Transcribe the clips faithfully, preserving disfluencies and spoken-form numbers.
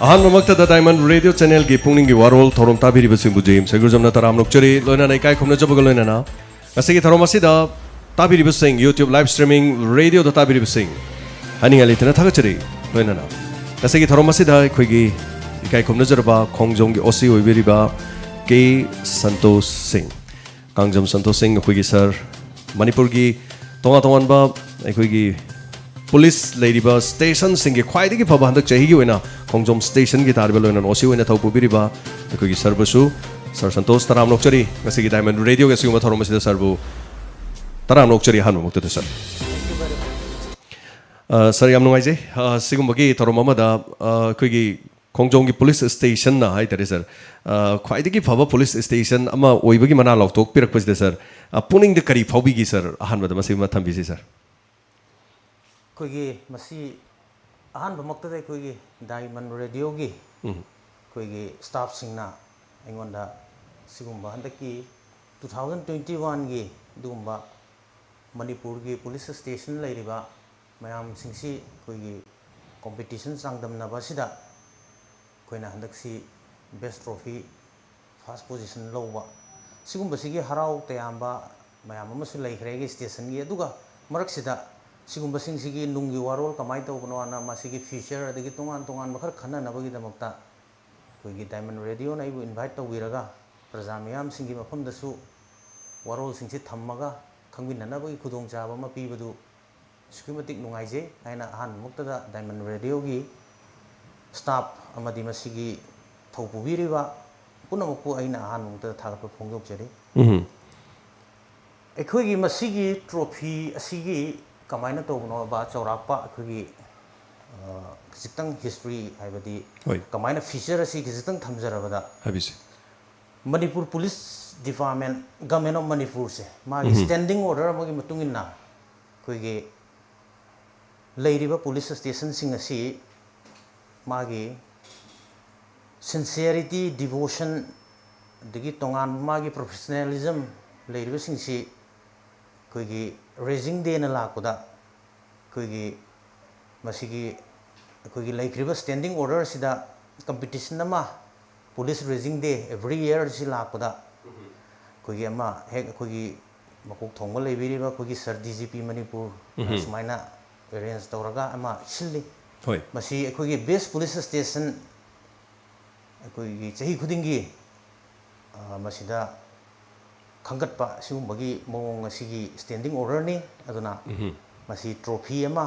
ꯑꯍꯥꯟꯕꯃꯛꯇꯗ Diamond Radio Channelꯒꯤ ꯄꯨꯛꯅꯤꯡꯒꯤ ꯋꯥꯔꯣꯜ ꯊꯧꯔꯝ ꯇꯥꯕꯤꯔꯤꯕꯁꯤꯡꯕꯨ J M ꯁꯔꯒꯨꯖꯝꯅ ꯇꯔꯥꯝꯅ ꯑꯣꯛꯆꯔꯤ꯫ ꯂꯣꯏꯅꯅ ꯏꯀꯥꯏ ꯈꯨꯝꯅꯖꯕꯒ ꯂꯣꯏꯅꯅ ꯉꯁꯤꯒꯤ ꯊꯧꯔꯝ ꯑꯁꯤꯗ ꯇꯥꯕꯤꯔꯤꯕꯁꯤꯡ YouTube live streaming radioꯗ ꯇꯥꯕꯤꯔꯤꯕꯁꯤꯡ ꯍꯥꯏꯅꯤꯡꯉꯥꯏ ꯂꯩꯇꯅ ꯊꯥꯒꯠꯆꯔꯤ꯫ ꯂꯣꯏꯅꯅ ꯉꯁꯤꯒꯤ ꯊꯧꯔꯝ ꯑꯁꯤꯗ ꯑꯩꯈꯣꯏꯒꯤ ꯏꯀꯥꯏ ꯈꯨꯝꯅꯖꯔꯕ ꯈꯣꯡꯖꯣꯝꯒꯤ ꯑꯣ ꯁꯤ ꯑꯣꯏꯕꯤꯔꯤꯕ ꯀꯦ ꯁꯟꯇꯣꯁ ꯁꯤꯡ, ꯀꯥꯡꯖꯝ ꯁꯟꯇꯣꯁ ꯁꯤꯡ, ꯑꯩꯈꯣꯏꯒꯤ ꯁꯥꯔ, ꯃꯅꯤꯄꯨꯔꯒꯤ ꯇꯣꯉꯥꯟ ꯇꯣꯉꯥꯟꯕ ꯑꯩꯈꯣꯏꯒꯤ ꯄꯨꯂꯤꯁ ꯂꯩꯔꯤꯕ ꯁ꯭ꯇꯦꯁꯟꯁꯤꯡꯒꯤ ꯈ꯭ꯋꯥꯏꯗꯒꯤ ꯐꯕ ꯍꯟꯗꯛ ꯆꯍꯤꯒꯤ ꯑꯣꯏꯅ ꯈꯣꯡꯖꯣꯝ ꯁ꯭ꯇꯦꯁꯟꯒꯤ ꯇꯥꯔꯤꯕ ꯂꯣꯏꯅꯅ ꯑꯣ ꯁꯤ ꯑꯣꯏꯅ ꯊꯧ ꯄꯨꯕꯤꯔꯤꯕ ꯑꯩꯈꯣꯏꯒꯤ ꯁꯥꯔꯕꯨꯁꯨ, ꯁꯥꯔ ꯁꯟꯇꯣꯁ, ꯇꯔꯥꯝꯅ ꯑꯣꯛꯆꯔꯤ꯫ ꯉꯁꯤꯒꯤ Diamond Radioꯒꯤ ꯑꯁꯤꯒꯨꯝꯕ ꯊꯧꯔꯝ ꯑꯁꯤꯗ ꯁꯥꯔꯕꯨ ꯇꯔꯥꯝꯅ ꯑꯣꯛꯆꯔꯤ ꯑꯍꯥꯟꯕꯃꯛꯇꯗ, ꯁꯥꯔ꯫ ꯑ, ꯁꯥꯔ, ꯌꯥꯝ ꯅꯨꯡꯉꯥꯏꯖꯩ꯫ ꯑ, ꯁꯤꯒꯨꯝꯕꯒꯤ ꯊꯧꯔꯝ ꯑꯃꯗ, ꯑ, ꯑꯩꯈꯣꯏꯒꯤ ꯈꯣꯡꯖꯣꯝꯒꯤ ꯄꯨꯂꯤꯁ ꯁ꯭ꯇꯦꯁꯟꯅ ꯍꯥꯏꯇꯥꯔꯦ, ꯁꯥꯔ, ꯑ, ꯈ꯭ꯋꯥꯏꯗꯒꯤ ꯐꯕ ꯄꯨꯂꯤꯁ ꯁ꯭ꯇꯦꯁꯟ ꯑꯃ ꯑꯣꯏꯕꯒꯤ ꯃꯅꯥ ꯂꯥꯎꯊꯣꯛꯄꯤꯔꯛꯄꯁꯤꯗ, ꯁꯥꯔ, ꯑ, ꯄꯨꯛꯅꯤꯡꯗ ꯀꯔꯤ ꯐꯥꯎꯕꯤꯒꯦ, ꯁꯥꯔ? ꯑꯍꯥꯟꯕꯗ ꯃꯁꯤꯃ ꯊꯝꯕꯤꯁꯤ, ꯁꯥꯔ꯫ ꯑꯩꯈꯣꯏꯒꯤ ꯃꯁꯤ ꯑꯍꯥꯟꯕꯃꯛꯇꯗ ꯑꯩꯈꯣꯏꯒꯤ Diamond Radioꯒꯤ ꯎꯝ꯫ ꯑꯩꯈꯣꯏꯒꯤ staffꯁꯤꯡꯅ ꯑꯩꯉꯣꯟꯗ ꯁꯤꯒꯨꯝꯕ ꯍꯟꯗꯛꯀꯤ two thousand twenty oneꯒꯤ ꯑꯗꯨꯒꯨꯝꯕ ꯃꯅꯤꯄꯨꯔꯒꯤ ꯄꯨꯂꯤꯁ ꯁ꯭ꯇꯦꯁꯟ ꯂꯩꯔꯤꯕ ꯃꯌꯥꯝꯁꯤꯡꯁꯤ ꯑꯩꯈꯣꯏꯒꯤ competition ꯆꯥꯡꯗꯝꯅꯕ ꯑꯁꯤꯗ ꯑꯩꯈꯣꯏꯅ ꯍꯟꯗꯛꯁꯤ best trophy, first position ꯂꯧꯕ, ꯁꯤꯒꯨꯝꯕꯁꯤꯒꯤ ꯍꯔꯥꯎ ꯇꯌꯥꯝꯕ ꯃꯌꯥꯝ ꯑꯃꯁꯨ ꯂꯩꯈ꯭ꯔꯦ ꯑꯩꯒꯤ ꯁ꯭ꯇꯦꯁꯟꯒꯤ꯫ ꯑꯗꯨꯒ ꯃꯔꯛꯁꯤꯗ ꯁꯤꯒꯨꯝꯕꯁꯤꯡꯁꯤꯒꯤ ꯅꯨꯡꯒꯤ ꯋꯥꯔꯣꯜ ꯀꯃꯥꯏꯅ ꯇꯧꯕꯅꯣ ꯍꯥꯏꯅ ꯃꯁꯤꯒꯤ future ꯑꯗꯒꯤ ꯇꯣꯉꯥꯟ ꯇꯣꯉꯥꯟꯕ ꯈꯔ ꯈꯟꯅꯅꯕꯒꯤꯗꯃꯛꯇ ꯑꯩꯈꯣꯏꯒꯤ Diamond Radioꯅ ꯑꯩꯕꯨ invite ꯇꯧꯕꯤꯔꯒ ꯄ꯭ꯔꯖꯥ ꯃꯤꯌꯥꯝꯁꯤꯡꯒꯤ ꯃꯐꯝꯗꯁꯨ ꯋꯥꯔꯣꯜꯁꯤꯡꯁꯤ ꯊꯝꯃꯒ ꯈꯪꯃꯤꯟꯅꯅꯕꯒꯤ ꯈꯨꯗꯣꯡꯆꯥꯕ ꯑꯃ ꯄꯤꯕꯗꯨ ꯑꯁꯨꯛꯀꯤ ꯃꯇꯤꯛ ꯅꯨꯡꯉꯥꯏꯖꯩ ꯍꯥꯏꯅ ꯑꯍꯥꯟꯕꯃꯛꯇꯗ Diamond Radioꯒꯤ staff ꯑꯃꯗꯤ ꯃꯁꯤꯒꯤ ꯊꯧ ꯄꯨꯕꯤꯔꯤꯕ ꯄꯨꯝꯅꯃꯛꯄꯨ ꯑꯩꯅ ꯑꯍꯥꯟꯕꯃꯛꯇꯗ ꯊꯥꯒꯠꯄ ꯐꯣꯡꯗꯣꯛꯆꯔꯤ꯫ ꯎꯝ꯫ ꯑꯩꯈꯣꯏꯒꯤ ꯃꯁꯤꯒꯤ trophy ꯑꯁꯤꯒꯤ ꯀꯃꯥꯏꯅ ꯇꯧꯕꯅꯣꯕ, ꯆꯥꯎꯔꯥꯛꯄ ꯑꯩꯈꯣꯏꯒꯤ, ꯑ, ꯈꯖꯤꯛꯇꯪ history, ꯍꯥꯏꯕꯗꯤ ꯍꯣꯏ꯫ ꯀꯃꯥꯏꯅ feature ꯑꯁꯤ ꯈꯖꯤꯛꯇꯪ ꯊꯝꯖꯔꯕꯗ, ꯍꯥꯏꯕꯤꯁꯤ꯫ Manipur police department, Government of ꯃꯅꯤꯄꯨꯔꯁꯦ, ꯃꯥꯒꯤ ꯎꯝ꯫ Standing order ꯑꯃꯒꯤ ꯃꯇꯨꯡ ꯏꯟꯅ ꯑꯩꯈꯣꯏꯒꯤ ꯂꯩꯔꯤꯕ ꯄꯨꯂꯤꯁ ꯁ꯭ꯇꯦꯁꯟꯁꯤꯡ ꯑꯁꯤ ꯃꯥꯒꯤ sincerity, devotion, ꯑꯗꯒꯤ ꯇꯣꯉꯥꯟꯕ ꯃꯥꯒꯤ professionalism ꯂꯩꯔꯤꯕꯁꯤꯡꯁꯤ ꯑꯩꯈꯣꯏꯒꯤ raising dayꯅ ꯂꯥꯛꯄꯗ ꯑꯩꯈꯣꯏꯒꯤ ꯃꯁꯤꯒꯤ ꯑꯩꯈꯣꯏꯒꯤ ꯂꯩꯈ꯭ꯔꯤꯕ standing order ꯁꯤꯗ competition ꯑꯃ, police raising day every year ꯁꯤ ꯂꯥꯛꯄꯗ ꯑꯩꯈꯣꯏꯒꯤ ꯑꯃ ꯍꯦꯛ ꯑꯩꯈꯣꯏꯒꯤ ꯃꯀꯣꯛ ꯊꯣꯡꯕ ꯂꯩꯕꯤꯔꯤꯕ ꯑꯩꯈꯣꯏꯒꯤ ꯁꯥꯔ ꯗꯤ ꯖꯤ ꯄꯤ ꯃꯅꯤꯄꯨꯔ ꯁꯨꯃꯥꯏꯅ arrange ꯇꯧꯔꯒ ꯑꯃ ꯁꯤꯜꯂꯤ꯫ ꯍꯣꯏ꯫ ꯃꯁꯤ ꯑꯩꯈꯣꯏꯒꯤ best police station ꯑꯩꯈꯣꯏꯒꯤ ꯆꯍꯤ ꯈꯨꯗꯤꯡꯒꯤ ꯃꯁꯤꯗ ꯈꯟꯒꯠꯄ ꯁꯤꯒꯨꯝꯕꯒꯤ ꯃꯑꯣꯡ ꯑꯁꯤꯒꯤ standing order ꯅꯤ꯫ ꯑꯗꯨꯅ ꯃꯁꯤ trophy ꯑꯃ,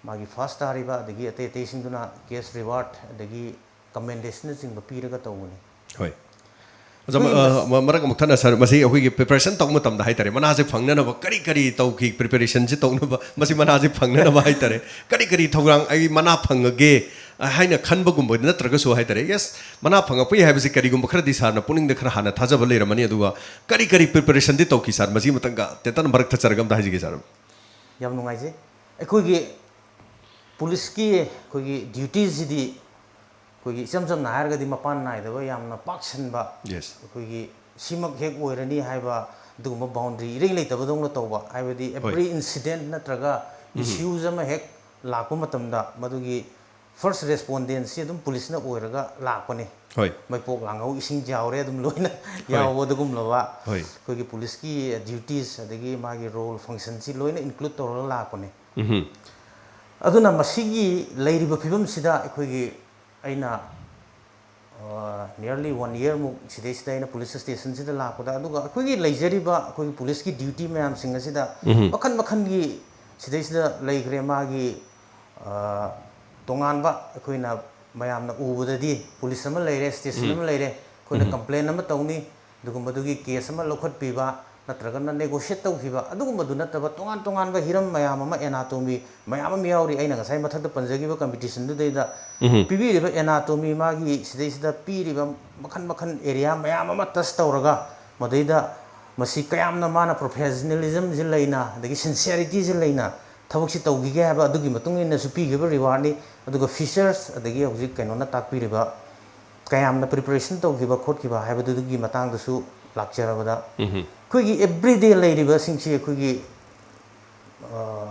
ꯃꯥꯒꯤ first ꯇꯥꯔꯤꯕ ꯑꯗꯒꯤ ꯑꯇꯩ ꯑꯇꯩꯁꯤꯡꯗꯨꯅ cash reward ꯑꯗꯒꯤ commendationꯅꯆꯤꯡꯕ ꯄꯤꯔꯒ ꯇꯧꯕꯅꯤ꯫ ꯍꯣꯏ꯫ ꯑꯣꯖꯥ, ꯃ-, ꯑ, ꯃ-, ꯃꯔꯛ ꯑꯃꯨꯛ ꯊꯠꯅ ꯁꯥꯔ, ꯃꯁꯤ ꯑꯩꯈꯣꯏꯒꯤ preparation ꯇꯧꯕ ꯃꯇꯝꯗ ꯍꯥꯏꯇꯥꯔꯦ, ꯃꯅꯥꯁꯦ ꯐꯪꯅꯅꯕ ꯀꯔꯤ ꯀꯔꯤ ꯇꯧꯈꯤ, preparationꯁꯦ ꯇꯧꯅꯕ, ꯃꯁꯤ ꯃꯅꯥꯁꯦ ꯐꯪꯅꯅꯕ ꯍꯥꯏꯇꯥꯔꯦ, ꯀꯔꯤ ꯀꯔꯤ ꯊꯧꯔꯥꯡ ꯑꯩ ꯃꯅꯥ ꯐꯪꯉꯒꯦ, ꯑ, ꯍꯥꯏꯅ ꯈꯟꯕꯒꯨꯝꯕ ꯅꯠꯇ꯭ꯔꯒꯁꯨ ꯍꯥꯏꯇꯥꯔꯦ, yes, ꯃꯅꯥ ꯐꯪꯉꯛꯄ ꯌꯥꯏ ꯍꯥꯏꯕꯁꯤ ꯀꯔꯤꯒꯨꯝꯕ ꯈꯔꯗꯤ ꯁꯥꯔꯅ ꯄꯨꯛꯅꯤꯡꯗ ꯈꯔ ꯍꯥꯟꯅ ꯊꯥꯖꯕ ꯂꯩꯔꯝꯃꯅꯤ꯫ ꯑꯗꯨꯒ ꯀꯔꯤ ꯀꯔꯤ preparationꯗꯤ ꯇꯧꯈꯤ ꯁꯥꯔ? ꯃꯁꯤ ꯃꯇꯥꯡꯒ ꯇꯦꯟꯇꯛꯅ ꯃꯔꯛ ꯊꯠꯆꯔꯒ ꯑꯝꯇ ꯍꯥꯏꯖꯒꯦ ꯁꯥꯔ꯫ ꯌꯥꯝ ꯅꯨꯡꯉꯥꯏꯖꯩ꯫ ꯑꯩꯈꯣꯏꯒꯤ policeꯀꯤ ꯑꯩꯈꯣꯏꯒꯤ dutyꯁꯤꯗꯤ ꯑꯩꯈꯣꯏꯒꯤ ꯏꯆꯝ ꯆꯝꯅ ꯍꯥꯏꯔꯒꯗꯤ ꯃꯄꯥꯟ ꯅꯥꯏꯗꯕ, ꯌꯥꯝꯅ ꯄꯥꯛ ꯁꯟꯕ, Yes. ꯑꯩꯈꯣꯏꯒꯤ ꯁꯤꯃꯛ ꯍꯦꯛ ꯑꯣꯏꯔꯅꯤ ꯍꯥꯏꯕ ꯑꯗꯨꯒꯨꯝꯕ boundary ꯏꯔꯩ ꯂꯩꯇꯕꯗꯧꯅ ꯇꯧꯕ, ꯍꯥꯏꯕꯗꯤ every incident ꯅꯠꯇ꯭ꯔꯒ issues ꯑꯃ ꯍꯦꯛ ꯂꯥꯛꯄ ꯃꯇꯝꯗ ꯃꯗꯨꯒꯤ first respondentꯁꯤ ꯑꯗꯨꯝ policeꯅ ꯑꯣꯏꯔꯒ ꯂꯥꯛꯄꯅꯤ꯫ ꯍꯣꯏ꯫ ꯃꯩꯄꯣꯛ ꯂꯥꯡꯍꯧ, ꯏꯁꯤꯡ ꯆꯥꯎꯔꯦ, ꯑꯗꯨꯝ ꯂꯣꯏꯅ ꯍꯣꯏ꯫ ꯌꯥꯎꯕ ꯑꯗꯨꯒꯨꯝꯂꯕ ꯍꯣꯏ꯫ ꯑꯩꯈꯣꯏꯒꯤ policeꯀꯤ duties ꯑꯗꯒꯤ ꯃꯥꯒꯤ role functionꯁꯤ ꯂꯣꯏꯅ include ꯇꯧꯔꯒ ꯂꯥꯛꯄꯅꯤ꯫ ꯎꯝꯍꯨꯝ꯫ ꯑꯗꯨꯅ ꯃꯁꯤꯒꯤ ꯂꯩꯔꯤꯕ ꯐꯤꯕꯝꯁꯤꯗ ꯑꯩꯈꯣꯏꯒꯤ, ꯑꯩꯅ ꯑ, nearly one year ꯃꯨꯛ ꯁꯤꯗꯩꯁꯤꯗ ꯑꯩꯅ police stationꯁꯤꯗ ꯂꯥꯛꯄꯗ, ꯑꯗꯨꯒ ꯑꯩꯈꯣꯏꯒꯤ ꯂꯩꯖꯔꯤꯕ ꯑꯩꯈꯣꯏꯒꯤ policeꯀꯤ duty ꯃꯌꯥꯝꯁꯤꯡ ꯑꯁꯤꯗ ꯃꯈꯜ ꯃꯈꯜꯒꯤ ꯁꯤꯗꯩꯁꯤꯗ ꯂꯩꯈ꯭ꯔꯦ꯫ ꯃꯥꯒꯤ, ꯑ, ꯇꯣꯉꯥꯟꯕ ꯑꯩꯈꯣꯏꯅ ꯃꯌꯥꯝꯅ ꯎꯕꯗꯗꯤ police ꯑꯃ ꯂꯩꯔꯦ, station ꯑꯃ ꯂꯩꯔꯦ, ꯑꯩꯈꯣꯏꯅ complain ꯑꯃ ꯇꯧꯅꯤ, ꯑꯗꯨꯒꯨꯝꯕꯗꯨꯒꯤ case ꯑꯃ ꯂꯧꯈꯠꯄꯤꯕ, ꯅꯠꯇ꯭ꯔꯒꯅ negotiate ꯇꯧꯈꯤꯕ, ꯑꯗꯨꯒꯨꯝꯕꯗꯨ ꯅꯠꯇꯕ ꯇꯣꯉꯥꯟ ꯇꯣꯉꯥꯟꯕ ꯍꯤꯔꯝ ꯃꯌꯥꯝ ꯑꯃ, anatomy ꯃꯌꯥꯝ ꯑꯃ ꯌꯥꯎꯔꯤ꯫ ꯑꯩꯅ ꯉꯁꯥꯏ ꯃꯊꯛꯇ ꯄꯟꯖꯈꯤꯕ competitionꯗꯨꯗꯩꯗ ꯄꯤꯕꯤꯔꯤꯕ anatomy, ꯃꯥꯒꯤ ꯁꯤꯗꯩꯁꯤꯗ ꯄꯤꯔꯤꯕ ꯃꯈꯜ ꯃꯈꯜ area ꯃꯌꯥꯝ ꯑꯃ touch ꯇꯧꯔꯒ, ꯃꯗꯩꯗ ꯃꯁꯤ ꯀꯌꯥꯝꯅ ꯃꯥꯅ professionalismꯁꯤ ꯂꯩꯅ, ꯑꯗꯒꯤ sincerityꯁꯤ ꯂꯩꯅ ꯊꯕꯛꯁꯤ ꯇꯧꯈꯤꯒꯦ ꯍꯥꯏꯕ, ꯑꯗꯨꯒꯤ ꯃꯇꯨꯡ ꯏꯟꯅꯁꯨ ꯄꯤꯈꯤꯕ rewardꯅꯤ꯫ ꯑꯗꯨꯒ features, ꯑꯗꯒꯤ ꯍꯧꯖꯤꯛ ꯀꯩꯅꯣꯅ ꯇꯥꯛꯄꯤꯔꯤꯕ ꯀꯌꯥꯝꯅ preparation ꯇꯧꯈꯤꯕ ꯈꯣꯠꯈꯤꯕ ꯍꯥꯏꯕꯗꯨꯒꯤ ꯃꯇꯥꯡꯗꯁꯨ ꯂꯥꯛꯆꯔꯕꯗ, ꯑꯩꯈꯣꯏꯒꯤ everyday ꯂꯩꯔꯤꯕꯁꯤꯡꯁꯤ ꯑꯩꯈꯣꯏꯒꯤ, ꯑ,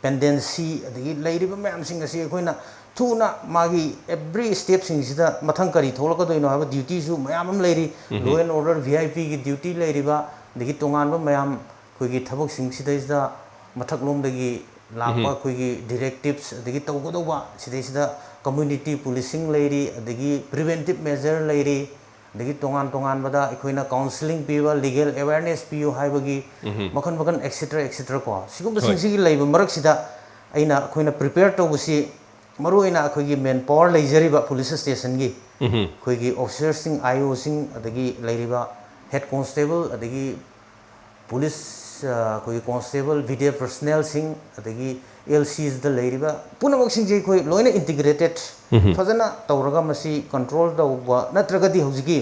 ꯄꯦꯟꯗꯦꯟꯁꯤ ꯑꯗꯒꯤ ꯂꯩꯔꯤꯕ ꯃꯌꯥꯝꯁꯤꯡ ꯑꯁꯤ ꯑꯩꯈꯣꯏꯅ ꯊꯨꯅ ꯃꯥꯒꯤ ꯑꯦꯕ꯭ꯔꯤ ꯁ꯭ꯇꯦꯞꯁꯤꯡꯁꯤꯗ ꯃꯊꯪ ꯀꯔꯤ ꯊꯣꯛꯂꯛꯀꯗꯣꯏꯅꯣ ꯍꯥꯏꯕ ꯗ꯭ꯌꯨꯇꯤꯁꯨ ꯃꯌꯥꯝ ꯑꯃ ꯂꯩꯔꯤ꯫ ꯂꯣ ꯑꯦꯟ ꯑꯣꯔꯗꯔ ꯚꯤ ꯑꯥꯏ ꯄꯤꯒꯤ ꯗ꯭ꯌꯨꯇꯤ ꯂꯩꯔꯤꯕ, ꯑꯗꯒꯤ ꯇꯣꯉꯥꯟꯕ ꯃꯌꯥꯝ ꯑꯩꯈꯣꯏꯒꯤ ꯊꯕꯛꯁꯤꯡꯁꯤꯗꯩꯁꯤꯗ ꯃꯊꯛꯂꯣꯝꯗꯒꯤ ꯂꯥꯛꯄ ꯑꯩꯈꯣꯏꯒꯤ ꯗꯤꯔꯦꯛꯇꯤꯞꯁ ꯑꯗꯒꯤ ꯇꯧꯒꯗꯧꯕ ꯁꯤꯗꯩꯁꯤꯗ ꯀꯝꯃ꯭ꯌꯨꯅꯤꯇꯤ ꯄꯨꯂꯤꯁꯤꯡ ꯂꯩꯔꯤ, ꯑꯗꯒꯤ ꯄ꯭ꯔꯤꯚꯦꯟꯇꯤꯞ ꯃꯦꯖꯔ ꯂꯩꯔꯤ, ꯑꯗꯒꯤ ꯇꯣꯉꯥꯟ ꯇꯣꯉꯥꯟꯕꯗ ꯑꯩꯈꯣꯏꯅ ꯀꯥꯎꯟꯁꯤꯂꯤꯡ ꯄꯤꯕ, ꯂꯤꯒꯦꯜ ꯑꯦꯋꯦꯔꯅꯦꯁ ꯄꯤꯌꯨ ꯍꯥꯏꯕꯒꯤ ꯃꯈꯜ ꯃꯈꯜ ꯑꯦꯛꯁꯦꯇ꯭ꯔꯥ ꯑꯦꯛꯁꯦꯇ꯭ꯔꯥ ꯀꯣ, ꯁꯤꯒꯨꯝꯕꯁꯤꯡꯁꯤꯒꯤ ꯂꯩꯕ ꯃꯔꯛꯁꯤꯗ ꯑꯩꯅ ꯑꯩꯈꯣꯏꯅ ꯄ꯭ꯔꯤꯄꯦꯌꯔ ꯇꯧꯕꯁꯤ ꯃꯔꯨꯑꯣꯏꯅ ꯑꯩꯈꯣꯏꯒꯤ ꯃꯦꯟ ꯄꯥꯋꯔ ꯂꯩꯖꯔꯤꯕ ꯄꯨꯂꯤꯁ ꯁ꯭ꯇꯦꯁꯟꯒꯤ ꯑꯩꯈꯣꯏꯒꯤ ꯑꯣꯐꯤꯁꯔꯁꯤꯡ, ꯑꯥꯏ ꯑꯣꯁꯤꯡ, ꯑꯗꯒꯤ ꯂꯩꯔꯤꯕ ꯍꯦꯗ ꯀꯣꯟꯁꯇꯦꯕꯜ, ꯑꯗꯒꯤ ꯄꯨꯂꯤꯁ, ꯑ, ꯑꯩꯈꯣꯏꯒꯤ ꯀꯣꯟꯁꯇꯦꯕꯜ, ꯕꯤ ꯗꯤ ꯑꯦꯐ ꯄꯔꯁꯅꯦꯜꯁꯤꯡ, ꯑꯗꯒꯤ ꯑꯦꯜ ꯁꯤꯁꯤꯗ ꯂꯩꯔꯤꯕ ꯄꯨꯝꯅꯃꯛꯁꯤꯡꯁꯦ ꯑꯩꯈꯣꯏ ꯂꯣꯏꯅ ꯏꯟꯇꯤꯒ꯭ꯔꯦꯇꯦꯠ ꯐꯖꯅ ꯇꯧꯔꯒ ꯃꯁꯤ ꯀꯟꯇ꯭ꯔꯣꯜ ꯇꯧꯕ ꯅꯠꯇ꯭ꯔꯒꯗꯤ ꯍꯧꯖꯤꯛꯀꯤ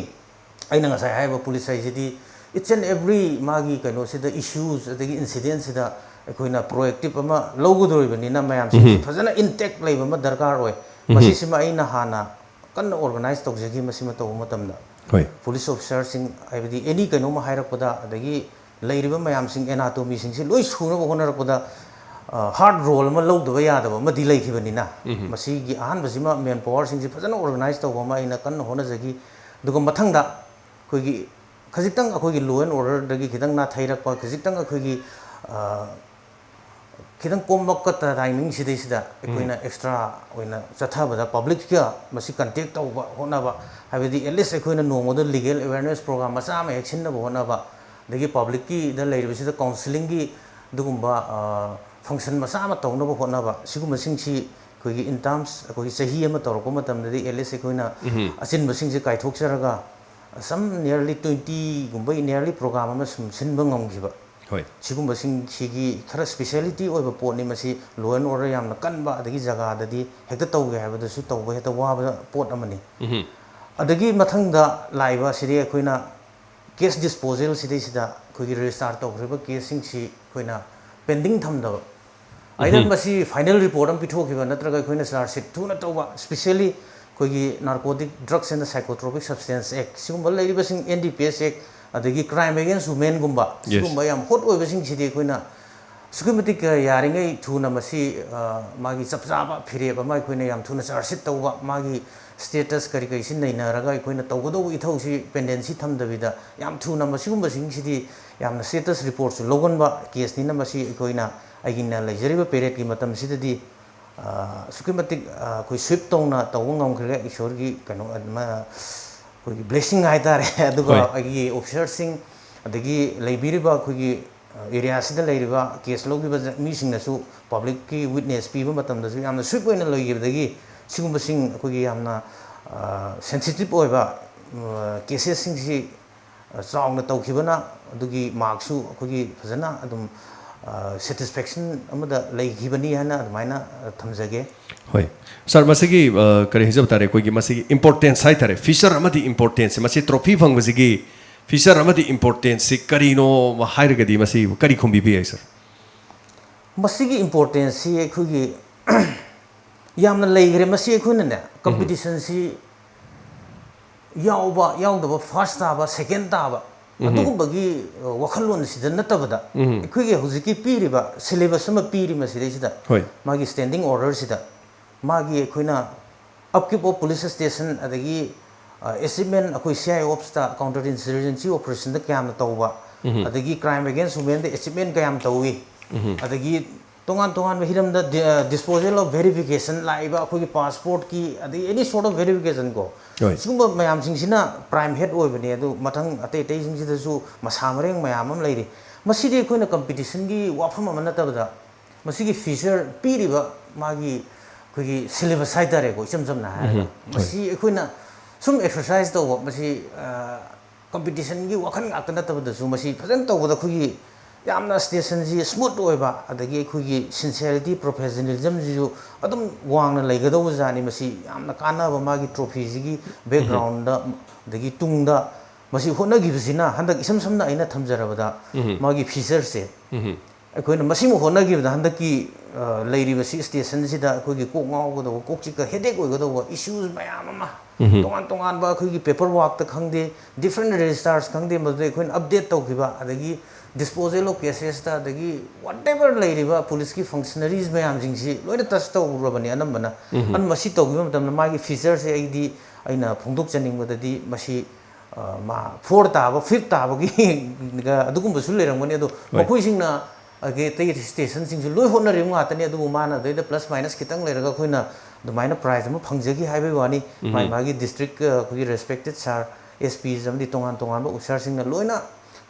ꯑꯩꯅ ꯉꯁꯥꯏ ꯍꯥꯏꯔꯤꯕ ꯄꯨꯂꯤꯁ ꯍꯥꯏꯁꯤꯗꯤ each and every ꯃꯥꯒꯤ ꯀꯩꯅꯣꯁꯤꯗ, ꯏꯁꯨꯁ ꯑꯗꯒꯤ ꯏꯟꯁꯤꯗꯦꯟꯁꯤꯗ ꯑꯩꯈꯣꯏꯅ ꯄ꯭ꯔꯣꯑꯦꯛꯇꯤꯞ ꯑꯃ ꯂꯧꯒꯗꯧꯔꯤꯕꯅꯤꯅ ꯃꯌꯥꯝꯁꯤꯡꯁꯤ ꯐꯖꯅ ꯏꯟꯇꯦꯛ ꯂꯩꯕ ꯑꯃ ꯗꯔꯀꯥꯔ ꯑꯣꯏ꯫ ꯃꯁꯤꯁꯤꯃ ꯑꯩꯅ ꯍꯥꯟꯅ ꯀꯟꯅ ꯑꯣꯔꯒꯅꯥꯏꯖ ꯇꯧꯖꯈꯤ ꯃꯁꯤꯃ ꯇꯧꯕ ꯃꯇꯝꯗ꯫ ꯍꯣꯏ꯫ ꯄꯨꯂꯤꯁ ꯑꯣꯐꯤꯁꯥꯔꯁꯤꯡ, ꯍꯥꯏꯕꯗꯤ ꯑꯦꯅꯤ ꯀꯩꯅꯣꯝꯃ ꯍꯥꯏꯔꯛꯄꯗ, ꯑꯗꯒꯤ ꯂꯩꯔꯤꯕ ꯃꯌꯥꯝꯁꯤꯡ, ꯑꯦꯅꯥꯇꯣꯃꯤꯁꯤꯡꯁꯤ ꯂꯣꯏ ꯁꯨꯅꯕ ꯍꯣꯠꯅꯔꯛꯄꯗ, ꯑ, ꯍꯥꯔꯗ ꯔꯣꯜ ꯑꯃ ꯂꯧꯗꯕ ꯌꯥꯗꯕ ꯑꯃꯗꯤ ꯂꯩꯈꯤꯕꯅꯤꯅ, ꯃꯁꯤꯒꯤ ꯑꯍꯥꯟꯕꯁꯤꯃ ꯃꯦꯟ ꯄꯥꯋꯔꯁꯤꯡꯁꯤ ꯐꯖꯅ ꯑꯣꯔꯒꯅꯥꯏꯖ ꯇꯧꯕ ꯑꯃ ꯑꯩꯅ ꯀꯟꯅ ꯍꯣꯠꯅꯖꯈꯤ꯫ ꯑꯗꯨꯒ ꯃꯊꯪꯗ ꯑꯩꯈꯣꯏꯒꯤ ꯈꯖꯤꯛꯇꯪ ꯑꯩꯈꯣꯏꯒꯤ ꯂꯣ ꯑꯦꯟ ꯑꯣꯔꯗꯔꯗꯒꯤ ꯈꯤꯇꯪ ꯅꯥꯊꯩꯔꯛꯄ, ꯈꯖꯤꯛꯇꯪ ꯑꯩꯈꯣꯏꯒꯤ, ꯑ, ꯈꯤꯇꯪ ꯀꯣꯝꯂꯛꯄ ꯇꯥꯏꯃꯤꯡꯁꯤꯗꯩꯁꯤꯗ ꯑꯩꯈꯣꯏꯅ ꯑꯦꯛꯁꯇ꯭ꯔꯥ ꯑꯣꯏꯅ ꯆꯠꯊꯕꯗ ꯄꯕ꯭ꯂꯤꯛꯀ ꯃꯁꯤ ꯀꯟꯇꯦꯛ ꯇꯧꯕ ꯍꯣꯠꯅꯕ, ꯍꯥꯏꯕꯗꯤ ꯑꯦꯠꯂꯤꯁ ꯑꯩꯈꯣꯏꯅ ꯅꯣꯡꯃꯗ ꯂꯤꯒꯦꯜ ꯑꯦꯋꯦꯔꯅꯦꯁ ꯄ꯭ꯔꯣꯒ꯭ꯔꯥꯝ ꯃꯆꯥ ꯑꯃ ꯍꯦꯛ ꯁꯤꯟꯅꯕ ꯍꯣꯠꯅꯕ, ꯑꯗꯒꯤ ꯄꯕ꯭ꯂꯤꯛꯀꯤꯗ ꯂꯩꯔꯤꯕꯁꯤꯗ ꯀꯥꯎꯟꯁꯤꯂꯤꯡꯒꯤ ꯑꯗꯨꯒꯨꯝꯕ, ꯑ, ꯐꯪꯁꯟ ꯃꯆꯥ ꯑꯃ ꯇꯧꯅꯕ ꯍꯣꯠꯅꯕ, ꯁꯤꯒꯨꯝꯕꯁꯤꯡꯁꯤ ꯑꯩꯈꯣꯏꯒꯤ in terms ꯑꯩꯈꯣꯏꯒꯤ ꯆꯍꯤ ꯑꯃ ꯇꯧꯔꯛꯄ ꯃꯇꯝꯗꯗꯤ ꯑꯦꯠꯂꯤꯁ ꯑꯩꯈꯣꯏꯅ ꯑꯆꯤꯟꯕꯁꯤꯡꯁꯦ ꯀꯥꯏꯊꯣꯛꯆꯔꯒ some nearly twenty ꯒꯨꯝꯕ nearly ꯄ꯭ꯔꯣꯒ꯭ꯔꯥꯝ ꯑꯃ ꯁꯨꯝ ꯁꯤꯟꯕ ꯉꯝꯈꯤꯕ꯫ ꯍꯣꯏ꯫ ꯁꯤꯒꯨꯝꯕꯁꯤꯡꯁꯤꯒꯤ ꯈꯔ ꯁ꯭ꯄꯤꯁꯦꯂꯤꯇꯤ ꯑꯣꯏꯕ ꯄꯣꯠꯅꯤ ꯃꯁꯤ꯫ ꯂꯣ ꯑꯦꯟ ꯑꯣꯔꯗꯔ ꯌꯥꯝꯅ ꯀꯟꯕ, ꯑꯗꯒꯤ ꯖꯒꯥꯗꯗꯤ ꯍꯦꯛꯇ ꯇꯧꯒꯦ ꯍꯥꯏꯕꯗꯁꯨ ꯇꯧꯕ ꯍꯦꯛꯇ ꯋꯥꯕ ꯄꯣꯠ ꯑꯃꯅꯤ꯫ ꯑꯗꯒꯤ ꯃꯊꯪꯗ ꯂꯥꯛꯏꯕ ꯑꯁꯤꯗꯤ ꯑꯩꯈꯣꯏꯅ ꯀꯦꯁ ꯗꯤꯁꯄꯣꯖꯦꯜ ꯁꯤꯗꯩꯁꯤꯗ ꯑꯩꯈꯣꯏꯒꯤ ꯔꯦꯖꯤꯁꯇꯥꯔ ꯇꯧꯈ꯭ꯔꯤꯕ ꯀꯦꯁꯁꯤꯡꯁꯤ ꯑꯩꯈꯣꯏꯅ ꯄꯦꯟꯗꯤꯡ ꯊꯝꯗꯕ꯫ Either ꯃꯁꯤ ꯐꯥꯏꯅꯦꯜ ꯔꯤꯄꯣꯔꯠ ꯑꯃ ꯄꯤꯊꯣꯛꯈꯤꯕ ꯅꯠꯇ꯭ꯔꯒ ꯑꯩꯈꯣꯏꯅ ꯆꯥꯔꯖ ꯁꯤꯠ ꯊꯨꯅ ꯇꯧꯕ, ꯁ꯭ꯄꯤꯁꯦꯜꯂꯤ ꯑꯩꯈꯣꯏꯒꯤ Narcotic Drugs and the Psychotropic Substance Act, ꯁꯤꯒꯨꯝꯕ ꯂꯩꯔꯤꯕꯁꯤꯡ, ꯑꯦꯟ ꯗꯤ ꯄꯤ ꯑꯦꯁ ꯑꯦꯛ, ꯑꯗꯒꯤ Crime Against Womenꯒꯨꯝꯕ, ꯁꯤꯒꯨꯝꯕ ꯌꯥꯝ ꯍꯣꯠ ꯑꯣꯏꯕꯁꯤꯡꯁꯤꯗꯤ ꯑꯩꯈꯣꯏꯅ ꯑꯁꯨꯛꯀꯤ ꯃꯇꯤꯛ, ꯑ, ꯌꯥꯔꯤꯉꯩ ꯊꯨꯅ ꯃꯁꯤ, ꯑ, ꯃꯥꯒꯤ ꯆꯞ ꯆꯥꯕ ꯐꯤꯔꯦꯞ ꯑꯃ ꯑꯩꯈꯣꯏꯅ ꯌꯥꯝ ꯊꯨꯅ ꯆꯥꯔꯖ ꯁꯤꯠ ꯇꯧꯕ, ꯃꯥꯒꯤ ꯁ꯭ꯇꯦꯇꯁ ꯀꯔꯤ ꯀꯔꯤꯁꯤ ꯅꯩꯅꯔꯒ ꯑꯩꯈꯣꯏꯅ ꯇꯧꯒꯗꯧꯕ ꯏꯊꯧꯁꯤ ꯄꯦꯟꯗꯦꯟꯁꯤ ꯊꯝꯗꯕꯤꯗ ꯌꯥꯝ ꯊꯨꯅ ꯃꯁꯤꯒꯨꯝꯕꯁꯤꯡꯁꯤꯗꯤ ꯌꯥꯝꯅ ꯁ꯭ꯇꯦꯇꯁ ꯔꯤꯄꯣꯔꯠꯁꯨ ꯂꯧꯒꯟꯕ ꯀꯦꯁꯅꯤꯅ ꯃꯁꯤ ꯑꯩꯈꯣꯏꯅ ꯑꯩꯒꯤꯅ ꯂꯩꯖꯔꯤꯕ ꯄꯦꯔꯦꯠꯀꯤ ꯃꯇꯝꯁꯤꯗꯗꯤ, ꯑ, ꯑꯁꯨꯛꯀꯤ ꯃꯇꯤꯛ, ꯑ, ꯑꯩꯈꯣꯏ ꯁ꯭ꯋꯤꯞ ꯇꯧꯅ ꯇꯧꯕ ꯉꯝꯈ꯭ꯔꯒ ꯏꯁꯣꯔꯒꯤ ꯀꯩꯅꯣ, ꯑ, ꯃ-, ꯑꯩꯈꯣꯏꯒꯤ ꯕ꯭ꯂꯦꯁꯤꯡ ꯍꯥꯏꯇꯥꯔꯦ꯫ ꯑꯗꯨꯒ ꯍꯣꯏ꯫ ꯑꯩꯒꯤ ꯑꯣꯐꯤꯁꯔꯁꯤꯡ ꯑꯗꯒꯤ ꯂꯩꯕꯤꯔꯤꯕ ꯑꯩꯈꯣꯏꯒꯤ, ꯑ, ꯑꯦꯔꯤꯌꯥꯁꯤꯗ ꯂꯩꯔꯤꯕ ꯀꯦꯁ ꯂꯧꯈꯤꯕ ꯖ-, ꯃꯤꯁꯤꯡꯅꯁꯨ ꯄꯕ꯭ꯂꯤꯛꯀꯤ ꯋꯤꯠꯅꯦꯁ ꯄꯤꯕ ꯃꯇꯝꯗꯁꯨ ꯌꯥꯝꯅ ꯁ꯭ꯋꯤꯞ ꯑꯣꯏꯅ ꯂꯣꯏꯈꯤꯕꯗꯒꯤ ꯁꯤꯒꯨꯝꯕꯁꯤꯡ ꯑꯩꯈꯣꯏꯒꯤ ꯌꯥꯝꯅ, ꯑ, ꯁꯦꯟꯁꯤꯇꯤꯞ ꯑꯣꯏꯕ, ꯑ, ꯀꯦꯁꯦꯁꯁꯤꯡꯁꯤ, ꯑ, ꯆꯥꯎꯅ ꯇꯧꯈꯤꯕꯅ ꯑꯗꯨꯒꯤ ꯃꯥꯔꯛꯁꯨ ꯑꯩꯈꯣꯏꯒꯤ ꯐꯖꯅ ꯑꯗꯨꯝ, ꯑ, ꯁꯦꯇꯤꯁꯐꯦꯛꯁꯟ ꯑꯃꯗ ꯂꯩꯈꯤꯕꯅꯤ ꯍꯥꯏꯅ ꯑꯗꯨꯃꯥꯏꯅ, ꯑ, ꯊꯝꯖꯒꯦ꯫ ꯍꯣꯏ꯫ ꯁꯥꯔ, ꯃꯁꯤꯒꯤ, ꯑ, ꯀꯔꯤ ꯍꯥꯏꯖꯕ ꯇꯥꯔꯦ, ꯑꯩꯈꯣꯏꯒꯤ ꯃꯁꯤꯒꯤ ꯏꯝꯄꯣꯔꯇꯦꯟꯁ ꯍꯥꯏ ꯇꯥꯔꯦ, ꯐꯤꯆꯔ ꯑꯃꯗꯤ ꯏꯝꯄꯣꯔꯇꯦꯟꯁꯁꯦ, ꯃꯁꯤ ꯇ꯭ꯔꯣꯐꯤ ꯐꯪꯕꯁꯤꯒꯤ ꯐꯤꯆꯔ ꯑꯃꯗꯤ ꯏꯝꯄꯣꯔꯇꯦꯟꯁꯁꯤ ꯀꯔꯤꯅꯣ ꯍꯥꯏꯔꯒꯗꯤ ꯃꯁꯤ ꯀꯔꯤ ꯈꯨꯝꯕꯤꯕ ꯌꯥꯏ, ꯁꯥꯔ? ꯃꯁꯤꯒꯤ ꯏꯝꯄꯣꯔꯇꯦꯟꯁꯁꯤ ꯑꯩꯈꯣꯏꯒꯤ ꯌꯥꯝꯅ ꯂꯩꯈ꯭ꯔꯦ꯫ ꯃꯁꯤ ꯑꯩꯈꯣꯏꯅꯅꯦ, ꯎꯝ꯫ ꯀꯝꯄꯤꯇꯤꯁꯟꯁꯤ ꯌꯥꯎꯕ, ꯌꯥꯎꯗꯕ, ꯐꯥꯔꯁ ꯇꯥꯕ, ꯁꯦꯀꯦꯟ ꯇꯥꯕ, ꯎꯝ꯫ ꯑꯗꯨꯒꯨꯝꯕꯒꯤ, ꯑ, ꯋꯥꯈꯜꯂꯣꯟ ꯁꯤꯗ ꯅꯠꯇꯕꯗ, ꯎꯝ꯫ ꯑꯩꯈꯣꯏꯒꯤ ꯍꯧꯖꯤꯛꯀꯤ ꯄꯤꯔꯤꯕ ꯁꯤꯂꯦꯕꯁ ꯑꯃ ꯄꯤꯔꯤ ꯃꯁꯤꯗꯩꯁꯤꯗ, ꯍꯣꯏ꯫ ꯃꯥꯒꯤ ꯁ꯭ꯇꯦꯟꯗꯤꯡ ꯑꯣꯔꯗꯔꯁꯤꯗ, ꯃꯥꯒꯤ ꯑꯩꯈꯣꯏꯅ upkeep of police station, ꯑꯗꯒꯤ, ꯑ, achievement, ꯑꯩꯈꯣꯏ C I ops ꯇ, counter insurgency operation ꯗ ꯀꯌꯥꯝꯅ ꯇꯧꯕ, ꯎꯝ꯫ ꯑꯗꯒꯤ crime against women ꯗ achievement ꯀꯌꯥꯝ ꯇꯧꯏ, ꯎꯝ꯫ ꯑꯗꯒꯤ ꯇꯣꯉꯥꯟ ꯇꯣꯉꯥꯟꯕ ꯍꯤꯔꯝꯗ ꯗꯤ-, ꯑ, disposal of verification ꯂꯥꯛꯏꯕ ꯑꯩꯈꯣꯏꯒꯤ ꯄꯥꯁꯄꯣꯔꯠꯀꯤ, ꯑꯗꯒꯤ any sort of verification ꯀꯣ, ꯍꯣꯏ꯫ ꯁꯤꯒꯨꯝꯕ ꯃꯌꯥꯝꯁꯤꯡꯁꯤꯅ prime head ꯑꯣꯏꯕꯅꯦ꯫ ꯑꯗꯨ ꯃꯊꯪ ꯑꯇꯩ ꯑꯇꯩꯁꯤꯡꯁꯤꯗꯁꯨ ꯃꯁꯥ ꯃꯔꯦꯡ ꯃꯌꯥꯝ ꯑꯃ ꯂꯩꯔꯤ꯫ ꯃꯁꯤꯗꯤ ꯑꯩꯈꯣꯏꯅ ꯀꯝꯄꯤꯇꯤꯁꯟꯒꯤ ꯋꯥꯐꯝ ꯑꯃ ꯅꯠꯇꯕꯗ, ꯃꯁꯤꯒꯤ ꯐꯤꯆꯔ ꯄꯤꯔꯤꯕ ꯃꯥꯒꯤ ꯑꯩꯈꯣꯏꯒꯤ ꯁꯤꯂꯦꯕꯁ ꯍꯥꯏꯇꯥꯔꯦꯀꯣ, ꯏꯆꯝ ꯆꯝꯅ ꯍꯥꯏꯔꯒ, ꯎꯝ, ꯍꯣꯏ꯫ ꯃꯁꯤ ꯑꯩꯈꯣꯏꯅ ꯁꯨꯝ ꯑꯦꯛꯁꯔꯁꯥꯏꯁ ꯇꯧꯕ, ꯃꯁꯤ, ꯑ, ꯀꯝꯄꯤꯇꯤꯁꯟꯒꯤ ꯋꯥꯈꯜ ꯉꯥꯛꯇ ꯅꯠꯇꯕꯗꯁꯨ, ꯃꯁꯤ ꯐꯖꯅ ꯇꯧꯕꯗ ꯑꯩꯈꯣꯏꯒꯤ ꯌꯥꯝꯅ ꯁ꯭ꯇꯦꯁꯟꯁꯤ ꯁ꯭ꯃꯨꯠ ꯑꯣꯏꯕ, ꯑꯗꯒꯤ ꯑꯩꯈꯣꯏꯒꯤ ꯁꯤꯟꯁꯤꯌꯔꯤꯇꯤ, ꯄ꯭ꯔꯣꯐꯦꯁꯅꯦꯂꯤꯖꯝꯁꯤꯁꯨ ꯑꯗꯨꯝ ꯋꯥꯡꯅ ꯂꯩꯒꯗꯧꯕ ꯖꯥꯠꯅꯤ꯫ ꯃꯁꯤ ꯌꯥꯝꯅ ꯀꯥꯟꯅꯕ, ꯃꯥꯒꯤ ꯇ꯭ꯔꯣꯐꯤꯁꯤꯒꯤ ꯕꯦꯛꯒ꯭ꯔꯥꯎꯟꯗ, ꯑꯗꯒꯤ ꯇꯨꯡꯗ ꯃꯁꯤ ꯍꯣꯠꯅꯈꯤꯕꯁꯤꯅ, ꯍꯟꯗꯛ ꯏꯁꯝ ꯁꯝꯅ ꯑꯩꯅ ꯊꯝꯖꯔꯕꯗ, ꯎꯝ꯫ ꯃꯥꯒꯤ ꯐꯤꯆꯔꯁꯦ, ꯎꯝ꯫ ꯑꯩꯈꯣꯏꯅ ꯃꯁꯤꯃ ꯍꯣꯠꯅꯈꯤꯕꯗ ꯍꯟꯗꯛꯀꯤ, ꯑ, ꯂꯩꯔꯤꯕ ꯁꯤ ꯁ꯭ꯇꯦꯁꯟꯁꯤꯗ ꯑꯩꯈꯣꯏꯒꯤ ꯀꯣꯛ ꯉꯥꯎꯒꯗꯧꯕ, ꯀꯣꯛ ꯆꯤꯛꯀ ꯍꯦꯗꯦꯛ ꯑꯣꯏꯒꯗꯧꯕ ꯏꯁꯨꯁ ꯃꯌꯥꯝ ꯑꯃ, ꯎꯝ꯫ ꯇꯣꯉꯥꯟ ꯇꯣꯉꯥꯟꯕ ꯑꯩꯈꯣꯏꯒꯤ ꯄꯦꯄꯔ ꯋꯥꯔꯛꯇ ꯈꯪꯗꯦ, ꯗꯤꯐ꯭ꯔꯦꯟ ꯔꯦꯖꯤꯁꯇꯥꯔꯁ ꯈꯪꯗꯦ, ꯃꯗꯨꯗ ꯑꯩꯈꯣꯏꯅ ꯑꯞꯗꯦꯠ ꯇꯧꯈꯤꯕ, ꯑꯗꯒꯤ disposal of cases ꯇ, ꯑꯗꯒꯤ whatever ꯂꯩꯔꯤꯕ ꯄꯨꯂꯤꯁꯀꯤ functionaries ꯃꯌꯥꯝꯁꯤꯡꯁꯤ ꯂꯣꯏꯅ touch ꯇꯧꯔꯕꯅꯤ ꯑꯅꯝꯕꯅ꯫ ꯑꯗꯨꯅ ꯃꯁꯤ ꯇꯧꯈꯤꯕ ꯃꯇꯝꯗ ꯃꯥꯒꯤ feature ꯁꯦ ꯑꯩꯗꯤ, ꯑꯩꯅ ꯐꯣꯡꯗꯣꯛꯆꯅꯤꯡꯕꯗꯗꯤ ꯃꯁꯤ, ꯑ, ꯃꯥ four ꯇꯥꯕ, fifth ꯇꯥꯕꯒꯤ ꯑꯗꯨꯒꯨꯝꯕꯁꯨ ꯂꯩꯔꯝꯒꯅꯤ꯫ ꯑꯗꯣ ꯍꯣꯏ꯫ ꯃꯈꯣꯏꯁꯤꯡꯅ ꯑꯗꯒꯤ ꯑꯇꯩ station ꯁꯤꯡꯁꯨ ꯂꯣꯏ ꯍꯣꯠꯅꯔꯤꯕ ꯉꯥꯛꯇꯅꯤ, ꯑꯗꯨꯕꯨ ꯃꯥꯅ ꯑꯗꯩꯗ plus minus ꯈꯤꯇꯪ ꯂꯩꯔꯒ ꯑꯩꯈꯣꯏꯅ ꯑꯗꯨꯃꯥꯏꯅ prize ꯑꯃ ꯐꯪꯖꯈꯤ ꯍꯥꯏꯕꯒꯤ ꯋꯥꯅꯤ꯫ ꯃꯥꯒꯤ ꯃꯥꯒꯤ district, ꯑ, ꯑꯩꯈꯣꯏꯒꯤ respected sir, S Ps ꯑꯃꯗꯤ ꯇꯣꯉꯥꯟ ꯇꯣꯉꯥꯟꯕ officer ꯁꯤꯡꯅ ꯂꯣꯏꯅ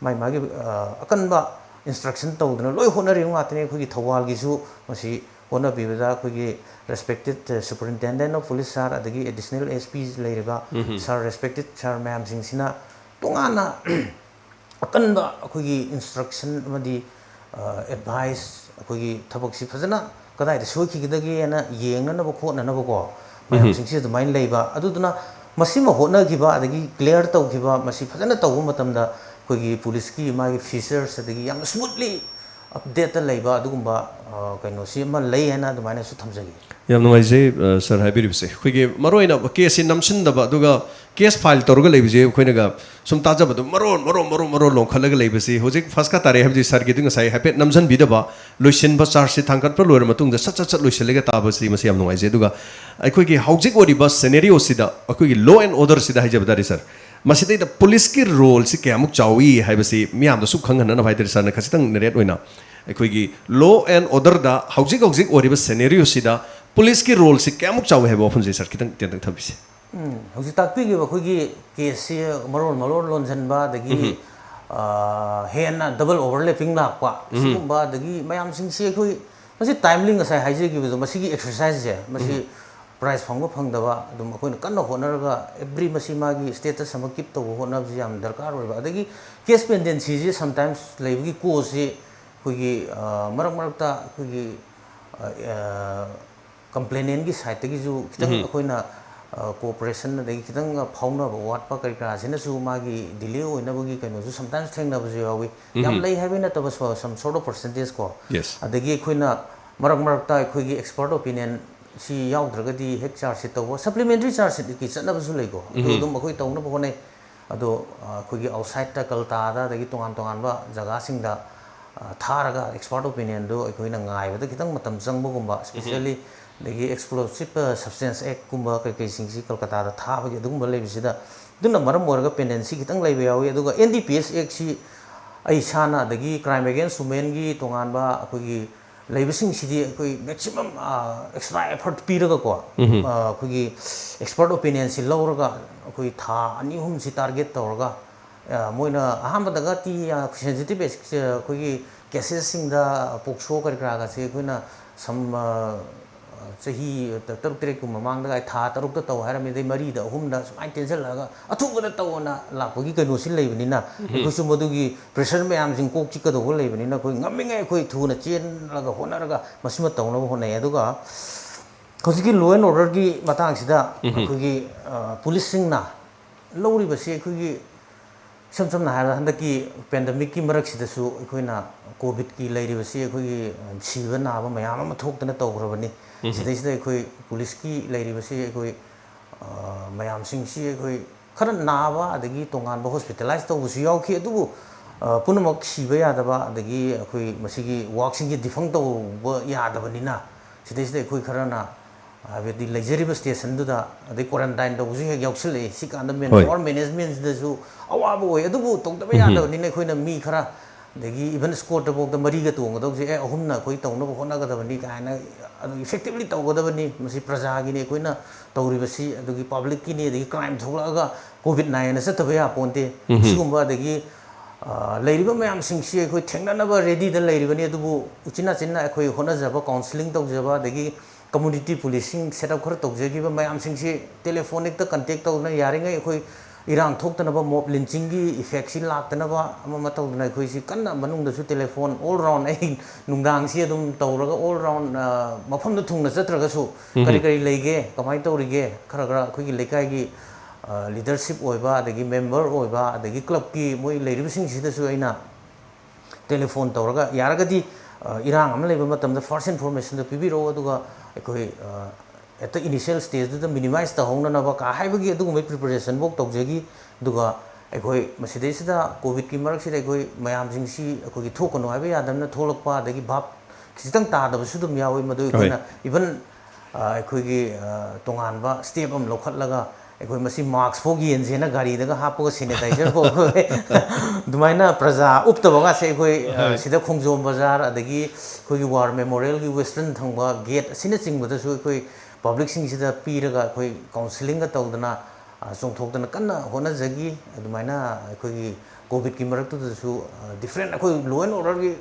ꯃꯥꯒꯤ ꯃꯥꯒꯤ, ꯑ, ꯑꯀꯟꯕ instruction ꯇꯧꯗꯅ ꯂꯣꯏ ꯍꯣꯠꯅꯔꯤꯕ ꯉꯥꯛꯇꯅꯤ꯫ ꯑꯩꯈꯣꯏꯒꯤ ꯊꯧꯕꯥꯜꯒꯤꯁꯨ ꯃꯁꯤ ꯍꯣꯠꯅꯕꯤꯕꯗ ꯑꯩꯈꯣꯏꯒꯤ respected, ꯑ, superintendent of police sir, ꯑꯗꯒꯤ additional S P ꯂꯩꯔꯤꯕ sir, respected sir ꯃꯌꯥꯝꯁꯤꯡꯁꯤꯅ ꯇꯣꯉꯥꯟꯅ ꯑꯀꯟꯕ ꯑꯩꯈꯣꯏꯒꯤ instruction ꯑꯃꯗꯤ, ꯑ, advice, ꯑꯩꯈꯣꯏꯒꯤ ꯊꯕꯛꯁꯤ ꯐꯖꯅ ꯀꯗꯥꯏꯗ ꯁꯣꯏꯈꯤꯒꯗꯒꯦꯅ ꯌꯦꯡꯅꯅꯕ ꯈꯣꯠꯅꯅꯕꯀꯣ, ꯃꯌꯥꯝꯁꯤꯡꯁꯤ ꯑꯗꯨꯃꯥꯏꯅ ꯂꯩꯕ꯫ ꯑꯗꯨꯗꯨꯅ ꯃꯁꯤꯃ ꯍꯣꯠꯅꯈꯤꯕ, ꯑꯗꯒꯤ clear ꯇꯧꯈꯤꯕ, ꯃꯁꯤ ꯐꯖꯅ ꯇꯧꯕ ꯃꯇꯝꯗ ꯑꯩꯈꯣꯏꯒꯤ ꯄꯨꯂꯤꯁꯀꯤ ꯃꯥꯒꯤ features, ꯑꯗꯒꯤ ꯌꯥꯝꯅ smoothly update ꯇ ꯂꯩꯕ ꯑꯗꯨꯒꯨꯝꯕ, ꯑ, ꯀꯩꯅꯣꯁꯤ ꯑꯃ ꯂꯩ ꯍꯥꯏꯅ ꯑꯗꯨꯃꯥꯏꯅꯁꯨ ꯊꯝꯖꯒꯦ꯫ ꯌꯥꯝ ꯅꯨꯡꯉꯥꯏꯖꯩ, ꯑ, sir ꯍꯥꯏꯕꯤꯔꯤꯕꯁꯦ꯫ ꯑꯩꯈꯣꯏꯒꯤ ꯃꯔꯨꯑꯣꯏꯅ case ꯁꯤ ꯅꯝꯁꯤꯟꯗꯕ, ꯑꯗꯨꯒ case file ꯇꯧꯔꯒ ꯂꯩꯕꯁꯦ ꯑꯩꯈꯣꯏꯅꯒ ꯁꯨꯝ ꯇꯥꯖꯕꯗꯣ ꯃꯔꯣꯟ, ꯃꯔꯣꯟ, ꯃꯔꯣꯟ, ꯃꯔꯣꯟ ꯂꯣꯟꯈꯠꯂꯒ ꯂꯩꯕꯁꯤ ꯍꯧꯖꯤꯛ ꯐꯥꯁꯀꯥ ꯇꯥꯔꯦ ꯍꯥꯏꯕꯁꯤ sir ꯒꯤꯗꯨ ꯉꯁꯥꯏ ꯍꯥꯏꯐꯦꯠ ꯅꯝꯁꯤꯟꯕꯤꯗꯕ, ꯂꯣꯏꯁꯤꯟꯕ, charge sheet ꯊꯥꯡꯒꯠꯄ ꯂꯣꯏꯔ ꯃꯇꯨꯡꯗ ꯁꯠ ꯁꯠ ꯁꯠ ꯂꯣꯏꯁꯤꯜꯂꯒ ꯇꯥꯕꯁꯤ ꯃꯁꯤ ꯌꯥꯝ ꯅꯨꯡꯉꯥꯏꯖꯩ꯫ ꯑꯗꯨꯒ ꯑꯩꯈꯣꯏꯒꯤ ꯍꯧꯖꯤꯛ ꯑꯣꯏꯔꯤꯕ scenario ꯁꯤꯗ, ꯑꯩꯈꯣꯏꯒꯤ law and order ꯁꯤꯗ ꯍꯥꯏꯖꯕ ꯇꯥꯔꯦ sir, ꯃꯁꯤꯗꯩꯗ ꯄꯨꯂꯤꯁꯀꯤ role ꯁꯤ ꯀꯌꯥꯃꯨꯛ ꯆꯥꯎꯏ ꯍꯥꯏꯕꯁꯤ ꯃꯤꯌꯥꯝꯗ ꯁꯨꯝ ꯈꯪꯍꯟꯅꯅꯕ ꯍꯥꯏ ꯇꯥꯔꯦ, sir ꯅ ꯈꯖꯤꯛꯇꯪ narrate ꯑꯣꯏꯅ ꯑꯩꯈꯣꯏꯒꯤ law and order ꯗ ꯍꯧꯖꯤꯛ ꯍꯧꯖꯤꯛ ꯑꯣꯏꯔꯤꯕ scenario ꯁꯤꯗ ꯄꯨꯂꯤꯁꯀꯤ role ꯁꯤ ꯀꯌꯥꯃꯨꯛ ꯆꯥꯎꯏ ꯍꯥꯏꯕ ꯋꯥꯐꯝꯁꯦ sir ꯈꯤꯇꯪ ꯇꯦꯟꯇꯛ ꯊꯝꯕꯤꯁꯦ꯫ ꯎꯝ, ꯍꯧꯖꯤꯛ ꯇꯥꯛꯄꯤꯈꯤꯕ ꯑꯩꯈꯣꯏꯒꯤ case ꯁꯤ ꯃꯔꯣꯟ ꯃꯔꯣꯟ ꯂꯣꯟꯁꯤꯟꯕ, ꯑꯗꯒꯤ, ꯑ, ꯍꯦꯟꯅ double overlapping ꯂꯥꯛꯄ, ꯁꯤꯒꯨꯝꯕ, ꯑꯗꯒꯤ ꯃꯌꯥꯝꯁꯤꯡꯁꯤ ꯑꯩꯈꯣꯏ ꯃꯁꯤ timely, ꯉꯁꯥꯏ ꯍꯥꯏꯖꯈꯤꯕꯗꯣ, ꯃꯁꯤꯒꯤ exercise ꯁꯦ, ꯃꯁꯤ prize ꯐꯪꯕ ꯐꯪꯗꯕ ꯑꯗꯨꯝ ꯑꯩꯈꯣꯏꯅ ꯀꯟꯅ ꯍꯣꯠꯅꯔꯒ every ꯃꯁꯤ ꯃꯥꯒꯤ status ꯑꯃ keep ꯇꯧꯕ ꯍꯣꯠꯅꯕꯁꯤ ꯌꯥꯝ ꯗꯔꯀꯥꯔ ꯑꯣꯏꯕ꯫ ꯑꯗꯒꯤ case pendency ꯁꯤ sometimes ꯂꯩꯕꯒꯤ cause ꯁꯤ ꯑꯩꯈꯣꯏꯒꯤ, ꯑ, ꯃꯔꯛ ꯃꯔꯛꯇ ꯑꯩꯈꯣꯏꯒꯤ, ꯑ, ꯑ, complainant ꯀꯤ side ꯇꯒꯤꯁꯨ ꯈꯤꯇꯪ ꯑꯩꯈꯣꯏꯅ, ꯑ, cooperation ꯑꯗꯒꯤ ꯈꯤꯇꯪ ꯐꯥꯎꯅꯕ ꯋꯥꯠꯄ ꯀꯔꯤ ꯀꯔꯥꯁꯤꯅꯁꯨ ꯃꯥꯒꯤ delay ꯑꯣꯏꯅꯕꯒꯤ ꯀꯩꯅꯣꯁꯨ sometimes ꯊꯦꯡꯅꯕꯁꯨ ꯌꯥꯎꯏ꯫ ꯌꯥꯝ ꯂꯩ ꯍꯥꯏꯕ ꯅꯠꯇꯕ, so-, some sort of percentage ꯀꯣ꯫ Yes꯫ ꯑꯗꯒꯤ ꯑꯩꯈꯣꯏꯅ ꯃꯔꯛ ꯃꯔꯛꯇ ꯑꯩꯈꯣꯏꯒꯤ expert opinion ꯁꯤ ꯌꯥꯎꯗ꯭ꯔꯒꯗꯤ ꯍꯦꯛ charge sheet ꯇꯧꯕ, supplementary charge sheet ꯀꯤ ꯆꯠꯅꯕꯁꯨ ꯂꯩꯀꯣ꯫ ꯑꯗꯨ ꯑꯗꯨꯝ ꯑꯩꯈꯣꯏ ꯇꯧꯅꯕ ꯍꯣꯠꯅꯩ꯫ ꯑꯗꯣ ꯑꯩꯈꯣꯏꯒꯤ ꯑꯥꯎꯠꯁꯥꯏꯠꯇ ꯀꯜꯀꯇꯥꯗ ꯑꯗꯒꯤ ꯇꯣꯉꯥꯟ ꯇꯣꯉꯥꯟꯕ ꯖꯒꯥꯁꯤꯡꯗ ꯊꯥꯔꯒ ꯑꯦꯛꯁꯄꯥꯔꯠ ꯑꯣꯄꯤꯅꯤꯌꯟꯗꯨ ꯑꯩꯈꯣꯏꯅ ꯉꯥꯏꯕꯗ ꯈꯤꯇꯪ ꯃꯇꯝ ꯆꯪꯕꯒꯨꯝꯕ, especially ꯑꯗꯒꯤ Explosive Substance Actꯀꯨꯝꯕ ꯀꯩꯀꯩꯁꯤꯡꯁꯤ ꯀꯜꯀꯇꯥꯗ ꯊꯥꯕꯒꯤ ꯑꯗꯨꯒꯨꯝꯕ ꯂꯩꯕꯁꯤꯗ, ꯑꯗꯨꯅ ꯃꯔꯝ ꯑꯣꯏꯔꯒ pendency ꯈꯤꯇꯪ ꯂꯩꯕ ꯌꯥꯎꯏ꯫ ꯑꯗꯨꯒ N D P S Actꯁꯤ ꯑꯩ ꯏꯁꯥꯅ ꯑꯗꯒꯤ Crime Against Womenꯒꯤ ꯇꯣꯉꯥꯟꯕ ꯑꯩꯈꯣꯏꯒꯤ ꯂꯩꯕꯁꯤꯡꯁꯤꯗꯤ ꯑꯩꯈꯣꯏ maximum extra effort ꯄꯤꯔꯒꯀꯣ, ꯑꯩꯈꯣꯏꯒꯤ expert opinionꯁꯤ ꯂꯧꯔꯒ ꯑꯩꯈꯣꯏ ꯊꯥ ꯑꯅꯤ ꯑꯍꯨꯝꯁꯤ target ꯇꯧꯔꯒ, ꯃꯣꯏꯅ ꯑꯍꯥꯟꯕꯗꯒꯗꯤ sensitive ꯑꯩꯈꯣꯏꯒꯤ caseꯁꯤꯡꯗ POCSO ꯀꯔꯤ ꯀꯔꯥꯒꯁꯦ ꯑꯩꯈꯣꯏꯅ ꯁꯝ ꯆꯍꯤ ꯇꯔꯨꯛ ꯇꯔꯦꯠꯀꯨꯝꯕ ꯃꯃꯥꯡꯗꯒ ꯊꯥ ꯇꯔꯨꯛꯇ ꯇꯧ ꯍꯥꯏꯔꯝꯃꯤ, ꯑꯗꯩ ꯃꯔꯤꯗ ꯑꯍꯨꯝꯗ ꯁꯨꯃꯥꯏꯅ ꯇꯦꯟꯁꯤꯜꯂꯛꯑꯒ ꯑꯊꯨꯕꯗ ꯇꯧꯑꯣꯅ ꯂꯥꯛꯄꯒꯤ ꯀꯩꯅꯣꯁꯤ ꯂꯩꯕꯅꯤꯅ, ꯑꯩꯈꯣꯏꯁꯨ ꯃꯗꯨꯒꯤ pressure ꯃꯌꯥꯝꯁꯤꯡ ꯀꯣꯛ ꯆꯤꯛꯀꯗꯧꯕ ꯂꯩꯕꯅꯤꯅ, ꯑꯩꯈꯣꯏ ꯉꯝꯃꯤꯉꯩ ꯑꯩꯈꯣꯏ ꯊꯨꯅ ꯆꯦꯜꯂꯒ ꯍꯣꯠꯅꯔꯒ ꯃꯁꯤꯃ ꯇꯧꯅꯕ ꯍꯣꯠꯅꯩ꯫ ꯑꯗꯨꯒ ꯍꯧꯖꯤꯛꯀꯤ law and orderꯒꯤ ꯃꯇꯥꯡꯁꯤꯗ ꯑꯩꯈꯣꯏꯒꯤ ꯄꯨꯂꯤꯁꯁꯤꯡꯅ ꯂꯧꯔꯤꯕꯁꯤ ꯑꯩꯈꯣꯏꯒꯤ ꯏꯁꯝ ꯁꯝꯅ ꯍꯥꯏꯔꯕꯗ ꯍꯟꯗꯛꯀꯤ pandemicꯀꯤ ꯃꯔꯛꯁꯤꯗꯁꯨ ꯑꯩꯈꯣꯏꯅ COVIDꯀꯤ ꯂꯩꯔꯤꯕꯁꯤ ꯑꯩꯈꯣꯏꯒꯤ ꯁꯤꯕ ꯅꯥꯕ ꯃꯌꯥꯝ ꯑꯃ ꯊꯣꯛꯇꯅ ꯇꯧꯈ꯭ꯔꯕꯅꯤ꯫ ꯁꯤꯗꯩꯁꯤꯗ ꯑꯩꯈꯣꯏ ꯄꯨꯂꯤꯁꯀꯤ ꯂꯩꯔꯤꯕꯁꯤ ꯑꯩꯈꯣꯏ ꯃꯌꯥꯝꯁꯤꯡꯁꯤ ꯑꯩꯈꯣꯏ ꯈꯔ ꯅꯥꯕ ꯑꯗꯒꯤ ꯇꯣꯉꯥꯟꯕ hospitalize ꯇꯧꯕꯁꯨ ꯌꯥꯎꯈꯤ꯫ ꯑꯗꯨꯕꯨ ꯄꯨꯝꯅꯃꯛ ꯁꯤꯕ ꯌꯥꯗꯕ ꯑꯗꯒꯤ ꯑꯩꯈꯣꯏ ꯃꯁꯤꯒꯤ workꯁꯤꯡꯁꯤ defunct ꯇꯧꯕ ꯌꯥꯗꯕꯅꯤꯅ, ꯁꯤꯗꯩꯁꯤꯗ ꯑꯩꯈꯣꯏ ꯈꯔꯅ ꯍꯥꯏꯕꯗꯤ ꯂꯩꯖꯔꯤꯕ stationꯗꯨꯗ ꯑꯗꯩ quarantine ꯇꯧꯕꯁꯨ ꯍꯦꯛ ꯌꯥꯎꯁꯤꯜꯂꯛꯏ꯫ ꯁꯤ ꯀꯥꯟꯗ manpower managementꯁꯤꯗꯁꯨ ꯑꯋꯥꯕ ꯑꯣꯏ꯫ ꯑꯗꯨꯕꯨ ꯇꯧꯗꯕ ꯌꯥꯗꯕꯅꯤꯅ ꯑꯩꯈꯣꯏꯅ ꯃꯤ ꯈꯔ, ꯑꯗꯒꯤ even escortꯇꯐꯥꯎꯗ ꯃꯔꯤꯒ ꯇꯣꯡꯒꯗꯧꯕꯁꯦ, ꯑꯦ, ꯑꯍꯨꯝꯅ ꯑꯩꯈꯣꯏ ꯇꯧꯅꯕ ꯍꯣꯠꯅꯒꯗꯕꯅꯤ ꯀꯥꯏꯅ, ꯑꯗꯨ effectively ꯇꯧꯒꯗꯕꯅꯤ꯫ ꯃꯁꯤ ꯄ꯭ꯔꯖꯥꯒꯤꯅꯤ ꯑꯩꯈꯣꯏꯅ ꯇꯧꯔꯤꯕꯁꯤ, ꯑꯗꯨꯒꯤ publicꯀꯤꯅꯤ, ꯑꯗꯒꯤ crime ꯊꯣꯛꯂꯛꯑꯒ COVID ꯅꯥꯏꯅ ꯆꯠꯇꯕ ꯌꯥꯄꯣꯟꯇꯦ꯫ ꯁꯤꯒꯨꯝꯕ ꯑꯗꯒꯤ ꯂꯩꯔꯤꯕ ꯃꯌꯥꯝꯁꯤꯡꯁꯤ ꯑꯩꯈꯣꯏ ꯊꯦꯡꯅꯅꯕ readyꯗ ꯂꯩꯔꯤꯕꯅꯤ꯫ ꯑꯗꯨꯕꯨ ꯎꯆꯤꯟ ꯅꯥꯆꯤꯟꯅ ꯑꯩꯈꯣꯏ ꯍꯣꯠꯅꯖꯕ, counselling ꯇꯧꯖꯕ, ꯑꯗꯒꯤ community policing set up ꯈꯔ ꯇꯧꯖꯈꯤꯕ ꯃꯌꯥꯝꯁꯤꯡꯁꯤ telephonic contact ꯇꯧꯗꯨꯅ ꯌꯥꯔꯤꯉꯩ ꯑꯩꯈꯣꯏ ꯏꯔꯥꯡ ꯊꯣꯛꯇꯅꯕ, mob lynchingꯒꯤ effectꯁꯤ ꯂꯥꯛꯇꯅꯕ ꯑꯃ ꯑꯃ ꯇꯧꯗꯅ ꯑꯩꯈꯣꯏꯁꯤ ꯀꯟꯅ ꯃꯅꯨꯡꯗꯁꯨ telephone all round, ꯑꯩ ꯅꯨꯡꯗꯥꯡꯁꯤ ꯑꯗꯨꯝ ꯇꯧꯔꯒ all round, ꯃꯐꯝꯗ ꯊꯨꯡꯅ ꯆꯠꯇ꯭ꯔꯒꯁꯨ ꯀꯔꯤ ꯀꯔꯤ ꯂꯩꯒꯦ, ꯀꯃꯥꯏꯅ ꯇꯧꯔꯤꯒꯦ, ꯈꯔ ꯈꯔ ꯑꯩꯈꯣꯏꯒꯤ ꯂꯩꯀꯥꯏꯒꯤ leadership ꯑꯣꯏꯕ, ꯑꯗꯒꯤ member ꯑꯣꯏꯕ, ꯑꯗꯒꯤ clubꯀꯤ ꯃꯣꯏ ꯂꯩꯔꯤꯕꯁꯤꯡꯁꯤꯗꯁꯨ ꯑꯩꯅ telephone ꯇꯧꯔꯒ, ꯌꯥꯔꯒꯗꯤ ꯏꯔꯥꯡ ꯑꯃ ꯂꯩꯕ ꯃꯇꯝꯗ first informationꯗꯣ ꯄꯤꯕꯤꯔꯛꯎ, ꯑꯗꯨꯒ ꯑꯩꯈꯣꯏ ꯍꯦꯛꯇ ꯏꯅꯤꯁꯤꯌꯦꯜ ꯁ꯭ꯇꯦꯖꯇꯨꯗ ꯃꯤꯅꯤꯃꯥꯏꯁ ꯇꯧꯍꯧꯅꯅꯕ ꯀꯥ ꯍꯥꯏꯕꯒꯤ ꯑꯗꯨꯒꯨꯝꯕꯒꯤ ꯄ꯭ꯔꯤꯄꯦꯔꯦꯁꯟꯐꯥꯎ ꯇꯧꯖꯈꯤ꯫ ꯑꯗꯨꯒ ꯑꯩꯈꯣꯏ ꯃꯁꯤꯗꯩꯁꯤꯗ ꯀꯣꯚꯤꯗꯀꯤ ꯃꯔꯛꯁꯤꯗ ꯑꯩꯈꯣꯏ ꯃꯌꯥꯝꯁꯤꯡꯁꯤ ꯑꯩꯈꯣꯏꯒꯤ ꯊꯣꯛꯀꯅꯨ ꯍꯥꯏꯕ ꯌꯥꯗꯕꯅ ꯊꯣꯛꯂꯛꯄ, ꯑꯗꯒꯤ ꯚꯥꯞ ꯈꯤꯇꯪ ꯇꯥꯗꯕꯁꯨ ꯑꯗꯨꯝ ꯌꯥꯎꯋꯤ꯫ ꯃꯗꯨ ꯑꯩꯈꯣꯏꯅ ꯏꯚꯟ ꯑꯩꯈꯣꯏꯒꯤ ꯇꯣꯉꯥꯟꯕ ꯁ꯭ꯇꯦꯞ ꯑꯃ ꯂꯧꯈꯠꯂꯒ ꯑꯩꯈꯣꯏ ꯃꯁꯤ ꯃꯥꯛꯁ ꯐꯥꯎ ꯌꯦꯟꯁꯦꯅ ꯒꯥꯔꯤꯗꯒ ꯍꯥꯞꯄꯒ ꯁꯦꯅꯤꯇꯥꯏꯖꯔ ꯐꯥꯎ ꯑꯗꯨꯃꯥꯏꯅ ꯄ꯭ꯔꯖꯥ ꯎꯞꯇꯕꯒꯁꯦ ꯑꯩꯈꯣꯏ ꯁꯤꯗ ꯈꯣꯡꯖꯣꯝ ꯕꯖꯥꯔ, ꯑꯗꯒꯤ ꯑꯩꯈꯣꯏꯒꯤ ꯋꯥꯔ ꯃꯦꯃꯣꯔꯤꯌꯦꯜꯒꯤ ꯋꯦꯁꯇꯔꯟ ꯊꯪꯕ ꯒꯦꯠ ꯑꯁꯤꯅꯆꯤꯡꯕꯗꯁꯨ ꯑꯩꯈꯣꯏ ꯄꯕ꯭ꯂꯤꯛꯁꯤꯡꯁꯤꯗ ꯄꯤꯔꯒ ꯑꯩꯈꯣꯏ ꯀꯥꯎꯟꯁꯤꯂꯤꯡꯒ ꯇꯧꯗꯅ ꯆꯣꯡꯊꯣꯛꯇꯅ ꯀꯟꯅ ꯍꯣꯠꯅꯖꯈꯤ꯫ ꯑꯗꯨꯃꯥꯏꯅ ꯑꯩꯈꯣꯏꯒꯤ ꯀꯣꯚꯤꯗꯀꯤ ꯃꯔꯛꯇꯨꯗꯁꯨ ꯗꯤꯐ꯭ꯔꯦꯟ ꯑꯩꯈꯣꯏ ꯂꯣ ꯑꯦꯟ ꯑꯣꯔꯗꯔꯒꯤ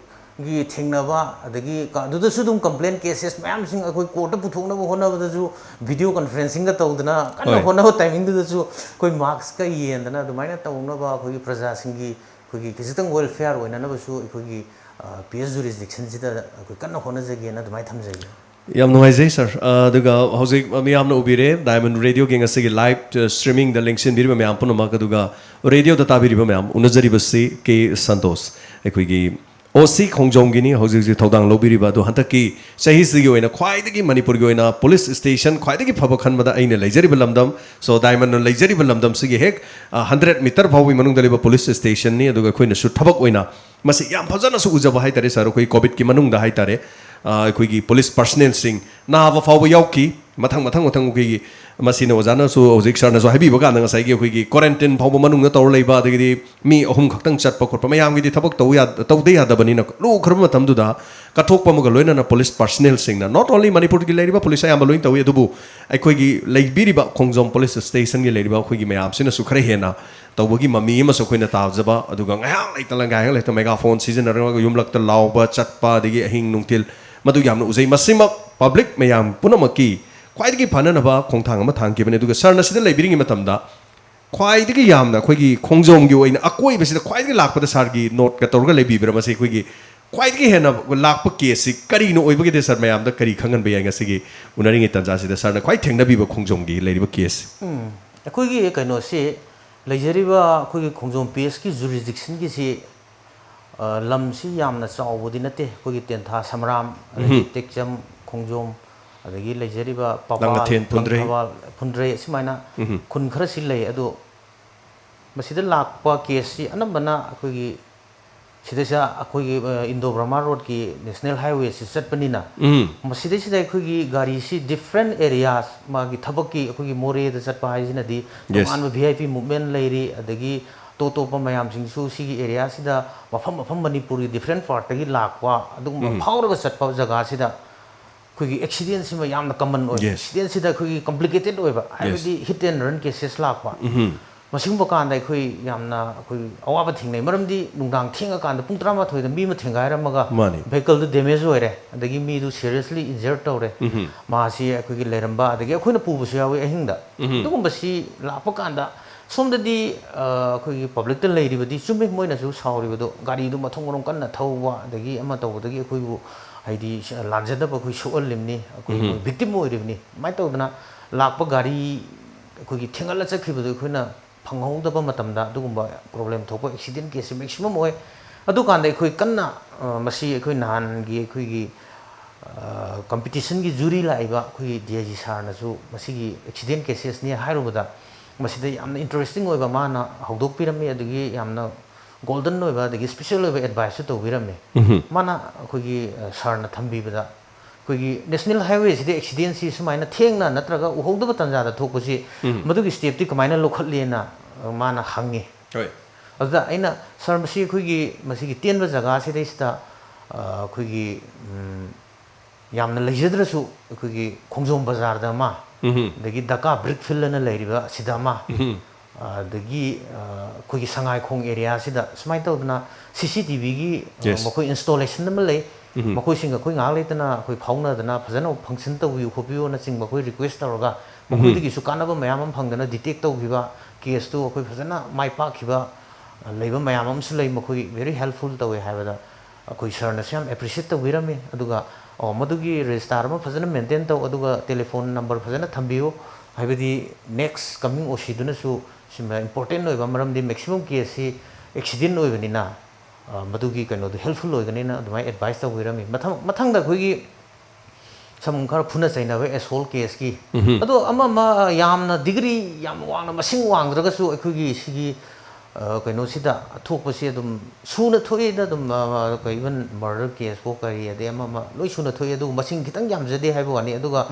ꯒꯤ ꯊꯦꯡꯅꯕ, ꯑꯗꯒꯤ ꯑꯗꯨꯗꯁꯨ ꯑꯗꯨꯝ ꯀꯝꯄ꯭ꯂꯦꯟ ꯀꯦꯁꯦꯁ ꯃꯌꯥꯝꯁꯤꯡ ꯑꯩꯈꯣꯏ ꯀꯣꯔꯠꯇ ꯄꯨꯊꯣꯛꯅꯕ ꯍꯣꯠꯅꯕꯗꯁꯨ ꯚꯤꯗꯤꯑꯣ ꯀꯟꯐ꯭ꯔꯦꯟꯁꯤꯡꯒ ꯇꯧꯗꯅ ꯀꯟꯅ ꯍꯣꯠꯅꯕ ꯇꯥꯏꯃꯤꯡꯗꯨꯗꯁꯨ ꯑꯩꯈꯣꯏ ꯃꯥꯛꯁꯀ ꯌꯦꯟꯗꯅ ꯑꯗꯨꯃꯥꯏꯅ ꯇꯧꯅꯕ ꯑꯩꯈꯣꯏꯒꯤ ꯄ꯭ꯔꯖꯥꯁꯤꯡꯒꯤ ꯑꯩꯈꯣꯏꯒꯤ ꯈꯤꯖꯤꯛꯇꯪ ꯋꯦꯜꯐꯤꯌꯥꯔ ꯑꯣꯏꯅꯅꯕꯁꯨ ꯑꯩꯈꯣꯏꯒꯤ ꯄꯤ ꯑꯦꯁ ꯖꯨꯔꯤꯁꯗꯤꯛꯁꯟꯁꯤꯗ ꯑꯩꯈꯣꯏ ꯀꯟꯅ ꯍꯣꯠꯅꯖꯒꯦꯅ ꯑꯗꯨꯃꯥꯏꯅ ꯊꯝꯖꯒꯦ꯫ ꯌꯥꯝ ꯅꯨꯡꯉꯥꯏꯖꯩ ꯁꯥꯔ꯫ ꯑꯗꯨꯒ ꯍꯧꯖꯤꯛ ꯃꯤꯌꯥꯝꯅ ꯎꯕꯤꯔꯦ ꯗꯥꯏꯃꯟ ꯔꯦꯗꯤꯑꯣꯒꯤ ꯉꯁꯤꯒꯤ ꯂꯥꯏꯚ ꯁ꯭ꯇ꯭ꯔꯤꯃꯤꯡꯗ ꯂꯦꯡꯁꯤꯟꯕꯤꯔꯤꯕ ꯃꯌꯥꯝ ꯄꯨꯝꯅꯃꯛ, ꯑꯗꯨꯒ ꯔꯦꯗꯤꯑꯣꯗ ꯇꯥꯕꯤꯔꯤꯕ ꯃꯌꯥꯝ, ꯎꯅꯖꯔꯤꯕꯁꯤ ꯀꯦ ꯁꯟꯇꯣꯁ, ꯑꯩꯈꯣꯏꯒꯤ ꯑꯣ ꯁꯤ ꯈꯣꯡꯖꯣꯝꯒꯤꯅꯤ ꯍꯧꯖꯤꯛ ꯍꯧꯖꯤꯛ ꯊꯧꯗꯥꯡ ꯂꯧꯕꯤꯔꯤꯕ꯫ ꯑꯗꯣ ꯍꯟꯗꯛꯀꯤ ꯆꯍꯤꯁꯤꯒꯤ ꯑꯣꯏꯅ ꯈ꯭ꯋꯥꯏꯗꯒꯤ ꯃꯅꯤꯄꯨꯔꯒꯤ ꯑꯣꯏꯅ ꯄꯨꯂꯤꯁ ꯁ꯭ꯇꯦꯁꯟ ꯈ꯭ꯋꯥꯏꯗꯒꯤ ꯐꯕ ꯈꯟꯕꯗ ꯑꯩꯅ ꯂꯩꯖꯔꯤꯕ ꯂꯝꯗꯝ, ꯁꯣ ꯗꯥꯏꯃꯟꯅ ꯂꯩꯖꯔꯤꯕ ꯂꯝꯗꯝꯁꯤꯒꯤ ꯍꯦꯛ ꯍꯟꯗ꯭ꯔꯦꯠ ꯃꯤꯇꯔ ꯐꯥꯎꯕꯒꯤ ꯃꯅꯨꯡꯗ ꯂꯩꯕ ꯄꯨꯂꯤꯁ ꯁ꯭ꯇꯦꯁꯟꯅꯤ꯫ ꯑꯗꯨꯒ ꯑꯩꯈꯣꯏꯅꯁꯨ ꯊꯕꯛ ꯑꯣꯏꯅ ꯃꯁꯤ ꯌꯥꯝ ꯐꯖꯅꯁꯨ ꯎꯖꯕ ꯍꯥꯏꯇꯥꯔꯦ ꯁꯥꯔ꯫ ꯑꯩꯈꯣꯏ ꯀꯣꯚꯤꯗꯀꯤ ꯃꯅꯨꯡꯗ ꯍꯥꯏꯇꯥꯔꯦ, ꯑ, ꯑꯩꯈꯣꯏꯒꯤ ꯄꯨꯂꯤꯁ ꯄꯔꯁꯅꯦꯜꯁꯤꯡ ꯅꯥꯕ ꯐꯥꯎꯕ ꯌꯥꯎꯈꯤ꯫ ꯃꯊꯪ ꯃꯊꯪ ꯃꯊꯪ ꯑꯩꯈꯣꯏꯒꯤ ꯃꯁꯤꯅ ꯑꯣꯖꯥꯅꯁꯨ ꯍꯧꯖꯤꯛ ꯁꯥꯔꯅꯁꯨ ꯍꯥꯏꯕꯤꯕ ꯀꯥꯟꯗ ꯉꯁꯥꯏꯒꯤ ꯑꯩꯈꯣꯏꯒꯤ ꯀ꯭ꯋꯥꯔꯦꯟꯇꯤꯟ ꯐꯥꯎꯕ ꯃꯅꯨꯡꯗ ꯇꯧꯔ ꯂꯩꯕ, ꯑꯗꯒꯤꯗꯤ ꯃꯤ ꯑꯍꯨꯝ ꯈꯛꯇꯪ ꯆꯠꯄ ꯈꯣꯠꯄ ꯃꯌꯥꯝꯒꯤꯗꯤ ꯊꯕꯛ ꯇꯧ ꯌꯥ-, ꯇꯧꯗ ꯌꯥꯗꯕꯅꯤꯅ ꯂꯨꯈ꯭ꯔꯕ ꯃꯇꯝꯗꯨꯗ ꯀꯠꯊꯣꯛꯄ ꯑꯃꯒ ꯂꯣꯏꯅꯅ ꯄꯨꯂꯤꯁ ꯄꯔꯁꯅꯦꯜꯁꯤꯡꯅ, not only ꯃꯅꯤꯄꯨꯔꯒꯤ ꯂꯩꯔꯤꯕ ꯄꯨꯂꯤꯁ ꯑꯌꯥꯝꯕ ꯂꯣꯏꯅ ꯇꯧꯏ, ꯑꯗꯨꯕꯨ ꯑꯩꯈꯣꯏꯒꯤ ꯂꯩꯕꯤꯔꯤꯕ ꯈꯣꯡꯖꯣꯝ ꯄꯨꯂꯤꯁ ꯁ꯭ꯇꯦꯁꯟꯒꯤ ꯂꯩꯔꯤꯕ ꯑꯩꯈꯣꯏꯒꯤ ꯃꯌꯥꯝꯁꯤꯅꯁꯨ ꯈꯔ ꯍꯦꯟꯅ ꯇꯧꯕꯒꯤ ꯃꯃꯤ ꯑꯃꯁꯨ ꯑꯩꯈꯣꯏꯅ ꯇꯥꯖꯕ, ꯑꯗꯨꯒ ꯉꯥꯏꯍꯥꯛ ꯂꯩꯇꯅ ꯉꯥꯏꯍꯥꯛ ꯂꯩꯇꯅ ꯃꯦꯒꯥꯐꯣꯟ ꯁꯤꯖꯤꯟꯅꯔꯒ ꯌꯨꯝꯂꯛꯇ ꯂꯥꯎꯕ ꯆꯠꯄ, ꯑꯗꯒꯤ ꯑꯍꯤꯡ ꯅꯨꯡꯊꯤꯜ, ꯃꯗꯨ ꯌꯥꯝꯅ ꯎꯖꯩ꯫ ꯃꯁꯤꯃꯛ ꯄꯕ꯭ꯂꯤꯛ ꯃꯌꯥꯝ ꯄꯨꯝꯅꯃꯛꯀꯤ ꯈ꯭ꯋꯥꯏꯗꯒꯤ ꯐꯅꯅꯕ ꯈꯣꯡꯊꯥꯡ ꯑꯃ ꯊꯥꯡꯈꯤꯕꯅꯤ꯫ ꯑꯗꯨꯒ ꯁꯥꯔꯅ ꯁꯤꯗ ꯂꯩꯕꯤꯔꯤꯉꯩ ꯃꯇꯝꯗ ꯈ꯭ꯋꯥꯏꯗꯒꯤ ꯌꯥꯝꯅ ꯑꯩꯈꯣꯏꯒꯤ ꯈꯣꯡꯖꯣꯝꯒꯤ ꯑꯣꯏꯅ ꯑꯀꯣꯏꯕꯁꯤꯗ ꯈ꯭ꯋꯥꯏꯗꯒꯤ ꯂꯥꯛꯄꯗ ꯁꯥꯔꯒꯤ ꯅꯣꯠꯀ ꯇꯧꯔꯒ ꯂꯩꯕꯤꯕ꯭ꯔꯥ? ꯃꯁꯤ ꯑꯩꯈꯣꯏꯒꯤ ꯈ꯭ꯋꯥꯏꯗꯒꯤ ꯍꯦꯟꯅ ꯂꯥꯛꯄ ꯀꯦꯁꯁꯤ ꯀꯔꯤꯅ ꯑꯣꯏꯕꯒꯦ? ꯁꯥꯔ, ꯃꯌꯥꯝꯗ ꯀꯔꯤ ꯈꯪꯍꯟꯕ ꯌꯥꯏ ꯉꯁꯤꯒꯤ ꯎꯅꯔꯤꯉꯩ ꯇꯥꯟꯖꯥꯁꯤꯗ ꯁꯥꯔꯅ ꯈ꯭ꯋꯥꯏ ꯊꯦꯡꯅꯕꯤꯕ ꯈꯣꯡꯖꯣꯝꯒꯤ ꯂꯩꯔꯤꯕ ꯀꯦꯁꯁꯤ? ꯎꯝ, ꯑꯩꯈꯣꯏꯒꯤ ꯀꯩꯅꯣꯁꯤ, ꯂꯩꯖꯔꯤꯕ ꯑꯩꯈꯣꯏꯒꯤ ꯈꯣꯡꯖꯣꯝ ꯄꯤ ꯑꯦꯁꯀꯤ ꯖꯨꯔꯤꯁꯗꯤꯛꯁꯟꯒꯤꯁꯤ, ꯑ, ꯂꯝꯁꯤ ꯌꯥꯝꯅ ꯆꯥꯎꯕꯗꯤ ꯅꯠꯇꯦ꯫ ꯑꯩꯈꯣꯏꯒꯤ ꯇꯦꯟꯊꯥ ꯁꯝꯔꯥꯝ, ꯑꯗꯒꯤ ꯎꯝ꯫ ꯇꯦꯛꯆꯝ, ꯈꯣꯡꯖꯣꯝ, ꯑꯗꯒꯤ ꯂꯩꯖꯔꯤꯕ ꯄꯥꯎꯄꯥꯜ, ꯂꯥꯡꯉꯊꯦꯟ, ꯐꯨꯟꯗ꯭ꯔꯩ꯫ ꯂꯪꯊꯕꯥꯜ, ꯐꯨꯟꯗ꯭ꯔꯩ, ꯑꯁꯨꯃꯥꯏꯅ ꯎꯝ꯫ ꯈꯨꯟ ꯈꯔꯁꯤ ꯂꯩ꯫ ꯑꯗꯣ ꯃꯁꯤꯗ ꯂꯥꯛꯄ ꯀꯦꯁꯁꯤ ꯑꯅꯝꯕꯅ ꯑꯩꯈꯣꯏꯒꯤ ꯁꯤꯗꯩꯁꯤꯗ ꯑꯩꯈꯣꯏꯒꯤ, ꯑ, ꯏꯟꯗꯣ ꯕ꯭ꯔꯍꯃ ꯔꯣꯗꯀꯤ ꯅꯦꯁꯅꯦꯜ ꯍꯥꯏꯋꯦꯁꯤ ꯆꯠꯄꯅꯤꯅ, ꯎꯝ꯫ ꯃꯁꯤꯗꯩꯁꯤꯗ ꯑꯩꯈꯣꯏꯒꯤ ꯒꯥꯔꯤꯁꯤ different areas, ꯃꯥꯒꯤ ꯊꯕꯛꯀꯤ ꯑꯩꯈꯣꯏꯒꯤ ꯃꯣꯔꯦꯗ ꯆꯠꯄ ꯍꯥꯏꯁꯤꯅꯗꯤ Yes. ꯇꯣꯉꯥꯟꯕ V I P movement ꯂꯩꯔꯤ, ꯑꯗꯒꯤ ꯑꯇꯣꯞ ꯑꯇꯣꯞꯄ ꯃꯌꯥꯝꯁꯤꯡꯁꯨ ꯁꯤꯒꯤ ꯑꯦꯔꯤꯌꯥꯁꯤꯗ ꯃꯐꯝ ꯃꯐꯝ ꯃꯅꯤꯄꯨꯔꯒꯤ different partꯇꯒꯤ ꯂꯥꯛꯄ ꯑꯗꯨꯒꯨꯝꯕ ꯎꯝ꯫ ꯐꯥꯎꯔꯒ ꯆꯠꯄ ꯖꯒꯥꯁꯤꯗ ꯑꯩꯈꯣꯏꯒꯤ ꯑꯦꯛꯁꯤꯗꯦꯟꯁꯤꯃ ꯌꯥꯝꯅ ꯀꯃꯟ ꯑꯣꯏ꯫ Yes. ꯑꯦꯛꯁꯤꯗꯦꯟꯁꯤꯗ ꯑꯩꯈꯣꯏꯒꯤ complicated ꯑꯣꯏꯕ, ꯍꯥꯏꯕꯗꯤ hit and run cases ꯂꯥꯛꯄ꯫ ꯎꯝ꯫ ꯃꯁꯤꯒꯨꯝꯕ ꯀꯥꯟꯗ ꯑꯩꯈꯣꯏ ꯌꯥꯝꯅ ꯑꯩꯈꯣꯏ ꯑꯋꯥꯕ ꯊꯦꯡꯅꯩ꯫ ꯃꯔꯝꯗꯤ ꯅꯨꯡꯗꯥꯡ ꯊꯦꯡꯉꯀꯥꯟꯗ ꯄꯨꯡ ꯇꯔꯥꯃꯥꯊꯣꯏꯗ ꯃꯤ ꯑꯃ ꯊꯦꯡꯒꯥꯏꯔꯝꯃꯒ ꯃꯥꯅꯤ꯫ vehicleꯗꯨ damage ꯑꯣꯏꯔꯦ, ꯑꯗꯒꯤ ꯃꯤꯗꯨ seriously injured ꯇꯧꯔꯦ꯫ ꯎꯝ꯫ ꯃꯥꯁꯤ ꯑꯩꯈꯣꯏꯒꯤ ꯂꯩꯔꯝꯕ, ꯑꯗꯒꯤ ꯑꯩꯈꯣꯏꯅ ꯄꯨꯕꯁꯨ ꯌꯥꯎꯏ ꯑꯍꯤꯡꯗ꯫ ꯎꯝ꯫ ꯑꯗꯨꯒꯨꯝꯕꯁꯤ ꯂꯥꯛꯄ ꯀꯥꯟꯗ ꯁꯣꯝꯗꯗꯤ, ꯑ, ꯑꯩꯈꯣꯏꯒꯤ publicꯇ ꯂꯩꯔꯤꯕꯗꯤ ꯆꯨꯝꯃꯤ, ꯃꯣꯏꯅꯁꯨ ꯁꯥꯎꯔꯤꯕꯗꯣ, ꯒꯥꯔꯤꯗꯨ ꯃꯊꯣꯡ ꯃꯔꯝ ꯀꯟꯅ ꯊꯧꯕ, ꯑꯗꯒꯤ ꯑꯃ ꯇꯧꯕꯗꯒꯤ ꯑꯩꯈꯣꯏꯕꯨ ꯍꯥꯏꯗꯤ ꯂꯥꯟꯖꯗꯕ ꯑꯩꯈꯣꯏ ꯁꯣꯛꯍꯜꯂꯤꯕꯅꯤ, ꯑꯩꯈꯣꯏ ꯎꯝ꯫ ꯃꯣꯏ victim ꯑꯣꯏꯔꯤꯕꯅꯤ꯫ ꯑꯗꯨꯃꯥꯏꯅ ꯇꯧꯗꯅ ꯂꯥꯛꯄ ꯒꯥꯔꯤ ꯑꯩꯈꯣꯏꯒꯤ ꯊꯦꯡꯒꯠꯂ ꯆꯠꯈꯤꯕꯗꯣ ꯑꯩꯈꯣꯏꯅ ꯐꯪꯍꯧꯗꯕ ꯃꯇꯝꯗ ꯑꯗꯨꯒꯨꯝꯕ problem ꯊꯣꯛꯄ, accident caseꯁꯤ maximum ꯑꯣꯏ꯫ ꯑꯗꯨꯀꯥꯟꯗ ꯑꯩꯈꯣꯏ ꯀꯟꯅ, ꯑ, ꯃꯁꯤ ꯑꯩꯈꯣꯏ ꯅꯍꯥꯟꯒꯤ ꯑꯩꯈꯣꯏꯒꯤ, ꯑ, competitionꯒꯤ jury ꯂꯥꯛꯏꯕ ꯑꯩꯈꯣꯏꯒꯤ D I G sirꯅꯁꯨ ꯃꯁꯤꯒꯤ accident casesꯅꯤ ꯍꯥꯏꯔꯨꯕꯗ ꯃꯁꯤꯗ ꯌꯥꯝꯅ interesting ꯑꯣꯏꯕ ꯃꯥꯅ ꯍꯧꯗꯣꯛꯄꯤꯔꯝꯃꯤ, ꯑꯗꯒꯤ ꯌꯥꯝꯅ golden ꯑꯣꯏꯕ ꯑꯗꯒꯤ special ꯑꯣꯏꯕ adviceꯁꯨ ꯇꯧꯕꯤꯔꯝꯃꯤ꯫ ꯎꯝ꯫ ꯃꯥꯅ ꯑꯩꯈꯣꯏꯒꯤ, ꯑ, sirꯅ ꯊꯝꯕꯤꯕꯗ ꯑꯩꯈꯣꯏꯒꯤ national highwayꯁꯤꯗ accidentꯁꯤ ꯁꯨꯃꯥꯏꯅ ꯊꯦꯡꯅ ꯅꯠꯇ꯭ꯔꯒ ꯎꯍꯧꯗꯕ ꯇꯥꯟꯖꯥꯗ ꯊꯣꯛꯄꯁꯤ ꯎꯝ꯫ ꯃꯗꯨꯒꯤ stepꯇꯤ ꯀꯃꯥꯏꯅ ꯂꯧꯈꯠꯂꯦꯅ, ꯑ, ꯃꯥꯅ ꯍꯪꯉꯤ꯫ ꯍꯣꯏ꯫ ꯑꯗꯨꯗ ꯑꯩꯅ, "Sir, ꯃꯁꯤ ꯑꯩꯈꯣꯏꯒꯤ ꯃꯁꯤꯒꯤ ꯇꯦꯟꯕ ꯖꯒꯥꯁꯤꯗꯩꯁꯤꯗ, ꯑ, ꯑꯩꯈꯣꯏꯒꯤ, ꯎꯝ, ꯌꯥꯝꯅ ꯂꯩꯖꯗ꯭ꯔꯁꯨ ꯑꯩꯈꯣꯏꯒꯤ ꯈꯣꯡꯖꯣꯝ ꯕꯖꯥꯔꯗ ꯑꯃ, ꯎꯝ꯫ ꯑꯗꯒꯤ ꯗꯀꯥ brick field ꯑꯅ ꯂꯩꯔꯤꯕ ꯑꯁꯤꯗ ꯑꯃ, ꯎꯝ꯫ ꯑꯗꯒꯤ, ꯑ, ꯑꯩꯈꯣꯏꯒꯤ ꯁꯉꯥꯏꯈꯣꯡ areaꯁꯤꯗ ꯁꯨꯃꯥꯏꯅ ꯇꯧꯗꯅ CCTVꯒꯤ, ꯑ, Yes. ꯃꯈꯣꯏ installationꯗ ꯑꯃ ꯂꯩ꯫ ꯎꯝ꯫ ꯃꯈꯣꯏꯁꯤꯡꯒ ꯑꯩꯈꯣꯏ ꯉꯥꯏꯍꯥꯛ ꯂꯩꯇꯅ ꯑꯩꯈꯣꯏ ꯐꯥꯎꯅꯗꯅ ꯐꯖꯅ function ꯇꯧꯕꯤꯌꯨ ꯈꯣꯠꯄꯤꯌꯨꯅꯆꯤꯡꯕ ꯑꯩꯈꯣꯏ request ꯇꯧꯔꯒ ꯎꯝ꯫ ꯃꯈꯣꯏꯗꯒꯤꯁꯨ ꯀꯥꯟꯅꯕ ꯃꯌꯥꯝ ꯑꯃ ꯐꯪꯗꯅ detect ꯇꯧꯈꯤꯕ caseꯇꯨ ꯑꯩꯈꯣꯏ ꯐꯖꯅ ꯃꯥꯏ ꯄꯥꯛꯈꯤꯕ, ꯑ, ꯂꯩꯕ ꯃꯌꯥꯝ ꯑꯃꯁꯨ ꯂꯩ꯫ ꯃꯈꯣꯏ very helpful ꯇꯧꯋꯦ ꯍꯥꯏꯕꯗ ꯑꯩꯈꯣꯏ sirꯅꯁꯨ ꯌꯥꯝ appreciate ꯇꯧꯕꯤꯔꯝꯃꯤ꯫ ꯑꯗꯨꯒ, "ꯑꯣ, ꯃꯗꯨꯒꯤ register ꯑꯃ ꯐꯖꯅ maintain ꯇꯧ, ꯑꯗꯨꯒ telephone number ꯐꯖꯅ ꯊꯝꯕꯤꯌꯨ, ꯍꯥꯏꯕꯗꯤ next coming OCꯗꯨꯅꯁꯨ ꯁꯤꯃ important ꯑꯣꯏꯕ, ꯃꯔꯝꯗꯤ maximum caseꯁꯤ accident ꯑꯣꯏꯕꯅꯤꯅ, ꯑ, ꯃꯗꯨꯒꯤ ꯀꯩꯅꯣꯗꯣ helpful ꯑꯣꯏꯒꯅꯤꯅ" ꯑꯗꯨꯃꯥꯏꯅ advice ꯇꯧꯕꯤꯔꯝꯃꯤ꯫ ꯃꯊꯪ, ꯃꯊꯪꯗ ꯑꯩꯈꯣꯏꯒꯤ ꯁꯝ ꯈꯔ ꯐꯨꯅ ꯆꯩꯅꯕ ꯑꯦꯁꯣꯜ ꯀꯦꯁꯀꯤ, ꯑꯗꯣ ꯑꯃ ꯑꯃ ꯌꯥꯝꯅ ꯗꯤꯒ꯭ꯔꯤ ꯌꯥꯝ ꯋꯥꯡꯅ, ꯃꯁꯤꯡ ꯋꯥꯡꯗ꯭ꯔꯒꯁꯨ ꯑꯩꯈꯣꯏꯒꯤ ꯁꯤꯒꯤ, ꯑ, ꯀꯩꯅꯣꯁꯤꯗ ꯊꯣꯛꯄꯁꯤ ꯑꯗꯨꯝ ꯁꯨꯅ ꯊꯣꯛꯏꯗ꯫ ꯑꯗꯨꯝ, ꯑ, ꯑ, ꯀꯩ, ꯏꯚꯟ ꯃꯔꯗꯔ ꯀꯦꯁꯄꯣ ꯀꯔꯤ, ꯑꯗꯩ ꯑꯃ ꯑꯃ ꯂꯣꯏ ꯁꯨꯅ ꯊꯣꯛꯏ, ꯑꯗꯨꯒ ꯃꯁꯤꯡ ꯈꯤꯇꯪ ꯌꯥꯝꯖꯗꯦ ꯍꯥꯏꯕ ꯋꯥꯅꯤ꯫ ꯑꯗꯨꯒ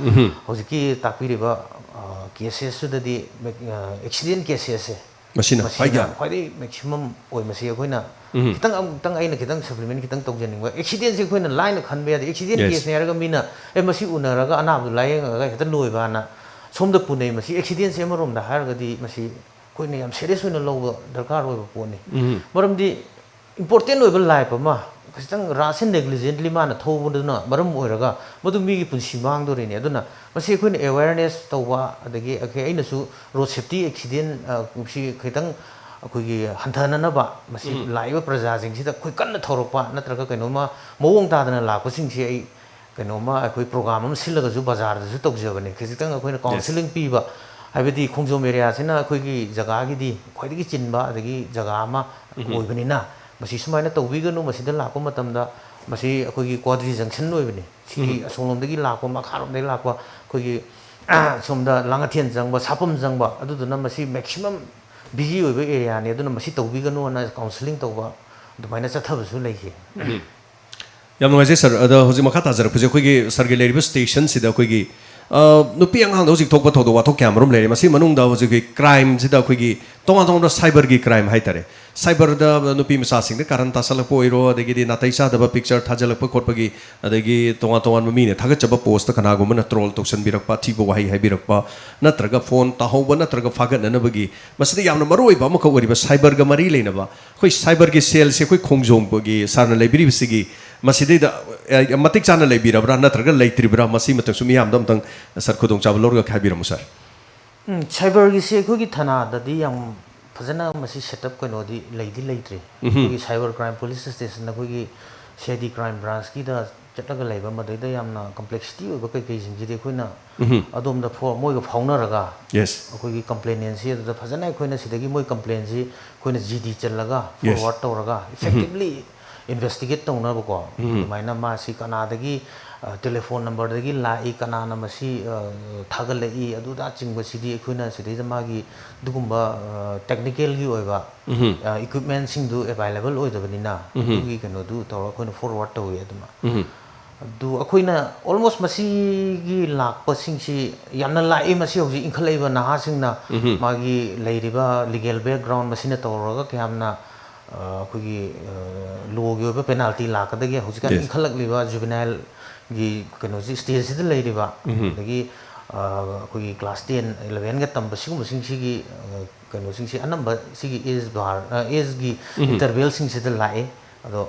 ꯍꯧꯖꯤꯛꯀꯤ ꯇꯥꯛꯄꯤꯔꯤꯕ, ꯑ, ꯀꯦꯁꯦꯁꯇꯨꯗꯗꯤ ꯃꯦꯛ-, ꯑ, ꯑꯦꯛꯁꯤꯗꯦꯟ ꯀꯦꯁꯦꯁꯁꯦ ꯃꯁꯤꯅ ꯃꯁꯤꯅ ꯈ꯭ꯋꯥꯏꯗꯒꯤ ꯈ꯭ꯋꯥꯏꯗꯒꯤ ꯃꯦꯛꯁꯤꯃꯝ ꯑꯣꯏ꯫ ꯃꯁꯤ ꯑꯩꯈꯣꯏꯅ ꯈꯤꯇꯪ, ꯑꯃꯨꯛꯇꯪ ꯑꯩꯅ ꯈꯤꯇꯪ ꯁꯄ꯭ꯂꯤꯃꯦꯟ ꯈꯤꯇꯪ ꯇꯧꯖꯅꯤꯡꯕ, ꯑꯦꯛꯁꯤꯗꯦꯟꯁꯦ ꯑꯩꯈꯣꯏꯅ ꯂꯥꯏꯅ ꯈꯟꯕ ꯌꯥꯗꯦ꯫ ꯑꯦꯛꯁꯤꯗꯦꯟ ꯀꯦꯁꯅꯦ ꯍꯥꯏꯔꯒ ꯃꯤꯅ, "ꯑꯦ, ꯃꯁꯤ ꯎꯅꯔꯒ ꯑꯅꯥꯕꯗꯨ ꯂꯥꯏꯌꯦꯡꯉꯒ ꯍꯦꯛꯇ ꯂꯣꯏꯕꯅ" ꯁꯣꯝꯗ ꯄꯨꯅꯩ꯫ ꯃꯁꯤ ꯑꯦꯛꯁꯤꯗꯦꯟꯁꯦ ꯑꯃꯔꯣꯝꯗ ꯍꯥꯏꯔꯒꯗꯤ ꯃꯁꯤ ꯑꯩꯈꯣꯏꯅ ꯌꯥꯝ ꯁꯦꯔꯤꯌꯁ ꯑꯣꯏꯅ ꯂꯧꯕ ꯗꯔꯀꯥꯔ ꯑꯣꯏꯕ ꯄꯣꯠꯅꯤ꯫ ꯃꯔꯝꯗꯤ ꯏꯝꯄꯣꯔꯇꯦꯟ ꯑꯣꯏꯕ ꯂꯥꯏꯐ ꯑꯃ ꯈꯤꯇꯪ ꯔꯥꯁ ꯑꯦꯟ ꯅꯦꯒ꯭ꯂꯤꯖꯦꯟꯠꯂꯤ ꯃꯥꯅ ꯊꯧꯕꯗꯨꯅ ꯃꯔꯝ ꯑꯣꯏꯔꯒ ꯃꯗꯨ ꯃꯤꯒꯤ ꯄꯨꯟꯁꯤ ꯃꯥꯡꯗꯣꯔꯤꯅꯤ꯫ ꯑꯗꯨꯅ ꯃꯁꯤ ꯑꯩꯈꯣꯏꯅ ꯑꯦꯋꯦꯔꯅꯦꯁ ꯇꯧꯕ, ꯑꯗꯒꯤ ꯑꯩꯈꯣꯏ, ꯑꯩꯅꯁꯨ ꯔꯣꯗ ꯁꯦꯐꯇꯤ ꯑꯦꯛꯁꯤꯗꯦꯟ, ꯑ, ꯁꯤ ꯈꯤꯇꯪ ꯑꯩꯈꯣꯏꯒꯤ ꯍꯟꯊꯅꯅꯕ ꯃꯁꯤ ꯂꯥꯛꯏꯕ ꯄ꯭ꯔꯖꯥꯁꯤꯡꯁꯤꯗ ꯑꯩꯈꯣꯏ ꯀꯟꯅ ꯊꯧꯔꯛꯄ ꯅꯠꯇ꯭ꯔꯒ ꯀꯩꯅꯣꯝꯃ ꯃꯑꯣꯡ ꯇꯥꯗꯅ ꯂꯥꯛꯄꯁꯤꯡꯁꯤ ꯑꯩ ꯀꯩꯅꯣꯝꯃ ꯑꯩꯈꯣꯏ ꯄ꯭ꯔꯣꯒ꯭ꯔꯥꯝ ꯑꯃ ꯁꯤꯜꯂꯒꯁꯨ ꯕꯖꯥꯔꯗꯁꯨ ꯇꯧꯖꯕꯅꯦ꯫ ꯈꯖꯤꯛꯇꯪ ꯑꯩꯈꯣꯏꯅ ꯀꯥꯎꯟꯁꯤꯂꯤꯡ ꯄꯤꯕ, ꯍꯥꯏꯕꯗꯤ ꯈꯣꯡꯖꯣꯝ ꯑꯦꯔꯤꯌꯥꯁꯤꯅ ꯑꯩꯈꯣꯏꯒꯤ ꯖꯒꯥꯒꯤꯗꯤ ꯈ꯭ꯋꯥꯏꯗꯒꯤ ꯆꯤꯟꯕ ꯑꯗꯒꯤ ꯖꯒꯥ ꯑꯃ ꯑꯣꯏꯕꯅꯤꯅ, ꯃꯁꯤ ꯁꯨꯃꯥꯏꯅ ꯇꯧꯕꯤꯒꯅꯨ, ꯃꯁꯤꯗ ꯂꯥꯛꯄ ꯃꯇꯝꯗ ꯃꯁꯤ ꯑꯩꯈꯣꯏꯒꯤ ꯀ꯭ꯋꯥꯗ꯭ꯔꯤ ꯖꯪꯁꯟ ꯑꯣꯏꯕꯅꯤ꯫ ꯁꯤꯒꯤ ꯑꯁꯣꯝꯂꯣꯝꯗꯒꯤ ꯂꯥꯛꯄ, ꯃꯈꯥꯔꯣꯝꯗꯒꯤ ꯂꯥꯛꯄ ꯑꯩꯈꯣꯏꯒꯤ ꯁꯣꯝꯗ ꯂꯥꯡꯉꯊꯦꯜ ꯆꯪꯕ, ꯁꯥꯄꯝ ꯆꯪꯕ, ꯑꯗꯨꯗꯨꯅ ꯃꯁꯤ ꯃꯦꯛꯁꯤꯃꯝ ꯕꯤꯖꯤ ꯑꯣꯏꯕ ꯑꯦꯔꯤꯌꯥꯅꯤ꯫ ꯑꯗꯨꯅ ꯃꯁꯤ ꯇꯧꯕꯤꯒꯅꯨꯅ ꯀꯥꯎꯟꯁꯤꯂꯤꯡ ꯇꯧꯕ ꯑꯗꯨꯃꯥꯏꯅ ꯆꯠꯊꯕꯁꯨ ꯂꯩꯈꯤ꯫ ꯌꯥꯝ ꯅꯨꯡꯉꯥꯏꯖꯩ ꯁꯥꯔ꯫ ꯑꯗꯣ ꯍꯧꯖꯤꯛ ꯃꯈꯥ ꯇꯥꯖꯔꯛꯄꯁꯦ ꯑꯩꯈꯣꯏꯒꯤ ꯁꯥꯔꯒꯤ ꯂꯩꯔꯤꯕ ꯁ꯭ꯇꯦꯁꯟꯁꯤꯗ ꯑꯩꯈꯣꯏꯒꯤ, ꯑ, ꯅꯨꯄꯤ ꯑꯉꯥꯡꯗ ꯍꯧꯖꯤꯛ ꯊꯣꯛꯄ ꯊꯧꯗꯣꯛ ꯋꯥꯊꯣꯛ ꯀꯌꯥ ꯃꯔꯨꯝ ꯂꯩꯔꯦ꯫ ꯃꯁꯤ ꯃꯅꯨꯡꯗ ꯍꯧꯖꯤꯛ ꯑꯩꯈꯣꯏ ꯀ꯭ꯔꯥꯏꯝꯁꯤꯗ ꯑꯩꯈꯣꯏꯒꯤ ꯇꯣꯉꯥꯟ ꯇꯣꯉꯥꯟꯕ ꯁꯥꯏꯕꯔꯒꯤ ꯀ꯭ꯔꯥꯏꯝ ꯍꯥꯏꯇꯥꯔꯦ, ꯁꯥꯏꯕꯔꯗ ꯅꯨꯄꯤ ꯃꯆꯥꯁꯤꯡꯗ ꯀꯥꯔꯟ ꯇꯥꯁꯜꯂꯛꯄ ꯑꯣꯏꯔꯣ, ꯑꯗꯒꯤꯗꯤ ꯅꯥꯇꯩ ꯆꯥꯗꯕ ꯄꯤꯛꯆꯔ ꯊꯥꯖꯤꯜꯂꯛꯄ ꯈꯣꯠꯄꯒꯤ, ꯑꯗꯒꯤ ꯇꯣꯉꯥꯟ ꯇꯣꯉꯥꯟꯕ ꯃꯤꯅ ꯊꯥꯒꯠꯆꯕ ꯄꯣꯁꯇ ꯀꯅꯥꯒꯨꯝꯕꯅ ꯇ꯭ꯔꯣꯜ ꯇꯧꯁꯟꯕꯤꯔꯛꯄ, ꯑꯊꯤꯕ ꯋꯥꯍꯩ ꯍꯥꯏꯕꯤꯔꯛꯄ, ꯅꯠꯇ꯭ꯔꯒ ꯐꯣꯟ ꯇꯥꯍꯧꯕ ꯅꯠꯇ꯭ꯔꯒ ꯐꯥꯒꯠꯅꯅꯕꯒꯤ, ꯃꯁꯤꯗ ꯌꯥꯝꯅ ꯃꯔꯨꯑꯣꯏꯕ ꯑꯃꯈꯛ ꯑꯣꯏꯔꯤꯕ ꯁꯥꯏꯕꯔꯒ ꯃꯔꯤ ꯂꯩꯅꯕ ꯑꯩꯈꯣꯏ ꯁꯥꯏꯕꯔꯒꯤ ꯁꯦꯜꯁꯦ ꯑꯩꯈꯣꯏ ꯈꯣꯡꯖꯣꯝꯒꯤ ꯁꯥꯔꯅ ꯂꯩꯕꯤꯔꯤꯕꯁꯤꯒꯤ ꯃꯁꯤꯗꯩꯗ, ꯑ, ꯃꯇꯤꯛ ꯆꯥꯅ ꯂꯩꯕꯤꯔꯕ꯭ꯔꯥ ꯅꯠꯇ꯭ꯔꯒ ꯂꯩꯇ꯭ꯔꯤꯕ꯭ꯔꯥ? ꯃꯁꯤ ꯃꯇꯝꯁꯨ ꯃꯤꯌꯥꯝꯗ ꯑꯝꯇꯪ ꯁꯥꯔ ꯈꯨꯗꯣꯡꯆꯥꯕ ꯂꯧꯔꯒ ꯍꯥꯏꯕꯤꯔꯝꯃꯨ ꯁꯥꯔ꯫ ꯎꯝ, ꯁꯥꯏꯕꯔꯒꯤꯁꯤ ꯑꯩꯈꯣꯏꯒꯤ ꯊꯅꯥꯗꯗꯤ ꯌꯥꯝ ꯐꯖꯅ ꯃꯁꯤ ꯁꯦꯠ ꯑꯞ ꯀꯩꯅꯣꯗꯤ ꯂꯩꯗꯤ ꯂꯩꯇ꯭ꯔꯤ꯫ ꯑꯩꯈꯣꯏꯒꯤ ꯁꯥꯏꯕꯔ ꯀ꯭ꯔꯥꯏꯝ ꯄꯨꯂꯤꯁ ꯁ꯭ꯇꯦꯁꯟ, ꯑꯩꯈꯣꯏꯒꯤ ꯁꯤ ꯑꯥꯏ ꯗꯤ ꯀ꯭ꯔꯥꯏꯝ ꯕ꯭ꯔꯥꯟꯁꯀꯤꯗ ꯆꯠꯂꯒ ꯂꯩꯕ, ꯃꯗꯩꯗ ꯌꯥꯝꯅ ꯀꯝꯄ꯭ꯂꯦꯛꯁꯤꯇꯤ ꯑꯣꯏꯕ ꯀꯩꯀꯩꯁꯤꯡꯁꯤꯗꯤ ꯑꯩꯈꯣꯏꯅ ꯑꯗꯣꯝꯗ ꯐꯣ-, ꯃꯣꯏꯒ ꯐꯥꯎꯅꯔꯒ ꯌꯦꯁ꯫ ꯑꯩꯈꯣꯏꯒꯤ ꯀꯝꯄ꯭ꯂꯦꯅꯦꯟꯁꯤ ꯑꯗꯨꯗ ꯐꯖꯅ ꯑꯩꯈꯣꯏꯅ ꯁꯤꯗꯒꯤ ꯃꯣꯏ ꯀꯝꯄ꯭ꯂꯦꯟꯁꯤ ꯑꯩꯈꯣꯏꯅ ꯖꯤ ꯗꯤ ꯆꯜꯂꯒ ꯌꯦꯁ꯫ ꯐꯣꯔꯋꯥꯔꯗ ꯇꯧꯔꯒ ꯏꯐꯦꯛꯇꯤꯕꯂꯤ ꯏꯟꯚꯦꯁꯇꯤꯒꯦꯠ ꯇꯧꯅꯕꯀꯣ, ꯑꯗꯨꯃꯥꯏꯅ ꯃꯥꯁꯤ ꯀꯅꯥꯗꯒꯤ, ꯑ, ꯇꯦꯂꯤꯐꯣꯟ ꯅꯝꯕꯔꯗꯒꯤ ꯂꯥꯛꯏ, ꯀꯅꯥꯅ ꯃꯁꯤ, ꯑ, ꯊꯥꯒꯠꯂꯛꯏ, ꯑꯗꯨꯗꯥꯆꯤꯡꯕꯁꯤꯗꯤ ꯑꯩꯈꯣꯏꯅ ꯁꯤꯗꯩꯗ ꯃꯥꯒꯤ ꯑꯗꯨꯒꯨꯝꯕ, ꯑ, ꯇꯦꯛꯅꯤꯀꯦꯜꯒꯤ ꯑꯣꯏꯕ, ꯑ, ꯏꯀ꯭ꯋꯤꯞꯃꯦꯟꯁꯤꯡꯗꯨ ꯑꯦꯚꯥꯏꯂꯦꯕꯜ ꯑꯣꯏꯗꯕꯅꯤꯅ, ꯑꯗꯨꯒꯤ ꯀꯩꯅꯣꯗꯨ ꯇꯧꯔꯒ ꯑꯩꯈꯣꯏꯅ ꯐꯣꯔꯋꯥꯔꯗ ꯇꯧꯏ ꯑꯗꯨꯃ꯫ ꯑꯗꯨ ꯑꯩꯈꯣꯏꯅ ꯑꯣꯜꯃꯣꯁ ꯃꯁꯤꯒꯤ ꯂꯥꯛꯄꯁꯤꯡꯁꯤ ꯌꯥꯝꯅ ꯂꯥꯛꯏ꯫ ꯃꯁꯤ ꯍꯧꯖꯤꯛ ꯏꯟꯈꯠꯂꯛꯏꯕ ꯅꯍꯥꯁꯤꯡꯅ ꯃꯥꯒꯤ ꯂꯩꯔꯤꯕ ꯂꯤꯒꯦꯜ ꯕꯦꯛꯒ꯭ꯔꯥꯎꯟ ꯃꯁꯤꯅ ꯇꯧꯔꯒ ꯀꯌꯥꯝꯅ, ꯑ, ꯑꯩꯈꯣꯏꯒꯤ, ꯑ, ꯂꯣꯒꯤ ꯑꯣꯏꯕ ꯄꯦꯅꯥꯜꯇꯤ ꯂꯥꯛꯀꯗꯒꯦ ꯍꯧꯖꯤꯛꯀꯥꯟ Yes. ꯏꯟꯈꯠꯂꯛꯂꯤꯕ ꯖꯨꯕꯤꯅꯥꯏꯜꯒꯤ ꯀꯩꯅꯣꯁꯤ ꯁ꯭ꯇꯦꯖꯁꯤꯗ ꯂꯩꯔꯤꯕ, ꯑꯗꯒꯤ, ꯑ, ꯑꯩꯈꯣꯏꯒꯤ ꯀ꯭ꯂꯥꯁ ꯇꯦꯟ, ꯏꯂꯚꯦꯟꯒ ꯇꯝꯕ ꯁꯤꯒꯨꯝꯕꯁꯤꯡꯁꯤꯒꯤ, ꯑ, ꯀꯩꯅꯣꯁꯤꯡꯁꯤ ꯑꯅꯝꯕ ꯁꯤꯒꯤ ꯑꯦꯖ ꯕꯥꯔ, ꯑ, ꯑꯦꯖꯒꯤ ꯏꯟꯇꯔꯚꯦꯜꯁꯤꯡꯁꯤꯗ ꯂꯥꯛꯑꯦ꯫ ꯑꯗꯣ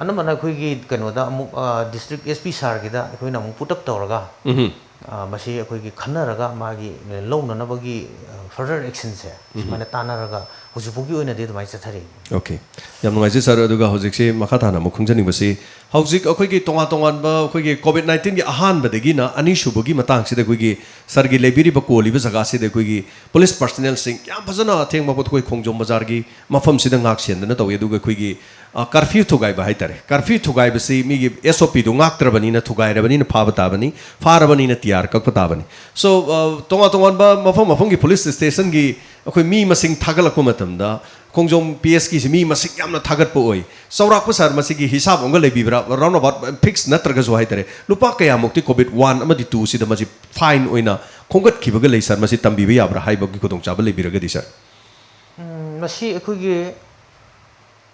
ꯑꯅꯝꯕꯅ ꯑꯩꯈꯣꯏꯒꯤ ꯀꯩꯅꯣꯗ ꯑꯃꯨꯛ, ꯑ, ꯗꯤꯁꯇ꯭ꯔꯤꯛ ꯑꯦꯁ ꯄꯤ ꯁꯥꯔꯒꯤꯗ ꯑꯩꯈꯣꯏꯅ ꯑꯃꯨꯛ ꯄꯨꯠ ꯑꯞ ꯇꯧꯔꯒ, ꯑ, ꯃꯁꯤ ꯑꯩꯈꯣꯏꯒꯤ ꯈꯟꯅꯔꯒ ꯃꯥꯒꯤ ꯂꯧꯅꯅꯕꯒꯤ, ꯑ, ꯐꯔꯗꯔ ꯑꯦꯛꯁꯟꯁꯦ ꯁꯨꯃꯥꯏꯅ ꯇꯥꯟꯅꯔꯒ ꯍꯧꯖꯤꯛꯐꯥꯎꯒꯤ ꯑꯣꯏꯅꯗꯤ ꯑꯗꯨꯃꯥꯏꯅ ꯆꯠꯊꯔꯤ꯫ ꯑꯣꯀꯦ, ꯌꯥꯝ ꯅꯨꯡꯉꯥꯏꯖꯩ ꯁꯥꯔ꯫ ꯑꯗꯨꯒ ꯍꯧꯖꯤꯛꯁꯤ ꯃꯈꯥ ꯇꯥꯅ ꯑꯃꯨꯛ ꯈꯪꯖꯅꯤꯡꯕꯁꯤ, ꯍꯧꯖꯤꯛ ꯑꯩꯈꯣꯏꯒꯤ ꯇꯣꯉꯥꯟ ꯇꯣꯉꯥꯟꯕ ꯑꯩꯈꯣꯏꯒꯤ ꯀꯣꯚꯤꯗ ꯅꯥꯏꯟꯇꯤꯟꯒꯤ ꯑꯍꯥꯟꯕꯗꯒꯤꯅ ꯑꯅꯤꯁꯨꯕꯒꯤ ꯃꯇꯥꯡꯁꯤꯗ ꯑꯩꯈꯣꯏꯒꯤ ꯁꯥꯔꯒꯤ ꯂꯩꯕꯤꯔꯤꯕ ꯀꯣꯜꯂꯤꯕ ꯖꯒꯥꯁꯤꯗ ꯑꯩꯈꯣꯏꯒꯤ ꯄꯨꯂꯤꯁ ꯄꯥꯔꯁꯅꯦꯜꯁꯤꯡ ꯌꯥꯝ ꯐꯖꯅ ꯑꯊꯦꯡꯕ ꯐꯥꯎꯕ ꯑꯩꯈꯣꯏ ꯈꯣꯡꯖꯣꯝ ꯕꯖꯥꯔꯒꯤ ꯃꯐꯝꯁꯤꯗ ꯉꯥꯛ ꯁꯦꯟꯗꯅ ꯇꯧꯏ꯫ ꯑꯗꯨꯒ ꯑꯩꯈꯣꯏꯒꯤ, ꯑ, ꯀꯔꯐ꯭ꯌꯨ ꯊꯨꯒꯥꯏꯕ ꯍꯥꯏꯇꯥꯔꯦ, ꯀꯔꯐ꯭ꯌꯨ ꯊꯨꯒꯥꯏꯕꯁꯤ ꯃꯤꯒꯤ ꯑꯦꯁ ꯑꯣ ꯄꯤꯗꯨ ꯉꯥꯛꯇ꯭ꯔꯕꯅꯤꯅ ꯊꯨꯒꯥꯏꯔꯕꯅꯤꯅ ꯐꯥꯕ ꯇꯥꯕꯅꯤ, ꯐꯥꯔꯕꯅꯤꯅ ꯇꯤ ꯑꯥꯔ ꯀꯛꯄ ꯇꯥꯕꯅꯤ꯫ ꯁꯣ, ꯑ, ꯇꯣꯉꯥꯟ ꯇꯣꯉꯥꯟꯕ ꯃꯐꯝ ꯃꯐꯝꯒꯤ ꯄꯨꯂꯤꯁ ꯁ꯭ꯇꯦꯁꯟꯒꯤ ꯑꯩꯈꯣꯏ ꯃꯤ ꯃꯁꯤꯡ ꯊꯥꯒꯠꯂꯛꯄ ꯃꯇꯝꯗ ꯈꯣꯡꯖꯣꯝ ꯄꯤ ꯑꯦꯁ ꯀꯤꯁꯤ ꯃꯤ ꯃꯁꯤꯡ ꯌꯥꯝꯅ ꯊꯥꯒꯠꯄ ꯑꯣꯏ꯫ ꯆꯥꯎꯔꯥꯛꯄ ꯁꯥꯔ ꯃꯁꯤꯒꯤ ꯍꯤꯁꯥꯕ ꯑꯃꯒ ꯂꯩꯕꯤꯕ꯭ꯔꯥ? ꯔꯥꯎꯟ ꯑꯕꯥꯎꯠ ꯐꯤꯛꯁ ꯅꯠꯇ꯭ꯔꯒꯁꯨ ꯍꯥꯏꯇꯥꯔꯦ, ꯂꯨꯄꯥ ꯀꯌꯥꯃꯨꯛꯇꯤ ꯀꯣꯚꯤꯗ ꯋꯥꯟ ꯑꯃꯗꯤ ꯇꯨ ꯁꯤꯗ ꯃꯁꯤ ꯐꯥꯏꯟ ꯑꯣꯏꯅ ꯈꯣꯝꯒꯠꯈꯤꯕꯒ ꯂꯩ ꯁꯥꯔ? ꯃꯁꯤ ꯇꯝꯕꯤꯕ ꯌꯥꯕ꯭ꯔꯥ ꯍꯥꯏꯕꯒꯤ ꯈꯨꯗꯣꯡꯆꯥꯕ ꯂꯩꯕꯤꯔꯒꯗꯤ ꯁꯥꯔ? ꯎꯝ, ꯃꯁꯤ ꯑꯩꯈꯣꯏꯒꯤ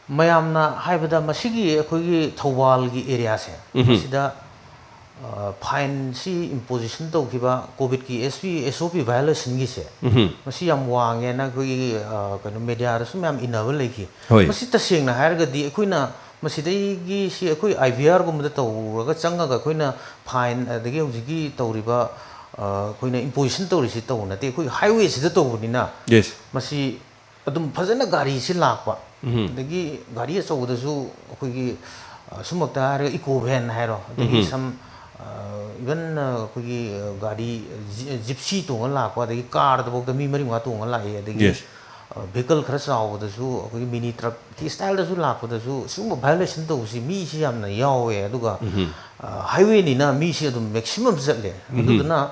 ꯃꯌꯥꯝꯅ ꯍꯥꯏꯕꯗ ꯃꯁꯤꯒꯤ ꯑꯩꯈꯣꯏꯒꯤ ꯊꯧꯕꯥꯜꯒꯤ ꯑꯦꯔꯤꯌꯥꯁꯦ, ꯃꯁꯤꯗ, ꯑ, ꯐꯥꯏꯟꯁꯤ ꯏꯝꯄꯣꯖꯤꯁꯟ ꯇꯧꯈꯤꯕ ꯀꯣꯚꯤꯗꯀꯤ ꯑꯦꯁ ꯄꯤ, ꯑꯦꯁ ꯑꯣ ꯄꯤ ꯚꯥꯏꯑꯣꯂꯦꯁꯟꯒꯤꯁꯦ, ꯃꯁꯤ ꯌꯥꯝ ꯋꯥꯡꯉꯦꯅ ꯑꯩꯈꯣꯏꯒꯤ, ꯑ, ꯀꯩꯅꯣ, ꯃꯦꯗꯤꯌꯥꯗꯁꯨ ꯃꯌꯥꯝ ꯏꯟꯅꯕ ꯂꯩꯈꯤ꯫ ꯍꯣꯏ꯫ ꯃꯁꯤ ꯇꯁꯦꯡꯅ ꯍꯥꯏꯔꯒꯗꯤ ꯑꯩꯈꯣꯏꯅ ꯃꯁꯤꯗꯒꯤ ꯁꯤ ꯑꯩꯈꯣꯏ ꯑꯥꯏ ꯚꯤ ꯑꯥꯔꯒꯨꯝꯕꯗ ꯇꯧꯔꯒ ꯆꯪꯉꯒ ꯑꯩꯈꯣꯏꯅ ꯐꯥꯏꯟ ꯑꯗꯒꯤ ꯍꯧꯖꯤꯛꯀꯤ ꯇꯧꯔꯤꯕ, ꯑ, ꯑꯩꯈꯣꯏꯅ ꯏꯝꯄꯣꯖꯤꯁꯟ ꯇꯧꯔꯤꯁꯤ ꯇꯧꯕ ꯅꯠꯇꯦ, ꯑꯩꯈꯣꯏꯒꯤ ꯍꯥꯏꯋꯦꯁꯤꯗ ꯇꯧꯕꯅꯤꯅ Yes. ꯃꯁꯤ ꯑꯗꯨꯝ ꯐꯖꯅ ꯒꯥꯔꯤꯁꯤ ꯂꯥꯛꯄ, ꯑꯗꯒꯤ ꯒꯥꯔꯤ ꯑꯆꯧꯕꯗꯁꯨ ꯑꯩꯈꯣꯏꯒꯤ, ꯑ, ꯁꯨꯝꯃꯛꯇ ꯍꯥꯏꯔꯒ ꯏꯀꯣ ꯚꯦꯟ ꯍꯥꯏꯔꯣ, ꯑꯗꯒꯤ ꯁꯝ, ꯑ, ꯏꯚꯟ, ꯑ, ꯑꯩꯈꯣꯏꯒꯤ, ꯑ, ꯒꯥꯔꯤ ꯖꯤ-, ꯖꯤꯞꯁꯤ ꯇꯣꯡꯉ ꯂꯥꯛꯄ, ꯑꯗꯒꯤ ꯀꯥꯔꯗꯐꯥꯎꯗ ꯃꯤ ꯃꯔꯤ ꯃꯉꯥ ꯇꯣꯡꯉ ꯂꯥꯛꯏ, ꯑꯗꯒꯤ Yes. ꯚꯤꯍꯤꯀꯜ ꯈꯔ ꯆꯥꯎꯕꯗꯁꯨ, ꯑꯩꯈꯣꯏꯒꯤ ꯃꯤꯅꯤ ꯇ꯭ꯔꯛꯀꯤ ꯁ꯭ꯇꯥꯏꯜꯗꯁꯨ ꯂꯥꯛꯄꯗꯁꯨ ꯁꯤꯒꯨꯝꯕ ꯚꯥꯏꯑꯣꯂꯦꯁꯟ ꯇꯧꯕꯁꯤ ꯃꯤꯁꯤ ꯌꯥꯝꯅ ꯌꯥꯎꯋꯦ꯫ ꯑꯗꯨꯒ ꯍꯥꯏꯋꯦꯅꯤꯅ ꯃꯤꯁꯤ ꯑꯗꯨꯝ ꯃꯦꯛꯁꯤꯃꯝ ꯆꯠꯂꯦ꯫ ꯑꯗꯨꯗꯨꯅ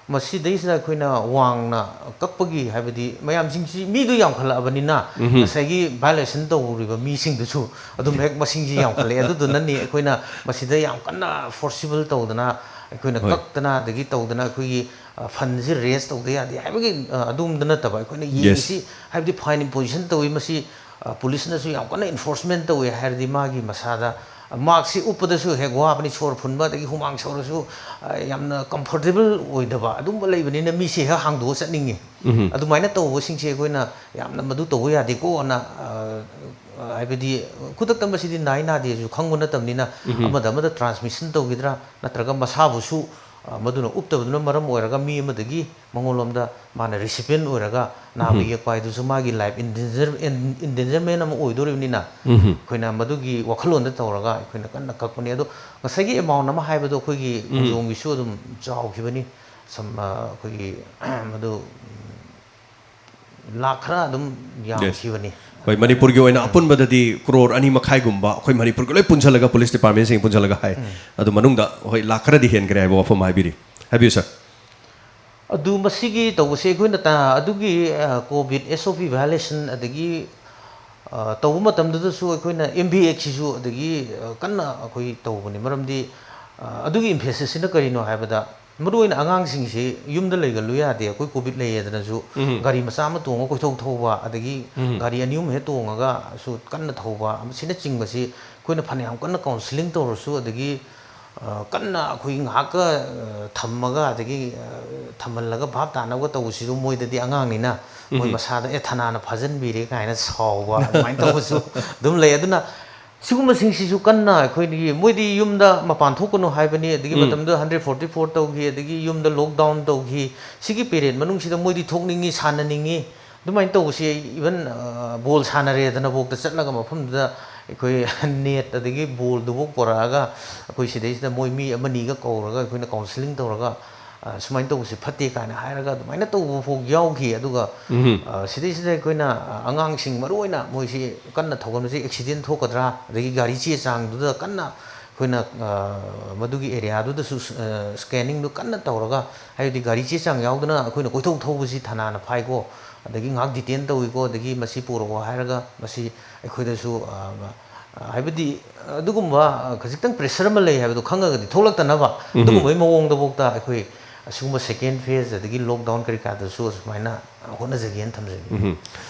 ꯃꯁꯤꯗꯩꯁꯤꯗ ꯑꯩꯈꯣꯏꯅ ꯋꯥꯡꯅ ꯀꯛꯄꯒꯤ, ꯍꯥꯏꯕꯗꯤ ꯃꯌꯥꯝꯁꯤꯡꯁꯤ, ꯃꯤꯗꯨ ꯌꯥꯝꯈꯠꯂꯛꯑꯕꯅꯤꯅ ꯉꯁꯥꯏꯒꯤ ꯚꯥꯏꯑꯣꯂꯦꯁꯟ ꯇꯧꯔꯤꯕ ꯃꯤꯁꯤꯡꯗꯨꯁꯨ ꯑꯗꯨꯝ ꯍꯦꯛ ꯃꯁꯤꯡꯁꯤ ꯌꯥꯝꯈꯠꯂꯛꯑꯦ꯫ ꯑꯗꯨꯗꯨꯅꯅꯤ ꯑꯩꯈꯣꯏꯅ ꯃꯁꯤꯗ ꯌꯥꯝ ꯀꯟꯅ ꯐꯣꯔꯁꯤꯕꯜ ꯇꯧꯗꯅ, ꯑꯩꯈꯣꯏꯅ ꯍꯣꯏ꯫ ꯀꯛꯇꯅ ꯑꯗꯒꯤ ꯇꯧꯗꯅ ꯑꯩꯈꯣꯏꯒꯤ, ꯑ, ꯐꯟꯁꯤ ꯔꯦꯖ ꯇꯧꯗ ꯌꯥꯗꯦ ꯍꯥꯏꯕꯒꯤ, ꯑ, ꯑꯗꯨꯝꯗ ꯅꯠꯇꯕ, ꯑꯩꯈꯣꯏꯅ Yes. ꯌꯦꯡꯉꯤꯁꯤ, ꯍꯥꯏꯕꯗꯤ ꯐꯥꯏꯟ ꯏꯝꯄꯣꯖꯤꯁꯟ ꯇꯧꯏ, ꯃꯁꯤ, ꯑ, ꯄꯨꯂꯤꯁꯅꯁꯨ ꯌꯥꯝ ꯀꯟꯅ ꯏꯟꯐꯣꯔꯁꯃꯦꯟ ꯇꯧꯏ ꯍꯥꯏꯔꯗꯤ ꯃꯥꯒꯤ ꯃꯁꯥꯗ, ꯑ, ꯃꯥꯛꯁꯤ ꯎꯞꯄꯗꯁꯨ ꯍꯦꯛ ꯋꯥꯕꯅꯤ, ꯁꯣꯔ ꯐꯨꯟꯕ ꯑꯗꯒꯤ ꯍꯨꯃꯥꯡ ꯁꯧꯔꯁꯨ, ꯑ, ꯌꯥꯝꯅ ꯀꯝꯐꯣꯔꯇꯦꯕꯜ ꯑꯣꯏꯗꯕ ꯑꯗꯨꯝꯕ ꯂꯩꯕꯅꯤꯅ ꯃꯤꯁꯤ ꯍꯦꯛ ꯍꯥꯡꯗꯣꯛꯑ ꯆꯠꯅꯤꯡꯉꯤ꯫ ꯑꯗꯨꯃꯥꯏꯅ ꯇꯧꯕꯁꯤꯡꯁꯦ ꯑꯩꯈꯣꯏꯅ ꯌꯥꯝꯅ ꯃꯗꯨ ꯇꯧꯕ ꯌꯥꯗꯦꯀꯣꯅ, ꯑ, ꯑ, ꯍꯥꯏꯕꯗꯤ ꯈꯨꯗꯛꯇ ꯃꯁꯤꯗꯤ ꯅꯥꯏ ꯅꯥꯗꯦꯁꯨ ꯈꯪꯕ ꯅꯠꯇꯕꯅꯤꯅ ꯑꯃꯗ ꯑꯃꯗ ꯇ꯭ꯔꯥꯟꯁꯃꯤꯁꯟ ꯇꯧꯈꯤꯗ꯭ꯔꯥ ꯅꯠꯇ꯭ꯔꯒ ꯃꯁꯥꯕꯨꯁꯨ, ꯑ, ꯃꯗꯨꯅ ꯎꯞꯇꯕꯗꯨꯅ ꯃꯔꯝ ꯑꯣꯏꯔꯒ ꯃꯤ ꯑꯃꯗꯒꯤ ꯃꯉꯣꯟꯂꯣꯝꯗ ꯃꯥꯅ ꯔꯤꯁꯤꯄꯤꯌꯟ ꯑꯣꯏꯔꯒ ꯅꯥꯕ ꯌꯦꯛꯄ ꯍꯥꯏꯗꯨꯁꯨ ꯃꯥꯒꯤ ꯂꯥꯏꯐ ꯏꯟꯗꯦꯟꯖꯔ-, ꯏꯟ-, ꯏꯟꯗꯦꯟꯖꯔꯃꯦꯟ ꯑꯃ ꯑꯣꯏꯗꯣꯔꯤꯕꯅꯤꯅ ꯑꯩꯈꯣꯏꯅ ꯃꯗꯨꯒꯤ ꯋꯥꯈꯜꯂꯣꯟꯗ ꯇꯧꯔꯒ ꯑꯩꯈꯣꯏꯅ ꯀꯟꯅ ꯀꯛꯄꯅꯤ꯫ ꯑꯗꯣ ꯉꯁꯥꯏꯒꯤ ꯑꯦꯃꯥꯎꯟ ꯑꯃ ꯍꯥꯏꯕꯗꯣ ꯑꯩꯈꯣꯏꯒꯤ ꯈꯣꯡꯖꯣꯝꯒꯤꯁꯨ ꯑꯗꯨꯝ ꯆꯥꯎꯈꯤꯕꯅꯤ꯫ ꯁꯝ-, ꯑ, ꯑꯩꯈꯣꯏꯒꯤ ꯃꯗꯨ, ꯎꯝ, ꯂꯥꯛ ꯈꯔ ꯑꯗꯨꯝ Yes. ꯌꯥꯝꯈꯤꯕꯅꯤ꯫ ꯍꯣꯏ, ꯃꯅꯤꯄꯨꯔꯒꯤ ꯑꯣꯏꯅ ꯑꯄꯨꯟꯕꯗꯗꯤ ꯀ꯭ꯔꯣꯔ ꯑꯅꯤ ꯃꯈꯥꯏꯒꯨꯝꯕ ꯑꯩꯈꯣꯏ ꯃꯅꯤꯄꯨꯔꯒꯤ ꯂꯣꯏ ꯄꯨꯟꯁꯤꯜꯂꯒ, ꯄꯨꯂꯤꯁ ꯗꯤꯄꯥꯔꯠꯃꯦꯟꯁꯤꯡ ꯄꯨꯟꯁꯤꯜꯂꯒ ꯍꯥꯏ꯫ ꯑꯗꯨ ꯃꯅꯨꯡꯗ, ꯍꯣꯏ, ꯂꯥꯛ ꯈꯔꯗꯤ ꯍꯦꯟꯈ꯭ꯔꯦ ꯍꯥꯏꯕ ꯋꯥꯐꯝ ꯍꯥꯏꯕꯤꯔꯤ꯫ ꯍꯥꯏꯕꯤꯌꯨ, ꯁꯥꯔ꯫ ꯑꯗꯨ ꯃꯁꯤꯒꯤ ꯇꯧꯕꯁꯦ ꯑꯩꯈꯣꯏꯅ ꯇ-, ꯑꯗꯨꯒꯤ, ꯑ, ꯀꯣꯚꯤꯗ ꯑꯦꯁ ꯑꯣ ꯄꯤ ꯚꯥꯏꯑꯣꯂꯦꯁꯟ ꯑꯗꯒꯤ, ꯑ, ꯇꯧꯕ ꯃꯇꯝꯗꯨꯗꯁꯨ ꯑꯩꯈꯣꯏꯅ ꯑꯦꯝ ꯚꯤ ꯑꯦꯛꯁꯁꯤꯁꯨ ꯑꯗꯒꯤ, ꯑ, ꯀꯟꯅ ꯑꯩꯈꯣꯏ ꯇꯧꯕꯅꯤ꯫ ꯃꯔꯝꯗꯤ, ꯑ, ꯑꯗꯨꯒꯤ ꯏꯝꯐꯦꯁꯤꯁꯁꯤꯅ ꯀꯔꯤꯅꯣ ꯍꯥꯏꯕꯗ, ꯃꯔꯨꯑꯣꯏꯅ ꯑꯉꯥꯡꯁꯤꯡꯁꯤ ꯌꯨꯝꯗ ꯂꯩꯒꯜꯂꯨ ꯌꯥꯗꯦ꯫ ꯑꯩꯈꯣꯏ ꯀꯣꯚꯤꯗ ꯂꯩꯌꯦꯗꯅꯁꯨ ꯎꯝ꯫ ꯒꯥꯔꯤ ꯃꯆꯥ ꯑꯃ ꯇꯣꯡꯉꯒ ꯀꯣꯏꯊꯧ ꯊꯧꯕ, ꯑꯗꯒꯤ ꯎꯝ꯫ ꯒꯥꯔꯤ ꯑꯅꯤ ꯑꯍꯨꯝ ꯍꯦꯛ ꯇꯣꯡꯉꯒꯁꯨ ꯀꯟꯅ ꯊꯧꯕ, ꯑꯁꯤꯅꯆꯤꯡꯕꯁꯤ ꯑꯩꯈꯣꯏꯅ ꯐꯅꯌꯥꯝ ꯀꯟꯅ ꯀꯥꯎꯟꯁꯤꯂꯤꯡ ꯇꯧꯔꯁꯨ, ꯑꯗꯒꯤ, ꯑ, ꯀꯟꯅ ꯑꯩꯈꯣꯏ ꯉꯥꯏꯍꯥꯛꯀ, ꯑ, ꯊꯝꯃꯒ, ꯑꯗꯒꯤ, ꯑ, ꯊꯝꯍꯜꯂꯒ ꯚꯥꯞ ꯇꯥꯅꯕ ꯇꯧꯕꯁꯤꯁꯨ ꯃꯣꯏꯗꯗꯤ ꯑꯉꯥꯡꯅꯤꯅ ꯃꯣꯏ ꯎꯝ꯫ ꯃꯁꯥꯗ, "ꯑꯦ, ꯊꯅꯥꯅ ꯐꯥꯖꯤꯟꯕꯤꯔꯦ" ꯀꯥꯏꯅ ꯁꯥꯎꯕ, ꯑꯗꯨꯃꯥꯏꯅ ꯇꯧꯕꯁꯨ ꯑꯗꯨꯝ ꯂꯩ꯫ ꯑꯗꯨꯅ ꯁꯤꯒꯨꯝꯕꯁꯤꯡꯁꯤꯁꯨ ꯀꯟꯅ ꯑꯩꯈꯣꯏꯒꯤ, ꯃꯣꯏꯗꯤ ꯌꯨꯝꯗ ꯃꯄꯥꯟ ꯊꯣꯛꯀꯅꯨ ꯍꯥꯏꯕꯅꯤ, ꯑꯗꯒꯤ ꯎꯝ꯫ ꯃꯇꯝꯗꯨꯗ ꯍꯟꯗ꯭ꯔꯦꯠ ꯐꯣꯔꯇꯤ ꯐꯣꯔ ꯇꯧꯈꯤ, ꯑꯗꯒꯤ ꯌꯨꯝꯗ ꯂꯣꯛꯗꯥꯎꯟ ꯇꯧꯈꯤ꯫ ꯁꯤꯒꯤ ꯄꯦꯔꯦꯠ ꯃꯅꯨꯡꯁꯤꯗ ꯃꯣꯏꯗꯤ ꯊꯣꯛꯅꯤꯡꯉꯤ, ꯁꯥꯟꯅꯅꯤꯡꯉꯤ꯫ ꯑꯗꯨꯃꯥꯏꯅ ꯇꯧꯕꯁꯤ ꯏꯚꯟ, ꯑ, ꯕꯣꯜ ꯁꯥꯟꯅꯔꯦꯗꯅꯐꯥꯎꯗ ꯆꯠꯂꯒ ꯃꯐꯝꯗꯨꯗ ꯑꯩꯈꯣꯏ ꯅꯦꯠ ꯑꯗꯒꯤ ꯕꯣꯜꯗꯨꯐꯥꯎ ꯄꯨꯔꯛꯑꯒ ꯑꯩꯈꯣꯏ ꯁꯤꯗꯩꯁꯤꯗ ꯃꯣꯏ ꯃꯤ ꯑꯃꯅꯤꯒ ꯀꯧꯔꯒ ꯑꯩꯈꯣꯏꯅ ꯀꯥꯎꯟꯁꯤꯂꯤꯡ ꯇꯧꯔꯒ ꯑ, ꯁꯨꯃꯥꯏꯅ ꯇꯧꯕꯁꯦ ꯐꯠꯇꯦ ꯀꯥꯏꯅ ꯍꯥꯏꯔꯒ ꯑꯗꯨꯃꯥꯏꯅ ꯇꯧꯕ ꯐꯥꯎ ꯌꯥꯎꯈꯤ꯫ ꯑꯗꯨꯒ, ꯎꯝ꯫ ꯑ, ꯁꯤꯗꯩꯁꯤꯗ ꯑꯩꯈꯣꯏꯅ, ꯑ, ꯑꯉꯥꯡꯁꯤꯡ ꯃꯔꯨ ꯑꯣꯏꯅ ꯃꯣꯏꯁꯤ ꯀꯟꯅ ꯊꯧꯒꯟꯕꯁꯤ ꯑꯦꯛꯁꯤꯗꯦꯟ ꯊꯣꯛꯀꯗ꯭ꯔꯥ, ꯑꯗꯒꯤ ꯒꯥꯔꯤ ꯆꯦ ꯆꯥꯡꯗꯨꯗ ꯀꯟꯅ ꯑꯩꯈꯣꯏꯅ, ꯑ, ꯃꯗꯨꯒꯤ ꯑꯦꯔꯤꯌꯥꯗꯨꯗꯁꯨ, ꯑ, ꯁ꯭ꯀꯦꯅꯤꯡꯗꯨ ꯀꯟꯅ ꯇꯧꯔꯒ, ꯍꯥꯏꯕꯗꯤ ꯒꯥꯔꯤ ꯆꯦ ꯆꯥꯡ ꯌꯥꯎꯗꯅ ꯑꯩꯈꯣꯏꯅ ꯀꯣꯏꯊꯧ ꯊꯧꯕꯁꯤ ꯊꯥꯅꯥꯅ ꯐꯥꯏꯀꯣ, ꯑꯗꯒꯤ ꯉꯥꯏꯍꯥꯛ ꯗꯤꯇꯦꯟ ꯇꯧꯏꯀꯣ, ꯑꯗꯒꯤ ꯃꯁꯤ ꯄꯨꯔꯛꯑꯣ ꯍꯥꯏꯔꯒ ꯃꯁꯤ ꯑꯩꯈꯣꯏꯗꯁꯨ, ꯑ, ꯑ, ꯍꯥꯏꯕꯗꯤ ꯑꯗꯨꯒꯨꯝꯕ, ꯑ, ꯈꯖꯤꯛꯇꯪ ꯄ꯭ꯔꯦꯁꯔ ꯑꯃ ꯂꯩ ꯍꯥꯏꯕꯗꯣ ꯈꯪꯉꯒꯗꯤ ꯊꯣꯛꯂꯛꯇꯅꯕ, ꯎꯝ꯫ ꯑꯗꯨꯒꯨꯝꯕꯒꯤ ꯃꯑꯣꯡꯗꯐꯥꯎꯗ ꯑꯩꯈꯣꯏ ꯑꯁꯤꯒꯨꯝꯕ ꯁꯦꯀꯦꯟ ꯐꯦꯖ ꯑꯗꯒꯤ ꯂꯣꯛꯗꯥꯎꯟ ꯀꯔꯤ ꯀꯔꯥꯗꯁꯨ ꯑꯁꯨꯃꯥꯏꯅ ꯍꯣꯠꯅꯖꯒꯦꯅ ꯊꯝꯖꯒꯦ꯫ ꯎꯝ꯫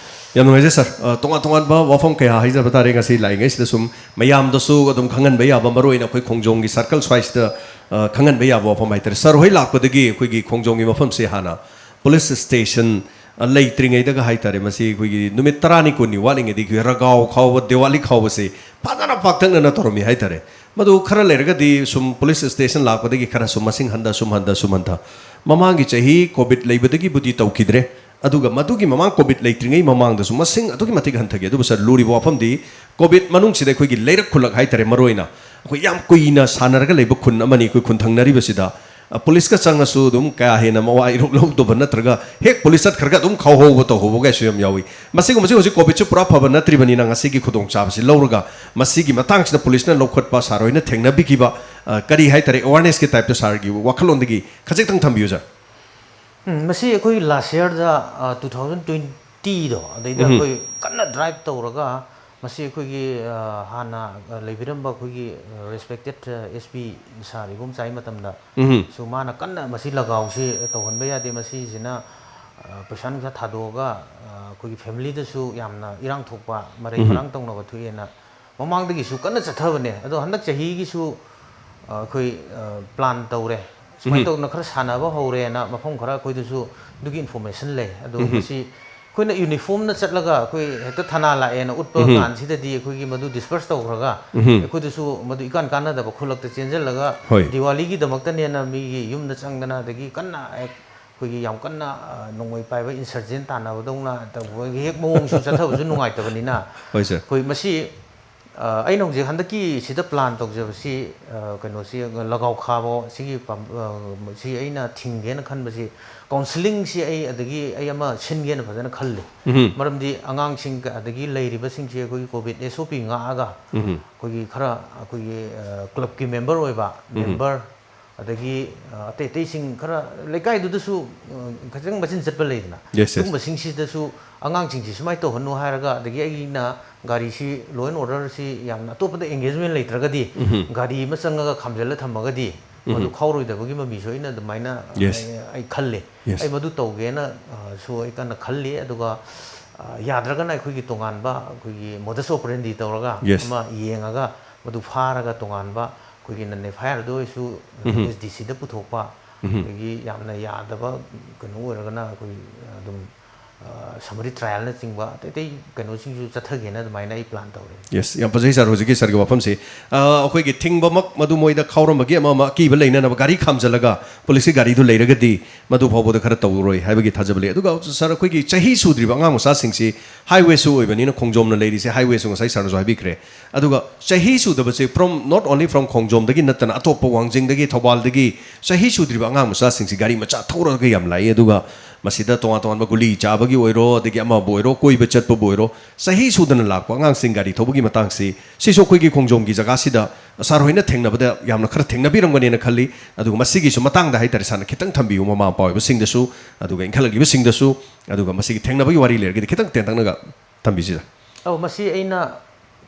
ꯌꯥꯝ ꯅꯨꯡꯉꯥꯏꯖꯩ ꯁꯥꯔ꯫ ꯑ, ꯇꯣꯉꯥꯟ ꯇꯣꯉꯥꯟꯕ ꯋꯥꯐꯝ ꯀꯌꯥ ꯍꯥꯏꯖꯕ ꯇꯥꯔꯦ ꯉꯁꯤ ꯂꯥꯛꯏꯉꯩꯁꯤꯗ ꯁꯨꯝ ꯃꯌꯥꯝꯗꯁꯨ ꯑꯗꯨꯝ ꯈꯪꯍꯟꯕ ꯌꯥꯕ, ꯃꯔꯨꯑꯣꯏꯅ ꯑꯩꯈꯣꯏ ꯈꯣꯡꯖꯣꯝꯒꯤ ꯁꯥꯔꯀꯜ ꯁ꯭ꯋꯥꯏꯁꯤꯗ, ꯑ, ꯈꯪꯍꯟꯕ ꯌꯥꯕ ꯋꯥꯐꯝ ꯍꯥꯏꯇꯥꯔꯦ꯫ ꯁꯥꯔ ꯍꯣꯏ ꯂꯥꯛꯄꯗꯒꯤ ꯑꯩꯈꯣꯏꯒꯤ ꯈꯣꯡꯖꯣꯝꯒꯤ ꯃꯐꯝꯁꯦ ꯍꯥꯟꯅ ꯄꯨꯂꯤꯁ ꯁ꯭ꯇꯦꯁꯟ, ꯑ, ꯂꯩꯇ꯭ꯔꯤꯉꯩꯗꯒ ꯍꯥꯏꯇꯥꯔꯦ, ꯃꯁꯤ ꯑꯩꯈꯣꯏꯒꯤ ꯅꯨꯃꯤꯠ ꯇꯔꯥꯅꯤ ꯀꯨꯟꯅꯤ ꯋꯥꯠꯂꯤꯉꯩꯗꯒꯤ ꯔꯒꯥꯎ ꯈꯥꯎꯕ, ꯗꯤꯋꯥꯂꯤ ꯈꯥꯎꯕꯁꯦ ꯐꯖꯅ ꯄꯥꯛꯇꯛꯅꯅ ꯇꯧꯔꯝꯃꯤ ꯍꯥꯏꯇꯥꯔꯦ꯫ ꯃꯗꯨ ꯈꯔ ꯂꯩꯔꯒꯗꯤ ꯁꯨꯝ ꯄꯨꯂꯤꯁ ꯁ꯭ꯇꯦꯁꯟ ꯂꯥꯛꯄꯗꯒꯤ ꯈꯔ ꯁꯨꯝ ꯃꯁꯤꯡ ꯍꯟꯊ, ꯁꯨꯝ ꯍꯟꯊ, ꯁꯨꯝ ꯍꯟꯊ꯫ ꯃꯃꯥꯡꯒꯤ ꯆꯍꯤ ꯀꯣꯚꯤꯗ ꯂꯩꯕꯗꯒꯤꯕꯨꯗꯤ ꯇꯧꯈꯤꯗ꯭ꯔꯦ, ꯑꯗꯨꯒ ꯃꯗꯨꯒꯤ ꯃꯃꯥꯡ ꯀꯣꯚꯤꯗ ꯂꯩꯇ꯭ꯔꯤꯉꯩ ꯃꯃꯥꯡꯗꯁꯨ ꯃꯁꯤꯡ ꯑꯗꯨꯛꯀꯤ ꯃꯇꯤꯛ ꯍꯟꯊꯈꯤ꯫ ꯑꯗꯨꯕꯨ ꯁꯥꯔ, ꯂꯨꯔꯤꯕ ꯋꯥꯐꯝꯗꯤ ꯀꯣꯚꯤꯗ ꯃꯅꯨꯡꯁꯤꯗ ꯑꯩꯈꯣꯏꯒꯤ ꯂꯩꯔꯛ ꯈꯨꯜꯂꯛ ꯍꯥꯏꯇꯥꯔꯦ, ꯃꯔꯨꯑꯣꯏꯅ ꯑꯩꯈꯣꯏ ꯌꯥꯝ ꯀꯨꯏꯅ ꯁꯥꯟꯅꯔꯒ ꯂꯩꯕ ꯈꯨꯟ ꯑꯃꯅꯤ ꯑꯩꯈꯣꯏ ꯈꯨꯟ ꯊꯪꯅꯔꯤꯕꯁꯤꯗ꯫ ꯑ, ꯄꯨꯂꯤꯁꯀ ꯆꯪꯉꯁꯨ ꯑꯗꯨꯝ ꯀꯌꯥ ꯍꯦꯟꯅ ꯃꯋꯥ ꯏꯔꯨꯛ ꯂꯧꯗꯕ ꯅꯠꯇ꯭ꯔꯒ ꯍꯦꯛ ꯄꯨꯂꯤꯁ ꯆꯠꯈ꯭ꯔꯒ ꯑꯗꯨꯝ ꯈꯥꯎꯍꯧꯕ ꯇꯧꯍꯧꯕꯒꯁꯨ ꯌꯥꯝ ꯌꯥꯎꯏ꯫ ꯃꯁꯤꯒꯨꯝꯕꯁꯤ ꯍꯧꯖꯤꯛ ꯀꯣꯚꯤꯗꯁꯨ ꯄꯨꯔꯥ ꯐꯕ ꯅꯠꯇ꯭ꯔꯤꯕꯅꯤꯅ ꯉꯁꯤꯒꯤ ꯈꯨꯗꯣꯡꯆꯥꯕꯁꯤ ꯂꯧꯔꯒ ꯃꯁꯤꯒꯤ ꯃꯇꯥꯡꯁꯤꯗ ꯄꯨꯂꯤꯁꯅ ꯂꯧꯈꯠꯄ, ꯁꯥꯔ ꯍꯣꯏꯅ ꯊꯦꯡꯅꯕꯤꯈꯤꯕ, ꯑ, ꯀꯔꯤ ꯍꯥꯏꯇꯥꯔꯦ, ꯑꯦꯋꯥꯔꯅꯦꯁꯀꯤ ꯇꯥꯏꯞꯇ ꯁꯥꯔꯒꯤ ꯋꯥꯈꯜꯂꯣꯟꯗꯒꯤ ꯈꯖꯤꯛꯇꯪ ꯊꯝꯕꯤꯌꯨ ꯁꯥꯔ꯫ ꯎꯝ, ꯃꯁꯤ ꯑꯩꯈꯣꯏ ꯂꯥꯁ ꯌꯔꯗ, ꯑ, ꯇꯨ ꯊꯥꯎꯖꯟ ꯇ꯭ꯋꯦꯟꯇꯤꯗꯣ, ꯑꯗꯩꯗ ꯎꯝ꯫ ꯑꯩꯈꯣꯏ ꯀꯟꯅ ꯗ꯭ꯔꯥꯏꯚ ꯇꯧꯔꯒ ꯃꯁꯤ ꯑꯩꯈꯣꯏꯒꯤ, ꯑ, ꯍꯥꯟꯅ, ꯑ, ꯂꯩꯕꯤꯔꯝꯕ ꯑꯩꯈꯣꯏꯒꯤ, ꯑ, ꯔꯦꯁꯄꯦꯛꯇꯦꯠ, ꯑ, ꯑꯦꯁ ꯄꯤ ꯁꯥꯔ ꯏꯕꯣꯝꯆꯥ ꯃꯇꯝꯗ ꯎꯝ꯫ ꯁꯨ ꯃꯥꯅ ꯀꯟꯅ ꯃꯁꯤ ꯂꯒꯥꯎꯁꯤ ꯇꯧꯍꯟꯕ ꯌꯥꯗꯦ, ꯃꯁꯤꯁꯤꯅ, ꯑ, ꯄꯩꯁꯥ ꯅꯨꯡꯁꯥ ꯊꯥꯗꯣꯛꯑꯒ, ꯑ, ꯑꯩꯈꯣꯏꯒꯤ ꯐꯦꯃꯤꯂꯤꯗꯁꯨ ꯌꯥꯝꯅ ꯏꯔꯥꯡ ꯊꯣꯛꯄ, ꯃꯔꯩ ꯎꯝ꯫ ꯃꯔꯥꯡ ꯇꯧꯅꯕ ꯊꯣꯛꯑꯦꯅ ꯃꯃꯥꯡꯗꯒꯤꯁꯨ ꯀꯟꯅ ꯆꯠꯊꯕꯅꯦ꯫ ꯑꯗꯣ ꯍꯟꯗꯛ ꯆꯍꯤꯒꯤꯁꯨ, ꯑ, ꯑꯩꯈꯣꯏ, ꯑ, ꯄ꯭ꯂꯥꯟ ꯇꯧꯔꯦ꯫ ꯁꯨꯃꯥꯏꯅ ꯎꯝ꯫ ꯇꯧꯗꯅ ꯈꯔ ꯁꯥꯟꯅꯕ ꯍꯧꯔꯦꯅ ꯃꯐꯝ ꯈꯔ ꯑꯩꯈꯣꯏꯗꯁꯨ ꯑꯗꯨꯒꯤ ꯏꯟꯐꯣꯔꯃꯦꯁꯟ ꯂꯩ꯫ ꯑꯗꯣ ꯎꯝ꯫ ꯃꯁꯤ ꯑꯩꯈꯣꯏꯅ ꯌꯨꯅꯤꯐꯣꯔꯝꯅ ꯆꯠꯂꯒ ꯑꯩꯈꯣꯏ ꯍꯦꯛꯇ ꯊꯥꯅꯥ ꯂꯥꯛꯑꯦꯅ ꯎꯠꯄ ꯎꯝ꯫ ꯀꯥꯟꯁꯤꯗꯗꯤ ꯑꯩꯈꯣꯏꯒꯤ ꯃꯗꯨ ꯗꯤꯁꯄꯔꯁ ꯇꯧꯈ꯭ꯔꯒ ꯎꯝ꯫ ꯑꯩꯈꯣꯏꯗꯁꯨ ꯃꯗꯨ ꯏꯀꯥꯟ ꯀꯥꯟꯅꯗꯕ, ꯈꯨꯜꯂꯛꯇ ꯆꯦꯟꯁꯤꯜꯂꯒ ꯍꯣꯏ꯫ ꯗꯤꯋꯥꯂꯤꯒꯤꯗꯃꯛꯇꯅꯦꯅ ꯃꯤꯒꯤ ꯌꯨꯝꯗ ꯆꯪꯗꯅ ꯑꯗꯒꯤ ꯀꯟꯅ ꯍꯦꯛ ꯑꯩꯈꯣꯏꯒꯤ ꯌꯥꯝ ꯀꯟꯅ, ꯑ, ꯅꯣꯡꯃꯩ ꯄꯥꯏꯕ ꯏꯟꯁꯔꯖꯦꯟ ꯇꯥꯟꯅꯕꯗꯧꯅ ꯇꯧꯕꯒꯤ ꯍꯦꯛ ꯃꯑꯣꯡꯁꯨ ꯆꯠꯊꯕꯁꯨ ꯅꯨꯡꯉꯥꯏꯇꯕꯅꯤꯅ ꯍꯣꯏ, ꯁꯥꯔ꯫ ꯑꯩꯈꯣꯏ ꯃꯁꯤ ꯑ, ꯑꯩꯅ ꯍꯧꯖꯤꯛ ꯍꯟꯗꯛꯀꯤ ꯁꯤꯗ plan ꯇꯧꯖꯕꯁꯤ, ꯑ, ꯀꯩꯅꯣꯁꯤ, ꯂꯒꯥꯎ ꯈꯥꯕꯣ ꯁꯤꯒꯤ ꯄꯥꯝ-, ꯑ, ꯁꯤ ꯑꯩꯅ ꯊꯤꯡꯒꯦꯅ ꯈꯟꯕꯁꯤ, counselling ꯁꯤ ꯑꯩ ꯑꯗꯒꯤ ꯑꯩ ꯑꯃ ꯁꯤꯟꯒꯦꯅ ꯐꯖꯅ ꯈꯜꯂꯤ꯫ ꯎꯝ꯫ ꯃꯔꯝꯗꯤ ꯑꯉꯥꯡꯁꯤꯡ ꯑꯗꯒꯤ ꯂꯩꯔꯤꯕꯁꯤꯡꯁꯤ ꯑꯩꯈꯣꯏꯒꯤ COVID SOP ꯉꯥꯛꯑꯒ, ꯎꯝ꯫ ꯑꯩꯈꯣꯏꯒꯤ ꯈꯔ ꯑꯩꯈꯣꯏꯒꯤ, ꯑ, club ꯀꯤ member ꯑꯣꯏꯕ, ꯎꯝ꯫ Member, ꯑꯗꯒꯤ, ꯑ, ꯑꯇꯩ ꯑꯇꯩꯁꯤꯡ ꯈꯔ ꯂꯩꯀꯥꯏꯗꯨꯗꯁꯨ, ꯑ, ꯈꯤꯇꯪ ꯃꯆꯤꯟ ꯆꯠꯄ ꯂꯩꯗꯅ, Yes, yes. ꯑꯗꯨꯒꯨꯝꯕꯁꯤꯡꯁꯤꯗꯁꯨ ꯑꯉꯥꯡꯁꯤꯡꯁꯤ ꯁꯨꯃꯥꯏꯅ ꯇꯧꯍꯟꯅꯨ ꯍꯥꯏꯔꯒ, ꯑꯗꯒꯤ ꯑꯩꯅ ꯒꯥꯔꯤꯁꯤ law and order ꯁꯤ ꯌꯥꯝꯅ ꯑꯇꯣꯞꯄꯗ engagement ꯂꯩꯇ꯭ꯔꯒꯗꯤ, ꯎꯝ꯫ ꯒꯥꯔꯤ ꯑꯃ ꯆꯪꯉꯒ ꯈꯥꯝꯖꯤꯜꯂ ꯊꯝꯃꯒꯗꯤ ꯎꯝ꯫ ꯃꯗꯨ ꯈꯥꯎꯔꯣꯏꯗꯕꯒꯤ ꯃꯃꯤꯁꯨ ꯑꯩꯅ ꯑꯗꯨꯃꯥꯏꯅ, Yes. ꯑꯩ, ꯑꯩ ꯈꯜꯂꯤ꯫ Yes. ꯑꯩ ꯃꯗꯨ ꯇꯧꯒꯦꯅ, ꯑ, ꯁꯨ ꯑꯩ ꯀꯟꯅ ꯈꯜꯂꯤ꯫ ꯑꯗꯨꯒ, ꯑ, ꯌꯥꯗ꯭ꯔꯒꯅ ꯑꯩꯈꯣꯏꯒꯤ ꯇꯣꯉꯥꯟꯕ ꯑꯩꯈꯣꯏꯒꯤ modus operandi ꯇꯧꯔꯒ Yes. ꯑꯃ ꯌꯦꯡꯉꯒ ꯃꯗꯨ ꯐꯥꯔꯒ ꯇꯣꯉꯥꯟꯕ ꯑꯩꯈꯣꯏꯒꯤ non-FIR ꯗ ꯑꯣꯏꯔꯁꯨ, ꯎꯝ꯫ SDC ꯗ ꯄꯨꯊꯣꯛꯄ, ꯎꯝ꯫ ꯑꯗꯒꯤ ꯌꯥꯝꯅ ꯌꯥꯗꯕ ꯀꯩꯅꯣ ꯑꯣꯏꯔꯒꯅ ꯑꯩꯈꯣꯏ ꯑꯗꯨꯝ, ꯑ, summary trial ꯅꯆꯤꯡꯕ ꯑꯇꯩ ꯑꯇꯩ ꯀꯩꯅꯣꯁꯤꯡꯁꯨ ꯆꯠꯊꯒꯦꯅ ꯑꯗꯨꯃꯥꯏꯅ ꯑꯩ plan ꯇꯧꯔꯦ꯫ Yes, ꯌꯥꯝ ꯐꯖꯩ sir ꯍꯧꯖꯤꯛꯀꯤ sir ꯒꯤ ꯋꯥꯐꯝꯁꯤ꯫ ꯑ, ꯑꯩꯈꯣꯏꯒꯤ ꯊꯤꯡꯕꯃꯛ ꯃꯗꯨ ꯃꯣꯏꯗ ꯈꯥꯎꯔꯝꯕꯒꯤ ꯑꯃ ꯑꯃ ꯑꯀꯤꯕ ꯂꯩꯅꯅꯕ ꯒꯥꯔꯤ ꯈꯥꯝꯖꯤꯜꯂꯒ police ꯀꯤ ꯒꯥꯔꯤꯗꯨ ꯂꯩꯔꯒꯗꯤ ꯃꯗꯨ ꯐꯥꯎꯕꯗ ꯈꯔ ꯇꯧꯔꯣꯏ ꯍꯥꯏꯕꯒꯤ ꯊꯥꯖꯕ ꯂꯩ꯫ ꯑꯗꯨꯒ sir, ꯑꯩꯈꯣꯏꯒꯤ ꯆꯍꯤ ꯁꯨꯗ꯭ꯔꯤꯕ ꯑꯉꯥꯡ ꯃꯆꯥꯁꯤꯡꯁꯤ highway ꯁꯨ ꯑꯣꯏꯕꯅꯤꯅ, ꯈꯣꯡꯖꯣꯝꯅ ꯂꯩꯔꯤꯁꯦ highway ꯁꯨ, ꯉꯁꯥꯏ sir ꯅꯁꯨ ꯍꯥꯏꯕꯤꯈ꯭ꯔꯦ꯫ ꯑꯗꯨꯒ ꯆꯍꯤ ꯁꯨꯗꯕꯁꯦ from, not only from ꯈꯣꯡꯖꯣꯝꯗꯒꯤ ꯅꯠꯇꯅ ꯑꯇꯣꯞꯄ ꯋꯥꯡꯖꯤꯡꯗꯒꯤ, ꯊꯧꯕꯥꯜꯗꯒꯤ ꯆꯍꯤ ꯁꯨꯗ꯭ꯔꯤꯕ ꯑꯉꯥꯡ ꯃꯆꯥꯁꯤꯡꯁꯤ ꯒꯥꯔꯤ ꯃꯆꯥ ꯊꯧꯔꯒ ꯌꯥꯝ ꯂꯥꯛꯏ꯫ ꯑꯗꯨꯒ ꯃꯁꯤꯗ ꯇꯣꯉꯥꯟ ꯇꯣꯉꯥꯟꯕ ꯒꯨꯂꯤ ꯆꯥꯕꯒꯤ ꯑꯣꯏꯔꯣ, ꯑꯗꯒꯤ ꯑꯃꯕꯨ ꯑꯣꯏꯔꯣ, ꯀꯣꯏꯕ ꯆꯠꯄꯕꯨ ꯑꯣꯏꯔꯣ, ꯆꯍꯤ ꯁꯨꯗꯅ ꯂꯥꯛꯄ ꯑꯉꯥꯡꯁꯤꯡ ꯒꯥꯔꯤ ꯊꯧꯕꯒꯤ ꯃꯇꯥꯡꯁꯤ, ꯁꯤꯁꯨ ꯑꯩꯈꯣꯏꯒꯤ ꯈꯣꯡꯖꯣꯝꯒꯤ ꯖꯒꯥꯁꯤꯗ sir ꯍꯣꯏꯅ ꯊꯦꯡꯅꯕꯗ ꯌꯥꯝꯅ ꯈꯔ ꯊꯦꯡꯅꯕꯤꯔꯝꯒꯅꯦꯅ ꯈꯜꯂꯤ꯫ ꯑꯗꯨꯒ ꯃꯁꯤꯒꯤꯁꯨ ꯃꯇꯥꯡꯗ ꯍꯥꯏꯇꯥꯔꯦ, sir ꯅ ꯈꯤꯇꯪ ꯊꯝꯕꯤꯌꯨ, ꯃꯃꯥ ꯃꯄꯥ ꯑꯣꯏꯕꯁꯤꯡꯗꯁꯨ, ꯑꯗꯨꯒ ꯏꯟꯈꯠꯂꯛꯂꯤꯕꯁꯤꯡꯗꯁꯨ, ꯑꯗꯨꯒ ꯃꯁꯤꯒꯤ ꯊꯦꯡꯅꯕꯒꯤ ꯋꯥꯔꯤ ꯂꯩꯔꯒꯗꯤ ꯈꯤꯇꯪ ꯇꯦꯟꯇꯛꯅꯒ ꯊꯝꯕꯤꯁꯤꯔ꯫ ꯑꯧ, ꯃꯁꯤ ꯑꯩꯅ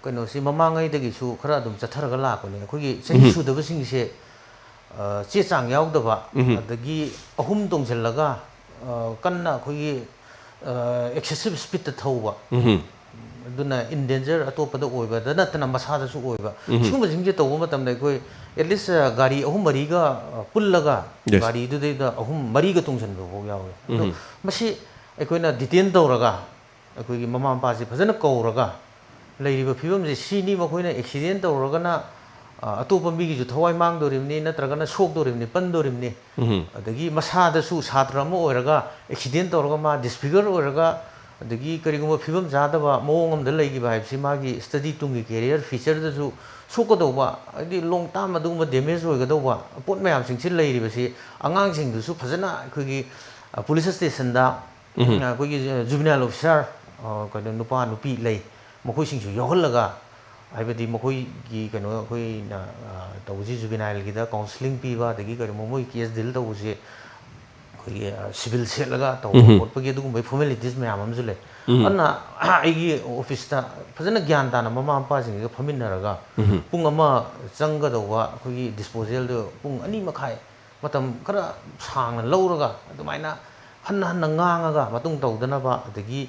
ꯀꯩꯅꯣꯁꯤ ꯃꯃꯥꯡꯉꯩꯗꯒꯤꯁꯨ ꯈꯔ ꯑꯗꯨꯝ ꯆꯠꯊꯔꯒ ꯂꯥꯛꯄꯅꯦ꯫ ꯑꯩꯈꯣꯏꯒꯤ ꯆꯍꯤ ꯎꯝ꯫ ꯁꯨꯗꯕꯁꯤꯡꯁꯦ, ꯑ, ꯆꯦ ꯆꯥꯡ ꯌꯥꯎꯗꯕ, ꯎꯝ꯫ ꯑꯗꯒꯤ ꯑꯍꯨꯝ ꯇꯣꯡꯁꯤꯜꯂꯒ, ꯑ, ꯀꯟꯅ ꯑꯩꯈꯣꯏꯒꯤ, ꯑ, excessive speed ꯇ ꯊꯧꯕ, ꯎꯝ꯫ ꯑꯗꯨꯅ in danger ꯑꯇꯣꯞꯄꯗ ꯑꯣꯏꯕꯗ ꯅꯠꯇꯅ ꯃꯁꯥꯗꯁꯨ ꯑꯣꯏꯕ, ꯎꯝ꯫ ꯁꯤꯒꯨꯝꯕꯁꯤꯡꯁꯦ ꯇꯧꯕ ꯃꯇꯝꯗ ꯑꯩꯈꯣꯏ at least, ꯑ, ꯒꯥꯔꯤ ꯑꯍꯨꯝ ꯃꯔꯤꯒ, ꯑ, ꯄꯨꯜꯂꯒ Yes. ꯒꯥꯔꯤꯗꯨꯗꯩꯗ ꯑꯍꯨꯝ ꯃꯔꯤꯒ ꯇꯣꯡꯁꯤꯟꯕ ꯐꯥꯎ ꯌꯥꯎꯋꯦ꯫ ꯑꯗꯣ ꯎꯝ꯫ ꯃꯁꯤ ꯑꯩꯈꯣꯏꯅ detain ꯇꯧꯔꯒ, ꯑꯩꯈꯣꯏꯒꯤ ꯃꯃꯥ ꯃꯄꯥꯁꯤ ꯐꯖꯅ ꯀꯧꯔꯒ, ꯂꯩꯔꯤꯕ ꯐꯤꯕꯝꯁꯦ ꯁꯤꯅꯤ, ꯃꯈꯣꯏꯅ accident ꯇꯧꯔꯒꯅ, ꯑ, ꯑꯇꯣꯞꯄ ꯃꯤꯒꯤꯁꯨ ꯊꯋꯥꯏ ꯃꯥꯡꯗꯣꯔꯤꯕꯅꯤ, ꯅꯠꯇ꯭ꯔꯒꯅ ꯁꯣꯛꯇꯣꯔꯤꯕꯅꯤ, ꯄꯟꯗꯣꯔꯤꯕꯅꯤ꯫ ꯎꯝ꯫ ꯑꯗꯒꯤ ꯃꯁꯥꯗꯁꯨ ꯁꯥꯇ꯭ꯔ ꯑꯃ ꯑꯣꯏꯔꯒ accident ꯇꯧꯔꯒ ꯃꯥ disfigure ꯑꯣꯏꯔꯒ, ꯑꯗꯒꯤ ꯀꯔꯤꯒꯨꯝꯕ ꯐꯤꯕꯝ ꯆꯥꯗꯕ ꯃꯑꯣꯡ ꯑꯃꯗ ꯂꯩꯈꯤꯕ ꯍꯥꯏꯕꯁꯤ ꯃꯥꯒꯤ study ꯇꯨꯡꯒꯤ career future ꯗꯁꯨ ꯁꯣꯛꯀꯗꯧꯕ, ꯍꯥꯏꯗꯤ long term ꯑꯗꯨꯒꯨꯝꯕ damage ꯑꯣꯏꯒꯗꯧꯕ ꯄꯣꯠ ꯃꯌꯥꯝꯁꯤꯡꯁꯤ ꯂꯩꯔꯤꯕꯁꯤ ꯑꯉꯥꯡꯁꯤꯡꯗꯨꯁꯨ ꯐꯖꯅ ꯑꯩꯈꯣꯏꯒꯤ police station ꯗ ꯑꯩꯈꯣꯏꯒꯤ juvenile officer, ꯀꯩꯅꯣ, ꯅꯨꯄꯥ ꯅꯨꯄꯤ ꯂꯩ, ꯃꯈꯣꯏꯁꯤꯡꯁꯨ ꯌꯥꯎꯍꯜꯂꯒ, ꯍꯥꯏꯕꯗꯤ ꯃꯈꯣꯏꯒꯤ ꯀꯩꯅꯣ, ꯑꯩꯈꯣꯏꯅ ꯇꯧꯕꯁꯤ juvenile ꯒꯤꯗ counselling ꯄꯤꯕ, ꯑꯗꯒꯤ ꯀꯔꯤꯒꯨꯝꯕ ꯃꯣꯏ case deal ꯇꯧꯕꯁꯦ ꯑꯩꯈꯣꯏꯒꯤ civil ꯁꯦꯠꯂꯒ ꯇꯧꯕ ꯈꯣꯠꯄꯒꯤ ꯑꯗꯨꯒꯨꯝꯕꯒꯤ formalities ꯃꯌꯥꯝ ꯑꯃꯁꯨ ꯂꯩ꯫ ꯑꯗꯨꯅ ꯑꯩꯒꯤ office ꯇ ꯐꯖꯅ ꯒ꯭ꯌꯥꯟ ꯇꯥꯅ ꯃꯃꯥ ꯃꯄꯥꯁꯤꯡꯁꯤꯒ ꯐꯝꯃꯤꯟꯅꯔꯒ ꯄꯨꯡ ꯑꯃ ꯆꯪꯒꯗꯧꯕ ꯑꯩꯈꯣꯏꯒꯤ disposal ꯗꯨ ꯄꯨꯡ ꯑꯅꯤ ꯃꯈꯥꯏ, ꯃꯇꯝ ꯈꯔ ꯁꯥꯡꯅ ꯂꯧꯔꯒ ꯑꯗꯨꯃꯥꯏꯅ ꯍꯟꯅ ꯍꯟꯅ ꯉꯥꯡꯉꯒ ꯃꯇꯨꯡ ꯇꯧꯗꯅꯕ, ꯑꯗꯒꯤ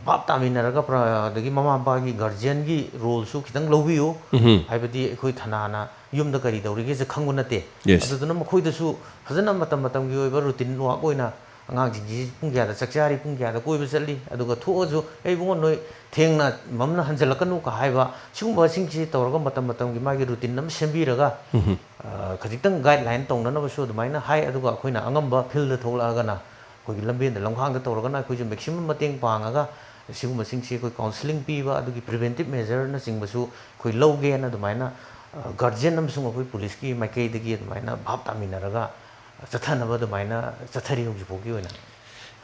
ꯚꯥꯞ ꯇꯥꯃꯤꯟꯅꯔꯒ, ꯑꯗꯒꯤ ꯃꯃꯥ ꯃꯄꯥꯒꯤ guardian ꯒꯤ role ꯁꯨ ꯈꯤꯇꯪ ꯂꯧꯕꯤꯌꯨ꯫ ꯍꯥꯏꯕꯗꯤ ꯑꯩꯈꯣꯏ ꯊꯅꯥꯅ ꯌꯨꯝꯗ ꯀꯔꯤ ꯇꯧꯔꯤꯒꯦꯁꯦ ꯈꯪꯕ ꯅꯠꯇꯦ꯫ ꯑꯗꯨꯗꯨꯅ ꯃꯈꯣꯏꯗꯁꯨ ꯐꯖꯅ ꯃꯇꯝ ꯃꯇꯝꯒꯤ ꯑꯣꯏꯕ routine work ꯑꯣꯏꯅ ꯑꯉꯥꯡꯁꯤꯡꯁꯤ ꯄꯨꯡ ꯀꯌꯥꯗ ꯆꯥꯛ ꯆꯥꯔꯤ, ꯄꯨꯡ ꯀꯌꯥꯗ ꯀꯣꯏꯕ ꯆꯠꯂꯤ, ꯑꯗꯨꯒ ꯊꯣꯛꯑꯁꯨ, "ꯑꯩ ꯏꯕꯨꯡꯉꯣ, ꯅꯣꯏ ꯊꯦꯡꯅ ꯃꯝꯅ ꯍꯟꯖꯜꯂꯛꯀꯅꯨ" ꯀ ꯍꯥꯏꯕ, ꯁꯤꯒꯨꯝꯕꯁꯤꯡꯁꯤ ꯇꯧꯔꯒ ꯃꯇꯝ ꯃꯇꯝꯒꯤ ꯃꯥꯒꯤ routine ꯑꯃ ꯁꯦꯝꯕꯤꯔꯒ, ꯈꯖꯤꯛꯇꯪ guideline ꯇꯧꯅꯅꯕꯁꯨ ꯑꯗꯨꯃꯥꯏꯅ ꯍꯥꯏ꯫ ꯑꯗꯨꯒ ꯑꯩꯈꯣꯏꯅ ꯑꯉꯝꯕ field ꯊꯣꯛꯂꯛꯑꯒꯅ, ꯑꯩꯈꯣꯏꯒꯤ ꯂꯝꯕꯦꯟꯗ ꯂꯝꯈꯥꯡꯗ ꯇꯧꯔꯒꯅ ꯑꯩꯈꯣꯏꯁꯨ maximum ꯃꯇꯦꯡ ꯄꯥꯡꯉꯒ ꯁꯤꯒꯨꯝꯕꯁꯤꯡꯁꯤ ꯑꯩꯈꯣꯏ counselling ꯄꯤꯕ, ꯑꯗꯨꯒꯤ preventive measure ꯅꯆꯤꯡꯕꯁꯨ ꯑꯩꯈꯣꯏ ꯂꯧꯒꯦꯅ ꯑꯗꯨꯃꯥꯏꯅ guardian ꯑꯃꯁꯨꯡ ꯑꯩꯈꯣꯏ police ꯀꯤ ꯃꯥꯏꯀꯩꯗꯒꯤ ꯑꯗꯨꯃꯥꯏꯅ ꯚꯥꯞ ꯇꯥꯃꯤꯟꯅꯔꯒ ꯆꯠꯊꯅꯕ ꯑꯗꯨꯃꯥꯏꯅ ꯆꯠꯊꯔꯤ ꯍꯧꯖꯤꯛ ꯐꯥꯎꯒꯤ ꯑꯣꯏꯅ꯫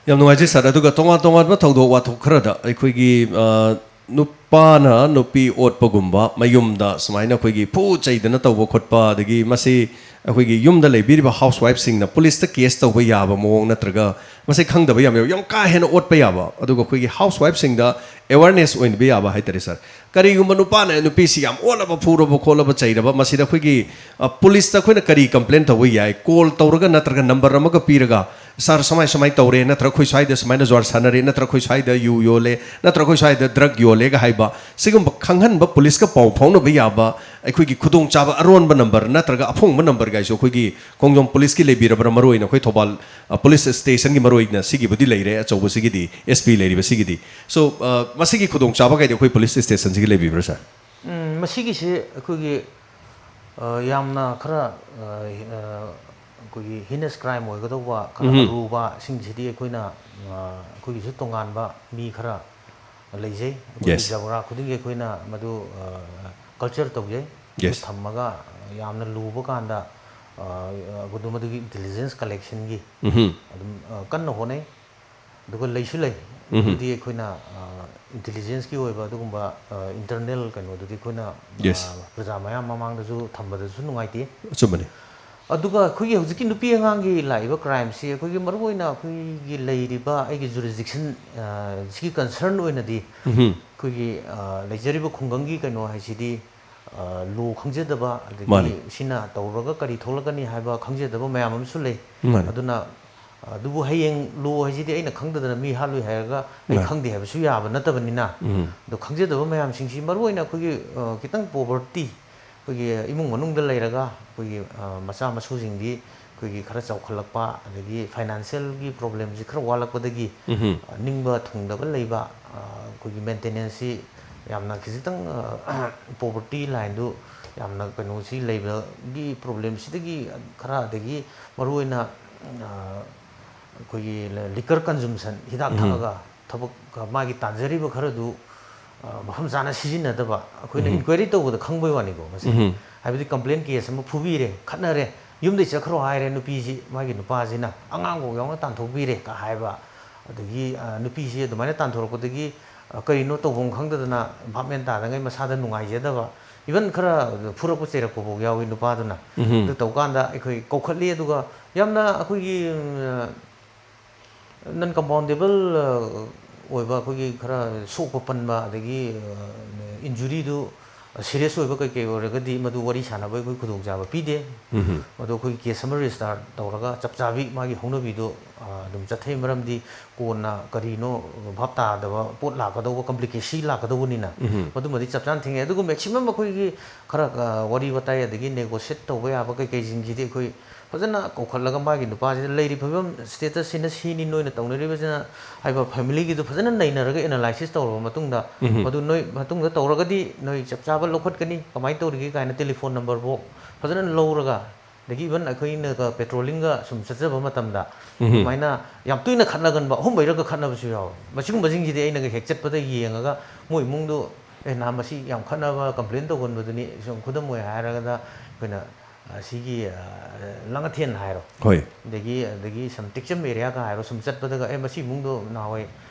ꯌꯥꯝ ꯅꯨꯡꯉꯥꯏꯖꯩ sir꯫ ꯑꯗꯨꯒ ꯇꯣꯉꯥꯟ ꯇꯣꯉꯥꯟꯕ ꯊꯧꯗꯣꯛ ꯋꯥꯊꯣꯛ ꯈꯔꯗ ꯑꯩꯈꯣꯏꯒꯤ, ꯑ, ꯅꯨꯄꯥꯅ ꯅꯨꯄꯤ ꯑꯣꯠꯄꯒꯨꯝꯕ, ꯃꯌꯨꯝꯗ ꯁꯨꯃꯥꯏꯅ ꯑꯩꯈꯣꯏꯒꯤ ꯐꯨ ꯆꯩꯗꯅ ꯇꯧꯕ ꯈꯣꯠꯄ, ꯑꯗꯒꯤ ꯃꯁꯤ ꯑꯩꯈꯣꯏꯒꯤ ꯌꯨꯝꯗ ꯂꯩꯕꯤꯔꯤꯕ housewife ꯁꯤꯡꯅ police ꯇ case ꯇꯧꯕ ꯌꯥꯕ ꯃꯑꯣꯡ, ꯅꯠꯇ꯭ꯔꯒ ꯃꯁꯤ ꯈꯪꯗꯕ ꯌꯥꯝ ꯌꯥꯎ-, ꯌꯥꯝ ꯀꯥ ꯍꯦꯟꯅ ꯑꯣꯠꯄ ꯌꯥꯕ, ꯑꯗꯨꯒ ꯑꯩꯈꯣꯏꯒꯤ housewife ꯁꯤꯡꯗ awareness ꯑꯣꯏꯅꯕ ꯌꯥꯕ ꯍꯥꯏꯇꯥꯔꯦ sir꯫ ꯀꯔꯤꯒꯨꯝꯕ ꯅꯨꯄꯥꯅ ꯅꯨꯄꯤꯁꯤ ꯌꯥꯝ ꯑꯣꯠꯂꯕ, ꯐꯨꯔꯕ, ꯈꯣꯠꯂꯕ, ꯆꯩꯔꯕ, ꯃꯁꯤꯗ ꯑꯩꯈꯣꯏꯒꯤ, ꯑ, police ꯇ ꯑꯩꯈꯣꯏꯅ ꯀꯔꯤ complain ꯇꯧꯕ ꯌꯥꯏ? Call ꯇꯧꯔꯒ ꯅꯠꯇ꯭ꯔꯒ number ꯑꯃꯒ ꯄꯤꯔꯒ, "Sir, ꯁꯨꯃꯥꯏ ꯁꯨꯃꯥꯏ ꯇꯧꯔꯦ, ꯅꯠꯇ꯭ꯔꯒ ꯑꯩꯈꯣꯏ ꯁ꯭ꯋꯥꯏꯗ ꯁꯨꯃꯥꯏꯅ ꯖꯨꯋꯥꯔ ꯁꯥꯟꯅꯔꯦ, ꯅꯠꯇ꯭ꯔꯒ ꯑꯩꯈꯣꯏ ꯁ꯭ꯋꯥꯏꯗ ꯌꯨ ꯌꯣꯜꯂꯦ, ꯅꯠꯇ꯭ꯔꯒ ꯑꯩꯈꯣꯏ ꯁ꯭ꯋꯥꯏꯗ drug ꯌꯣꯜꯂꯦꯒ" ꯍꯥꯏꯕ, ꯁꯤꯒꯨꯝꯕ ꯈꯪꯍꯟꯕ, police ꯀ ꯄꯥꯎ ꯐꯥꯎꯅꯕ ꯌꯥꯕ ꯑꯩꯈꯣꯏꯒꯤ ꯈꯨꯗꯣꯡꯆꯥꯕ ꯑꯔꯣꯟꯕ number ꯅꯠꯇ꯭ꯔꯒ ꯑꯐꯣꯡꯕ number ꯒꯥꯏꯁꯨ ꯑꯩꯈꯣꯏꯒꯤ ꯈꯣꯡꯖꯣꯝ police ꯀꯤ ꯂꯩꯕꯤꯔꯕ꯭ꯔꯥ? ꯃꯔꯨꯑꯣꯏꯅ ꯑꯩꯈꯣꯏ ꯊꯧꯕꯥꯜ, ꯑ, police station ꯒꯤ ꯃꯔꯨꯑꯣꯏꯅ ꯁꯤꯒꯤꯕꯨꯗꯤ ꯂꯩꯔꯦ, ꯑꯆꯧꯕꯁꯤꯒꯤꯗꯤ, S P ꯂꯩꯔꯤꯕꯁꯤꯒꯤꯗꯤ꯫ So, ꯑ, ꯃꯁꯤꯒꯤ ꯈꯨꯗꯣꯡꯆꯥꯕ ꯀꯩꯗꯤ ꯑꯩꯈꯣꯏ police station ꯁꯤꯒꯤ ꯂꯩꯕꯤꯕ꯭ꯔꯥ, sir? ꯎꯝ, ꯃꯁꯤꯒꯤꯁꯤ ꯑꯩꯈꯣꯏꯒꯤ, ꯑ, ꯌꯥꯝꯅ ꯈꯔ, ꯑ, ꯑ, ꯑꯩꯈꯣꯏꯒꯤ heinous crime ꯑꯣꯏꯒꯗꯧꯕ ꯈꯔ ꯎꯝ꯫ ꯑꯔꯨꯕꯁꯤꯡꯁꯤꯗꯤ ꯑꯩꯈꯣꯏꯅ, ꯑ, ꯑꯩꯈꯣꯏꯒꯤꯁꯨ ꯇꯣꯉꯥꯟꯕ ꯃꯤ ꯈꯔ ꯂꯩꯖꯩ꯫ ꯑꯩꯈꯣꯏꯒꯤ Yes. ꯖꯕ꯭ꯔꯥ ꯈꯨꯗꯤꯡꯒꯤ ꯑꯩꯈꯣꯏꯅ ꯃꯗꯨ, ꯑ, culture ꯇꯧꯖꯩ꯫ ꯑꯗꯨ Yes. ꯊꯝꯃꯒ ꯌꯥꯝꯅ ꯂꯨꯕ ꯀꯥꯟꯗ, ꯑ, ꯑ, ꯃꯗꯨ, ꯃꯗꯨꯒꯤ intelligence collectionꯒꯤ ꯎꯝ꯫ ꯑꯗꯨꯝ, ꯑ, ꯀꯟꯅ ꯍꯣꯠꯅꯩ꯫ ꯑꯗꯨꯒ ꯂꯩꯁꯨ ꯂꯩ꯫ ꯎꯝ꯫ ꯑꯗꯨꯗꯤ ꯑꯩꯈꯣꯏꯅ, ꯑ, intelligenceꯀꯤ ꯑꯣꯏꯕ ꯑꯗꯨꯒꯨꯝꯕ, ꯑ, internal ꯀꯩꯅꯣꯗꯨꯗꯤ ꯑꯩꯈꯣꯏꯅ, Yes. ꯑ, ꯄ꯭ꯔꯖꯥ ꯃꯌꯥꯝ ꯃꯃꯥꯡꯗꯁꯨ ꯊꯝꯕꯗꯁꯨ ꯅꯨꯡꯉꯥꯏꯇꯦ꯫ ꯑꯆꯨꯝꯕꯅꯤ꯫ ꯑꯗꯨꯒ ꯑꯩꯈꯣꯏꯒꯤ ꯍꯧꯖꯤꯛꯀꯤ ꯅꯨꯄꯤ ꯑꯉꯥꯡꯒꯤ ꯂꯥꯛꯏꯕ crimeꯁꯤ ꯑꯩꯈꯣꯏꯒꯤ ꯃꯔꯨꯑꯣꯏꯅ ꯑꯩꯈꯣꯏꯒꯤ ꯂꯩꯔꯤꯕ ꯑꯩꯒꯤ jurisdiction, ꯑ, ꯁꯤꯒꯤ concern ꯑꯣꯏꯅꯗꯤ ꯎꯝ꯫ ꯑꯩꯈꯣꯏꯒꯤ, ꯑ, ꯂꯩꯖꯔꯤꯕ ꯈꯨꯡꯒꯪꯒꯤ ꯀꯩꯅꯣ ꯍꯥꯏꯁꯤꯗꯤ, ꯑ, law ꯈꯪꯖꯗꯕ, ꯑꯗꯒꯤ ꯃꯥꯅꯤ꯫ ꯁꯤꯅ ꯇꯧꯔꯒ ꯀꯔꯤ ꯊꯣꯛꯂꯛꯀꯅꯤ ꯍꯥꯏꯕ ꯈꯪꯖꯗꯕ ꯃꯌꯥꯝ ꯑꯃꯁꯨ ꯂꯩ꯫ ꯃꯥꯅꯤ꯫ ꯑꯗꯨꯅ, ꯑꯗꯨꯕꯨ ꯍꯌꯦꯡ law ꯍꯥꯏꯁꯤꯗꯤ ꯑꯩꯅ ꯈꯪꯗꯗꯅ ꯃꯤ ꯍꯥꯠꯂꯨꯏ ꯍꯥꯏꯔꯒ ꯑꯩ ꯃꯥꯅꯤ꯫ ꯈꯪꯗꯦ ꯍꯥꯏꯕꯁꯨ ꯌꯥꯕ ꯅꯠꯇꯕꯅꯤꯅ, ꯎꯝ꯫ ꯑꯗꯣ ꯈꯪꯖꯗꯕ ꯃꯌꯥꯝꯁꯤꯡꯁꯤ ꯃꯔꯨꯑꯣꯏꯅ ꯑꯩꯈꯣꯏꯒꯤ, ꯑ, ꯈꯤꯇꯪ poverty, ꯑꯩꯈꯣꯏꯒꯤ ꯏꯃꯨꯡ ꯃꯅꯨꯡꯗ ꯂꯩꯔꯒ ꯑꯩꯈꯣꯏꯒꯤ, ꯑ, ꯃꯆꯥ ꯃꯁꯨꯁꯤꯡꯗꯤ ꯑꯩꯈꯣꯏꯒꯤ ꯈꯔ ꯆꯥꯎꯈꯠꯂꯛꯄ, ꯑꯗꯒꯤ financialꯒꯤ problemꯁꯤ ꯈꯔ ꯋꯥꯠꯂꯛꯄꯗꯒꯤ, ꯎꯝ꯫ ꯑ, ꯅꯤꯡꯕ ꯊꯨꯡꯗꯕ ꯂꯩꯕ, ꯑ, ꯑꯩꯈꯣꯏꯒꯤ maintenanceꯁꯤ ꯌꯥꯝꯅ ꯈꯤꯖꯤꯛꯇꯪ, ꯑ, poverty lineꯗꯨ ꯌꯥꯝꯅ ꯀꯩꯅꯣꯁꯤ ꯂꯩꯕꯒꯤ problemꯁꯤꯗꯒꯤ ꯈꯔ, ꯑꯗꯒꯤ ꯃꯔꯨꯑꯣꯏꯅ, ꯑ, ꯑꯩꯈꯣꯏꯒꯤ liquor consumption, ꯍꯤꯗꯥꯛ ꯎꯝ꯫ ꯊꯛꯑꯒ ꯊꯕꯛ, ꯃꯥꯒꯤ ꯇꯥꯟꯖꯔꯤꯕ ꯈꯔꯗꯨ, ꯑ, ꯃꯐꯝ ꯆꯥꯅ ꯁꯤꯖꯤꯟꯅꯗꯕ, ꯑꯩꯈꯣꯏꯅ ꯎꯝ꯫ Inquiry ꯇꯧꯕꯗ ꯈꯪꯕꯩ ꯋꯥꯅꯤꯀꯣ ꯃꯁꯤ꯫ ꯎꯝ꯫ ꯍꯥꯏꯕꯗꯤ complaint case ꯑꯃ ꯐꯨꯕꯤꯔꯦ, ꯈꯠꯅꯔꯦ, ꯌꯨꯝꯗꯩ ꯆꯠꯈ꯭ꯔꯣ ꯍꯥꯏꯔꯦ ꯅꯨꯄꯤꯁꯤ, ꯃꯥꯒꯤ ꯅꯨꯄꯥꯁꯤꯅ ꯑꯉꯥꯡꯐꯥꯎ ꯌꯥꯎꯅ ꯇꯥꯟꯊꯣꯛꯄꯤꯔꯦ ꯀ ꯍꯥꯏꯕ꯫ ꯑꯗꯒꯤ, ꯑ, ꯅꯨꯄꯤꯁꯤ ꯑꯗꯨꯃꯥꯏꯅ ꯇꯥꯟꯊꯣꯔꯛꯄꯗꯒꯤ, ꯑ, ꯀꯔꯤꯅꯣ ꯇꯧꯐꯝ ꯈꯪꯗꯗꯅ ꯚꯥꯞ ꯃꯦꯟ ꯇꯥꯗꯉꯩ ꯃꯁꯥꯗ ꯅꯨꯡꯉꯥꯏꯖꯗꯕ, even ꯈꯔ ꯐꯨꯔꯛꯄ ꯆꯩꯔꯛꯄꯐꯥꯎ ꯌꯥꯎꯏ ꯅꯨꯄꯥꯗꯨꯅ꯫ ꯎꯝ꯫ ꯑꯗꯨ ꯇꯧꯀꯥꯟꯗ ꯑꯩꯈꯣꯏ ꯀꯧꯈꯠꯂꯤ, ꯑꯗꯨꯒ ꯌꯥꯝꯅ ꯑꯩꯈꯣꯏꯒꯤ, ꯎꯝ, non compoundable, ꯑ, ꯑꯣꯏꯕ ꯑꯩꯈꯣꯏꯒꯤ ꯈꯔ ꯁꯣꯛꯄ ꯄꯟꯕ, ꯑꯗꯒꯤ, ꯑ, injuryꯗꯨ serious ꯑꯣꯏꯕ ꯀꯩ ꯀꯩ ꯑꯣꯏꯔꯒꯗꯤ ꯃꯗꯨ ꯋꯥꯔꯤ ꯁꯥꯟꯅꯕ ꯑꯩꯈꯣꯏ ꯈꯨꯗꯣꯡꯆꯥꯕ ꯄꯤꯗꯦ꯫ ꯎꯝ꯫ ꯃꯗꯨ ꯑꯩꯈꯣꯏꯒꯤ case ꯑꯃ register ꯇꯧꯔꯒ ꯆꯞ ꯆꯥꯕꯤ ꯃꯥꯒꯤ ꯍꯧꯅꯕꯤꯗꯣ, ꯑ, ꯑꯗꯨꯝ ꯆꯠꯊꯩ꯫ ꯃꯔꯝꯗꯤ ꯀꯣꯟꯅ ꯀꯔꯤꯅꯣ ꯚꯥꯞ ꯇꯥꯗꯕ ꯄꯣꯠ ꯂꯥꯛꯀꯗꯧꯕ, complication ꯂꯥꯛꯀꯗꯧꯕꯅꯤꯅ ꯎꯝ꯫ ꯃꯗꯨꯃꯗꯤ ꯆꯞ ꯆꯥꯅ ꯊꯦꯡꯅꯩ꯫ ꯑꯗꯨꯒ maximum ꯑꯩꯈꯣꯏꯒꯤ ꯈꯔ, ꯑ, ꯋꯥꯔꯤ ꯋꯥꯇꯥꯏ ꯑꯗꯒꯤ negotiate ꯇꯧꯕ ꯌꯥꯕ ꯀꯩ ꯀꯩꯁꯤꯡꯁꯤꯗꯤ ꯑꯩꯈꯣꯏ ꯐꯖꯅ ꯀꯧꯈꯠꯂꯒ ꯃꯥꯒꯤ ꯅꯨꯄꯥꯁꯤꯗ ꯂꯩꯔꯤꯕ ꯐꯤꯕꯝ statusꯁꯤꯅ ꯁꯤꯅꯤ, ꯅꯣꯏꯅ ꯇꯧꯅꯔꯤꯕꯁꯤꯅ ꯍꯥꯏꯕ familyꯒꯤꯗꯨ ꯐꯖꯅ ꯅꯩꯅꯔꯒ analysis ꯇꯧꯔꯕ ꯃꯇꯨꯡꯗ, ꯎꯝ꯫ ꯃꯗꯨ ꯅꯣꯏ ꯃꯇꯨꯡꯗ ꯇꯧꯔꯒꯗꯤ ꯅꯣꯏ ꯆꯞ ꯆꯥꯕ ꯂꯧꯈꯠꯀꯅꯤ, ꯀꯃꯥꯏꯅ ꯇꯧꯔꯤꯒꯦ ꯀꯥꯏꯅ telephone numberꯐꯥꯎ ꯐꯖꯅ ꯂꯧꯔꯒ, ꯑꯗꯒꯤ even ꯑꯩꯈꯣꯏꯅꯒ ꯄꯦꯇ꯭ꯔꯣꯂꯤꯡꯒ ꯁꯨꯝ ꯆꯠꯆꯕ ꯃꯇꯝꯗ ꯑꯗꯨꯃꯥꯏꯅ ꯌꯥꯝ ꯇꯣꯏꯅ ꯈꯠꯅꯒꯟꯕ, ꯑꯍꯨꯝ ꯃꯔꯤꯔꯛꯀ ꯈꯠꯅꯕꯁꯨ ꯌꯥꯎꯋꯦ꯫ ꯃꯁꯤꯒꯨꯝꯕꯁꯤꯡꯁꯤꯗꯤ ꯑꯩꯅꯒ ꯍꯦꯛ ꯆꯠꯄꯗ ꯌꯦꯡꯉꯒ ꯃꯣꯏ ꯏꯃꯨꯡꯗꯣ, "ꯑꯦ, ꯅꯍꯥꯟ ꯃꯁꯤ ꯌꯥꯝ ꯈꯠꯅꯕ, ꯀꯝꯄ꯭ꯂꯦꯟ ꯇꯧꯒꯟꯕꯗꯨꯅꯤ", ꯁꯨꯝ ꯈꯨꯗꯝ ꯑꯣꯏ ꯍꯥꯏꯔꯒꯗ ꯑꯩꯈꯣꯏꯅ ꯑꯁꯤꯒꯤ, ꯑ, ꯂꯥꯡꯉꯊꯦꯟ ꯍꯥꯏꯔꯣ, ꯍꯣꯏ꯫ ꯑꯗꯒꯤ, ꯑꯗꯒꯤ ꯁꯝ ꯇꯦꯛꯆꯝ ꯑꯦꯔꯤꯌꯥꯒ ꯍꯥꯏꯔꯣ, ꯁꯨꯝ ꯆꯠꯄꯗꯒ, "ꯑꯦ, ꯃꯁꯤ ꯏꯃꯨꯡꯗꯣ ꯅꯍꯥꯟꯋꯥꯏ,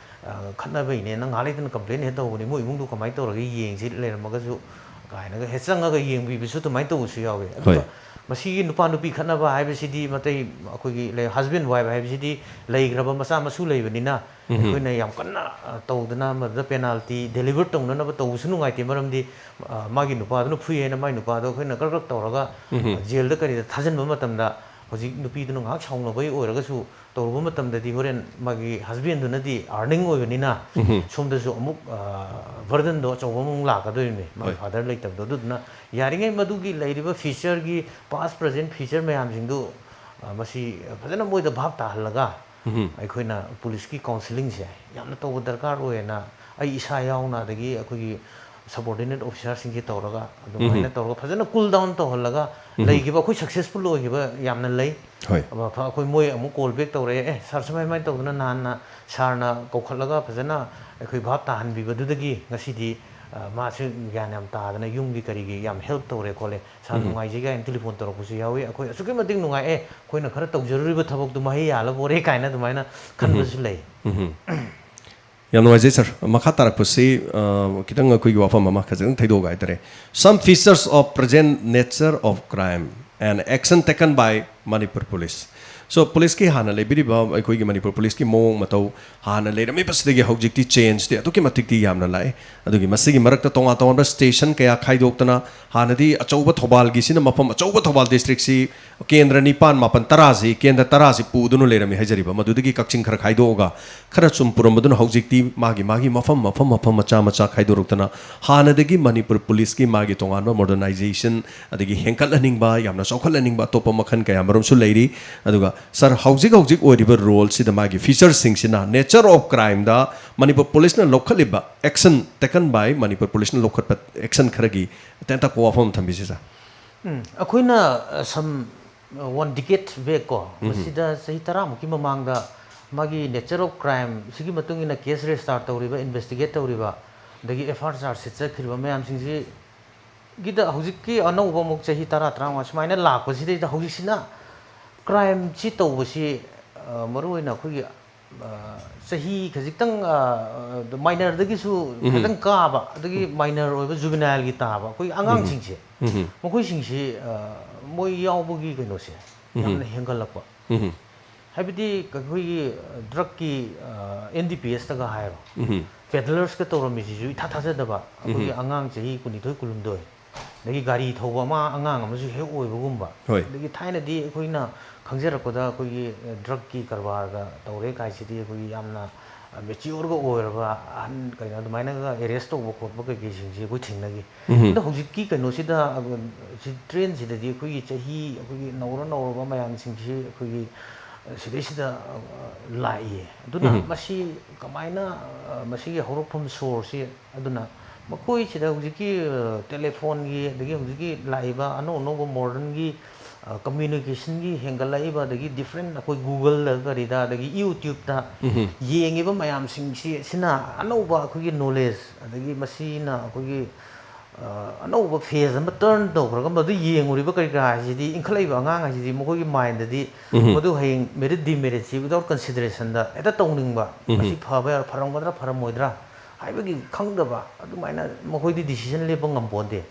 ꯑ, ꯈꯠꯅꯕꯩꯅꯦ, ꯅꯪ ꯉꯥꯏꯍꯥꯛ ꯂꯩꯇꯅ ꯀꯝꯄ꯭ꯂꯦꯟ ꯍꯦꯛ ꯇꯧꯕꯅꯦ, ꯃꯣꯏ ꯏꯃꯨꯡꯗꯣ ꯀꯃꯥꯏꯅ ꯇꯧꯔꯒꯦ ꯌꯦꯡꯁꯤ" ꯂꯩꯔꯝꯃꯒꯁꯨ ꯀꯥꯏꯅꯒ ꯍꯦꯛ ꯆꯪꯉꯒ ꯌꯦꯡꯕꯤꯕꯁꯨ ꯑꯗꯨꯃꯥꯏꯅ ꯇꯧꯕꯁꯨ ꯌꯥꯎꯋꯦ꯫ ꯑꯗꯨꯒ ꯍꯣꯏ꯫ ꯃꯁꯤꯒꯤ ꯅꯨꯄꯥ ꯅꯨꯄꯤ ꯈꯠꯅꯕ ꯍꯥꯏꯕꯁꯤꯗꯤ ꯃꯇꯩ ꯑꯩꯈꯣꯏꯒꯤ ꯂꯩ-, ꯍꯁꯕꯦꯟ ꯋꯥꯏꯐ ꯍꯥꯏꯕꯁꯤꯗꯤ ꯂꯩꯈ꯭ꯔꯕ ꯃꯆꯥ ꯃꯁꯨ ꯂꯩꯕꯅꯤꯅ ꯑꯩꯈꯣꯏꯅ ꯌꯥꯝ ꯀꯟꯅ, ꯑ, ꯇꯧꯗꯅ ꯃꯗꯨꯗ ꯄꯦꯅꯥꯜꯇꯤ ꯗꯦꯂꯤꯚꯔ ꯇꯧꯅꯅꯕ ꯇꯧꯕꯁꯨ ꯅꯨꯡꯉꯥꯏꯇꯦ꯫ ꯃꯔꯝꯗꯤ, ꯑ, ꯃꯥꯒꯤ ꯅꯨꯄꯥꯗꯨꯅ ꯐꯨꯏ ꯍꯥꯏꯅ ꯃꯥꯒꯤ ꯅꯨꯄꯥꯗꯣ ꯑꯩꯈꯣꯏꯅ ꯀ꯭ꯔꯛ ꯀ꯭ꯔꯛ ꯇꯧꯔꯒ, ꯑ, ꯖꯦꯜꯗ ꯀꯔꯤꯗ ꯊꯥꯖꯤꯟꯕ ꯃꯇꯝꯗ ꯍꯧꯖꯤꯛ ꯅꯨꯄꯤꯗꯨꯅ ꯉꯥꯏꯍꯥꯛ ꯁꯥꯎꯅꯕꯒꯤ ꯑꯣꯏꯔꯒꯁꯨ ꯇꯧꯔꯨꯕ ꯃꯇꯝꯗꯗꯤ ꯍꯣꯔꯦꯟ ꯃꯥꯒꯤ ꯍꯁꯕꯦꯟꯗꯨꯅꯗꯤ ꯑꯥꯔꯅꯤꯡ ꯑꯣꯏꯕꯅꯤꯅ ꯁꯣꯝꯗꯁꯨ ꯑꯃꯨꯛ, ꯑ, ꯕꯔꯗꯟꯗꯣ ꯑꯆꯧꯕ ꯑꯃꯨꯛ ꯂꯥꯛꯀꯗꯣꯔꯤꯕꯅꯤ, ꯃꯥꯒꯤ ꯍꯣꯏ꯫ ꯐꯥꯗꯔ ꯂꯩꯇꯕꯗꯣ꯫ ꯑꯗꯨꯗꯨꯅ ꯌꯥꯔꯤꯉꯩ ꯃꯗꯨꯒꯤ ꯂꯩꯔꯤꯕ ꯐ꯭ꯌꯨꯆꯔꯒꯤ, ꯄꯥꯁ ꯄ꯭ꯔꯖꯦꯟ ꯐ꯭ꯌꯨꯆꯔ ꯃꯌꯥꯝꯁꯤꯡꯗꯨ, ꯑ, ꯃꯁꯤ ꯐꯖꯅ ꯃꯣꯏꯗ ꯚꯥꯞ ꯇꯥꯍꯜꯂꯒ ꯑꯩꯈꯣꯏꯅ ꯄꯨꯂꯤꯁꯀꯤ ꯀꯥꯎꯟꯁꯤꯂꯤꯡꯁꯦ ꯌꯥꯝꯅ ꯇꯧꯕ ꯗꯔꯀꯥꯔ ꯑꯣꯏꯌꯦꯅ ꯑꯩ ꯏꯁꯥ ꯌꯥꯎꯅ, ꯑꯗꯒꯤ ꯑꯩꯈꯣꯏꯒꯤ ꯁꯕꯑꯣꯔꯗꯤꯅꯦꯠ ꯑꯣꯐꯤꯁꯥꯔꯁꯤꯡꯁꯦ ꯇꯧꯔꯒ ꯑꯗꯨꯃꯥꯏꯅ ꯇꯧꯔꯒ ꯐꯖꯅ ꯀꯨꯜ ꯗꯥꯎꯟ ꯇꯧꯍꯜꯂꯒ ꯂꯩꯈꯤꯕ ꯑꯩꯈꯣꯏ ꯁꯛꯁꯦꯁꯐꯨꯜ ꯑꯣꯏꯈꯤꯕ ꯌꯥꯝꯅ ꯂꯩ꯫ ꯍꯣꯏ꯫ ꯑꯃ ꯐ-, ꯑꯩꯈꯣꯏ ꯃꯣꯏ ꯑꯃꯨꯛ ꯀꯣꯜ ꯕꯦꯛ ꯇꯧꯔꯛꯑꯦ, "ꯑꯦ, ꯁꯥꯔ, ꯁꯨꯃꯥꯏ ꯁꯨꯃꯥꯏꯅ ꯇꯧꯗꯅ ꯅꯍꯥꯟꯅ ꯁꯥꯔꯅ ꯀꯧꯈꯠꯂꯒ ꯐꯖꯅ ꯑꯩꯈꯣꯏ ꯚꯥꯞ ꯇꯥꯍꯟꯕꯤꯕꯗꯨꯗꯒꯤ ꯉꯁꯤꯗꯤ, ꯑ, ꯃꯥꯁꯨ ꯒ꯭ꯌꯥꯟ ꯌꯥꯝ ꯇꯥꯗꯅ ꯌꯨꯝꯒꯤ ꯀꯔꯤꯒꯤ ꯌꯥꯝ ꯍꯦꯜꯞ ꯇꯧꯔꯦ ꯈꯣꯠꯂꯦ, ꯁꯥꯔ ꯅꯨꯡꯉꯥꯏꯖꯩ" ꯀꯥꯏꯅ ꯇꯦꯂꯤꯐꯣꯟ ꯇꯧꯔꯛꯄꯁꯨ ꯌꯥꯎꯏ꯫ ꯑꯩꯈꯣꯏ ꯑꯁꯨꯛꯀꯤ ꯃꯇꯤꯛ ꯅꯨꯡꯉꯥꯏ, "ꯑꯦ, ꯑꯩꯈꯣꯏꯅ ꯈꯔ ꯇꯧꯖꯔꯨꯔꯤꯕ ꯊꯕꯛꯇꯨ ꯃꯍꯩ ꯌꯥꯜꯂꯕꯣꯔꯦ" ꯀꯥꯏꯅ ꯑꯗꯨꯃꯥꯏꯅ ꯈꯟꯕꯁꯨ ꯂꯩ꯫ ꯌꯥꯝ ꯅꯨꯡꯉꯥꯏꯖꯩ ꯁꯥꯔ꯫ ꯃꯈꯥ ꯇꯥꯔꯛꯄꯁꯤ, ꯑ, ꯈꯤꯇꯪ ꯑꯩꯈꯣꯏꯒꯤ ꯋꯥꯐꯝ ꯑꯃ ꯈꯖꯤꯛꯇꯪ ꯊꯩꯗꯣꯛꯑꯒ ꯍꯥꯏꯇꯥꯔꯦ, "Some features of present nature of crime and action taken by Manipur Police." So, ꯄꯨꯂꯤꯁꯀꯤ ꯍꯥꯟꯅ ꯂꯩꯕꯤꯔꯤꯕ ꯑꯩꯈꯣꯏꯒꯤ ꯃꯅꯤꯄꯨꯔ ꯄꯨꯂꯤꯁꯀꯤ ꯃꯑꯣꯡ ꯃꯇꯧ ꯍꯥꯟꯅ ꯂꯩꯔꯝꯃꯤꯕꯁꯤꯗꯒꯤ ꯍꯧꯖꯤꯛꯇꯤ ꯆꯦꯟꯖꯇꯤ ꯑꯗꯨꯛꯀꯤ ꯃꯇꯤꯛꯇꯤ ꯌꯥꯝꯅ ꯂꯥꯛꯑꯦ꯫ ꯑꯗꯨꯒꯤ ꯃꯁꯤꯒꯤ ꯃꯔꯛꯇ ꯇꯣꯉꯥꯟ ꯇꯣꯉꯥꯟꯕ ꯁ꯭ꯇꯦꯁꯟ ꯀꯌꯥ ꯈꯥꯏꯗꯣꯛꯇꯅ ꯍꯥꯟꯅꯗꯤ ꯑꯆꯧꯕ ꯊꯧꯕꯥꯜꯒꯤꯁꯤꯅ ꯃꯐꯝ ꯑꯆꯧꯕ ꯊꯧꯕꯥꯜ ꯗꯤꯁꯇ꯭ꯔꯤꯛꯁꯤ ꯀꯦꯟꯗ꯭ꯔ ꯅꯤꯄꯥꯟ, ꯃꯥꯄꯟ, ꯇꯔꯥꯁꯤ, ꯀꯦꯟꯗ꯭ꯔ ꯇꯔꯥꯁꯤ ꯄꯨꯗꯨꯅ ꯂꯩꯔꯝꯃꯤ ꯍꯥꯏꯖꯔꯤꯕ, ꯃꯗꯨꯗꯒꯤ ꯀꯛꯆꯤꯡ ꯈꯔ ꯈꯥꯏꯗꯣꯛꯑꯒ ꯈꯔ ꯁꯨꯝ ꯄꯨꯔꯝꯕꯗꯨꯅ ꯍꯧꯖꯤꯛꯇꯤ ꯃꯥꯒꯤ ꯃꯥꯒꯤ ꯃꯐꯝ ꯃꯐꯝ ꯃꯐꯝ ꯃꯆꯥ ꯃꯆꯥ ꯈꯥꯏꯗꯣꯔꯛꯇꯅ ꯍꯥꯟꯅꯗꯒꯤ ꯃꯅꯤꯄꯨꯔ ꯄꯨꯂꯤꯁꯀꯤ ꯃꯥꯒꯤ ꯇꯣꯉꯥꯟꯕ ꯃꯣꯗꯔꯅꯥꯏꯖꯦꯁꯟ ꯑꯗꯒꯤ ꯍꯦꯟꯀꯠꯍꯟꯅꯤꯡꯕ, ꯌꯥꯝꯅ ꯆꯥꯎꯈꯠꯍꯟꯅꯤꯡꯕ ꯑꯇꯣꯞꯄ ꯃꯈꯜ ꯀꯌꯥ ꯃꯔꯨꯝꯁꯨ ꯂꯩꯔꯤ꯫ ꯑꯗꯨꯒ ꯁꯥꯔ, ꯍꯧꯖꯤꯛ ꯍꯧꯖꯤꯛ ꯑꯣꯏꯔꯤꯕ ꯔꯣꯜꯁꯤꯗ ꯃꯥꯒꯤ ꯐꯤꯆꯔꯁꯤꯡꯁꯤꯅ, ꯅꯦꯆꯔ ꯑꯣꯐ ꯀ꯭ꯔꯥꯏꯝꯗ ꯃꯅꯤꯄꯨꯔ ꯄꯨꯂꯤꯁꯅ ꯂꯧꯈꯠꯂꯤꯕ ꯑꯦꯛꯁꯟ, ꯇꯦꯀꯟ ꯕꯥꯏ ꯃꯅꯤꯄꯨꯔ ꯄꯨꯂꯤꯁꯅ ꯂꯧꯈꯠꯄ ꯑꯦꯛꯁꯟ ꯈꯔꯒꯤ ꯇꯦꯟꯇꯛꯄ ꯋꯥꯐꯝ ꯑꯃ ꯊꯝꯕꯤꯁꯤ ꯁꯥꯔ꯫ ꯎꯝ, ꯑꯩꯈꯣꯏꯅ, ꯑ, ꯁꯝ ꯋꯥꯟ ꯗꯤꯀꯦꯠ ꯕꯦꯛ ꯀꯣ, ꯃꯁꯤꯗ ꯆꯍꯤ ꯇꯔꯥꯃꯨꯛꯀꯤ ꯃꯃꯥꯡꯗ ꯃꯥꯒꯤ ꯅꯦꯆꯔ ꯑꯣꯐ ꯀ꯭ꯔꯥꯏꯝꯁꯤꯒꯤ ꯃꯇꯨꯡ ꯏꯟꯅ ꯀꯦꯁ ꯔꯦꯖꯤꯁꯇꯥꯔ ꯇꯧꯔꯤꯕ, ꯏꯟꯚꯦꯁꯇꯤꯒꯦꯠ ꯇꯧꯔꯤꯕ, ꯑꯗꯒꯤ ꯑꯦꯐ ꯑꯥꯏ ꯑꯥꯔ ꯆꯥꯔꯖ ꯁꯤꯠ ꯆꯠꯈ꯭ꯔꯤꯕ ꯃꯌꯥꯝꯁꯤꯡꯁꯤꯒꯤꯗ ꯍꯧꯖꯤꯛꯀꯤ ꯑꯅꯧꯕ ꯑꯃꯨꯛ ꯆꯍꯤ ꯇꯔꯥ, ꯇꯔꯥꯃꯉꯥ ꯁꯨꯃꯥꯏꯅ ꯂꯥꯛꯄꯁꯤꯗꯩꯗ ꯍꯧꯖꯤꯛꯁꯤꯅ ꯀ꯭ꯔꯥꯏꯝꯁꯤ ꯇꯧꯕꯁꯤ, ꯑ, ꯃꯔꯨꯑꯣꯏꯅ ꯑꯩꯈꯣꯏꯒꯤ, ꯑ, ꯆꯍꯤ ꯈꯖꯤꯛꯇꯪ, ꯑ, ꯃꯥꯏꯅꯔꯗꯒꯤꯁꯨ ꯈꯤꯇꯪ ꯀꯥꯕ, ꯑꯗꯒꯤ ꯃꯥꯏꯅꯔ ꯑꯣꯏꯕ ꯖꯨꯕꯤꯅꯥꯏꯜꯒꯤ ꯇꯥꯕ ꯑꯩꯈꯣꯏꯒꯤ ꯑꯉꯥꯡꯁꯤꯡꯁꯦ, ꯃꯈꯣꯏꯁꯤꯡꯁꯤ, ꯑ, ꯃꯣꯏ ꯌꯥꯎꯕꯒꯤ ꯀꯩꯅꯣꯁꯦ ꯌꯥꯝꯅ ꯍꯦꯟꯒꯠꯂꯛꯄ꯫ ꯍꯥꯏꯕꯗꯤ ꯑꯩꯈꯣꯏꯒꯤ ꯗ꯭ꯔꯛꯀꯤ, ꯑ, ꯑꯦꯟ ꯗꯤ ꯄꯤ ꯑꯦꯁꯇꯒ ꯍꯥꯏꯔꯣ, ꯄꯦꯗꯂꯔꯁꯀ ꯇꯧꯔꯝꯃꯤꯁꯤꯁꯨ ꯏꯊꯥ ꯊꯥꯖꯗꯕ, ꯑꯩꯈꯣꯏꯒꯤ ꯑꯉꯥꯡ ꯆꯍꯤ ꯀꯨꯟꯅꯤꯊꯣꯏ, ꯀꯨꯟꯍꯨꯝꯗꯣꯏ, ꯑꯗꯒꯤ ꯒꯥꯔꯤ ꯊꯧꯕ ꯑꯃ ꯑꯉꯥꯡ ꯑꯃꯁꯨ ꯍꯦꯛ ꯑꯣꯏꯕꯒꯨꯝꯕ꯫ ꯍꯣꯏ꯫ ꯑꯗꯒꯤ ꯊꯥꯏꯅꯗꯤ ꯑꯩꯈꯣꯏꯅ ꯈꯪꯖꯔꯛꯄꯗ ꯑꯩꯈꯣꯏꯒꯤ, ꯑ, ꯗ꯭ꯔꯛꯀꯤ ꯀꯔꯕꯥꯔꯒ ꯇꯧꯔꯦ ꯀꯥꯏꯁꯤꯗꯤ ꯑꯩꯈꯣꯏꯒꯤ ꯌꯥꯝꯅ, ꯑ, ꯃꯦꯆꯤꯌꯣꯔꯒ ꯑꯣꯏꯔꯕ ꯑꯍꯟ ꯀꯩꯅꯣ ꯑꯗꯨꯃꯥꯏꯅꯒ ꯑꯦꯔꯦꯁ ꯇꯧꯕ ꯈꯣꯠꯄ ꯀꯩꯀꯩꯁꯤꯡꯁꯦ ꯑꯩꯈꯣꯏ ꯊꯦꯡꯅꯈꯤ꯫ ꯑꯗꯣ ꯍꯧꯖꯤꯛꯀꯤ ꯀꯩꯅꯣꯁꯤꯗ, ꯑ, ꯁꯤ ꯇ꯭ꯔꯦꯟꯁꯤꯗꯗꯤ ꯑꯩꯈꯣꯏꯒꯤ ꯆꯍꯤ, ꯑꯩꯈꯣꯏꯒꯤ ꯅꯧꯔ ꯅꯧꯔꯕ ꯃꯌꯥꯝꯁꯤꯡꯁꯤ ꯑꯩꯈꯣꯏꯒꯤ, ꯑ, ꯁꯤꯗꯩꯁꯤꯗ, ꯑ, ꯂꯥꯛꯏꯌꯦ꯫ ꯑꯗꯨꯅ ꯃꯁꯤ ꯀꯃꯥꯏꯅ, ꯑ, ꯃꯁꯤꯒꯤ ꯍꯧꯔꯛꯐꯝ ꯁꯣꯔꯁꯤ, ꯑꯗꯨꯅ ꯃꯈꯣꯏꯁꯤꯗ ꯍꯧꯖꯤꯛꯀꯤ, ꯑ, ꯇꯦꯂꯦꯐꯣꯟꯒꯤ, ꯑꯗꯒꯤ ꯍꯧꯖꯤꯛꯀꯤ ꯂꯥꯛꯏꯕ ꯑꯅꯧ ꯑꯅꯧꯕ ꯃꯣꯗꯔꯟꯒꯤ, ꯑ, ꯀꯝꯃ꯭ꯌꯨꯅꯤꯀꯦꯁꯟꯒꯤ ꯍꯦꯟꯒꯠꯂꯛꯏꯕ, ꯑꯗꯒꯤ ꯗꯤꯐ꯭ꯔꯦꯟ ꯑꯩꯈꯣꯏ ꯒꯨꯒꯜꯗ ꯀꯔꯤꯗ, ꯑꯗꯒꯤ ꯌꯨꯇ꯭ꯌꯨꯕꯇ ꯌꯦꯡꯉꯤꯕ ꯃꯌꯥꯝꯁꯤꯡꯁꯤ, ꯁꯤꯅ ꯑꯅꯧꯕ ꯑꯩꯈꯣꯏꯒꯤ ꯅꯣꯂꯦꯖ, ꯑꯗꯒꯤ ꯃꯁꯤꯅ ꯑꯩꯈꯣꯏꯒꯤ, ꯑ, ꯑꯅꯧꯕ ꯐꯦꯖ ꯑꯃ ꯇꯔꯟ ꯇꯧꯈ꯭ꯔꯒ ꯃꯗꯨ ꯌꯦꯡꯉꯨꯔꯤꯕ ꯀꯔꯤ ꯀꯔꯥ ꯍꯥꯏꯁꯤꯗꯤ, ꯏꯟꯈꯠꯂꯛꯏꯕ ꯑꯉꯥꯡ ꯍꯥꯏꯁꯤꯗꯤ ꯃꯈꯣꯏꯒꯤ ꯃꯥꯏꯟꯗꯗꯤ ꯃꯗꯨ ꯍꯌꯦꯡ ꯃꯦꯔꯤꯠ ꯗꯤꯃꯦꯔꯤꯠꯁꯤ ꯋꯤꯗꯥꯎꯠ ꯀꯟꯁꯤꯗꯔꯦꯁꯟꯗ ꯍꯦꯛꯇ ꯇꯧꯅꯤꯡꯕ, ꯃꯁꯤ ꯐꯕ ꯌꯥ-, ꯐꯔꯝꯒꯗ꯭ꯔꯥ ꯐꯔꯝꯃꯣꯏꯗ꯭ꯔꯥ ꯍꯥꯏꯕꯒꯤ ꯈꯪꯗꯕ, ꯑꯗꯨꯃꯥꯏꯅ ꯃꯈꯣꯏꯗꯤ ꯗꯤꯁꯤꯖꯟ ꯂꯦꯞꯄ ꯉꯝꯄꯣꯟꯇꯦ꯫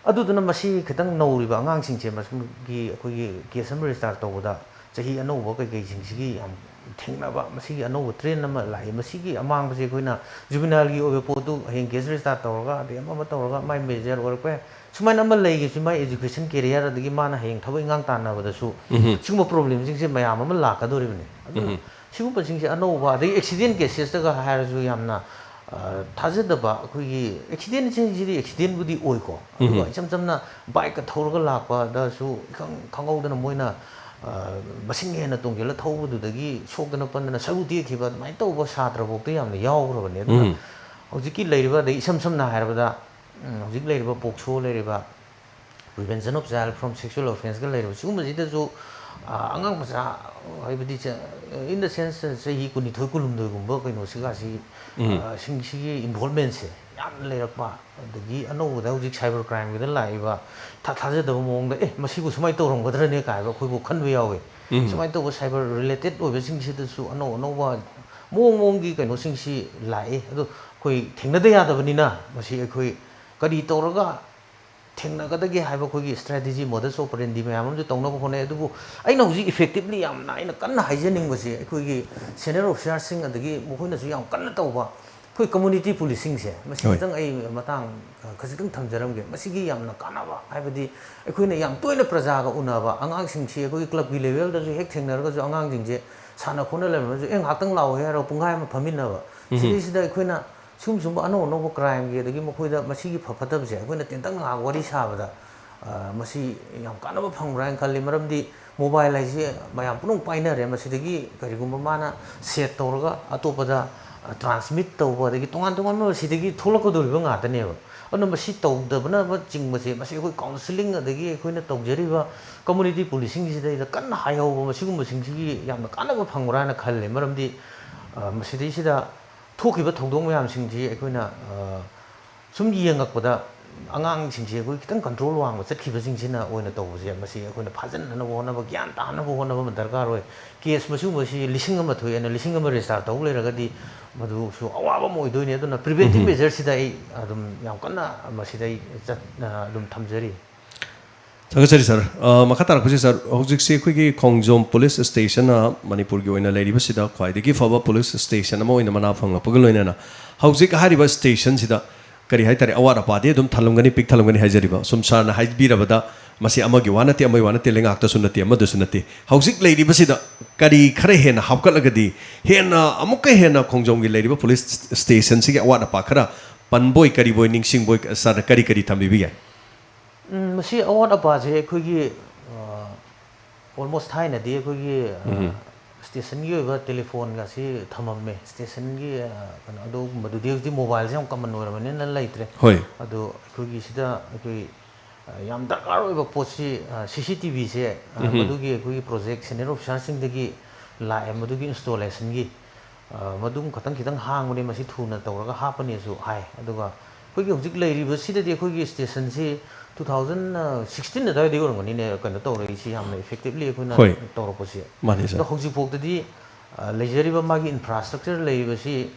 ꯑꯗꯨꯗꯨꯅ ꯃꯁꯤ ꯈꯤꯇꯪ ꯅꯧꯔꯤꯕ ꯑꯉꯥꯡꯁꯤꯡꯁꯦ, ꯃꯁꯤꯒꯤ ꯑꯩꯈꯣꯏꯒꯤ ꯀꯦꯁ ꯑꯃ ꯔꯦꯖꯤꯁꯇꯥꯔ ꯇꯧꯕꯗ ꯆꯍꯤ ꯑꯅꯧꯕ ꯀꯩꯀꯩꯁꯤꯡꯁꯤꯒꯤ ꯌꯥꯝ ꯊꯦꯡꯅꯕ, ꯃꯁꯤꯒꯤ ꯑꯅꯧꯕ ꯇ꯭ꯔꯦꯟ ꯑꯃ ꯂꯥꯛꯏ꯫ ꯃꯁꯤꯒꯤ ꯑꯃꯥꯡꯕꯁꯦ ꯑꯩꯈꯣꯏꯅ ꯖꯨꯕꯤꯅꯥꯏꯜꯒꯤ ꯑꯣꯏꯕ ꯄꯣꯠꯇꯨ ꯍꯌꯦꯡ ꯀꯦꯁ ꯔꯦꯖꯤꯁꯇꯥꯔ ꯇꯧꯔꯒ, ꯑꯗꯩ ꯑꯃ ꯑꯃ ꯇꯧꯔꯒ ꯃꯥꯏ ꯃꯦꯖꯔ ꯑꯣꯏꯔꯛꯄ ꯌꯥꯏ꯫ ꯁꯨꯃꯥꯏꯅ ꯑꯃ ꯂꯩꯈꯤꯕꯁꯤ ꯃꯥꯏ ꯑꯦꯖꯨꯀꯦꯁꯟ ꯀꯦꯔꯤꯌꯔ, ꯑꯗꯒꯤ ꯃꯥꯅ ꯍꯌꯦꯡ ꯊꯕꯛ ꯏꯟꯈꯥꯡ ꯇꯥꯟꯅꯕꯗꯁꯨ ꯁꯤꯒꯨꯝꯕ ꯄ꯭ꯔꯣꯕ꯭ꯂꯦꯝꯁꯤꯡꯁꯦ ꯃꯌꯥꯝ ꯑꯃ ꯂꯥꯛꯀꯗꯧꯔꯤꯕꯅꯤ꯫ ꯑꯗꯨ ꯁꯤꯒꯨꯝꯕꯁꯤꯡꯁꯦ ꯑꯅꯧꯕ, ꯑꯗꯒꯤ ꯑꯦꯛꯁꯤꯗꯦꯟ ꯀꯦꯁꯦꯁꯇꯒ ꯍꯥꯏꯔꯁꯨ ꯌꯥꯝꯅ, ꯑ, ꯊꯥꯖꯗꯕ, ꯑꯩꯈꯣꯏꯒꯤ ꯑꯦꯛꯁꯤꯗꯦꯟꯁꯤꯡꯁꯤꯗꯤ ꯑꯦꯛꯁꯤꯗꯦꯟꯕꯨꯗꯤ ꯑꯣꯏꯀꯣ, ꯑꯗꯨꯒ ꯏꯆꯝ ꯆꯝꯅ ꯕꯥꯏꯛꯀ ꯊꯧꯔꯒ ꯂꯥꯛꯄꯗꯁꯨ ꯏꯈꯪ ꯈꯪꯍꯧꯗꯅ ꯃꯣꯏꯅ, ꯑ, ꯃꯁꯤꯡ ꯍꯦꯟꯅ ꯇꯣꯡꯁꯤꯜꯂ ꯊꯧꯕꯗꯨꯗꯒꯤ ꯁꯣꯛꯇꯅ ꯄꯟꯗꯅ ꯁꯔꯨ ꯇꯦꯛꯈꯤꯕ, ꯑꯗꯨꯃꯥꯏꯅ ꯇꯧꯕ ꯁꯥꯇ꯭ꯔꯐꯥꯎꯗ ꯌꯥꯝꯅ ꯌꯥꯎꯈ꯭ꯔꯕꯅꯦ꯫ ꯑꯗꯨꯅ ꯍꯧꯖꯤꯛꯀꯤ ꯂꯩꯔꯤꯕ, ꯑꯗꯩ ꯏꯁꯝ ꯁꯝꯅ ꯍꯥꯏꯔꯕꯗ, ꯎꯝ, ꯍꯧꯖꯤꯛ ꯂꯩꯔꯤꯕ ꯄꯣꯛꯁꯣ ꯂꯩꯔꯤꯕ, Prevention of Child from Sexual Offenceꯀ ꯂꯩꯔꯤꯕ ꯁꯤꯒꯨꯝꯕꯁꯤꯗꯁꯨ, ꯑ, ꯑꯉꯥꯡ ꯃꯆꯥ, ꯍꯥꯏꯕꯗꯤ ꯆ-, in the sense ꯆꯍꯤ ꯀꯨꯟꯅꯤꯊꯣꯏ ꯀꯨꯟꯍꯨꯝꯗꯣꯏꯒꯨꯝꯕ ꯀꯩꯅꯣꯁꯤꯒ ꯑꯁꯤ, ꯎꯝ꯫ ꯑ, ꯁꯤꯡꯁꯤꯒꯤ involvementꯁꯦ ꯌꯥꯝꯅ ꯂꯩꯔꯛꯄ꯫ ꯑꯗꯒꯤ ꯑꯅꯧꯕꯗ ꯍꯧꯖꯤꯛ cyber crimeꯒꯤꯗ ꯂꯥꯛꯏꯕ ꯊꯥ ꯊꯥꯖꯗꯕ ꯃꯑꯣꯡꯗ, "ꯑꯦ, ꯃꯁꯤꯕꯨ ꯁꯨꯃꯥꯏꯅ ꯇꯧꯔꯝꯒꯗ꯭ꯔꯅꯦ?" ꯀꯥꯏꯕ ꯑꯩꯈꯣꯏꯕꯨ ꯈꯟꯕ ꯌꯥꯎꯋꯦ꯫ ꯎꯝ꯫ ꯁꯨꯃꯥꯏꯅ ꯇꯧꯕ cyber related ꯑꯣꯏꯕꯁꯤꯡꯁꯤꯗꯁꯨ ꯑꯅꯧ ꯑꯅꯧꯕ ꯃꯑꯣꯡ ꯃꯑꯣꯡꯒꯤ ꯀꯩꯅꯣꯁꯤꯡꯁꯤ ꯂꯥꯛꯏ꯫ ꯑꯗꯣ ꯑꯩꯈꯣꯏ ꯊꯦꯡꯅꯗ ꯌꯥꯗꯕꯅꯤꯅ ꯃꯁꯤ ꯑꯩꯈꯣꯏ ꯀꯔꯤ ꯇꯧꯔꯒ ꯊꯦꯡꯅꯒꯗꯒꯦ ꯍꯥꯏꯕ ꯑꯩꯈꯣꯏꯒꯤ strategy, modus operandi ꯃꯌꯥꯝ ꯑꯃꯁꯨ ꯇꯧꯅꯕ ꯍꯣꯠꯅꯩ꯫ ꯑꯗꯨꯕꯨ ꯑꯩꯅ ꯍꯧꯖꯤꯛ effectively ꯌꯥꯝꯅ ꯑꯩꯅ ꯀꯟꯅ ꯍꯥꯏꯖꯅꯤꯡꯕꯁꯦ, ꯑꯩꯈꯣꯏꯒꯤ senior officerꯁꯤꯡ ꯑꯗꯒꯤ ꯃꯈꯣꯏꯅꯁꯨ ꯌꯥꯝ ꯀꯟꯅ ꯇꯧꯕ ꯑꯩꯈꯣꯏ community policingꯁꯦ, ꯃꯁꯤ ꯍꯣꯏ꯫ ꯈꯤꯇꯪ ꯑꯩ ꯃꯇꯥꯡ, ꯑ, ꯈꯖꯤꯛꯇꯪ ꯊꯝꯖꯔꯝꯒꯦ꯫ ꯃꯁꯤꯒꯤ ꯌꯥꯝꯅ ꯀꯥꯟꯅꯕ ꯍꯥꯏꯕꯗꯤ ꯑꯩꯈꯣꯏꯅ ꯌꯥꯝ ꯇꯣꯏꯅ ꯄ꯭ꯔꯖꯥꯒ ꯎꯅꯕ ꯑꯉꯥꯡꯁꯤꯡꯁꯤ ꯑꯩꯈꯣꯏꯒꯤ clubꯀꯤ levelꯗꯁꯨ ꯍꯦꯛ ꯊꯦꯡꯅꯔꯒꯁꯨ ꯑꯉꯥꯡꯁꯤꯡꯁꯦ ꯁꯥꯟꯅ ꯈꯣꯠꯅ ꯂꯩꯔꯝꯃꯁꯨ, "ꯑꯦ, ꯉꯥꯏꯍꯥꯛꯇꯪ ꯂꯥꯛꯑꯣꯍꯦ" ꯍꯥꯏꯔꯒ ꯄꯨꯡꯈꯥꯏ ꯑꯃ ꯐꯝꯃꯤꯟꯅꯕ꯫ ꯎꯝ꯫ ꯁꯤꯗꯩꯁꯤꯗ ꯑꯩꯈꯣꯏꯅ ꯁꯨꯝ ꯁꯨꯝꯕ ꯑꯅꯧ ꯑꯅꯧꯕ crimeꯒꯤ, ꯑꯗꯒꯤ ꯃꯈꯣꯏꯗ ꯃꯁꯤꯒꯤ ꯐ-, ꯐꯠꯇꯕꯁꯦ ꯑꯩꯈꯣꯏꯅ ꯇꯦꯟꯇꯛꯅ ꯉꯥꯏꯍꯥꯛ ꯋꯥꯔꯤ ꯁꯥꯕꯗ, ꯑ, ꯃꯁꯤ ꯌꯥꯝ ꯀꯥꯟꯅꯕ ꯐꯪꯕ꯭ꯔꯥ ꯍꯥꯏꯅ ꯈꯜꯂꯤ꯫ ꯃꯔꯝꯗꯤ mobile ꯍꯥꯏꯁꯤ ꯃꯌꯥꯝ ꯄꯨꯝꯅꯃꯛ ꯄꯥꯏꯅꯔꯦ꯫ ꯃꯁꯤꯗꯒꯤ ꯀꯔꯤꯒꯨꯝꯕ ꯃꯥꯅ set ꯇꯧꯔꯒ ꯑꯇꯣꯞꯄꯗ, ꯑ, transmit ꯇꯧꯕ, ꯑꯗꯒꯤ ꯇꯣꯉꯥꯟ ꯇꯣꯉꯥꯟꯕ ꯃꯁꯤꯗꯒꯤ ꯊꯣꯛꯂꯛꯀꯗꯧꯔꯤꯕ ꯉꯥꯛꯇꯅꯦꯕ꯫ ꯑꯗꯨꯅ ꯃꯁꯤ ꯇꯧꯗꯕꯅꯆꯤꯡꯕꯁꯦ, ꯃꯁꯤ ꯑꯩꯈꯣꯏ counselling ꯑꯗꯒꯤ ꯑꯩꯈꯣꯏꯅ ꯇꯧꯖꯔꯤꯕ community policingꯁꯤꯗꯩꯗ ꯀꯟꯅ ꯍꯥꯏꯍꯧꯕ, ꯃꯁꯤꯒꯨꯝꯕꯁꯤꯡꯁꯤꯒꯤ ꯌꯥꯝꯅ ꯀꯥꯟꯅꯕ ꯐꯪꯕ꯭ꯔꯥ ꯍꯥꯏꯅ ꯈꯜꯂꯦ꯫ ꯃꯔꯝꯗꯤ, ꯑ, ꯃꯁꯤꯗꯩꯁꯤꯗ ꯊꯣꯛꯈꯤꯕ ꯊꯧꯗꯣꯛ ꯃꯌꯥꯝꯁꯤꯡꯁꯤ ꯑꯩꯈꯣꯏꯅ, ꯑ, ꯁꯨꯝ ꯌꯦꯡꯉꯛꯄꯗ ꯑꯉꯥꯡꯁꯤꯡꯁꯤ ꯑꯩꯈꯣꯏ ꯈꯤꯇꯪ control ꯋꯥꯡꯕ ꯆꯠꯈꯤꯕꯁꯤꯡꯁꯤꯅ ꯑꯣꯏꯅ ꯇꯧꯕꯁꯦ, ꯃꯁꯤ ꯑꯩꯈꯣꯏꯅ ꯐꯥꯖꯤꯟꯅꯅꯕ ꯍꯣꯠꯅꯕ, ꯒ꯭ꯌꯥꯟ ꯇꯥꯅꯕ ꯍꯣꯠꯅꯕ ꯑꯃ ꯗꯔꯀꯥꯔ ꯑꯣꯏ꯫ Case ꯃꯁꯤꯒꯨꯝꯕꯁꯤ ꯂꯤꯁꯤꯡ ꯑꯃ ꯊꯣꯛꯑꯦꯅ ꯂꯤꯁꯤꯡ ꯑꯃ register ꯇꯧ ꯂꯩꯔꯒꯗꯤ ꯃꯗꯨꯁꯨ ꯑꯋꯥꯕ ꯑꯃ ꯑꯣꯏꯗꯣꯏꯅꯤ꯫ ꯑꯗꯨꯅ preventive ꯎꯝ꯫ measureꯁꯤꯗ ꯑꯩ ꯑꯗꯨꯝ ꯌꯥꯝ ꯀꯟꯅ ꯃꯁꯤꯗ ꯑꯩ ꯆꯠ-, ꯑ, ꯑꯗꯨꯝ ꯊꯝꯖꯔꯤ꯫ ꯊꯥꯒꯠꯆꯔꯤ sir꯫ ꯑ, ꯃꯈꯥ ꯇꯥꯔꯛꯄꯁꯤ sir, ꯍꯧꯖꯤꯛꯁꯤ ꯑꯩꯈꯣꯏꯒꯤ ꯈꯣꯡꯖꯣꯝ police stationꯅ ꯃꯅꯤꯄꯨꯔꯒꯤ ꯑꯣꯏꯅ ꯂꯩꯔꯤꯕꯁꯤꯗ ꯈ꯭ꯋꯥꯏꯗꯒꯤ ꯐꯕ police station ꯑꯃ ꯑꯣꯏꯅ ꯃꯅꯥ ꯐꯪꯂꯛꯄꯒ ꯂꯣꯏꯅꯅ ꯍꯧꯖꯤꯛ ꯍꯥꯏꯔꯤꯕ stationꯁꯤꯗ ꯀꯔꯤ ꯍꯥꯏꯇꯥꯔꯦ, ꯑꯋꯥꯠ ꯑꯄꯥꯗꯤ ꯑꯗꯨꯝ ꯊꯜꯂꯝꯒꯅꯤ, ꯄꯤꯛ ꯊꯜꯂꯝꯒꯅꯤ ꯍꯥꯏꯖꯔꯤꯕ꯫ ꯁꯨꯝ sirꯅ ꯍꯥꯏꯕꯤꯔꯕꯗ ꯃꯁꯤ ꯑꯃꯒꯤ ꯋꯥ ꯅꯠꯇꯦ, ꯑꯃꯒꯤ ꯋꯥ ꯅꯠꯇꯦ, ꯂꯩꯉꯥꯛꯇꯁꯨ ꯅꯠꯇꯦ, ꯑꯃꯗꯁꯨ ꯅꯠꯇꯦ꯫ ꯍꯧꯖꯤꯛ ꯂꯩꯔꯤꯕꯁꯤꯗ ꯀꯔꯤ ꯈꯔ ꯍꯦꯟꯅ ꯍꯥꯞꯀꯠꯂꯒꯗꯤ ꯍꯦꯟꯅ ꯑꯃꯨꯛꯀ ꯍꯦꯟꯅ ꯈꯣꯡꯖꯣꯝꯒꯤ ꯂꯩꯔꯤꯕ police stationꯁꯤꯒꯤ ꯑꯋꯥꯠ ꯑꯄꯥ ꯈꯔ ꯄꯟꯕꯣꯏ ꯀꯔꯤꯕꯣꯏ ꯅꯤꯡꯁꯤꯡꯕꯣꯏ sirꯅ ꯀꯔꯤ ꯀꯔꯤ ꯊꯝꯕꯤꯕ ꯌꯥꯏ? ꯎꯝ, ꯃꯁꯤ ꯑꯋꯥꯠ ꯑꯄꯥꯁꯦ ꯑꯩꯈꯣꯏꯒꯤ, ꯑ, almost ꯊꯥꯏꯅꯗꯤ ꯑꯩꯈꯣꯏꯒꯤ, ꯑ, ꯎꯝ꯫ stationꯒꯤ ꯑꯣꯏꯕ telephoneꯒꯁꯤ ꯊꯝꯃꯝꯃꯦ꯫ Stationꯒꯤ, ꯑ, ꯀꯩꯅꯣ, ꯑꯗꯨꯒꯨꯝꯕꯗꯨꯗꯤ ꯍꯧꯖꯤꯛꯇꯤ mobileꯁꯦ ꯌꯥꯝ common ꯑꯣꯏꯔꯕꯅꯤꯅ ꯂꯩꯇ꯭ꯔꯦ꯫ ꯍꯣꯏ꯫ ꯑꯗꯣ ꯑꯩꯈꯣꯏꯒꯤ ꯁꯤꯗ ꯑꯩꯈꯣꯏ ꯌꯥꯝ ꯗꯔꯀꯥꯔ ꯑꯣꯏꯕ ꯄꯣꯠꯁꯤ, ꯁꯤ ꯁꯤ ꯇꯤ ꯚꯤꯁꯦ, ꯃꯗꯨꯒꯤ ꯑꯩꯈꯣꯏꯒꯤ ꯄ꯭ꯔꯣꯖꯦꯛ ꯁꯦꯅꯤꯌꯔ ꯑꯣꯐꯤꯁꯥꯔꯁꯤꯡꯗꯒꯤ ꯂꯥꯛꯑꯦ, ꯃꯗꯨꯒꯤ ꯏꯟꯁꯇꯣꯂꯦꯁꯟꯒꯤ꯫ ꯃꯗꯨꯝ ꯈꯇꯪ ꯈꯤꯇꯪ ꯍꯥꯡꯕꯅꯦ, ꯃꯁꯤ ꯊꯨꯅ ꯇꯧꯔꯒ ꯍꯥꯞꯄꯅꯦꯁꯨ ꯍꯥꯏ꯫ ꯑꯗꯨꯒ ꯑꯩꯈꯣꯏꯒꯤ ꯍꯧꯖꯤꯛ ꯂꯩꯔꯤꯕꯁꯤꯗꯗꯤ ꯑꯩꯈꯣꯏꯒꯤ ꯁ꯭ꯇꯦꯁꯟꯁꯤ two thousand sixteen ꯑꯗꯨꯋꯥꯏꯗꯒꯤ ꯑꯣꯏꯔꯝꯒꯅꯤꯅꯦ, ꯀꯩꯅꯣ ꯇꯧꯔꯛꯏꯁꯤ, ꯌꯥꯝꯅ effectively ꯑꯩꯈꯣꯏꯅ ꯍꯣꯏ꯫ ꯇꯧꯔꯛꯄꯁꯤ꯫ ꯃꯥꯅꯤ, ꯁꯥꯔ꯫ ꯑꯗꯣ ꯍꯧꯖꯤꯛꯐꯥꯎꯗꯗꯤ, ꯑ, ꯂꯩꯖꯔꯤꯕ ꯃꯥꯒꯤ ꯏꯟꯐ꯭ꯔꯥꯁ꯭ꯇ꯭ꯔꯛꯆꯔ ꯂꯩꯔꯤꯕꯁꯤ,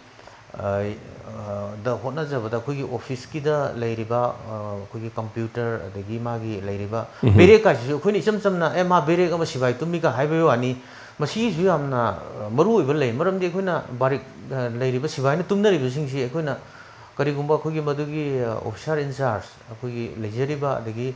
ꯑ, ꯑ, ꯗ ꯍꯣꯠꯅꯖꯕꯗ ꯑꯩꯈꯣꯏꯒꯤ ꯑꯣꯐꯤꯁꯀꯤꯗ ꯂꯩꯔꯤꯕ, ꯑ, ꯑꯩꯈꯣꯏꯒꯤ ꯀꯝꯄ꯭ꯌꯨꯇꯔ, ꯑꯗꯒꯤ ꯃꯥꯒꯤ ꯂꯩꯔꯤꯕ ꯎꯝꯍꯨꯝ꯫ ꯕꯦꯔꯦꯛ ꯍꯥꯏꯁꯤꯁꯨ ꯑꯩꯈꯣꯏꯅ ꯏꯆꯝ ꯆꯝꯅ, "ꯑꯦ, ꯃꯥ ꯕꯦꯔꯦꯛ ꯑꯃ ꯁꯤꯕꯥꯏ ꯇꯨꯝꯃꯤꯒ" ꯍꯥꯏꯕꯒꯤ ꯋꯥꯅꯤ꯫ ꯃꯁꯤꯒꯤꯁꯨ ꯌꯥꯝꯅ, ꯑ, ꯃꯔꯨ ꯑꯣꯏꯕ ꯂꯩ꯫ ꯃꯔꯝꯗꯤ ꯑꯩꯈꯣꯏꯅ ꯕꯥꯔꯤꯛ, ꯑ, ꯂꯩꯔꯤꯕ ꯁꯤꯕꯥꯏꯅ ꯇꯨꯝꯅꯔꯤꯕꯁꯤꯡꯁꯤ ꯑꯩꯈꯣꯏꯅ ꯀꯔꯤꯒꯨꯝꯕ ꯑꯩꯈꯣꯏꯒꯤ ꯃꯗꯨꯒꯤ, ꯑ, officer in charge, ꯑꯩꯈꯣꯏꯒꯤ ꯂꯩꯖꯔꯤꯕ, ꯑꯗꯒꯤ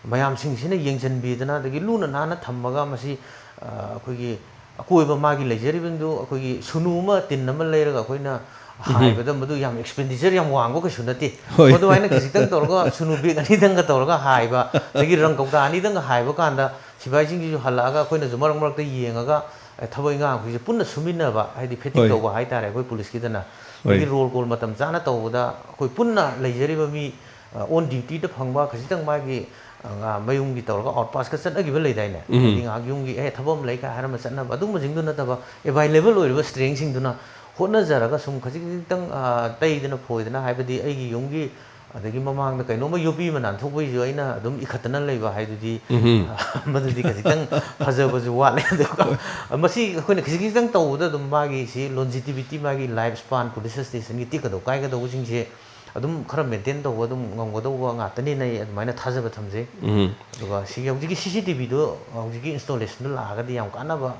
ꯃꯌꯥꯝꯁꯤꯡꯁꯤꯅ ꯌꯦꯡꯁꯤꯟꯕꯤꯗꯅ, ꯑꯗꯒꯤ ꯂꯨꯅ ꯅꯥꯟꯅ ꯊꯝꯃꯒ ꯃꯁꯤ, ꯑ, ꯑꯩꯈꯣꯏꯒꯤ ꯑꯀꯣꯏꯕ ꯃꯥꯒꯤ ꯂꯩꯖꯔꯤꯕꯗꯨ ꯑꯩꯈꯣꯏꯒꯤ ꯁꯨꯅꯨ ꯑꯃ, ꯇꯤꯟ ꯑꯃ ꯂꯩꯔꯒ ꯑꯩꯈꯣꯏꯅ ꯎꯝꯍꯨꯝ꯫ ꯍꯥꯏꯕꯗ ꯃꯗꯨ ꯌꯥꯝ expenditure ꯌꯥꯝ ꯋꯥꯡꯕ ꯀꯩꯁꯨ ꯅꯠꯇꯦ꯫ ꯍꯣꯏ꯫ ꯃꯗꯨꯃꯥꯏꯅ ꯈꯖꯤꯛꯇꯪ ꯇꯧꯔꯒ ꯁꯨꯅꯨ bag ꯑꯅꯤꯗꯪꯒ ꯇꯧꯔꯒ ꯍꯥꯏꯕ, ꯑꯗꯒꯤ ꯔꯪ ꯀꯧꯇꯥ ꯑꯅꯤꯗꯪꯒ ꯍꯥꯏꯕ ꯀꯥꯟꯗ ꯁꯤꯐꯥꯏꯁꯤꯡꯁꯤꯁꯨ ꯍꯜꯂꯛꯑꯒ ꯑꯩꯈꯣꯏꯅꯁꯨ ꯃꯔꯛ ꯃꯔꯛꯇ ꯌꯦꯡꯉꯒ, ꯑꯦ, ꯊꯕꯛ ꯏꯪꯈꯥꯡ ꯑꯩꯈꯣꯏꯁꯦ ꯄꯨꯟꯅ ꯁꯨꯃꯤꯟꯅꯕ, ꯍꯥꯏꯗꯤ fatigue ꯍꯣꯏ꯫ ꯇꯧꯕ ꯍꯥꯏꯇꯥꯔꯦ ꯑꯩꯈꯣꯏ ꯄꯨꯂꯤꯁꯀꯤꯗꯅ꯫ ꯍꯣꯏ꯫ ꯑꯗꯒꯤ roll call ꯃꯇꯝ ꯆꯥꯅ ꯇꯧꯕꯗ ꯑꯩꯈꯣꯏ ꯄꯨꯟꯅ ꯂꯩꯖꯔꯤꯕ ꯃꯤ, ꯑ, on dutyꯗ ꯐꯪꯕ ꯈꯖꯤꯛꯇꯪ ꯃꯥꯒꯤ, ꯑ, ꯉꯥ-, ꯃꯌꯨꯝꯒꯤ ꯇꯧꯔꯒ out passꯀ ꯆꯠꯅꯈꯤꯕ ꯂꯩꯗꯥꯏꯅꯦ? ꯎꯝ꯫ ꯍꯥꯏꯗꯤ ꯉꯥꯏꯍꯥꯛ ꯌꯨꯝꯒꯤ, "ꯑꯦ, ꯊꯕꯛ ꯑꯃ ꯂꯩ" ꯀꯥꯏ ꯍꯥꯏꯔꯝꯃ ꯆꯠꯅꯕ, ꯑꯗꯨꯒꯨꯝꯕꯁꯤꯡꯗꯨ ꯅꯠꯇꯕ, available ꯑꯣꯏꯔꯤꯕ strengthꯁꯤꯡꯗꯨꯅ ꯍꯣꯠꯅꯖꯔꯒ ꯁꯨꯝ ꯈꯖꯤꯛ ꯈꯖꯤꯛꯇꯪ, ꯑ, ꯇꯩꯗꯅ ꯐꯣꯏꯗꯅ, ꯍꯥꯏꯕꯗꯤ ꯑꯩꯒꯤ ꯌꯨꯝꯒꯤ ꯑꯗꯒꯤ ꯃꯃꯥꯡꯗ ꯀꯩꯅꯣꯝꯃ ꯌꯣꯠꯄꯤ ꯑꯃ ꯅꯥꯟꯊꯣꯛꯄꯒꯤꯁꯨ ꯑꯩꯅ ꯑꯗꯨꯝ ꯏꯈꯠꯇꯅ ꯂꯩꯕ ꯍꯥꯏꯗꯨꯗꯤ, ꯎꯝꯍꯨꯝ꯫ ꯃꯗꯨꯗꯤ ꯈꯖꯤꯛꯇꯪ ꯐꯖꯕꯁꯨ ꯋꯥꯠꯂꯦ꯫ ꯑꯗꯨꯒ ꯃꯁꯤ ꯑꯩꯈꯣꯏꯅ ꯈꯖꯤꯛ ꯈꯖꯤꯛꯇꯪ ꯇꯧꯕꯗ ꯑꯗꯨꯝ ꯃꯥꯒꯤ ꯁꯤ longevity, ꯃꯥꯒꯤ life span, police stationꯒꯤ ꯇꯦꯛꯀꯗꯧ ꯀꯥꯏꯒꯗꯧꯕꯁꯤꯡꯁꯦ ꯑꯗꯨꯝ ꯈꯔ maintain ꯇꯧꯕ ꯑꯗꯨꯝ ꯉꯝꯒꯗꯧꯕ ꯉꯥꯛꯇꯅꯤꯅ ꯑꯩ ꯑꯗꯨꯃꯥꯏꯅ ꯊꯥꯖꯕ ꯊꯝꯖꯩ꯫ ꯎꯝ꯫ ꯑꯗꯨꯒ ꯁꯤꯒꯤ ꯍꯧꯖꯤꯛꯀꯤ ꯁꯤ ꯁꯤ ꯇꯤ ꯚꯤꯗꯣ ꯍꯧꯖꯤꯛꯀꯤ installationꯗꯣ ꯂꯥꯛꯑꯒꯗꯤ ꯌꯥꯝ ꯀꯥꯟꯅꯕ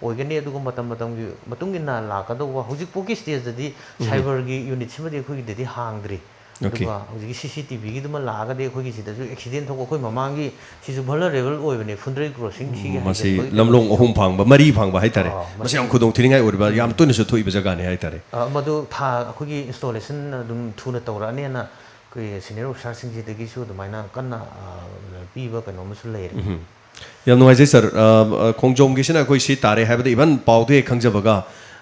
ꯑꯣꯏꯒꯅꯤ꯫ ꯑꯗꯨꯒ ꯃꯇꯝ ꯃꯇꯝꯒꯤ ꯃꯇꯨꯡ ꯏꯟꯅ ꯂꯥꯛꯀꯗꯧꯕ, ꯍꯧꯖꯤꯛꯐꯥꯎꯒꯤ stageꯇꯗꯤ ꯎꯝ꯫ cyberꯒꯤ unitꯁꯤꯃꯗꯤ ꯑꯩꯈꯣꯏꯒꯤꯗꯗꯤ ꯍꯥꯡꯗ꯭ꯔꯤ꯫ OK꯫ ꯑꯗꯨꯒ ꯍꯧꯖꯤꯛꯀꯤ ꯁꯤ ꯁꯤ ꯇꯤ ꯚꯤꯒꯤꯗꯨꯃ ꯂꯥꯛꯑꯒꯗꯤ ꯑꯩꯈꯣꯏꯒꯤ ꯁꯤꯗꯁꯨ accident ꯊꯣꯛꯄ, ꯑꯩꯈꯣꯏ ꯃꯃꯥꯡꯒꯤ ꯁꯤꯁꯨ vulnerable ꯑꯣꯏꯕꯅꯦ, ꯐꯨꯟꯗ꯭ꯔꯩ crossing ꯁꯤꯒꯤ ꯎꯝ, ꯃꯁꯤ ꯍꯥꯏꯖꯤꯟꯕꯒꯤ ꯂꯝꯂꯣꯡ ꯇꯧꯕꯁꯤꯁꯨ꯫ ꯑꯍꯨꯝ ꯐꯥꯡꯕ, ꯃꯔꯤ ꯐꯥꯡꯕ ꯍꯥꯏꯇꯥꯔꯦ꯫ ꯑꯥ, ꯃꯁꯤ ꯃꯁꯤ ꯌꯥꯝ ꯈꯨꯗꯣꯡ ꯊꯤꯅꯤꯡꯉꯥꯏ ꯑꯣꯏꯔꯤꯕ, ꯎꯝ꯫ ꯌꯥꯝ ꯇꯣꯏꯅꯁꯨ ꯊꯣꯛꯏꯕ ꯖꯒꯥꯅꯤ ꯍꯥꯏꯇꯥꯔꯦ꯫ ꯑ, ꯃꯗꯨ ꯊꯥ, ꯑꯩꯈꯣꯏꯒꯤ installation ꯑꯗꯨꯝ ꯊꯨꯅ ꯇꯧꯔꯛꯑꯅꯦꯅ ꯑꯩꯈꯣꯏ senior officerꯁꯤꯡꯁꯤꯗꯒꯤꯁꯨ ꯑꯗꯨꯃꯥꯏꯅ ꯀꯟꯅ, ꯑ, ꯄꯤꯕ ꯀꯩꯅꯣ ꯑꯃꯁꯨ ꯂꯩꯔꯦ꯫ ꯎꯝ꯫ ꯌꯥꯝ ꯅꯨꯡꯉꯥꯏꯖꯩ, ꯁꯥꯔ꯫ ꯑ, ꯑ, ꯈꯣꯡꯖꯣꯝꯒꯤꯁꯤꯅ ꯑꯩꯈꯣꯏ ꯁꯤ ꯇꯥꯔꯦ ꯍꯥꯏꯕꯗ even ꯄꯥꯎꯗ ꯍꯦꯛ ꯈꯪꯖꯕꯒ,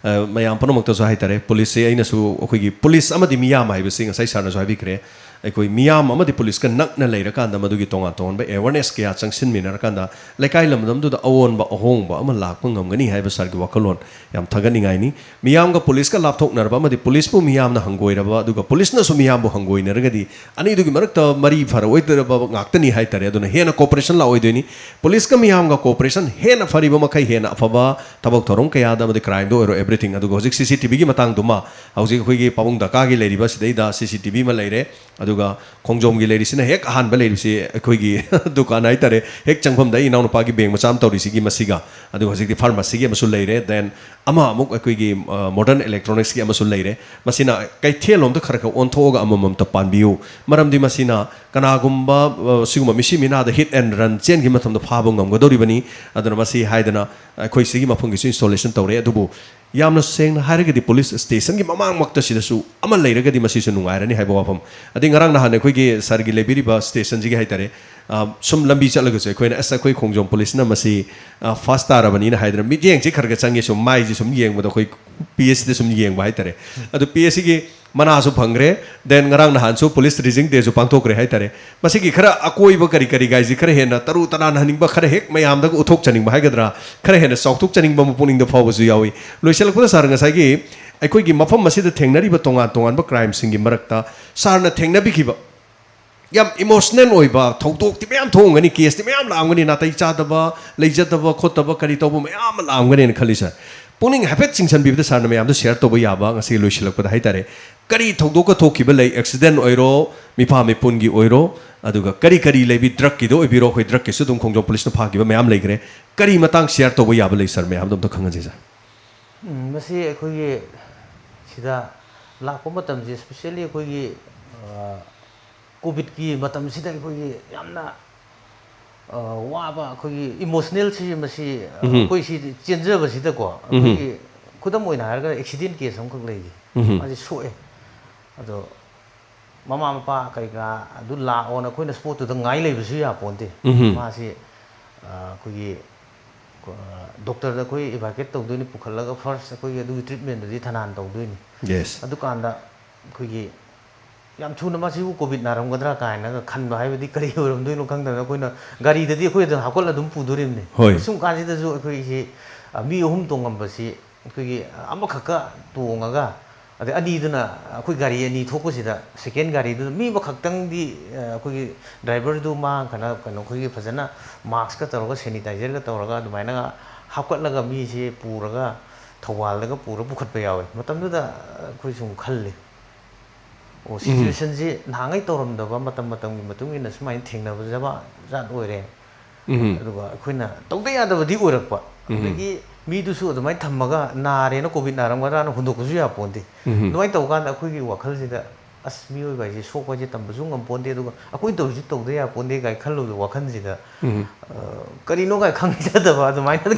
ꯑ, ꯃꯌꯥꯝ ꯄꯨꯝꯅꯃꯛꯇꯁꯨ ꯍꯥꯏꯇꯥꯔꯦ, ꯄꯨꯂꯤꯁꯁꯦ ꯑꯩꯅꯁꯨ ꯑꯩꯈꯣꯏꯒꯤ ꯄꯨꯂꯤꯁ ꯑꯃꯗꯤ ꯃꯤꯌꯥꯝ ꯍꯥꯏꯕꯁꯤ ꯉꯁꯥꯏ ꯁꯥꯔꯅꯁꯨ ꯍꯥꯏꯕꯤꯈ꯭ꯔꯦ꯫ ꯑꯩꯈꯣꯏ ꯃꯤꯌꯥꯝ ꯑꯃꯗꯤ ꯄꯨꯂꯤꯁꯀ ꯅꯛꯅ ꯂꯩꯔꯀꯥꯟꯗ ꯃꯗꯨꯒꯤ ꯇꯣꯉꯥꯟ ꯇꯣꯉꯥꯟꯕ awareness ꯀꯌꯥ ꯆꯪꯁꯤꯟꯃꯤꯟꯅꯔꯀꯥꯟꯗ ꯂꯩꯀꯥꯏ ꯂꯝꯗꯝꯗꯨꯗ ꯑꯑꯣꯟꯕ ꯑꯍꯣꯡꯕ ꯑꯃ ꯂꯥꯛꯄ ꯉꯝꯒꯅꯤ ꯍꯥꯏꯕ ꯁꯥꯔꯒꯤ ꯋꯥꯈꯜꯂꯣꯟ ꯌꯥꯝ ꯊꯥꯒꯠꯅꯤꯡꯉꯥꯏꯅꯤ꯫ ꯃꯤꯌꯥꯝꯒ ꯄꯨꯂꯤꯁꯀ ꯂꯥꯞꯊꯣꯛꯅꯔꯕ ꯑꯃꯗꯤ ꯄꯨꯂꯤꯁꯄꯨ ꯃꯤꯌꯥꯝꯅ ꯍꯪꯒꯣꯏꯔꯕ ꯑꯗꯨꯒ ꯄꯨꯂꯤꯁꯅꯁꯨ ꯃꯤꯌꯥꯝꯕꯨ ꯍꯪꯒꯣꯏꯅꯔꯒꯗꯤ ꯑꯅꯤꯗꯨꯒꯤ ꯃꯔꯛꯇ ꯃꯔꯤ ꯐꯔꯛꯑꯣꯏꯗꯕ ꯉꯥꯛꯇꯅꯤ ꯍꯥꯏꯇꯥꯔꯦ꯫ ꯑꯗꯨꯅ ꯍꯦꯟꯅ cooperation ꯂꯥꯛꯑꯣꯏꯗꯣꯏꯅꯤ꯫ ꯄꯨꯂꯤꯁꯀ ꯃꯤꯌꯥꯝꯒ cooperation ꯍꯦꯟꯅ ꯐꯔꯤꯕ ꯃꯈꯩ ꯍꯦꯟꯅ ꯑꯐꯕ ꯊꯕꯛ ꯊꯧꯔꯝ ꯀꯌꯥꯗ ꯑꯃꯗꯤ crimeꯗ ꯑꯣꯏꯔꯣ, everything꯫ ꯑꯗꯨꯒ ꯍꯧꯖꯤꯛ CCTVꯒꯤ ꯃꯇꯥꯡꯗꯨꯃ ꯍꯧꯖꯤꯛ ꯑꯩꯈꯣꯏꯒꯤ ꯄꯥꯕꯨꯡ ꯗꯀꯥꯒꯤ ꯂꯩꯔꯤꯕ ꯁꯤꯗꯩꯗ CCTV ꯑꯃ ꯂꯩꯔꯦ꯫ ꯑꯗꯨꯒ ꯈꯣꯡꯖꯣꯝꯒꯤ ꯂꯩꯔꯤꯁꯤꯅ ꯍꯦꯛ ꯑꯍꯥꯟꯕ ꯂꯩꯔꯤꯁꯤ ꯑꯩꯈꯣꯏꯒꯤ ꯗꯨꯀꯥꯟ ꯍꯥꯏꯇꯥꯔꯦ, ꯍꯦꯛ ꯆꯪꯐꯝꯗ ꯑꯩ ꯏꯅꯥꯎꯅꯨꯄꯥꯒꯤ ꯕꯦꯡ ꯃꯆꯥ ꯑꯃ ꯇꯧꯔꯤꯁꯤꯒꯤ ꯃꯁꯤꯒ, ꯑꯗꯨꯒ ꯍꯧꯖꯤꯛꯇꯤ ꯐꯥꯔꯃꯥꯁꯤꯒꯤ ꯑꯃꯁꯨ ꯂꯩꯔꯦ, then ꯑꯃ ꯑꯃꯨꯛ ꯑꯩꯈꯣꯏꯒꯤ modern electronicsꯀꯤ ꯑꯃꯁꯨ ꯂꯩꯔꯦ꯫ ꯃꯁꯤꯅ ꯀꯩꯊꯦꯜꯂꯣꯝꯗ ꯈꯔ ꯈꯔ ꯑꯣꯟꯊꯣꯛꯑꯒ ꯑꯃꯃꯝꯇ ꯄꯥꯟꯕꯤꯌꯨ꯫ ꯃꯔꯝꯗꯤ ꯃꯁꯤꯅ ꯀꯅꯥꯒꯨꯝꯕ ꯁꯤꯒꯨꯝꯕ ꯃꯤꯁꯤ ꯃꯤꯅꯥꯗ hit and run ꯆꯦꯟꯈꯤꯕ ꯃꯇꯝꯗ ꯐꯥꯕ ꯉꯝꯒꯗꯧꯔꯤꯕꯅꯤ꯫ ꯑꯗꯨꯅ ꯃꯁꯤ ꯍꯥꯏꯗꯅ ꯑꯩꯈꯣꯏ ꯁꯤꯒꯤ ꯃꯐꯝꯒꯤꯁꯨ installation ꯇꯧꯔꯦ꯫ ꯑꯗꯨꯕꯨ ꯌꯥꯝꯅ ꯁꯦꯡꯅ ꯍꯥꯏꯔꯒꯗꯤ ꯄꯨꯂꯤꯁ ꯁ꯭ꯇꯦꯁꯟꯒꯤ ꯃꯃꯥꯡꯃꯛꯇ ꯁꯤꯗꯁꯨ ꯑꯃ ꯂꯩꯔꯒꯗꯤ ꯃꯁꯤꯁꯨ ꯅꯨꯡꯉꯥꯏꯔꯅꯤ ꯍꯥꯏꯕ ꯋꯥꯐꯝ꯫ ꯑꯗꯩ ꯉꯔꯥꯡ ꯅꯍꯥꯟ ꯑꯩꯈꯣꯏꯒꯤ ꯁꯥꯔꯒꯤ ꯂꯩꯕꯤꯔꯤꯕ ꯁ꯭ꯇꯦꯁꯟꯁꯤꯒꯤ ꯍꯥꯏꯇꯥꯔꯦ, ꯁꯨꯝ ꯂꯝꯕꯤ ꯆꯠꯂꯒꯁꯨ ꯑꯩꯈꯣꯏꯅ "ꯑꯁ, ꯑꯩꯈꯣꯏ ꯈꯣꯡꯖꯣꯝ ꯄꯨꯂꯤꯁꯅ ꯃꯁꯤ ꯐꯥꯁ ꯇꯥꯔꯕꯅꯤꯅ" ꯍꯥꯏꯗꯅ ꯃꯤꯠꯌꯦꯡꯁꯤ ꯈꯔ ꯈꯔ ꯆꯪꯉꯤ꯫ ꯁꯨꯝ ꯃꯥꯏꯁꯤ ꯁꯨꯝ ꯌꯦꯡꯕꯗ ꯑꯩꯈꯣꯏ PSꯗ ꯁꯨꯝ ꯌꯦꯡꯕ ꯍꯥꯏꯇꯥꯔꯦ꯫ ꯑꯗꯨ PSꯒꯤ ꯃꯅꯥꯁꯨ ꯐꯪꯈ꯭ꯔꯦ, then ꯉꯔꯥꯡ ꯅꯍꯥꯟꯁꯨ ꯄꯨꯂꯤꯁ ꯔꯦꯖꯤꯡ ꯗꯦꯁꯨ ꯄꯥꯡꯊꯣꯛꯈ꯭ꯔꯦ ꯍꯥꯏꯇꯥꯔꯦ꯫ ꯃꯁꯤꯒꯤ ꯈꯔ ꯑꯀꯣꯏꯕ ꯀꯔꯤ ꯀꯔꯤꯒꯥꯏꯁꯤ ꯈꯔ ꯍꯦꯟꯅ ꯇꯔꯨ ꯇꯅꯥꯟꯍꯟꯅꯤꯡꯕ, ꯈꯔ ꯍꯦꯛ ꯃꯌꯥꯝꯗꯒ ꯎꯠꯊꯣꯛꯆꯅꯤꯡꯕ ꯍꯥꯏꯒꯗ꯭ꯔꯥ, ꯈꯔ ꯍꯦꯟꯅ ꯆꯥꯎꯊꯣꯛꯆꯅꯤꯡꯕ ꯑꯃ ꯄꯨꯛꯅꯤꯡꯗ ꯐꯥꯎꯕꯁꯨ ꯌꯥꯎꯏ꯫ ꯂꯣꯏꯁꯤꯜꯂꯛꯄꯗ ꯁꯥꯔ, ꯉꯁꯥꯏꯒꯤ ꯑꯩꯈꯣꯏꯒꯤ ꯃꯐꯝ ꯑꯁꯤꯗ ꯊꯦꯡꯅꯔꯤꯕ ꯇꯣꯉꯥꯟ ꯇꯣꯉꯥꯟꯕ crimeꯁꯤꯡꯒꯤ ꯃꯔꯛꯇ ꯁꯥꯔꯅ ꯊꯦꯡꯅꯕꯤꯈꯤꯕ ꯌꯥꯝ emotional ꯑꯣꯏꯕ ꯊꯧꯗꯣꯛꯇꯤ ꯃꯌꯥꯝ ꯊꯣꯛꯑꯝꯒꯅꯤ, caseꯇꯤ ꯃꯌꯥꯝ ꯂꯥꯛꯑꯝꯒꯅꯤ, ꯅꯥꯇꯩ ꯆꯥꯗꯕ, ꯂꯩꯖꯗꯕ ꯈꯣꯠꯇꯕ ꯀꯔꯤ ꯇꯧꯕ ꯃꯌꯥꯝ ꯑꯃ ꯂꯥꯛꯑꯝꯒꯅꯤꯅ ꯈꯜꯂꯤ ꯁꯥꯔ꯫ ꯄꯨꯛꯅꯤꯡ ꯍꯥꯏꯐꯦꯠ ꯆꯤꯡꯁꯤꯟꯕꯤꯕꯗ ꯁꯥꯔꯅ ꯃꯌꯥꯝꯗ share ꯇꯧꯕ ꯌꯥꯕ, ꯉꯁꯤ ꯂꯣꯏꯁꯤꯜꯂꯛꯄꯗ ꯍꯥꯏꯇꯥꯔꯦ, ꯀꯔꯤ ꯊꯧꯗꯣꯛꯀ ꯊꯣꯛꯈꯤꯕ ꯂꯩ, accident ꯑꯣꯏꯔꯣ, ꯃꯤꯐꯥ ꯃꯤꯄꯨꯟꯒꯤ ꯑꯣꯏꯔꯣ, ꯑꯗꯨꯒ ꯀꯔꯤ ꯀꯔꯤ ꯂꯩꯕꯤ, drugꯀꯤꯗ ꯑꯣꯏꯕꯤꯔꯣ, ꯑꯩꯈꯣꯏ drugꯀꯤꯁꯨ ꯑꯗꯨꯝ ꯈꯣꯡꯖꯣꯝ ꯄꯨꯂꯤꯁꯅ ꯐꯥꯈꯤꯕ ꯃꯌꯥꯝ ꯂꯩꯈ꯭ꯔꯦ, ꯀꯔꯤ ꯃꯇꯥꯡ share ꯇꯧꯕ ꯌꯥꯕ ꯂꯩ ꯁꯥꯔ? ꯃꯌꯥꯝꯗꯣ ꯑꯝꯇ ꯈꯪꯍꯟꯁꯤ ꯁꯥꯔ꯫ ꯎꯝ, ꯃꯁꯤ ꯑꯩꯈꯣꯏꯒꯤ ꯁꯤꯗ ꯂꯥꯛꯄ ꯃꯇꯝꯁꯦ, especially ꯑꯩꯈꯣꯏꯒꯤ ꯀꯣꯚꯤꯗꯀꯤ ꯃꯇꯝꯁꯤꯗ ꯑꯩꯈꯣꯏꯒꯤ ꯌꯥꯝꯅ ꯑ, ꯋꯥꯕ, ꯑꯩꯈꯣꯏꯒꯤ emotionalꯁꯤ ꯃꯁꯤ, ꯑ, ꯎꯝꯍꯨꯝ꯫ ꯑꯩꯈꯣꯏ ꯁꯤ ꯆꯦꯟꯖꯕꯁꯤꯗꯀꯣ, ꯎꯝꯍꯨꯝ꯫ ꯑꯩꯈꯣꯏꯒꯤ ꯈꯨꯗꯝ ꯑꯣꯏꯅ ꯍꯥꯏꯔꯒ accident case ꯑꯃꯈꯛ ꯂꯩꯔꯤ꯫ ꯎꯝꯍꯨꯝ꯫ ꯃꯥꯁꯤ ꯁꯣꯛꯑꯦ꯫ ꯑꯗꯣ ꯃꯃꯥ ꯃꯄꯥ ꯀꯔꯤ ꯀꯔꯥ ꯑꯗꯨ ꯂꯥꯛꯑꯣꯅ ꯑꯩꯈꯣꯏꯅ spotꯇꯨꯗ ꯉꯥꯏ ꯂꯩꯕꯁꯨ ꯌꯥꯄꯣꯟꯇꯦ꯫ ꯎꯝꯍꯨꯝ꯫ ꯃꯥꯁꯤ, ꯑ, ꯑꯩꯈꯣꯏꯒꯤ, ꯑ, doctorꯗ ꯑꯩꯈꯣꯏ evacuate ꯇꯧꯗꯣꯏꯅꯤ, ꯄꯨꯈꯠꯂꯒ first ꯑꯩꯈꯣꯏꯒꯤ ꯑꯗꯨꯒꯤ treatmentꯗꯨꯗꯤ ꯊꯅꯥꯟ ꯇꯧꯗꯣꯏꯅꯤ꯫ Yes꯫ ꯑꯗꯨꯀꯥꯟꯗ ꯑꯩꯈꯣꯏꯒꯤ ꯌꯥꯝ ꯊꯨꯅ ꯃꯁꯤꯕꯨ ꯀꯣꯚꯤꯗ ꯅꯥꯔꯝꯒꯗ꯭ꯔꯥ ꯀꯥꯏꯅꯒ ꯈꯟꯕ ꯍꯥꯏꯕꯗꯤ ꯀꯔꯤ ꯑꯣꯏꯔꯝꯗꯣꯏꯅꯣ ꯈꯪꯗꯕꯅ ꯑꯩꯈꯣꯏꯅ ꯒꯥꯔꯤꯗꯗꯤ ꯑꯩꯈꯣꯏ ꯑꯗꯨꯝ ꯍꯥꯞꯀꯠꯂ ꯑꯗꯨꯝ ꯄꯨꯗꯣꯔꯤꯕꯅꯤ꯫ ꯍꯣꯏ꯫ ꯁꯨꯝ ꯀꯥꯟꯁꯤꯗꯁꯨ ꯑꯩꯈꯣꯏꯁꯤ, ꯑ, ꯃꯤ ꯑꯍꯨꯝ ꯇꯣꯡꯉꯝꯕꯁꯤ ꯑꯩꯈꯣꯏꯒꯤ ꯑꯃꯈꯛꯀ ꯇꯣꯡꯉꯒ, ꯑꯗꯩ ꯑꯅꯤꯗꯨꯅ, ꯑꯩꯈꯣꯏ ꯒꯥꯔꯤ ꯑꯅꯤ ꯊꯣꯛꯄꯁꯤꯗ ꯁꯦꯀꯦꯟ ꯒꯥꯔꯤꯗꯨꯗ ꯃꯤ ꯑꯃꯈꯛꯇꯪꯗꯤ, ꯑ, ꯑꯩꯈꯣꯏꯒꯤ ꯗ꯭ꯔꯥꯏꯚꯔꯗꯨ ꯃꯥ ꯀꯩꯅꯣ, ꯀꯩꯅꯣ ꯑꯩꯈꯣꯏꯒꯤ ꯐꯖꯅ ꯃꯥꯛꯁꯀ ꯇꯧꯔꯒ ꯁꯦꯅꯤꯇꯥꯏꯖꯔꯒ ꯇꯧꯔꯒ ꯑꯗꯨꯃꯥꯏꯅꯒ ꯍꯥꯞꯀꯠꯂꯒ ꯃꯤꯁꯤ ꯄꯨꯔꯒ ꯊꯧꯕꯥꯜꯗꯒ ꯄꯨꯔ ꯄꯨꯈꯠꯄ ꯌꯥꯎꯋꯦ꯫ ꯃꯇꯝꯗꯨꯗ ꯑꯩꯈꯣꯏ ꯁꯨꯝ ꯈꯜꯂꯤ, ꯑꯣ, ꯎꯝ꯫ ꯁꯤꯆꯨꯋꯦꯁꯟꯁꯤ ꯅꯍꯥꯟꯉꯩ ꯇꯧꯔꯝꯗꯕ ꯃꯇꯝ ꯃꯇꯝꯒꯤ ꯃꯇꯨꯡ ꯏꯟꯅ ꯁꯨꯃꯥꯏꯅ ꯊꯦꯡꯅꯕ ꯖꯕ-, ꯖꯥꯠ ꯑꯣꯏꯔꯦ꯫ ꯎꯝ꯫ ꯑꯗꯨꯒ ꯑꯩꯈꯣꯏꯅ ꯇꯧꯗ ꯌꯥꯗꯕꯗꯤ ꯑꯣꯏꯔꯛꯄ꯫ ꯎꯝ꯫ ꯑꯗꯒꯤ ꯃꯤꯗꯨꯁꯨ ꯑꯗꯨꯃꯥꯏꯅ ꯊꯝꯃꯒ ꯅꯥꯔꯦꯅ, ꯀꯣꯚꯤꯗ ꯅꯥꯔꯝꯒꯗ꯭ꯔꯥꯅ ꯍꯨꯟꯗꯣꯛꯄꯁꯨ ꯌꯥꯄꯣꯟꯇꯦ꯫ ꯎꯝ꯫ ꯑꯗꯨꯃꯥꯏꯅ ꯇꯧꯀꯥꯟꯗ ꯑꯩꯈꯣꯏꯒꯤ ꯋꯥꯈꯜꯁꯤꯗ, "ꯑꯁ, ꯃꯤꯑꯣꯏꯕ ꯍꯥꯏꯁꯦ ꯁꯣꯛꯄ ꯍꯥꯏꯁꯦ ꯇꯝꯕꯁꯨ ꯉꯝꯄꯣꯟꯇꯦ, ꯑꯗꯨꯒ ꯑꯩꯈꯣꯏꯅ ꯇꯧꯔꯤꯁꯤ ꯇꯧꯗ ꯌꯥꯄꯣꯟꯇꯦ" ꯀꯥꯏ ꯈꯜꯂꯨꯕꯗꯣ ꯋꯥꯈꯜꯁꯤꯗ, ꯎꯝ꯫ ꯑ, ꯀꯔꯤꯅꯣ ꯀꯥꯏ ꯈꯪꯖꯗꯕ ꯑꯗꯨꯃꯥꯏꯅ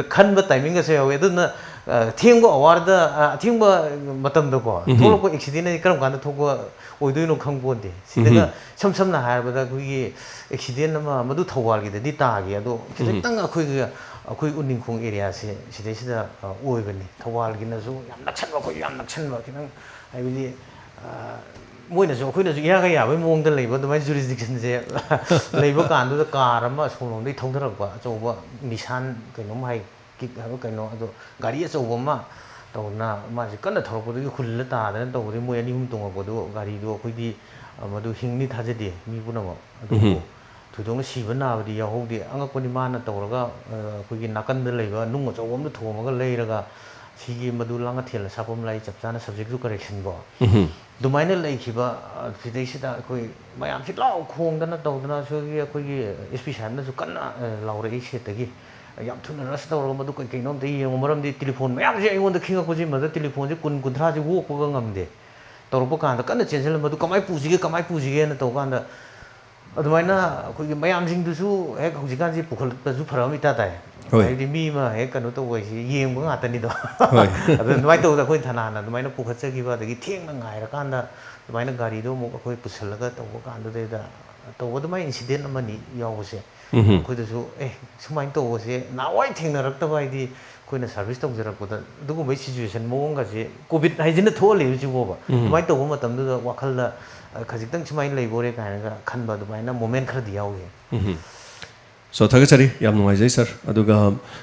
ꯈꯟꯕ ꯇꯥꯏꯃꯤꯡꯒꯁꯨ ꯌꯥꯎꯋꯤ꯫ ꯑꯗꯨꯅ, ꯑ, ꯑꯊꯦꯡꯕ ꯑꯋꯥꯔꯗ, ꯑ, ꯑꯊꯦꯡꯕ ꯃꯇꯝꯗꯀꯣ, ꯎꯝ꯫ ꯊꯣꯛꯂꯛꯄ ꯑꯦꯛꯁꯤꯗꯦꯟ ꯍꯥꯏꯗꯤ ꯀꯔꯝ ꯀꯥꯟꯗ ꯊꯣꯛꯄ ꯑꯣꯏꯗꯣꯏꯅꯣ ꯈꯪꯄꯣꯟꯇꯦ꯫ ꯁꯤꯗꯒ ꯎꯝ꯫ ꯏꯁꯝ ꯁꯝꯅ ꯍꯥꯏꯔꯕꯗ ꯑꯩꯈꯣꯏꯒꯤ ꯑꯦꯛꯁꯤꯗꯦꯟ ꯑꯃ ꯃꯗꯨ ꯊꯧꯕꯥꯜꯒꯤꯗꯗꯤ ꯇꯥꯈꯤ, ꯑꯗꯣ ꯎꯝ꯫ ꯈꯤꯇꯪ ꯑꯩꯈꯣꯏꯒꯤ, ꯑꯩꯈꯣꯏ ꯎꯅꯤꯡꯈꯣꯡ ꯑꯦꯔꯤꯌꯥꯁꯦ ꯁꯤꯗꯩꯁꯤꯗ, ꯑ, ꯑꯣꯏꯕꯅꯤ꯫ ꯊꯧꯕꯥꯜꯒꯤꯅꯁꯨ ꯌꯥꯝ ꯅꯛꯁꯟꯕ, ꯑꯩꯈꯣꯏ ꯌꯥꯝ ꯅꯛꯁꯟꯕ, ꯈꯤꯇꯪ ꯍꯥꯏꯕꯗꯤ, ꯑ, ꯃꯣꯏꯅꯁꯨ ꯑꯩꯈꯣꯏꯅꯁꯨ ꯏꯌꯥꯒ ꯌꯥꯕꯒꯤ ꯃꯑꯣꯡꯗ ꯂꯩꯕ ꯑꯗꯨꯃꯥꯏꯅ ꯖꯨꯔꯤꯁꯗꯤꯛꯁꯟꯁꯦ ꯂꯩꯕ ꯀꯥꯟꯗꯨꯗ ꯀꯥꯔ ꯑꯃ ꯑꯁꯣꯝꯂꯣꯝꯗꯒꯤ ꯊꯧꯊꯔꯛꯄ, ꯑꯆꯧꯕ ꯅꯤꯁꯥꯟ ꯀꯩꯅꯣꯝ ꯍꯥꯏ, ꯀꯤꯛ ꯍꯥꯏꯕ ꯀꯩꯅꯣ, ꯑꯗꯣ ꯒꯥꯔꯤ ꯑꯆꯧꯕ ꯑꯃ ꯇꯧꯗꯅ ꯃꯥꯁꯦ ꯀꯟꯅ ꯊꯧꯔꯛꯄꯗꯒꯤ ꯍꯨꯜꯂ ꯇꯥꯗꯅ ꯇꯧꯕꯗꯒꯤ ꯃꯣꯏ ꯑꯅꯤ ꯑꯍꯨꯝ ꯇꯣꯡꯉꯛꯄꯗꯨ ꯒꯥꯔꯤꯗꯨ ꯑꯩꯈꯣꯏꯗꯤ, ꯑ, ꯃꯗꯨ ꯍꯤꯡꯅꯤ ꯊꯥꯖꯗꯦ ꯃꯤ ꯄꯨꯝꯅꯃꯛ꯫ ꯑꯗꯨꯕꯨ ꯎꯝ꯫ ꯊꯣꯏꯗꯣꯛꯅ ꯁꯤꯕ ꯅꯥꯕꯗꯤ ꯌꯥꯎꯍꯧꯗꯦ꯫ ꯑꯉꯛꯄꯅꯤ ꯃꯥꯅ ꯇꯧꯔꯒ, ꯑ, ꯑꯩꯈꯣꯏꯒꯤ ꯅꯥꯀꯟꯗ ꯂꯩꯕ ꯅꯨꯡ ꯑꯆꯧꯕ ꯑꯃꯗ ꯊꯣꯝꯃꯒ ꯂꯩꯔꯒ ꯁꯤꯒꯤ ꯃꯗꯨ ꯂꯥꯡꯉꯊꯦꯜ ꯑꯁꯥꯄꯝ ꯂꯥꯏ ꯆꯞ ꯆꯥꯅ subject to correction ꯀꯣ꯫ ꯎꯝ꯫ ꯑꯗꯨꯃꯥꯏꯅ ꯂꯩꯈꯤꯕ, ꯑ, ꯁꯤꯗꯩꯁꯤꯗ ꯑꯩꯈꯣꯏ ꯃꯌꯥꯝꯁꯤ ꯂꯥꯎ ꯈꯣꯡꯗꯅ ꯇꯧꯗꯅ ꯁꯤꯒꯤ ꯑꯩꯈꯣꯏꯒꯤ ꯑꯦꯁ ꯄꯤ ꯁꯥꯍꯦꯕꯅꯁꯨ ꯀꯟꯅ, ꯑ, ꯂꯥꯎꯔꯛꯏ ꯁꯦꯠꯇꯒꯤ꯫ ꯌꯥꯝ ꯊꯨꯅ rush ꯇꯧꯔꯒ ꯃꯗꯨ ꯀꯩ ꯀꯩꯅꯣ ꯑꯝꯇ ꯌꯦꯡꯉꯨ, ꯃꯔꯝꯗꯤ ꯇꯦꯂꯤꯐꯣꯟ ꯃꯌꯥꯝꯁꯦ ꯑꯩꯉꯣꯟꯗ ꯈꯤꯡꯉꯛꯄꯁꯤ ꯃꯗꯨ ꯇꯦꯂꯤꯐꯣꯟꯁꯦ ꯀꯨꯟ ꯀꯨꯟꯊ꯭ꯔꯥꯁꯦ ꯑꯣꯛꯄꯒ ꯉꯝꯗꯦ꯫ ꯇꯧꯔꯛꯄ ꯀꯥꯟꯗ ꯀꯟꯅ ꯆꯦꯟꯁꯤꯜꯂ ꯃꯗꯨ ꯀꯃꯥꯏꯅ ꯄꯨꯁꯤꯒꯦ, ꯀꯃꯥꯏꯅ ꯄꯨꯁꯤꯒꯦꯅ ꯇꯧꯀꯥꯟꯗ ꯑꯗꯨꯃꯥꯏꯅ ꯑꯩꯈꯣꯏꯒꯤ ꯃꯌꯥꯝꯁꯤꯡꯗꯨꯁꯨ ꯍꯦꯛ ꯍꯧꯖꯤꯛꯀꯥꯟꯁꯤ ꯄꯨꯈꯠꯂꯛꯄꯁꯨ ꯐꯔꯛ ꯑꯃ ꯏꯇꯥ ꯇꯥꯏ꯫ ꯍꯣꯏ꯫ ꯍꯥꯏꯕꯗꯤ ꯃꯤ ꯑꯃ ꯍꯦꯛ ꯀꯩꯅꯣ ꯇꯧꯕ ꯍꯥꯏꯁꯤ ꯌꯦꯡꯕ ꯉꯥꯛꯇꯅꯤꯗꯣ꯫ ꯍꯣꯏ꯫ ꯑꯗꯨ ꯑꯗꯨꯃꯥꯏꯅ ꯇꯧꯕꯗ ꯑꯩꯈꯣꯏ ꯊꯅꯥꯅ ꯑꯗꯨꯃꯥꯏꯅ ꯄꯨꯈꯠꯆꯈꯤꯕ, ꯑꯗꯒꯤ ꯊꯦꯡꯅ ꯉꯥꯏꯔꯀꯥꯟꯗ ꯑꯗꯨꯃꯥꯏꯅ ꯒꯥꯔꯤꯗꯣ ꯑꯃꯨꯛ ꯑꯩꯈꯣꯏ ꯄꯨꯁꯜꯂꯒ ꯇꯧꯕ ꯀꯥꯟꯗꯨꯗꯩꯗ ꯇꯧꯕ ꯑꯗꯨꯃꯥꯏꯅ incident ꯑꯃꯅꯤ ꯌꯥꯎꯕꯁꯦ꯫ ꯎꯝ꯫ ꯑꯩꯈꯣꯏꯗꯁꯨ, "ꯑꯦ, ꯁꯨꯃꯥꯏꯅ ꯇꯧꯕꯁꯦ ꯅꯍꯥꯟꯋꯥꯏ ꯊꯦꯡꯅꯔꯛꯇꯕ", ꯍꯥꯏꯗꯤ ꯑꯩꯈꯣꯏꯅ ꯁꯥꯔꯚꯤꯁ ꯇꯧꯖꯔꯛꯄꯗ ꯑꯗꯨꯒꯨꯝꯕꯒꯤ ꯁꯤꯆꯨꯋꯦꯁꯟ ꯃꯑꯣꯡꯒꯁꯦ ꯀꯣꯚꯤꯗ ꯍꯥꯏꯁꯤꯅ ꯊꯣꯛꯍꯜꯂꯤꯕꯁꯤꯕꯣꯕ꯫ ꯎꯝ꯫ ꯑꯗꯨꯃꯥꯏꯅ ꯇꯧꯕ ꯃꯇꯝꯗꯨꯗ ꯋꯥꯈꯜꯗ, ꯑ, ꯈꯖꯤꯛꯇꯪ ꯁꯨꯃꯥꯏꯅ ꯂꯩꯕꯣꯔꯦ ꯀꯥꯏꯅꯒ ꯈꯟꯕ ꯑꯗꯨꯃꯥꯏꯅ ꯃꯣꯃꯦꯟ ꯈꯔꯗꯤ ꯌꯥꯎꯈꯤ꯫ ꯎꯝ꯫ So, ꯊꯥꯒꯠꯆꯔꯤ, ꯌꯥꯝ ꯅꯨꯡꯉꯥꯏꯖꯩ ꯁꯥꯔ꯫ ꯑꯗꯨꯒ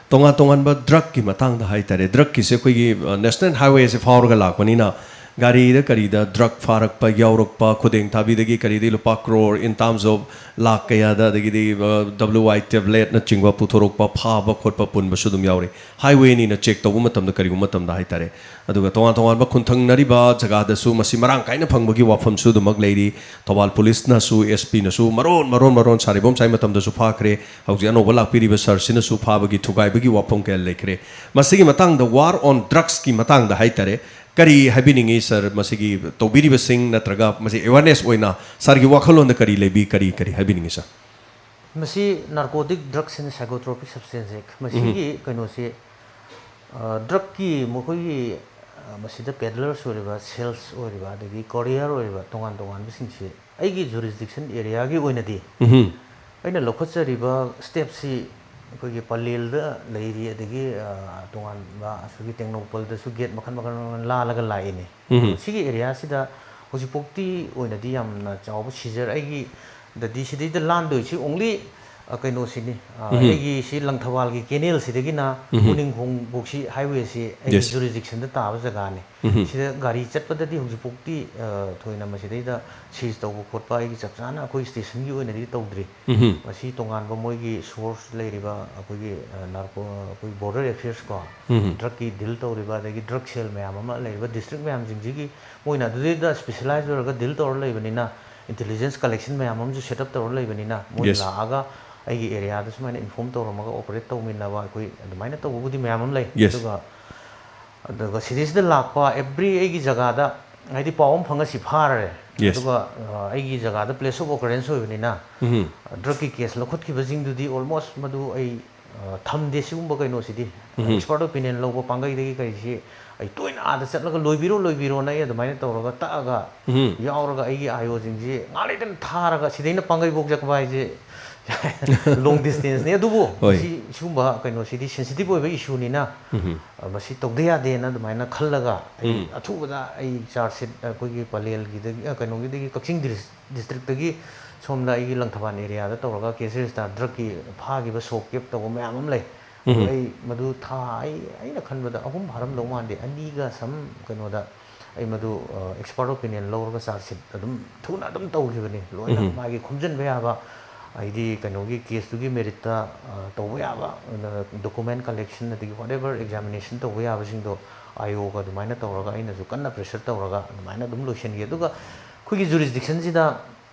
ꯇꯣꯉꯥꯟ ꯇꯣꯉꯥꯟꯕ ꯗ꯭ꯔꯒꯀꯤ ꯃꯇꯥꯡꯗ ꯍꯥꯏꯇꯥꯔꯦ, ꯗ꯭ꯔꯒꯀꯤꯁꯦ ꯑꯩꯈꯣꯏꯒꯤ, ꯑ, ꯅꯦꯁꯅꯦꯜ ꯍꯥꯏꯋꯦꯁꯦ ꯐꯥꯎꯔꯒ ꯂꯥꯛꯄꯅꯤꯅ ꯒꯥꯔꯤꯗ ꯀꯔꯤꯗ ꯗ꯭ꯔꯒ ꯐꯥꯔꯛꯄ ꯌꯥꯎꯔꯛꯄ, ꯈꯨꯗꯦꯡ ꯊꯥꯕꯤꯗꯒꯤ ꯀꯔꯤꯗꯒꯤ ꯂꯨꯄꯥ ꯀ꯭ꯔꯣꯔ in terms of ꯂꯥꯛ ꯀꯌꯥꯗ, ꯑꯗꯒꯤꯗꯤ, ꯑ, W I tabletꯅꯆꯤꯡꯕ ꯄꯨꯊꯣꯔꯛꯄ, ꯐꯥꯕ ꯈꯣꯠꯄ ꯄꯨꯟꯕꯁꯨ ꯑꯗꯨꯝ ꯌꯥꯎꯔꯤ꯫ ꯍꯥꯏꯋꯦꯅꯤꯅ ꯆꯦꯛ ꯇꯧꯕ ꯃꯇꯝꯗ, ꯀꯔꯤꯒꯨꯝꯕ ꯃꯇꯝꯗ ꯍꯥꯏꯇꯥꯔꯦ꯫ ꯑꯗꯨꯒ ꯇꯣꯉꯥꯟ ꯇꯣꯉꯥꯟꯕ ꯈꯨꯟꯊꯪꯅꯔꯤꯕ ꯖꯒꯥꯗꯁꯨ ꯃꯁꯤ ꯃꯔꯥꯡ ꯀꯥꯏꯅ ꯐꯪꯕꯒꯤ ꯋꯥꯐꯝꯁꯨ ꯑꯗꯨꯃꯛ ꯂꯩꯔꯤ꯫ ꯊꯧꯕꯥꯜ ꯄꯨꯂꯤꯁꯅꯁꯨ, S Pꯅꯁꯨ ꯃꯔꯣꯟ ꯃꯔꯣꯟ ꯃꯔꯣꯟ ꯁꯥꯔꯤꯕꯣꯝ ꯁꯥꯏ ꯃꯇꯝꯗꯁꯨ ꯐꯥꯈ꯭ꯔꯦ꯫ ꯍꯧꯖꯤꯛ ꯑꯅꯧꯕ ꯂꯥꯛꯄꯤꯔꯤꯕ ꯁꯥꯔꯁꯤꯅꯁꯨ ꯐꯥꯕꯒꯤ ꯊꯨꯒꯥꯏꯕꯒꯤ ꯋꯥꯐꯝ ꯀꯌꯥ ꯂꯩꯈ꯭ꯔꯦ꯫ ꯃꯁꯤꯒꯤ ꯃꯇꯥꯡꯗ, war on drugsꯀꯤ ꯃꯇꯥꯡꯗ ꯍꯥꯏꯇꯥꯔꯦ, ꯀꯔꯤ ꯍꯥꯏꯕꯤꯅꯤꯡꯉꯤ ꯁꯥꯔ? ꯃꯁꯤꯒꯤ ꯇꯧꯕꯤꯔꯤꯕꯁꯤꯡ ꯅꯠꯇ꯭ꯔꯒ ꯃꯁꯤ awareness ꯑꯣꯏꯅ ꯁꯥꯔꯒꯤ ꯋꯥꯈꯜꯂꯣꯟꯗ ꯀꯔꯤ ꯂꯩꯕꯤ, ꯀꯔꯤ, ꯀꯔꯤ ꯍꯥꯏꯕꯤꯅꯤꯡꯉꯤ ꯁꯥꯔ? ꯃꯁꯤ narcotic drugs and psychotropic substance, ꯃꯁꯤꯒꯤ ꯎꯝ꯫ ꯀꯩꯅꯣꯁꯤ, ꯑ, ꯗ꯭ꯔꯒꯀꯤ ꯃꯈꯣꯏꯒꯤ, ꯑ, ꯃꯁꯤꯗ ꯄꯦꯗꯂꯔꯁ ꯑꯣꯏꯔꯤꯕ, ꯁꯦꯜꯁ ꯑꯣꯏꯔꯤꯕ, ꯑꯗꯒꯤ ꯀꯣꯔꯤꯌꯔ ꯑꯣꯏꯔꯤꯕ ꯇꯣꯉꯥꯟ ꯇꯣꯉꯥꯟꯕꯁꯤꯡꯁꯤ ꯑꯩꯒꯤ ꯖꯨꯔꯤꯁꯗꯤꯛꯁꯟ ꯑꯦꯔꯤꯌꯥꯒꯤ ꯑꯣꯏꯅꯗꯤ ꯎꯝ꯫ ꯑꯩꯅ ꯂꯧꯈꯠꯆꯔꯤꯕ ꯁ꯭ꯇꯦꯞꯁꯤ ꯑꯩꯈꯣꯏꯒꯤ ꯄꯂꯦꯜꯗ ꯂꯩꯔꯤ, ꯑꯗꯒꯤ, ꯑ, ꯇꯣꯉꯥꯟꯕ ꯑꯁꯤꯒꯤ ꯇꯦꯡꯅꯧꯄꯜꯗꯁꯨ ꯒꯦꯠ ꯃꯈꯜ ꯃꯈꯜ ꯃꯈꯜ ꯂꯥꯜꯂꯒ ꯂꯥꯛꯏꯅꯤ꯫ ꯎꯝ꯫ ꯁꯤꯒꯤ ꯑꯦꯔꯤꯌꯥꯁꯤꯗ ꯍꯧꯖꯤꯛꯐꯥꯎꯇꯤ ꯑꯣꯏꯅꯗꯤ ꯌꯥꯝꯅ ꯆꯥꯎꯕ ꯁꯤꯖꯔ ꯑꯩꯒꯤꯗꯗꯤ ꯁꯤꯗꯩꯗ ꯂꯥꯟꯗꯣꯏꯁꯤ only, ꯑ, ꯀꯩꯅꯣꯁꯤꯅꯤ, ꯑ, ꯎꯝ꯫ ꯑꯩꯒꯤ ꯁꯤ ꯂꯪꯊꯕꯥꯜꯒꯤ ꯀꯦꯅꯦꯜꯁꯤꯗꯒꯤꯅ ꯎꯝ꯫ ꯎꯅꯤꯡꯈꯣꯡꯐꯧꯁꯤ ꯍꯥꯏꯋꯦꯁꯤ ꯑꯩꯒꯤ Yes꯫ ꯖꯨꯔꯤꯁꯗꯤꯛꯁꯟꯗ ꯇꯥꯕ ꯖꯒꯥꯅꯤ꯫ ꯎꯝ꯫ ꯁꯤꯗ ꯒꯥꯔꯤ ꯆꯠꯄꯗꯗꯤ ꯍꯧꯖꯤꯛꯐꯥꯎꯇꯤ, ꯑ, ꯊꯣꯏꯅ ꯃꯁꯤꯗꯩꯗ ꯁꯤꯖ ꯇꯧꯕ ꯈꯣꯠꯄ ꯑꯩꯒꯤ ꯆꯞ ꯆꯥꯅ ꯑꯩꯈꯣꯏ ꯁ꯭ꯇꯦꯁꯟꯒꯤ ꯑꯣꯏꯅꯗꯤ ꯇꯧꯗ꯭ꯔꯤ꯫ ꯎꯝ꯫ ꯃꯁꯤ ꯇꯣꯉꯥꯟꯕ ꯃꯣꯏꯒꯤ ꯁꯣꯔꯁ ꯂꯩꯔꯤꯕ ꯑꯩꯈꯣꯏꯒꯤ, ꯑ, ꯅꯥꯔꯀꯣ-, ꯑꯩꯈꯣꯏ ꯕꯣꯔꯗꯔ ꯑꯦꯐꯤꯌꯔꯁ ꯀꯣ, ꯎꯝ꯫ ꯗ꯭ꯔꯒꯀꯤ ꯗꯤꯜ ꯇꯧꯔꯤꯕ, ꯑꯗꯒꯤ ꯗ꯭ꯔꯒ ꯁꯦꯜ ꯃꯌꯥꯝ ꯑꯃ ꯂꯩꯔꯤꯕ ꯗꯤꯁꯇ꯭ꯔꯤꯛ ꯃꯌꯥꯝꯁꯤꯡꯁꯤꯒꯤ ꯃꯣꯏꯅ ꯑꯗꯨꯗꯩꯗ ꯁ꯭ꯄꯦꯁꯦꯂꯥꯏꯖ ꯑꯣꯏꯔꯒ ꯗꯤꯜ ꯇꯧꯔ ꯂꯩꯕꯅꯤꯅ, ꯏꯟꯇꯦꯂꯤꯖꯦꯟꯁ ꯀꯂꯦꯛꯁꯟ ꯃꯌꯥꯝ ꯑꯃꯁꯨ ꯁꯦꯠ ꯑꯞ ꯇꯧꯔ ꯂꯩꯕꯅꯤꯅ, ꯃꯣꯏ Yes꯫ ꯂꯥꯛꯑꯒ ꯑꯩꯒꯤ ꯑꯦꯔꯤꯌꯥꯗ ꯁꯨꯃꯥꯏꯅ ꯏꯟꯐꯣꯔꯝ ꯇꯧꯔꯝꯃꯒ ꯑꯣꯄꯔꯦꯠ ꯇꯧꯃꯤꯟꯅꯕ, ꯑꯩꯈꯣꯏ ꯑꯗꯨꯃꯥꯏꯅ ꯇꯧꯕꯕꯨꯗꯤ ꯃꯌꯥꯝ ꯑꯃ ꯂꯩ꯫ Yes꯫ ꯑꯗꯨꯒ, ꯑꯗꯨꯒ ꯁꯤꯗꯩꯁꯤꯗ ꯂꯥꯛꯄ ꯑꯦꯕ꯭ꯔꯤ ꯑꯩꯒꯤ ꯖꯒꯥꯗ, ꯍꯥꯏꯗꯤ ꯄꯥꯎ ꯑꯃ ꯐꯪꯉ ꯁꯤ ꯐꯥꯔꯦ꯫ Yes꯫ ꯑꯗꯨꯒ, ꯑ, ꯑꯩꯒꯤ ꯖꯒꯥꯗ ꯄ꯭ꯂꯦꯁ ꯑꯣꯐ ꯑꯣꯀꯔꯦꯟꯁ ꯑꯣꯏꯕꯅꯤꯅ, ꯎꯝ꯫ ꯗ꯭ꯔꯒꯀꯤ ꯀꯦꯁ ꯂꯧꯈꯠꯈꯤꯕꯁꯤꯡꯗꯨꯗꯤ ꯑꯣꯜꯃꯣꯁ ꯃꯗꯨ ꯑꯩ, ꯑ, ꯊꯝꯗꯦ ꯁꯤꯒꯨꯝꯕ ꯀꯩꯅꯣꯁꯤꯗꯤ꯫ ꯎꯝ꯫ ꯑꯦꯛꯁꯄꯔꯠ ꯑꯣꯄꯤꯅꯤꯌꯟ ꯂꯧꯕ ꯄꯥꯡꯒꯩꯗꯒꯤ ꯀꯔꯤꯁꯤ ꯑꯩ ꯇꯣꯏꯅ ꯑꯥꯗ ꯆꯠꯂꯒ "ꯂꯣꯏꯕꯤꯔꯣ, ꯂꯣꯏꯕꯤꯔꯣꯅ" ꯑꯩ ꯑꯗꯨꯃꯥꯏꯅ ꯇꯧꯔꯒ ꯇꯛꯑꯒ ꯎꯝ꯫ ꯌꯥꯎꯔꯒ ꯑꯩꯒꯤ ꯑꯥꯏ ꯑꯣꯁꯤꯡꯁꯤ ꯉꯥꯛ ꯂꯩꯇꯅ ꯊꯥꯔꯒ ꯁꯤꯗꯩꯅ ꯄꯥꯡꯒꯩꯐꯥꯎ ꯆꯠꯄ ꯍꯥꯏꯁꯦ ꯂꯣꯡ ꯗꯤꯁꯇꯦꯟꯁꯅꯤ꯫ ꯑꯗꯨꯕꯨ ꯍꯣꯏ꯫ ꯃꯁꯤ ꯁꯤꯒꯨꯝꯕ ꯀꯩꯅꯣꯁꯤꯗꯤ ꯁꯦꯟꯁꯤꯇꯤꯞ ꯑꯣꯏꯕ ꯏꯁꯨꯅꯤꯅ, ꯎꯝ꯫ ꯑ, ꯃꯁꯤ ꯇꯧꯗ ꯌꯥꯗꯦꯅ ꯑꯗꯨꯃꯥꯏꯅ ꯈꯜꯂꯒ ꯑꯩ ꯎꯝ꯫ ꯑꯊꯨꯕꯗ ꯑꯩ ꯆꯥꯔꯖ ꯁꯤꯠ ꯑꯩꯈꯣꯏꯒꯤ ꯄꯂꯦꯜꯒꯤꯗꯒꯤ, ꯑ, ꯀꯩꯅꯣꯒꯤꯗꯒꯤ, ꯀꯛꯆꯤꯡ ꯗꯤꯁ-, ꯗꯤꯁꯇ꯭ꯔꯤꯛꯇꯒꯤ ꯁꯣꯝꯗ ꯑꯩꯒꯤ ꯂꯪꯊꯕꯥꯜ ꯑꯦꯔꯤꯌꯥꯗ ꯇꯧꯔꯒ ꯀꯦꯁ ꯔꯦꯖꯤꯁꯇꯥꯔ ꯗ꯭ꯔꯒꯀꯤ ꯐꯥꯈꯤꯕ ꯁꯣꯞ ꯀꯦꯞ ꯇꯧꯕ ꯃꯌꯥꯝ ꯑꯃ ꯂꯩ꯫ ꯑꯗꯣ ꯎꯝ꯫ ꯑꯩ ꯃꯗꯨ ꯊꯥ, ꯑꯩ, ꯑꯩꯅ ꯈꯟꯕꯗ ꯑꯍꯨꯝ ꯐꯥꯔꯝꯗꯧ ꯃꯥꯟꯗꯦ, ꯑꯅꯤꯒ ꯁꯝ ꯀꯩꯅꯣꯗ ꯑꯩ ꯃꯗꯨ, ꯑ, ꯑꯦꯛꯁꯄꯥꯔꯠ ꯑꯣꯄꯤꯅꯤꯌꯟ ꯂꯧꯔꯒ ꯆꯥꯔꯖ ꯁꯤꯠ ꯑꯗꯨꯝ ꯊꯨꯅ ꯑꯗꯨꯝ ꯇꯧꯈꯤꯕꯅꯤ꯫ ꯂꯣꯏꯅ ꯎꯝ꯫ ꯃꯥꯒꯤ ꯈꯣꯝꯖꯤꯟꯕ ꯌꯥꯕ, ꯍꯥꯏꯗꯤ ꯀꯩꯅꯣꯒꯤ ꯀꯦꯁꯇꯨꯒꯤ ꯃꯦꯔꯤꯠꯇ, ꯑ, ꯇꯧꯕ ꯌꯥꯕ, ꯑ, ꯗꯣꯀꯨꯃꯦꯟ ꯀꯂꯦꯛꯁꯟ ꯑꯗꯒꯤ whatever examination ꯇꯧꯕ ꯌꯥꯕꯁꯤꯡꯗꯣ ꯑꯥꯏ ꯑꯣꯒ ꯑꯗꯨꯃꯥꯏꯅ ꯇꯧꯔꯒ ꯑꯩꯅꯁꯨ ꯀꯟꯅ ꯄ꯭ꯔꯦꯁꯔ ꯇꯧꯔꯒ ꯑꯗꯨꯃꯥꯏꯅ ꯑꯗꯨꯝ ꯂꯣꯏꯁꯤꯟꯈꯤ꯫ ꯑꯗꯨꯒ ꯑꯩꯈꯣꯏꯒꯤ ꯖꯨꯔꯤꯁꯗꯤꯛꯁꯟꯁꯤꯗ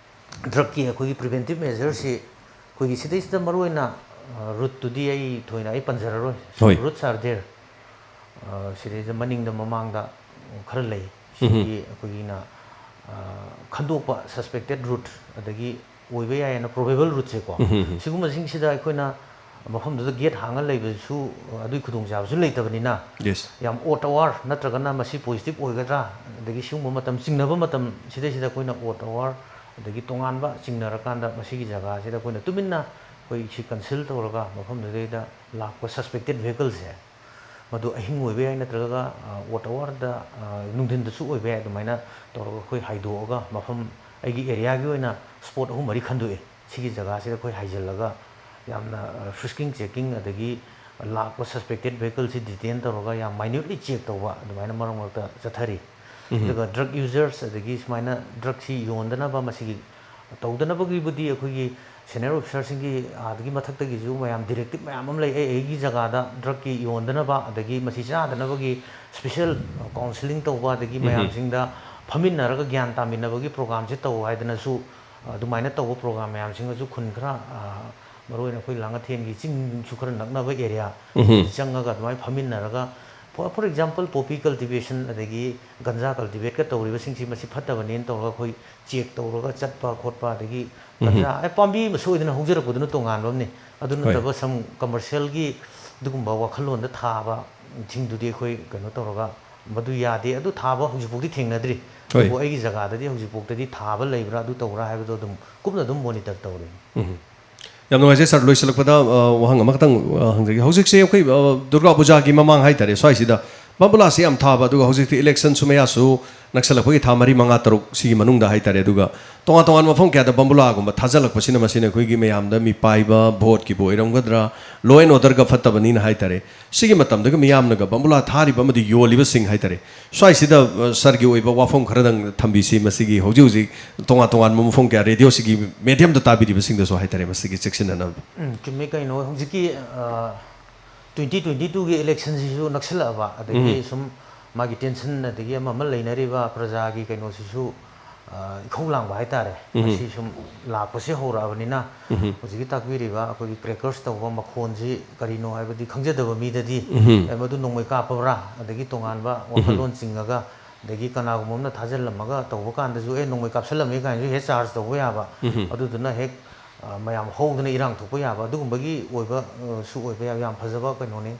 ꯗ꯭ꯔꯒꯀꯤ ꯑꯩꯈꯣꯏꯒꯤ ꯄ꯭ꯔꯤꯚꯦꯟꯇꯤꯞ ꯃꯦꯖꯔꯁꯤ ꯑꯩꯈꯣꯏꯒꯤ ꯁꯤꯗꯩꯁꯤꯗ ꯃꯔꯨꯑꯣꯏꯅ, ꯑ, ꯔꯨꯠꯇꯨꯗꯤ ꯑꯩ ꯊꯣꯏꯅ ꯑꯩ ꯄꯟꯖꯔꯔꯣꯏ꯫ ꯍꯣꯏ꯫ Roots are there꯫ ꯑ, ꯁꯤꯗꯩꯁꯤꯗ ꯃꯅꯤꯡꯗ ꯃꯃꯥꯡꯗ ꯈꯔ ꯂꯩ꯫ ꯁꯤꯒꯤ ꯑꯩꯈꯣꯏꯒꯤꯅ, ꯑ, ꯈꯟꯗꯣꯛꯄ suspected root ꯑꯗꯒꯤ ꯑꯣꯏꯕ ꯌꯥꯏꯅ probable rootꯁꯦꯀꯣ꯫ ꯎꯝ, ꯎꯝ, ꯎꯝ꯫ ꯁꯤꯒꯨꯝꯕꯁꯤꯡꯁꯤꯗ ꯑꯩꯈꯣꯏꯅ ꯃꯐꯝꯗꯨꯗ ꯒꯦꯠ ꯍꯥꯡꯉ ꯂꯩꯕꯁꯨ ꯑꯗꯨꯒꯤ ꯈꯨꯗꯣꯡꯆꯥꯕꯁꯨ ꯂꯩꯇꯕꯅꯤꯅ, Yes꯫ ꯌꯥꯝ odd hour ꯅꯠꯇ꯭ꯔꯒꯅ ꯃꯁꯤ ꯄꯣꯖꯤꯇꯤꯚ ꯑꯣꯏꯒꯗ꯭ꯔꯥ, ꯑꯗꯒꯤ ꯁꯤꯒꯨꯝꯕ ꯃꯇꯝ, ꯆꯤꯡꯅꯕ ꯃꯇꯝ ꯁꯤꯗꯩꯁꯤꯗ ꯑꯩꯈꯣꯏꯅ odd hour ꯑꯗꯒꯤ ꯇꯣꯉꯥꯟꯕ ꯆꯤꯡꯅꯔꯀꯥꯟꯗ ꯃꯁꯤꯒꯤ ꯖꯒꯥꯁꯤꯗ ꯑꯩꯈꯣꯏꯅ ꯇꯨꯃꯤꯟꯅ ꯑꯩꯈꯣꯏ ꯁꯤ ꯀꯟꯁꯤꯜ ꯇꯧꯔꯒ ꯃꯐꯝꯗꯨꯗꯩꯗ ꯂꯥꯛꯄ suspected vehicleꯁꯦ ꯃꯗꯨ ꯑꯍꯤꯡ ꯑꯣꯏꯕ ꯌꯥꯏ, ꯅꯠꯇ꯭ꯔꯒ, ꯑ, odd hourꯗ, ꯑ, ꯅꯨꯡꯊꯤꯟꯗꯁꯨ ꯑꯣꯏꯕ ꯌꯥꯏ꯫ ꯑꯗꯨꯃꯥꯏꯅ ꯇꯧꯔꯒ ꯑꯩꯈꯣꯏ ꯍꯥꯏꯗꯣꯛꯑꯒ ꯃꯐꯝ, ꯑꯩꯒꯤ ꯑꯦꯔꯤꯌꯥꯒꯤ ꯑꯣꯏꯅ ꯁ꯭ꯄꯣꯠ ꯑꯍꯨꯝ ꯃꯔꯤ ꯈꯟꯗꯣꯛꯑꯦ꯫ ꯁꯤꯒꯤ ꯖꯒꯥꯁꯤꯗ ꯑꯩꯈꯣꯏ ꯍꯥꯏꯖꯤꯜꯂꯒ ꯌꯥꯝꯅ, ꯑ, ꯐ꯭ꯔꯤꯁꯀꯤꯡ ꯆꯦꯛꯀꯤꯡ ꯑꯗꯒꯤ ꯂꯥꯛꯄ suspected vehicleꯁꯤ detain ꯇꯧꯔꯒ ꯌꯥꯝ minutely check ꯇꯧꯕ ꯑꯗꯨꯃꯥꯏꯅ ꯃꯔꯛ ꯃꯔꯛꯇ ꯆꯠꯊꯔꯤ꯫ ꯑꯗꯨꯒ drug users ꯑꯗꯒꯤ ꯁꯨꯃꯥꯏꯅ ꯗ꯭ꯔꯒꯁꯤ ꯌꯣꯟꯗꯅꯕ ꯃꯁꯤꯒꯤ ꯇꯧꯗꯅꯕꯒꯤꯕꯨꯗꯤ ꯑꯩꯈꯣꯏꯒꯤ senior officerꯁꯤꯡꯒꯤ ꯑꯥꯗꯒꯤ ꯃꯊꯛꯇꯒꯤꯁꯨ ꯃꯌꯥꯝ directive ꯃꯌꯥꯝ ꯑꯃ ꯂꯩ꯫ ꯑꯩ ꯑꯩꯒꯤ ꯖꯒꯥꯗ ꯗ꯭ꯔꯒꯀꯤ ꯌꯣꯟꯗꯅꯕ ꯑꯗꯒꯤ ꯃꯁꯤ ꯆꯥꯗꯅꯕꯒꯤ special counselling ꯇꯧꯕ, ꯑꯗꯒꯤ ꯃꯌꯥꯝꯁꯤꯡꯗ ꯐꯝꯃꯤꯟꯅꯔꯒ ꯒ꯭ꯌꯥꯟ ꯇꯥꯃꯤꯟꯅꯕꯒꯤ programꯁꯦ ꯇꯧ ꯍꯥꯏꯗꯅꯁꯨ ꯑꯗꯨꯃꯥꯏꯅ ꯇꯧꯕ program ꯃꯌꯥꯝꯁꯤꯡꯒꯁꯨ ꯈꯨꯟ ꯈꯔ, ꯑ, ꯃꯔꯨꯑꯣꯏꯅ ꯑꯩꯈꯣꯏ ꯂꯥꯡꯉꯊꯦꯟꯒꯤ ꯆꯤꯡꯁꯨ ꯈꯔ ꯅꯛꯅꯕ area ꯆꯪꯉꯒ ꯑꯗꯨꯃꯥꯏꯅ ꯐꯝꯃꯤꯟꯅꯔꯒ, for, for example, poppy cultivation ꯑꯗꯒꯤ ꯒꯟꯖꯥ cultivateꯀ ꯇꯧꯔꯤꯕꯁꯤꯡꯁꯤ ꯃꯁꯤ ꯐꯠꯇꯕꯅꯦꯅ ꯇꯧꯔꯒ ꯑꯩꯈꯣꯏ check ꯇꯧꯔꯒ ꯆꯠꯄ ꯈꯣꯠꯄ, ꯑꯗꯒꯤ ꯒꯟꯖꯥ, ꯑꯦ, ꯄꯥꯝꯕꯤ ꯑꯃ ꯁꯣꯏꯗꯅ ꯍꯧꯖꯔꯛꯄꯗꯨꯅ ꯇꯣꯉꯥꯟꯕ ꯑꯃꯅꯤ꯫ ꯑꯗꯨ ꯍꯣꯏ꯫ ꯅꯠꯇꯕ some commercialꯒꯤ ꯑꯗꯨꯒꯨꯝꯕ ꯋꯥꯈꯜꯂꯣꯟꯗ ꯊꯥꯕꯁꯤꯡꯗꯨꯗꯤ ꯑꯩꯈꯣꯏ ꯀꯩꯅꯣ ꯇꯧꯔꯒ ꯃꯗꯨ ꯌꯥꯗꯦ, ꯑꯗꯨ ꯊꯥꯕ ꯍꯧꯖꯤꯛꯐꯥꯎꯗꯤ ꯊꯦꯡꯅꯗ꯭ꯔꯤ꯫ ꯍꯣꯏ꯫ ꯑꯗꯨꯕꯨ ꯑꯩꯒꯤ ꯖꯒꯥꯗꯗꯤ ꯍꯧꯖꯤꯛꯐꯥꯎꯗꯗꯤ ꯊꯥꯕ ꯂꯩꯕ꯭ꯔꯥ, ꯑꯗꯨ ꯇꯧꯕ꯭ꯔꯥ ꯍꯥꯏꯕꯗꯣ ꯑꯗꯨꯝ ꯀꯨꯞꯅ ꯑꯗꯨꯝ monitor ꯇꯧꯔꯤ꯫ ꯎꯝ꯫ ꯌꯥꯝ ꯅꯨꯡꯉꯥꯏꯖꯩ ꯁꯥꯔ꯫ ꯂꯣꯏꯁꯤꯜꯂꯛꯄꯗ, ꯑ, ꯋꯥꯍꯪ ꯑꯃꯈꯛꯇꯪ, ꯑ, ꯍꯪꯖꯒꯦ꯫ ꯍꯧꯖꯤꯛꯁꯦ ꯑꯩꯈꯣꯏ, ꯑ, ꯗꯨꯔꯒꯥ ꯄꯨꯖꯥꯒꯤ ꯃꯃꯥꯡ ꯍꯥꯏꯇꯥꯔꯦ, ꯁ꯭ꯋꯥꯏꯁꯤꯗ ꯕꯝꯕꯨꯂꯥꯁꯤ ꯌꯥꯝ ꯊꯥꯕ, ꯑꯗꯨꯒ ꯍꯧꯖꯤꯛꯇꯤ ꯏꯂꯦꯛꯁꯟꯁꯨ ꯃꯌꯥꯁꯨ ꯅꯛꯁꯜꯂꯛꯄꯒꯤ ꯊꯥ ꯃꯔꯤ ꯃꯉꯥ ꯇꯔꯨꯛ ꯁꯤꯒꯤ ꯃꯅꯨꯡꯗ ꯍꯥꯏꯇꯥꯔꯦ, ꯑꯗꯨꯒ ꯇꯣꯉꯥꯟ ꯇꯣꯉꯥꯟꯕ ꯃꯐꯝ ꯀꯌꯥꯗ ꯕꯝꯕꯨꯂꯥꯒꯨꯝꯕ ꯊꯥꯖꯜꯂꯛꯄꯁꯤꯅ ꯃꯁꯤꯅ ꯑꯩꯈꯣꯏꯒꯤ ꯃꯌꯥꯝꯗ ꯃꯤꯄꯥꯏꯕ, ꯚꯣꯠꯀꯤꯕꯨ ꯑꯣꯏꯔꯝꯒꯗ꯭ꯔꯥ, law and orderꯒ ꯐꯠꯇꯕꯅꯤꯅ ꯍꯥꯏꯇꯥꯔꯦ, ꯁꯤꯒꯤ ꯃꯇꯝꯗꯒ ꯃꯤꯌꯥꯝꯅꯒ ꯕꯝꯕꯨꯂꯥ ꯊꯥꯔꯤꯕ ꯑꯃꯗꯤ ꯌꯣꯜꯂꯤꯕꯁꯤꯡ ꯍꯥꯏꯇꯥꯔꯦ, ꯁ꯭ꯋꯥꯏꯁꯤꯗ, ꯑ, ꯁꯥꯔꯒꯤ ꯑꯣꯏꯕ ꯋꯥꯐꯝ ꯈꯔꯗꯪ ꯊꯝꯕꯤꯁꯤ꯫ ꯃꯁꯤꯒꯤ ꯍꯧꯖꯤꯛ ꯍꯧꯖꯤꯛ ꯇꯣꯉꯥꯟ ꯇꯣꯉꯥꯟꯕ ꯃꯐꯝ ꯀꯌꯥ, ꯔꯦꯗꯤꯑꯣꯁꯤꯒꯤ ꯃꯦꯗꯤꯌꯝꯗ ꯇꯥꯕꯤꯔꯤꯕꯁꯤꯡꯗꯁꯨ ꯍꯥꯏꯇꯥꯔꯦ, ꯃꯁꯤꯒꯤ ꯆꯦꯛꯁꯤꯟꯅꯅꯕ꯫ ꯎꯝ, ꯆꯨꯝꯃꯤ ꯀꯩꯅꯣ꯫ ꯍꯧꯖꯤꯛꯀꯤ, ꯑ, twenty twenty twoꯒꯤ ꯏꯂꯦꯛꯁꯟꯁꯤꯁꯨ ꯅꯛꯁꯤꯜꯂꯛꯑꯕ, ꯑꯗꯒꯤ ꯎꯝ꯫ ꯁꯨꯝ ꯃꯥꯒꯤ tension, ꯑꯗꯒꯤ ꯑꯃ ꯑꯃ ꯂꯩꯅꯔꯤꯕ ꯄ꯭ꯔꯖꯥꯒꯤ ꯀꯩꯅꯣꯁꯤꯁꯨ, ꯑ, ꯏꯈꯧ ꯂꯥꯡꯕ ꯍꯥꯏꯇꯥꯔꯦ꯫ ꯎꯝ꯫ ꯃꯁꯤ ꯁꯨꯝ ꯂꯥꯛꯄꯁꯦ ꯍꯧꯔꯛꯑꯕꯅꯤꯅ, ꯎꯝ꯫ ꯍꯧꯖꯤꯛꯀꯤ ꯇꯥꯛꯄꯤꯔꯤꯕ ꯑꯩꯈꯣꯏꯒꯤ crackers ꯇꯧꯕ ꯃꯈꯣꯟꯁꯤ ꯀꯔꯤꯅꯣ ꯍꯥꯏꯕꯗꯤ ꯈꯪꯖꯗꯕ ꯃꯤꯗꯗꯤ, ꯎꯝ꯫ ꯑꯦ, ꯃꯗꯨ ꯅꯣꯡꯃꯩ ꯀꯥꯞꯄꯕ꯭ꯔꯥ? ꯑꯗꯒꯤ ꯇꯣꯉꯥꯟꯕ ꯎꯝ꯫ ꯋꯥꯈꯜꯂꯣꯟ ꯆꯤꯡꯉꯒ, ꯑꯗꯒꯤ ꯀꯅꯥꯒꯨꯝꯕ ꯑꯃꯅ ꯊꯥꯖꯤꯜꯂꯝꯃꯒ ꯇꯧꯕ ꯀꯥꯟꯗꯁꯨ, "ꯑꯦ, ꯅꯣꯡꯃꯩ ꯀꯥꯞꯁꯤꯜꯂꯝꯃꯤ" ꯀꯥꯏꯅꯁꯨ ꯍꯦꯛ charge ꯇꯧꯕ ꯌꯥꯕ꯫ ꯎꯝ꯫ ꯑꯗꯨꯗꯨꯅ ꯍꯦꯛ, ꯑ, ꯃꯌꯥꯝ ꯍꯧꯗꯅ ꯏꯔꯥꯡ ꯊꯣꯛꯄ ꯌꯥꯕ ꯑꯗꯨꯒꯨꯝꯕꯒꯤ ꯑꯣꯏꯕ, ꯑ, ꯁꯨ ꯑꯣꯏꯕ ꯌꯥꯕ ꯌꯥꯝ ꯐꯖꯕ ꯀꯩꯅꯣꯅꯤ꯫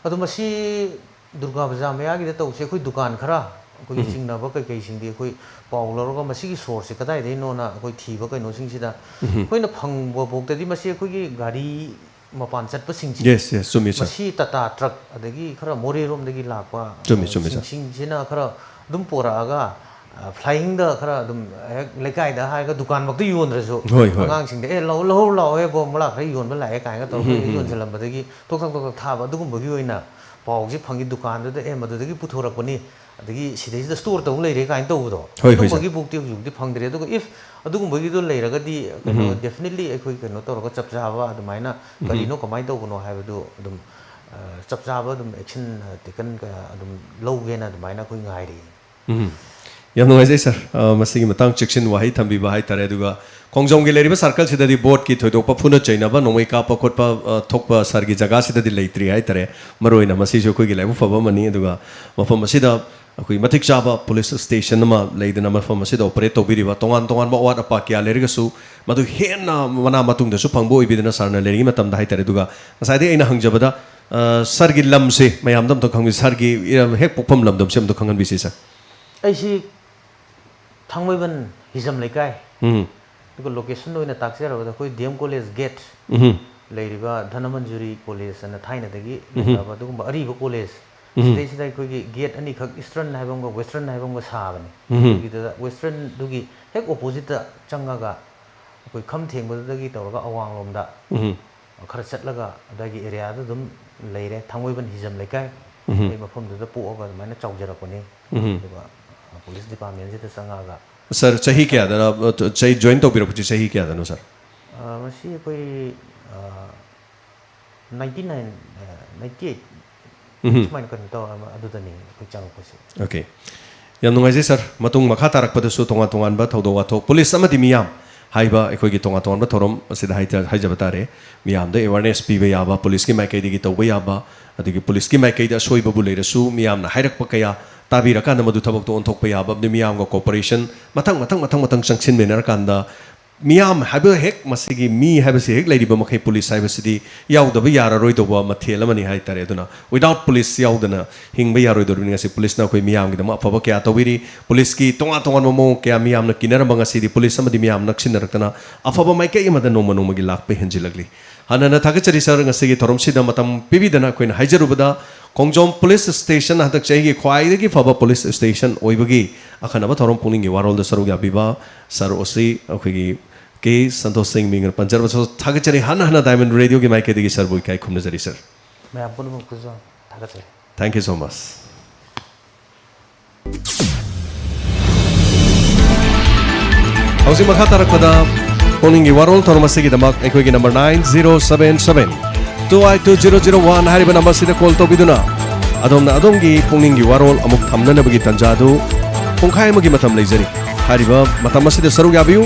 ꯑꯗꯣ ꯃꯁꯤ ꯗꯨꯔꯒꯥ ꯄꯨꯖꯥ ꯃꯌꯥꯒꯤꯗ ꯇꯧꯁꯦ, ꯑꯩꯈꯣꯏ ꯗꯨꯀꯥꯟ ꯈꯔ, ꯑꯩꯈꯣꯏꯒꯤ ꯎꯝ꯫ ꯆꯤꯡꯅꯕ ꯀꯩꯀꯩꯁꯤꯡꯗꯤ ꯑꯩꯈꯣꯏ ꯄꯥꯎ ꯂꯧꯔꯒ ꯃꯁꯤꯒꯤ sourceꯁꯦ ꯀꯗꯥꯏꯗꯒꯤꯅꯣꯅ ꯑꯩꯈꯣꯏ ꯊꯤꯕ ꯀꯩꯅꯣꯁꯤꯡꯁꯤꯗ ꯎꯝ꯫ ꯑꯩꯈꯣꯏꯅ ꯐꯪꯕ ꯐꯥꯎꯗꯗꯤ ꯃꯁꯤ ꯑꯩꯈꯣꯏꯒꯤ ꯒꯥꯔꯤ ꯃꯄꯥꯟ ꯆꯠꯄꯁꯤꯡꯁꯦ, Yes, yes, ꯆꯨꯝꯃꯤ, sir꯫ ꯃꯁꯤ ꯇꯥꯇꯥ ꯇ꯭ꯔꯛ ꯑꯗꯒꯤ ꯈꯔ ꯃꯣꯔꯦꯔꯣꯝꯗꯒꯤ ꯂꯥꯛꯄ, ꯆꯨꯝꯃꯤ, ꯆꯨꯝꯃꯤ, sir꯫ ꯁꯤꯡꯁꯤꯅ ꯈꯔ ꯑꯗꯨꯝ ꯄꯣꯔꯛꯑꯒ, ꯑ, flyingꯗ ꯈꯔ ꯑꯗꯨꯝ ꯍꯦꯛ ꯂꯩꯀꯥꯏꯗ ꯍꯥꯏꯔꯒ ꯗꯨꯀꯥꯟꯃꯛꯇ ꯌꯣꯟꯗ꯭ꯔꯁꯨ, ꯍꯣꯏ, ꯍꯣꯏ꯫ ꯑꯉꯥꯡꯁꯤꯡꯗ, "ꯑꯦ, ꯂꯧ-, ꯂꯧꯍꯧ ꯂꯥꯛꯑꯣꯍꯦ, ꯕꯣꯝꯕꯨꯂꯥ ꯈꯔ ꯌꯣꯟꯕ ꯂꯥꯛꯑꯦ" ꯀꯥꯏꯅꯒ ꯇꯧꯔꯒ ꯎꯝ, ꯍꯦꯛ ꯎꯝ, ꯎꯝ꯫ ꯌꯣꯟꯁꯤꯜꯂꯝꯕꯗꯒꯤ ꯇꯣꯛ ꯇꯣꯛ ꯇꯣꯛ ꯇꯣꯛ ꯊꯥꯕ, ꯑꯗꯨꯒꯨꯝꯕꯒꯤ ꯑꯣꯏꯅ ꯄꯥꯎꯁꯦ ꯐꯪꯉꯤ꯫ ꯗꯨꯀꯥꯟꯗꯨꯗ, "ꯑꯦ, ꯃꯗꯨꯗꯒꯤ ꯄꯨꯊꯣꯔꯛꯄꯅꯤ, ꯑꯗꯒꯤ ꯁꯤꯗꯩꯁꯤꯗ store ꯇꯧ ꯂꯩꯔꯦ" ꯀꯥꯏꯅ ꯇꯧꯕꯗꯣ, ꯍꯣꯏ, ꯍꯣꯏ, sir꯫ ꯑꯗꯨꯝꯕꯒꯤ ꯄꯣꯛꯇꯤ ꯍꯧꯖꯤꯛ ꯍꯧꯖꯤꯛꯇꯤ ꯐꯪꯗ꯭ꯔꯦ꯫ ꯑꯗꯨꯒ if ꯑꯗꯨꯒꯨꯝꯕꯒꯤꯗꯣ ꯂꯩꯔꯒꯗꯤ, ꯀꯩꯅꯣ, ꯎꯝ꯫ Definitely ꯑꯩꯈꯣꯏ ꯀꯩꯅꯣ ꯇꯧꯔꯒ ꯆꯞ ꯆꯥꯕ ꯑꯗꯨꯃꯥꯏꯅ ꯎꯝ꯫ ꯀꯔꯤꯅꯣ, ꯀꯃꯥꯏꯅ ꯇꯧꯕꯅꯣ ꯍꯥꯏꯕꯗꯨ ꯑꯗꯨꯝ, ꯑ, ꯆꯞ ꯆꯥꯕ ꯑꯗꯨꯝ action, ꯑ, taken, ꯑ, ꯑꯗꯨꯝ ꯂꯧꯒꯦꯅ ꯑꯗꯨꯃꯥꯏꯅ ꯑꯩꯈꯣꯏ ꯉꯥꯏꯔꯤ꯫ ꯎꯝ꯫ ꯌꯥꯝ ꯅꯨꯡꯉꯥꯏꯖꯩ, sir꯫ ꯑ, ꯃꯁꯤꯒꯤ ꯃꯇꯥꯡ ꯆꯦꯛꯁꯤꯟ ꯋꯥꯍꯩ ꯊꯝꯕꯤꯕ ꯍꯥꯏꯇꯥꯔꯦ꯫ ꯑꯗꯨꯒ ꯈꯣꯡꯖꯣꯝꯒꯤ ꯂꯩꯔꯤꯕ circleꯁꯤꯗꯗꯤ ꯚꯣꯠꯀꯤ ꯊꯣꯏꯗꯣꯛꯄ ꯐꯨꯅ ꯆꯩꯅꯕ, ꯅꯣꯡꯃꯩ ꯀꯥꯞꯄ ꯈꯣꯠꯄ, ꯑ, ꯊꯣꯛꯄ sirꯒꯤ ꯖꯒꯥꯁꯤꯗꯗꯤ ꯂꯩꯇ꯭ꯔꯤ ꯍꯥꯏꯇꯥꯔꯦ꯫ ꯃꯔꯨꯑꯣꯏꯅ ꯃꯁꯤꯁꯨ ꯑꯩꯈꯣꯏꯒꯤ ꯂꯥꯏꯕꯛ ꯐꯕ ꯑꯃꯅꯤ꯫ ꯑꯗꯨꯒ ꯃꯐꯝ ꯑꯁꯤꯗ ꯑꯩꯈꯣꯏ ꯃꯇꯤꯛ ꯆꯥꯕ police station ꯑꯃ ꯂꯩꯗꯅ ꯃꯐꯝ ꯑꯁꯤꯗ operate ꯇꯧꯕꯤꯔꯤꯕ, ꯇꯣꯉꯥꯟ ꯇꯣꯉꯥꯟꯕ ꯑꯋꯥꯠ ꯑꯄꯥ ꯀꯌꯥ ꯂꯩꯔꯒꯁꯨ ꯃꯗꯨ ꯍꯦꯟꯅ ꯃꯅꯥ ꯃꯇꯨꯡꯗꯁꯨ ꯐꯪꯕ ꯑꯣꯏꯕꯤꯗꯅ sirꯅ ꯂꯩꯔꯤꯉꯩ ꯃꯇꯝꯗ ꯍꯥꯏꯇꯥꯔꯦ꯫ ꯑꯗꯨꯒ ꯉꯁꯥꯏꯗꯒꯤ ꯑꯩꯅ ꯍꯪꯖꯕꯗ, ꯑ, sirꯒꯤ ꯂꯝꯁꯦ ꯃꯌꯥꯝꯗ ꯑꯝꯇ ꯈꯪꯕꯤ-, sirꯒꯤ ꯏꯔꯝ-, ꯍꯦꯛ ꯄꯣꯛꯐꯝ ꯂꯝꯗꯝꯁꯦ ꯑꯝꯇ ꯈꯪꯍꯟꯕꯤꯁꯤ, sir꯫ ꯑꯩꯁꯤ ꯊꯥꯡꯃꯩꯕꯟ ꯍꯤꯖꯝ ꯂꯩꯀꯥꯏ꯫ ꯎꯝ꯫ ꯑꯗꯨꯒ ꯂꯣꯀꯦꯁꯟ ꯑꯣꯏꯅ ꯇꯥꯛꯆꯔꯕꯗ ꯑꯩꯈꯣꯏ ꯗꯤ ꯑꯦꯝ ꯀꯣꯂꯦꯖ ꯒꯦꯠ ꯎꯝ ꯂꯩꯔꯤꯕ ꯙꯅꯃꯟꯖꯨꯔꯤ ꯀꯣꯂꯦꯖ ꯑꯅ ꯊꯥꯏꯅꯗꯒꯤ ꯎꯝ ꯂꯩꯔꯛꯑꯕ ꯑꯗꯨꯒꯨꯝꯕ ꯑꯔꯤꯕ ꯀꯣꯂꯦꯖ ꯎꯝ ꯁꯤꯗꯩꯁꯤꯗ ꯑꯩꯈꯣꯏꯒꯤ ꯒꯦꯠ ꯑꯅꯤꯈꯛ, ꯏꯁꯇꯔꯟ ꯍꯥꯏꯕ ꯑꯃꯒ ꯋꯦꯁꯇꯔꯟ ꯍꯥꯏꯕ ꯑꯃꯒ ꯁꯥꯕꯅꯤ꯫ ꯎꯝ ꯑꯗꯨꯒꯤꯗꯨꯗ ꯋꯦꯁꯇꯔꯟꯗꯨꯒꯤ ꯍꯦꯛ ꯑꯣꯄꯣꯖꯤꯠꯇ ꯆꯪꯉꯒ ꯑꯩꯈꯣꯏ ꯈꯝ ꯊꯦꯡꯕꯗꯨꯗꯒꯤ ꯇꯧꯔꯒ ꯑꯋꯥꯡꯂꯣꯝꯗ ꯎꯝ ꯈꯔ ꯆꯠꯂꯒ ꯑꯗꯥꯏꯒꯤ ꯑꯦꯔꯤꯌꯥꯗ ꯑꯗꯨꯝ ꯂꯩꯔꯦ꯫ ꯊꯥꯡꯃꯩꯕꯟ ꯍꯤꯖꯝ ꯂꯩꯀꯥꯏ, ꯎꯝ ꯑꯩ ꯃꯐꯝꯗꯨꯗ ꯄꯣꯛꯑꯒ ꯑꯗꯨꯃꯥꯏꯅ ꯆꯥꯎꯖꯔꯛꯄꯅꯤ꯫ ꯎꯝ ꯑꯗꯨꯒ ꯄꯨꯂꯤꯁ ꯗꯤꯄꯥꯔꯠꯃꯦꯟꯁꯤꯗ ꯆꯪꯉꯛꯑꯒ ꯆꯍꯤ ꯀꯌꯥꯗꯅ, ꯆꯍꯤ ꯖꯣꯏꯟ ꯇꯧꯕꯤꯔꯛꯄꯁꯤ ꯆꯍꯤ ꯀꯌꯥꯗꯅꯣ, ꯁꯥꯔ? ꯑ, ꯃꯁꯤ ꯑꯩꯈꯣꯏ, ꯑ, ꯅꯥꯏꯟꯇꯤ ꯅꯥꯏꯟ, ꯑ, ꯅꯥꯏꯟꯇꯤ ꯑꯩꯠ ꯎꯝ ꯁꯨꯃꯥꯏꯅ ꯀꯩꯅꯣ ꯇꯧꯔꯒ ꯑꯗꯨꯗꯅꯤ ꯑꯩꯈꯣꯏ ꯆꯪꯉꯛꯄꯁꯦ꯫ ꯑꯣꯀꯦ꯫ ꯌꯥꯝ ꯅꯨꯡꯉꯥꯏꯖꯩ, ꯁꯥꯔ꯫ ꯃꯇꯨꯡ ꯃꯈꯥ ꯇꯥꯔꯛꯄꯗꯁꯨ ꯇꯣꯉꯥꯟ ꯇꯣꯉꯥꯟꯕ ꯊꯧꯗꯣꯛ ꯋꯥꯊꯣꯛ, ꯄꯨꯂꯤꯁ ꯑꯃꯗꯤ ꯃꯤꯌꯥꯝ ꯍꯥꯏꯕ ꯑꯩꯈꯣꯏꯒꯤ ꯇꯣꯉꯥꯟ ꯇꯣꯉꯥꯟꯕ ꯊꯧꯔꯝ ꯑꯁꯤꯗ ꯍꯥꯏꯖ-, ꯍꯥꯏꯖꯕ ꯇꯥꯔꯦ, ꯃꯤꯌꯥꯝꯗ ꯑꯦꯋꯥꯔꯅꯦꯁ ꯄꯤꯕ ꯌꯥꯕ, ꯄꯨꯂꯤꯁꯀꯤ ꯃꯥꯏꯀꯩꯗꯒꯤ ꯇꯧꯕ ꯌꯥꯕ, ꯑꯗꯒꯤ ꯄꯨꯂꯤꯁꯀꯤ ꯃꯥꯏꯀꯩꯗ ꯑꯁꯣꯏꯕꯕꯨ ꯂꯩꯔꯁꯨ ꯃꯤꯌꯥꯝꯅ ꯍꯥꯏꯔꯛꯄ ꯀꯌꯥ ꯇꯥꯕꯤꯔꯀꯥꯟꯗ ꯃꯗꯨ ꯊꯕꯛꯇ ꯑꯣꯟꯊꯣꯛꯄ ꯌꯥꯕ, ꯑꯃꯗꯤ ꯃꯤꯌꯥꯝꯒ ꯀꯣꯑꯣꯄꯔꯦꯁꯟ ꯃꯊꯪ ꯃꯊꯪ ꯃꯊꯪ ꯃꯊꯪ ꯆꯪꯁꯤꯟꯃꯤꯟꯅꯔꯀꯥꯟꯗ ꯃꯤꯌꯥꯝ ꯍꯥꯏꯕ ꯍꯦꯛ, ꯃꯁꯤꯒꯤ ꯃꯤ ꯍꯥꯏꯕꯁꯤ ꯍꯦꯛ ꯂꯩꯔꯤꯕ ꯃꯈꯩ ꯄꯨꯂꯤꯁ ꯍꯥꯏꯕꯁꯤꯗꯤ ꯌꯥꯎꯗꯕ ꯌꯥꯔꯔꯣꯏꯗꯧꯕ ꯃꯊꯦꯜ ꯑꯃꯅꯤ ꯍꯥꯏꯇꯥꯔꯦ꯫ ꯑꯗꯨꯅ without ꯄꯨꯂꯤꯁ ꯌꯥꯎꯗꯅ ꯍꯤꯡꯕ ꯌꯥꯔꯣꯏꯗꯧꯔꯤꯕꯅꯤ꯫ ꯉꯁꯤ ꯄꯨꯂꯤꯁꯅ ꯑꯩꯈꯣꯏ ꯃꯤꯌꯥꯝꯒꯤꯗꯃꯛ ꯑꯐꯕ ꯀꯌꯥ ꯇꯧꯕꯤꯔꯤ꯫ ꯄꯨꯂꯤꯁꯀꯤ ꯇꯣꯉꯥꯟ ꯇꯣꯉꯥꯟꯕ ꯃꯑꯣꯡ ꯀꯌꯥ ꯃꯤꯌꯥꯝꯅ ꯀꯤꯅꯔꯝꯕ ꯉꯁꯤꯗꯤ ꯄꯨꯂꯤꯁ ꯑꯃꯗꯤ ꯃꯤꯌꯥꯝ ꯅꯛꯁꯤꯟꯅꯔꯛꯇꯅ ꯑꯐꯕ ꯃꯥꯏꯀꯩ ꯑꯃꯗ ꯅꯣꯡꯃ ꯅꯣꯡꯃꯒꯤ ꯂꯥꯛꯄ ꯍꯦꯟꯖꯤꯜꯂꯛꯂꯤ꯫ ꯍꯟꯅ ꯍꯟꯅ ꯊꯥꯒꯠꯆꯔꯤ ꯁꯥꯔ, ꯉꯁꯤꯒꯤ ꯊꯧꯔꯝꯁꯤꯗ ꯃꯇꯝ ꯄꯤꯕꯤꯗꯅ ꯑꯩꯈꯣꯏꯅ ꯍꯥꯏꯖꯔꯨꯕꯗ ꯈꯣꯡꯖꯣꯝ ꯄꯨꯂꯤꯁ ꯁ꯭ꯇꯦꯁꯟ ꯍꯟꯗꯛ ꯆꯍꯤꯒꯤ ꯈ꯭ꯋꯥꯏꯗꯒꯤ ꯐꯕ ꯄꯨꯂꯤꯁ ꯁ꯭ꯇꯦꯁꯟ ꯑꯣꯏꯕꯒꯤ ꯑꯈꯟꯅꯕ ꯊꯧꯔꯝ ꯄꯨꯛꯅꯤꯡꯒꯤ ꯋꯥꯔꯣꯜꯗ ꯁꯔꯨꯛ ꯌꯥꯕꯤꯕ ꯁꯥꯔ ꯑꯣꯁꯤ ꯑꯩꯈꯣꯏꯒꯤ ꯀꯦ ꯁꯟꯇꯣꯁ ꯁꯤꯡ ꯃꯤꯡ ꯄꯟꯖꯔꯕꯁꯨ ꯊꯥꯒꯠꯆꯔꯤ꯫ ꯍꯟꯅ ꯍꯟꯅ ꯗꯥꯏꯃꯟ ꯔꯦꯗꯤꯑꯣꯒꯤ ꯃꯥꯏꯀꯩꯗꯒꯤ ꯁꯥꯔꯕꯨ ꯏꯀꯥꯏ ꯈꯨꯝꯅꯖꯔꯤ ꯁꯥꯔ꯫ ꯃꯌꯥꯝ ꯄꯨꯝꯅꯃꯛꯄꯨꯁꯨ ꯊꯥꯒꯠꯆꯔꯤ꯫ Thank you so much. ꯍꯧꯖꯤꯛ ꯃꯈꯥ ꯇꯥꯔꯛꯄꯗ ꯄꯨꯛꯅꯤꯡꯒꯤ ꯋꯥꯔꯣꯜ ꯊꯧꯔꯝ ꯑꯁꯤꯒꯤꯗꯃꯛ ꯑꯩꯈꯣꯏꯒꯤ number nine zero seven seven two eight two zero zero one ꯍꯥꯏꯔꯤꯕ number ꯑꯁꯤꯗ call ꯇꯧꯕꯤꯗꯨꯅ ꯑꯗꯣꯝꯅ ꯑꯗꯣꯝꯒꯤ ꯄꯨꯛꯅꯤꯡꯒꯤ ꯋꯥꯔꯣꯜ ꯑꯃꯨꯛ ꯊꯝꯅꯅꯕꯒꯤ ꯇꯥꯟꯖꯥ ꯑꯗꯨ ꯄꯨꯡꯈꯥꯏ ꯑꯃꯒꯤ ꯃꯇꯝ ꯂꯩꯖꯔꯤ꯫ ꯍꯥꯏꯔꯤꯕ ꯃꯇꯝ ꯑꯁꯤꯗ ꯁꯔꯨꯛ ꯌꯥꯕꯤꯌꯨ꯫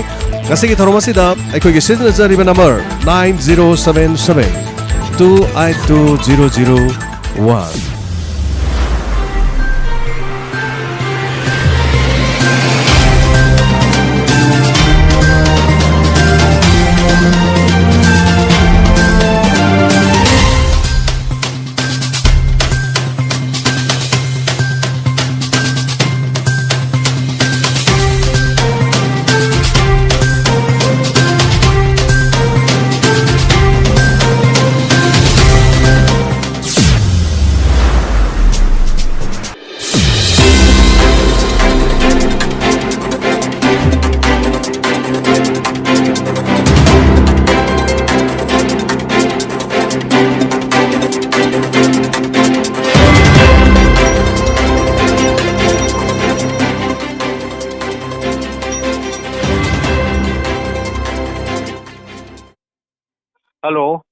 ꯉꯁꯤꯒꯤ ꯊꯧꯔꯝ ꯑꯁꯤꯗ ꯑꯩꯈꯣꯏꯒꯤ ꯁꯤꯖꯤꯟꯅꯖꯔꯤꯕ number nine zero seven seven two eight two zero zero one꯫ Hello.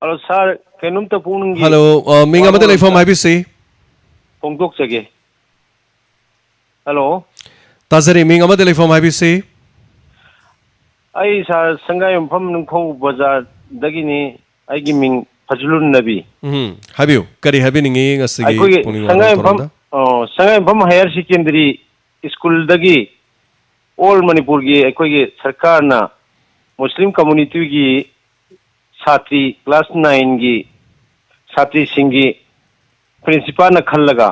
Hello, sir, ꯀꯩꯅꯣꯝꯇ ꯄꯨꯛꯅꯤꯡꯒꯤ ꯍꯜꯂꯣ, ꯑ, ꯃꯤꯡ ꯑꯃꯗ ꯋꯥꯐꯝ ꯂꯩꯐꯝ ꯑꯝꯇ ꯍꯥꯏꯕꯤꯁꯤ꯫ ꯐꯣꯡꯗꯣꯛꯆꯒꯦ꯫ ꯍꯜꯂꯣ꯫ ꯇꯥꯖꯔꯤ, ꯃꯤꯡ ꯑꯃꯗ ꯂꯩꯐꯝ ꯍꯥꯏꯕꯤꯁꯤ꯫ ꯑꯩ ꯁꯥꯔ ꯁꯪꯒꯥꯏꯌꯨꯝꯐꯝ ꯅꯤꯡꯊꯧ ꯕꯖꯥꯔꯗꯒꯤꯅꯤ꯫ ꯑꯩꯒꯤ ꯃꯤꯡ ꯐꯖꯂꯨꯟ ꯅꯕꯤ꯫ ꯎꯝ, ꯍꯥꯏꯕꯤꯌꯨ꯫ ꯀꯔꯤ ꯍꯥꯏꯕꯤꯅꯤꯡꯉꯤ ꯉꯁꯤꯒꯤ ꯑꯩꯈꯣꯏꯒꯤ ꯄꯨꯛꯅꯤꯡ ꯋꯥꯔꯣꯜ ꯁꯪꯒꯥꯏꯌꯨꯝꯐꯝ, ꯊꯧꯔꯝꯗ? ꯑ, ꯁꯪꯒꯥꯏꯌꯨꯝꯐꯝ ꯍꯥꯌꯔ ꯁꯦꯀꯦꯟꯗꯔꯤ ꯁ꯭ꯀꯨꯜꯗꯒꯤ ꯑꯣꯜ ꯃꯅꯤꯄꯨꯔꯒꯤ ꯑꯩꯈꯣꯏꯒꯤ ꯁꯔꯀꯥꯔꯅ ꯃꯨꯁꯂꯤꯝ ꯀꯝꯃꯨꯅꯤꯇꯤꯒꯤ ꯁꯥꯇ꯭ꯔꯤ ꯀ꯭ꯂꯥꯁ ꯅꯥꯏꯟꯒꯤ ꯁꯥꯇ꯭ꯔꯤꯁꯤꯡꯒꯤ ꯄ꯭ꯔꯤꯟꯁꯤꯄꯥꯜꯅ ꯈꯜꯂꯒ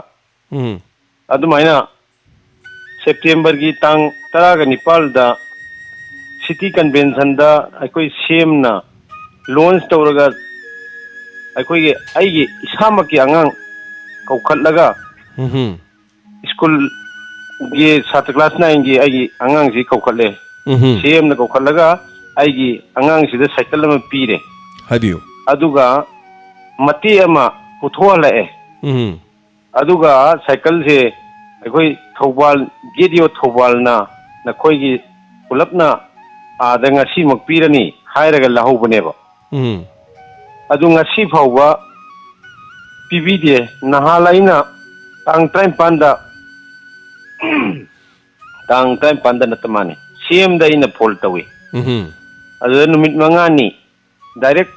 ꯎꯝ꯫ ꯑꯗꯨꯃꯥꯏꯅ ꯁꯦꯞꯇꯦꯝꯕꯔꯒꯤ ꯇꯥꯡ ꯇꯔꯥꯒ ꯅꯤꯄꯥꯜꯗ ꯁꯤꯇꯤ ꯀꯟꯚꯦꯟꯁꯟꯗ ꯑꯩꯈꯣꯏ ꯁꯤ ꯑꯦꯝꯅ ꯂꯣꯟꯁ ꯇꯧꯔꯒ ꯑꯩꯈꯣꯏꯒꯤ, ꯑꯩꯒꯤ ꯏꯁꯥꯃꯛꯀꯤ ꯑꯉꯥꯡ ꯀꯧꯈꯠꯂꯒ ꯎꯝꯍꯨꯝ꯫ ꯁ꯭ꯀꯨꯜꯒꯤ ꯁꯥꯇ꯭ꯔ ꯀ꯭ꯂꯥꯁ ꯅꯥꯏꯟꯒꯤ ꯑꯩꯒꯤ ꯑꯉꯥꯡꯁꯤ ꯀꯧꯈꯠꯂꯦ꯫ ꯎꯝꯍꯨꯝ꯫ ꯁꯤ ꯑꯦꯝꯅ ꯀꯧꯈꯠꯂꯒ ꯑꯩꯒꯤ ꯑꯉꯥꯡꯁꯤꯗ ꯁꯥꯏꯀꯜ ꯑꯃ ꯄꯤꯔꯦ꯫ ꯍꯥꯏꯕꯤꯌꯨ꯫ ꯑꯗꯨꯒ ꯃꯇꯦꯛ ꯑꯃ ꯄꯨꯊꯣꯛꯍꯜꯂꯛꯑꯦ꯫ ꯎꯝꯍꯨꯝ꯫ ꯑꯗꯨꯒ ꯁꯥꯏꯀꯜꯁꯦ ꯑꯩꯈꯣꯏ ꯊꯧꯕꯥꯜ ꯒꯦꯠ ꯌꯣ ꯊꯧꯕꯥꯜꯅ ꯅꯈꯣꯏꯒꯤ ꯄꯨꯂꯞꯅ ꯑꯥꯗ ꯉꯁꯤꯃꯛ ꯄꯤꯔꯅꯤ ꯍꯥꯏꯔꯒ ꯂꯧꯍꯧꯕꯅꯦꯕ꯫ ꯎꯝ꯫ ꯑꯗꯨ ꯉꯁꯤ ꯐꯥꯎꯕ ꯄꯤꯕꯤꯗꯦ꯫ ꯅꯍꯥꯟ ꯑꯩꯅ ꯇꯥꯡ ꯇꯔꯥꯅꯤꯄꯥꯟꯗ, ꯇꯥꯡ ꯇꯔꯥꯅꯤꯄꯥꯟꯗ ꯅꯠꯇ ꯃꯥꯅꯦ, ꯁꯤ ꯑꯦꯝꯗ ꯑꯩꯅ ꯐꯣꯟ ꯇꯧꯏ꯫ ꯎꯝꯍꯨꯝ꯫ ꯑꯗꯨꯗ ꯅꯨꯃꯤꯠ ꯃꯉꯥꯅꯤ ꯗꯥꯏꯔꯦꯛ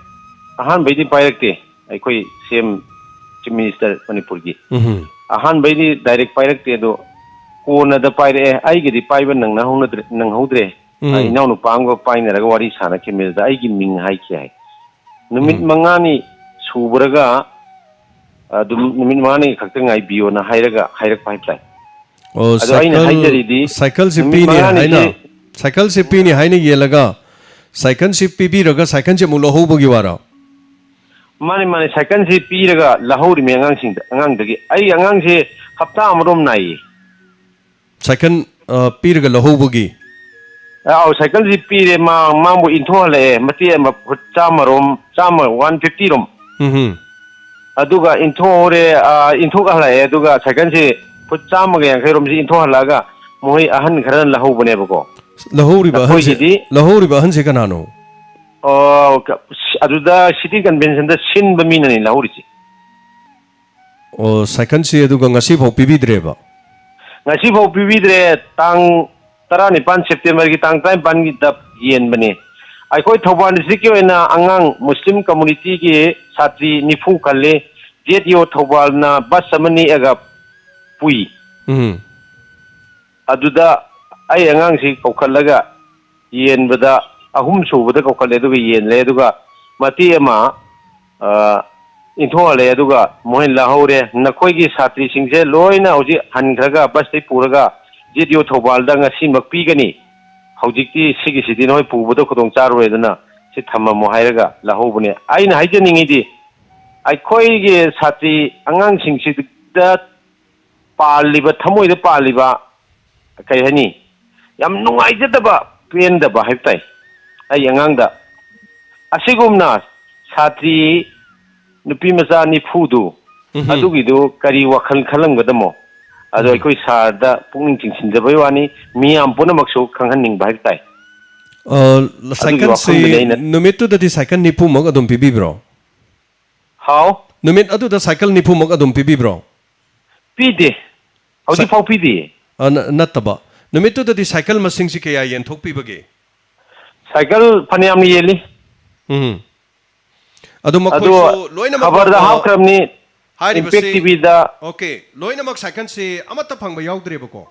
ꯑꯍꯥꯟꯕꯩꯗꯤ ꯄꯥꯏꯔꯛꯇꯦ꯫ ꯑꯩꯈꯣꯏ ꯁꯤ ꯑꯦꯝ, ꯆꯤꯐ ꯃꯤꯅꯤꯁꯇꯔ ꯃꯅꯤꯄꯨꯔꯒꯤ ꯎꯝꯍꯨꯝ꯫ ꯑꯍꯥꯟꯕꯩꯗꯤ ꯗꯥꯏꯔꯦꯛ ꯄꯥꯏꯔꯛꯇꯦ꯫ ꯑꯗꯣ ꯀꯣꯟꯅꯗ ꯄꯥꯏꯔꯛꯑꯦ꯫ ꯑꯩꯒꯤꯗꯤ ꯄꯥꯏꯕ ꯅꯪꯅꯍꯧꯅꯗ꯭ꯔꯦ-, ꯅꯪꯍꯧꯗ꯭ꯔꯦ꯫ ꯎꯝ꯫ ꯏꯅꯥꯎꯅꯨꯄꯥ ꯑꯃꯒ ꯄꯥꯏꯅꯔꯒ ꯋꯥꯔꯤ ꯁꯥꯟꯅꯈꯤꯕꯅꯤꯗ ꯑꯩꯒꯤ ꯃꯤꯡ ꯍꯥꯏꯈꯤ ꯍꯥꯏ꯫ ꯅꯨꯃꯤꯠ ꯎꯝ꯫ ꯃꯉꯥꯅꯤ ꯁꯨꯕ꯭ꯔꯒ ꯑꯗꯨꯝ ꯅꯨꯃꯤꯠ ꯃꯉꯥꯅꯤ ꯈꯛꯇ ꯉꯥꯏꯕꯤꯌꯣꯅ ꯍꯥꯏꯔꯒ ꯍꯥꯏꯔꯛꯄ ꯍꯥꯏꯇꯥꯔꯦ꯫ ꯑꯣ, ꯑꯗꯣ ꯑꯩꯅ ꯁꯥꯏꯀꯜ, ꯍꯥꯏꯖꯔꯤꯗꯤ ꯁꯥꯏꯀꯜꯁꯤ ꯅꯨꯃꯤꯠ ꯄꯤꯅꯤ ꯃꯉꯥꯅꯤꯁꯦ ꯍꯥꯏꯅ, ꯁꯥꯏꯀꯜꯁꯤ ꯄꯤꯅꯤ ꯍꯥꯏꯅ ꯌꯦꯜꯂꯒ, ꯁꯥꯏꯀꯜꯁꯤ ꯄꯤꯕꯤꯔꯒ ꯁꯥꯏꯀꯜꯁꯤ ꯑꯃꯨꯛ ꯂꯧꯍꯧꯕꯒꯤ ꯋꯥꯔꯣ? ꯃꯥꯅꯤ, ꯃꯥꯅꯤ, ꯁꯥꯏꯀꯜꯁꯤ ꯄꯤꯔꯒ ꯂꯧꯍꯧꯔꯤꯃꯤ ꯑꯉꯥꯡꯁꯤꯡꯗ, ꯑꯉꯥꯡꯗꯒꯤ꯫ ꯑꯩ ꯑꯉꯥꯡꯁꯦ ꯍꯞꯇꯥ ꯑꯃꯔꯣꯝ ꯅꯥꯏꯌꯦ꯫ ꯁꯥꯏꯀꯜ, ꯑ, ꯄꯤꯔꯒ ꯂꯧꯍꯧꯕꯒꯤ? ꯑꯥꯎ, ꯁꯥꯏꯀꯜꯁꯤ ꯄꯤꯔꯦ, ꯃꯥ, ꯃꯥꯕꯨ ꯏꯟꯊꯣꯛꯍꯜꯂꯛꯑꯦ, ꯃꯇꯦꯛ ꯑꯃ ꯐꯨꯠ ꯆꯥꯝꯃ ꯔꯣꯝ, ꯆꯥꯝꯃ, ꯋꯥꯟ ꯐꯤꯐꯇꯤ ꯔꯣꯝ꯫ ꯎꯝ ꯍꯨꯝ꯫ ꯑꯗꯨꯒ ꯏꯟꯊꯣꯛꯍꯧꯔꯦ, ꯑ, ꯏꯟꯊꯣꯛꯍꯜꯂꯛꯑꯦ, ꯑꯗꯨꯒ ꯁꯥꯏꯀꯜꯁꯤ ꯐꯨꯠ ꯆꯥꯝꯃꯒ ꯌꯥꯡꯈꯩ ꯔꯣꯝꯁꯤ ꯏꯟꯊꯣꯛꯍꯜꯂꯛꯑꯒ ꯃꯈꯣꯏ ꯑꯍꯟ ꯈꯔꯅ ꯂꯧꯍꯧꯕꯅꯦꯕꯀꯣ꯫ ꯂꯧꯍꯧꯔꯤꯕ ꯑꯍꯟꯁꯦ, ꯅꯈꯣꯏꯒꯤꯗꯤ ꯂꯧꯍꯧꯔꯤꯕ ꯑꯍꯟꯁꯦ ꯀꯅꯥꯅꯣ? ꯑꯣ, ꯀ-, ꯑꯗꯨꯗ ꯁꯤꯇꯤ ꯀꯟꯚꯦꯟꯁꯟꯗ ꯁꯤꯟꯕ ꯃꯤꯅꯅꯤ ꯂꯧꯍꯧꯔꯤꯁꯦ꯫ ꯑꯣ, ꯁꯥꯏꯀꯜꯁꯤ ꯑꯗꯨꯒ ꯉꯁꯤꯐꯥꯎ ꯄꯤꯕꯤꯗ꯭ꯔꯦꯕ? ꯉꯁꯤꯐꯥꯎ ꯄꯤꯕꯤꯗ꯭ꯔꯦ꯫ ꯇꯥꯡ ꯇꯔꯥꯅꯤꯄꯥꯟ, ꯁꯦꯞꯇꯦꯝꯕꯔꯒꯤ ꯇꯥꯡ ꯇꯔꯥꯅꯤꯄꯥꯟꯒꯤꯗ ꯌꯦꯟꯕꯅꯦ꯫ ꯑꯩꯈꯣꯏ ꯊꯧꯕꯥꯜ ꯗꯤꯁꯇ꯭ꯔꯤꯛꯀꯤ ꯑꯣꯏꯅ ꯑꯉꯥꯡ ꯃꯨꯁꯂꯤꯝ ꯀꯝꯃꯨꯅꯤꯇꯤꯒꯤ ꯁꯥꯇ꯭ꯔꯤ ꯅꯤꯐꯨ ꯈꯜꯂꯤ꯫ ꯖꯦꯠ ꯏ ꯑꯣ ꯊꯧꯕꯥꯜꯅ ꯕꯁ ꯑꯃ ꯅꯦꯛꯑꯒ ꯄꯨꯏ꯫ ꯎꯝ꯫ ꯑꯗꯨꯗ ꯑꯩ ꯑꯉꯥꯡꯁꯤ ꯀꯧꯈꯠꯂꯒ ꯌꯦꯟꯕꯗ, ꯑꯍꯨꯝ ꯁꯨꯕꯗ ꯀꯧꯈꯠꯂꯦ, ꯑꯗꯨꯒ ꯌꯦꯜꯂꯦ, ꯑꯗꯨꯒ ꯃꯇꯦꯛ ꯑꯃ, ꯑ, ꯏꯟꯊꯣꯛꯍꯜꯂꯦ, ꯑꯗꯨꯒ ꯃꯣꯏꯅ ꯂꯧꯍꯧꯔꯦ꯫ ꯅꯈꯣꯏꯒꯤ ꯁꯥꯇ꯭ꯔꯤꯁꯤꯡꯁꯦ ꯂꯣꯏꯅ ꯍꯧꯖꯤꯛ ꯍꯟꯈ꯭ꯔꯒ, ꯕꯁꯇꯩ ꯄꯨꯔꯒ ꯖꯦꯠ ꯏ ꯑꯣ ꯊꯧꯕꯥꯜꯗ ꯉꯁꯤꯃꯛ ꯄꯤꯒꯅꯤ꯫ ꯍꯧꯖꯤꯛꯇꯤ ꯁꯤꯒꯤꯁꯤꯗꯤ ꯅꯈꯣꯏ ꯄꯨꯕꯗ ꯈꯨꯗꯣꯡ ꯆꯥꯔꯣꯏ, ꯑꯗꯨꯅ ꯁꯤ ꯊꯝꯃꯝꯃꯣ ꯍꯥꯏꯔꯒ ꯂꯧꯍꯧꯕꯅꯦ꯫ ꯑꯩꯅ ꯍꯥꯏꯖꯅꯤꯡꯉꯤꯗꯤ, ꯑꯩꯈꯣꯏꯒꯤ ꯁꯥꯇ꯭ꯔꯤ ꯑꯉꯥꯡꯁꯤꯡꯁꯤꯗ ꯄꯥꯜꯂꯤꯕ, ꯊꯃꯣꯏꯗ ꯄꯥꯜꯂꯤꯕ, ꯀꯩ ꯍꯥꯏꯅꯤ, ꯌꯥꯝ ꯅꯨꯡꯉꯥꯏꯖꯗꯕ, ꯄꯦꯟꯗꯕ ꯍꯥꯏꯕ ꯇꯥꯏ꯫ ꯑꯩ ꯑꯉꯥꯡꯗ ꯑꯁꯤꯒꯨꯝꯅ ꯁꯥꯇ꯭ꯔꯤ ꯅꯨꯄꯤ ꯃꯆꯥ ꯅꯤꯐꯨꯗꯨ, ꯎꯝꯍꯨꯝ꯫ ꯑꯗꯨꯒꯤꯗꯨ ꯀꯔꯤ ꯋꯥꯈꯜ ꯈꯜꯂꯝꯒꯗꯃꯣ? ꯑꯗꯣ ꯎꯝ꯫ ꯑꯩꯈꯣꯏ ꯁꯥꯔꯗ ꯄꯨꯛꯅꯤꯡ ꯆꯤꯡꯁꯤꯟꯖꯕꯩ ꯋꯥꯅꯤ, ꯃꯤꯌꯥꯝ ꯄꯨꯝꯅꯃꯛꯁꯨ ꯈꯪꯍꯟꯅꯤꯡꯕ ꯍꯥꯏꯕ ꯇꯥꯏ꯫ ꯑ, ꯑꯗꯨꯒꯤ ꯁꯥꯏꯀꯜꯁꯤ ꯋꯥꯐꯝꯗꯨꯅꯤ ꯑꯩꯅ ꯅꯨꯃꯤꯠꯇꯨꯗꯗꯤ ꯁꯥꯏꯀꯜ ꯅꯤꯐꯨꯃꯛ ꯑꯗꯨꯝ ꯄꯤꯕꯤꯕ꯭ꯔꯣ? ꯍꯥꯎ? ꯅꯨꯃꯤꯠ ꯑꯗꯨꯗ ꯁꯥꯏꯀꯜ ꯅꯤꯐꯨꯃꯛ ꯑꯗꯨꯝ ꯄꯤꯕꯤꯕ꯭ꯔꯣ? ꯄꯤꯗꯦ꯫ ꯍꯧꯖꯤꯛꯐꯥꯎ ꯄꯤꯗꯦ꯫ ꯑ, ꯅ-, ꯅꯠꯇꯕ, ꯅꯨꯃꯤꯠꯇꯨꯗꯗꯤ ꯁꯥꯏꯀꯜ ꯃꯁꯤꯡꯁꯤ ꯀꯌꯥ ꯌꯦꯟꯊꯣꯛꯄꯤꯕꯒꯦ? ꯁꯥꯏꯀꯜ ꯐꯅꯌꯥꯝ ꯌꯦꯜꯂꯤ꯫ ꯎꯝ꯫ ꯑꯗꯨ ꯑꯗꯨ ꯃꯈꯣꯏꯁꯨ ꯂꯣꯏꯅꯃꯛ, ꯈꯕꯔꯗ ꯑ, ꯍꯥꯞꯈ꯭ꯔꯕꯅꯤ, ꯍꯥꯏꯔꯤꯕꯁꯤ, ꯏꯝꯄꯦꯛ ꯇꯤꯚꯤꯗ꯫ ꯑꯣꯀꯦ, ꯂꯣꯏꯅꯃꯛ ꯁꯥꯏꯀꯜꯁꯤ ꯑꯃꯠꯇ ꯐꯪꯕ ꯌꯥꯎꯗ꯭ꯔꯦꯕꯀꯣ?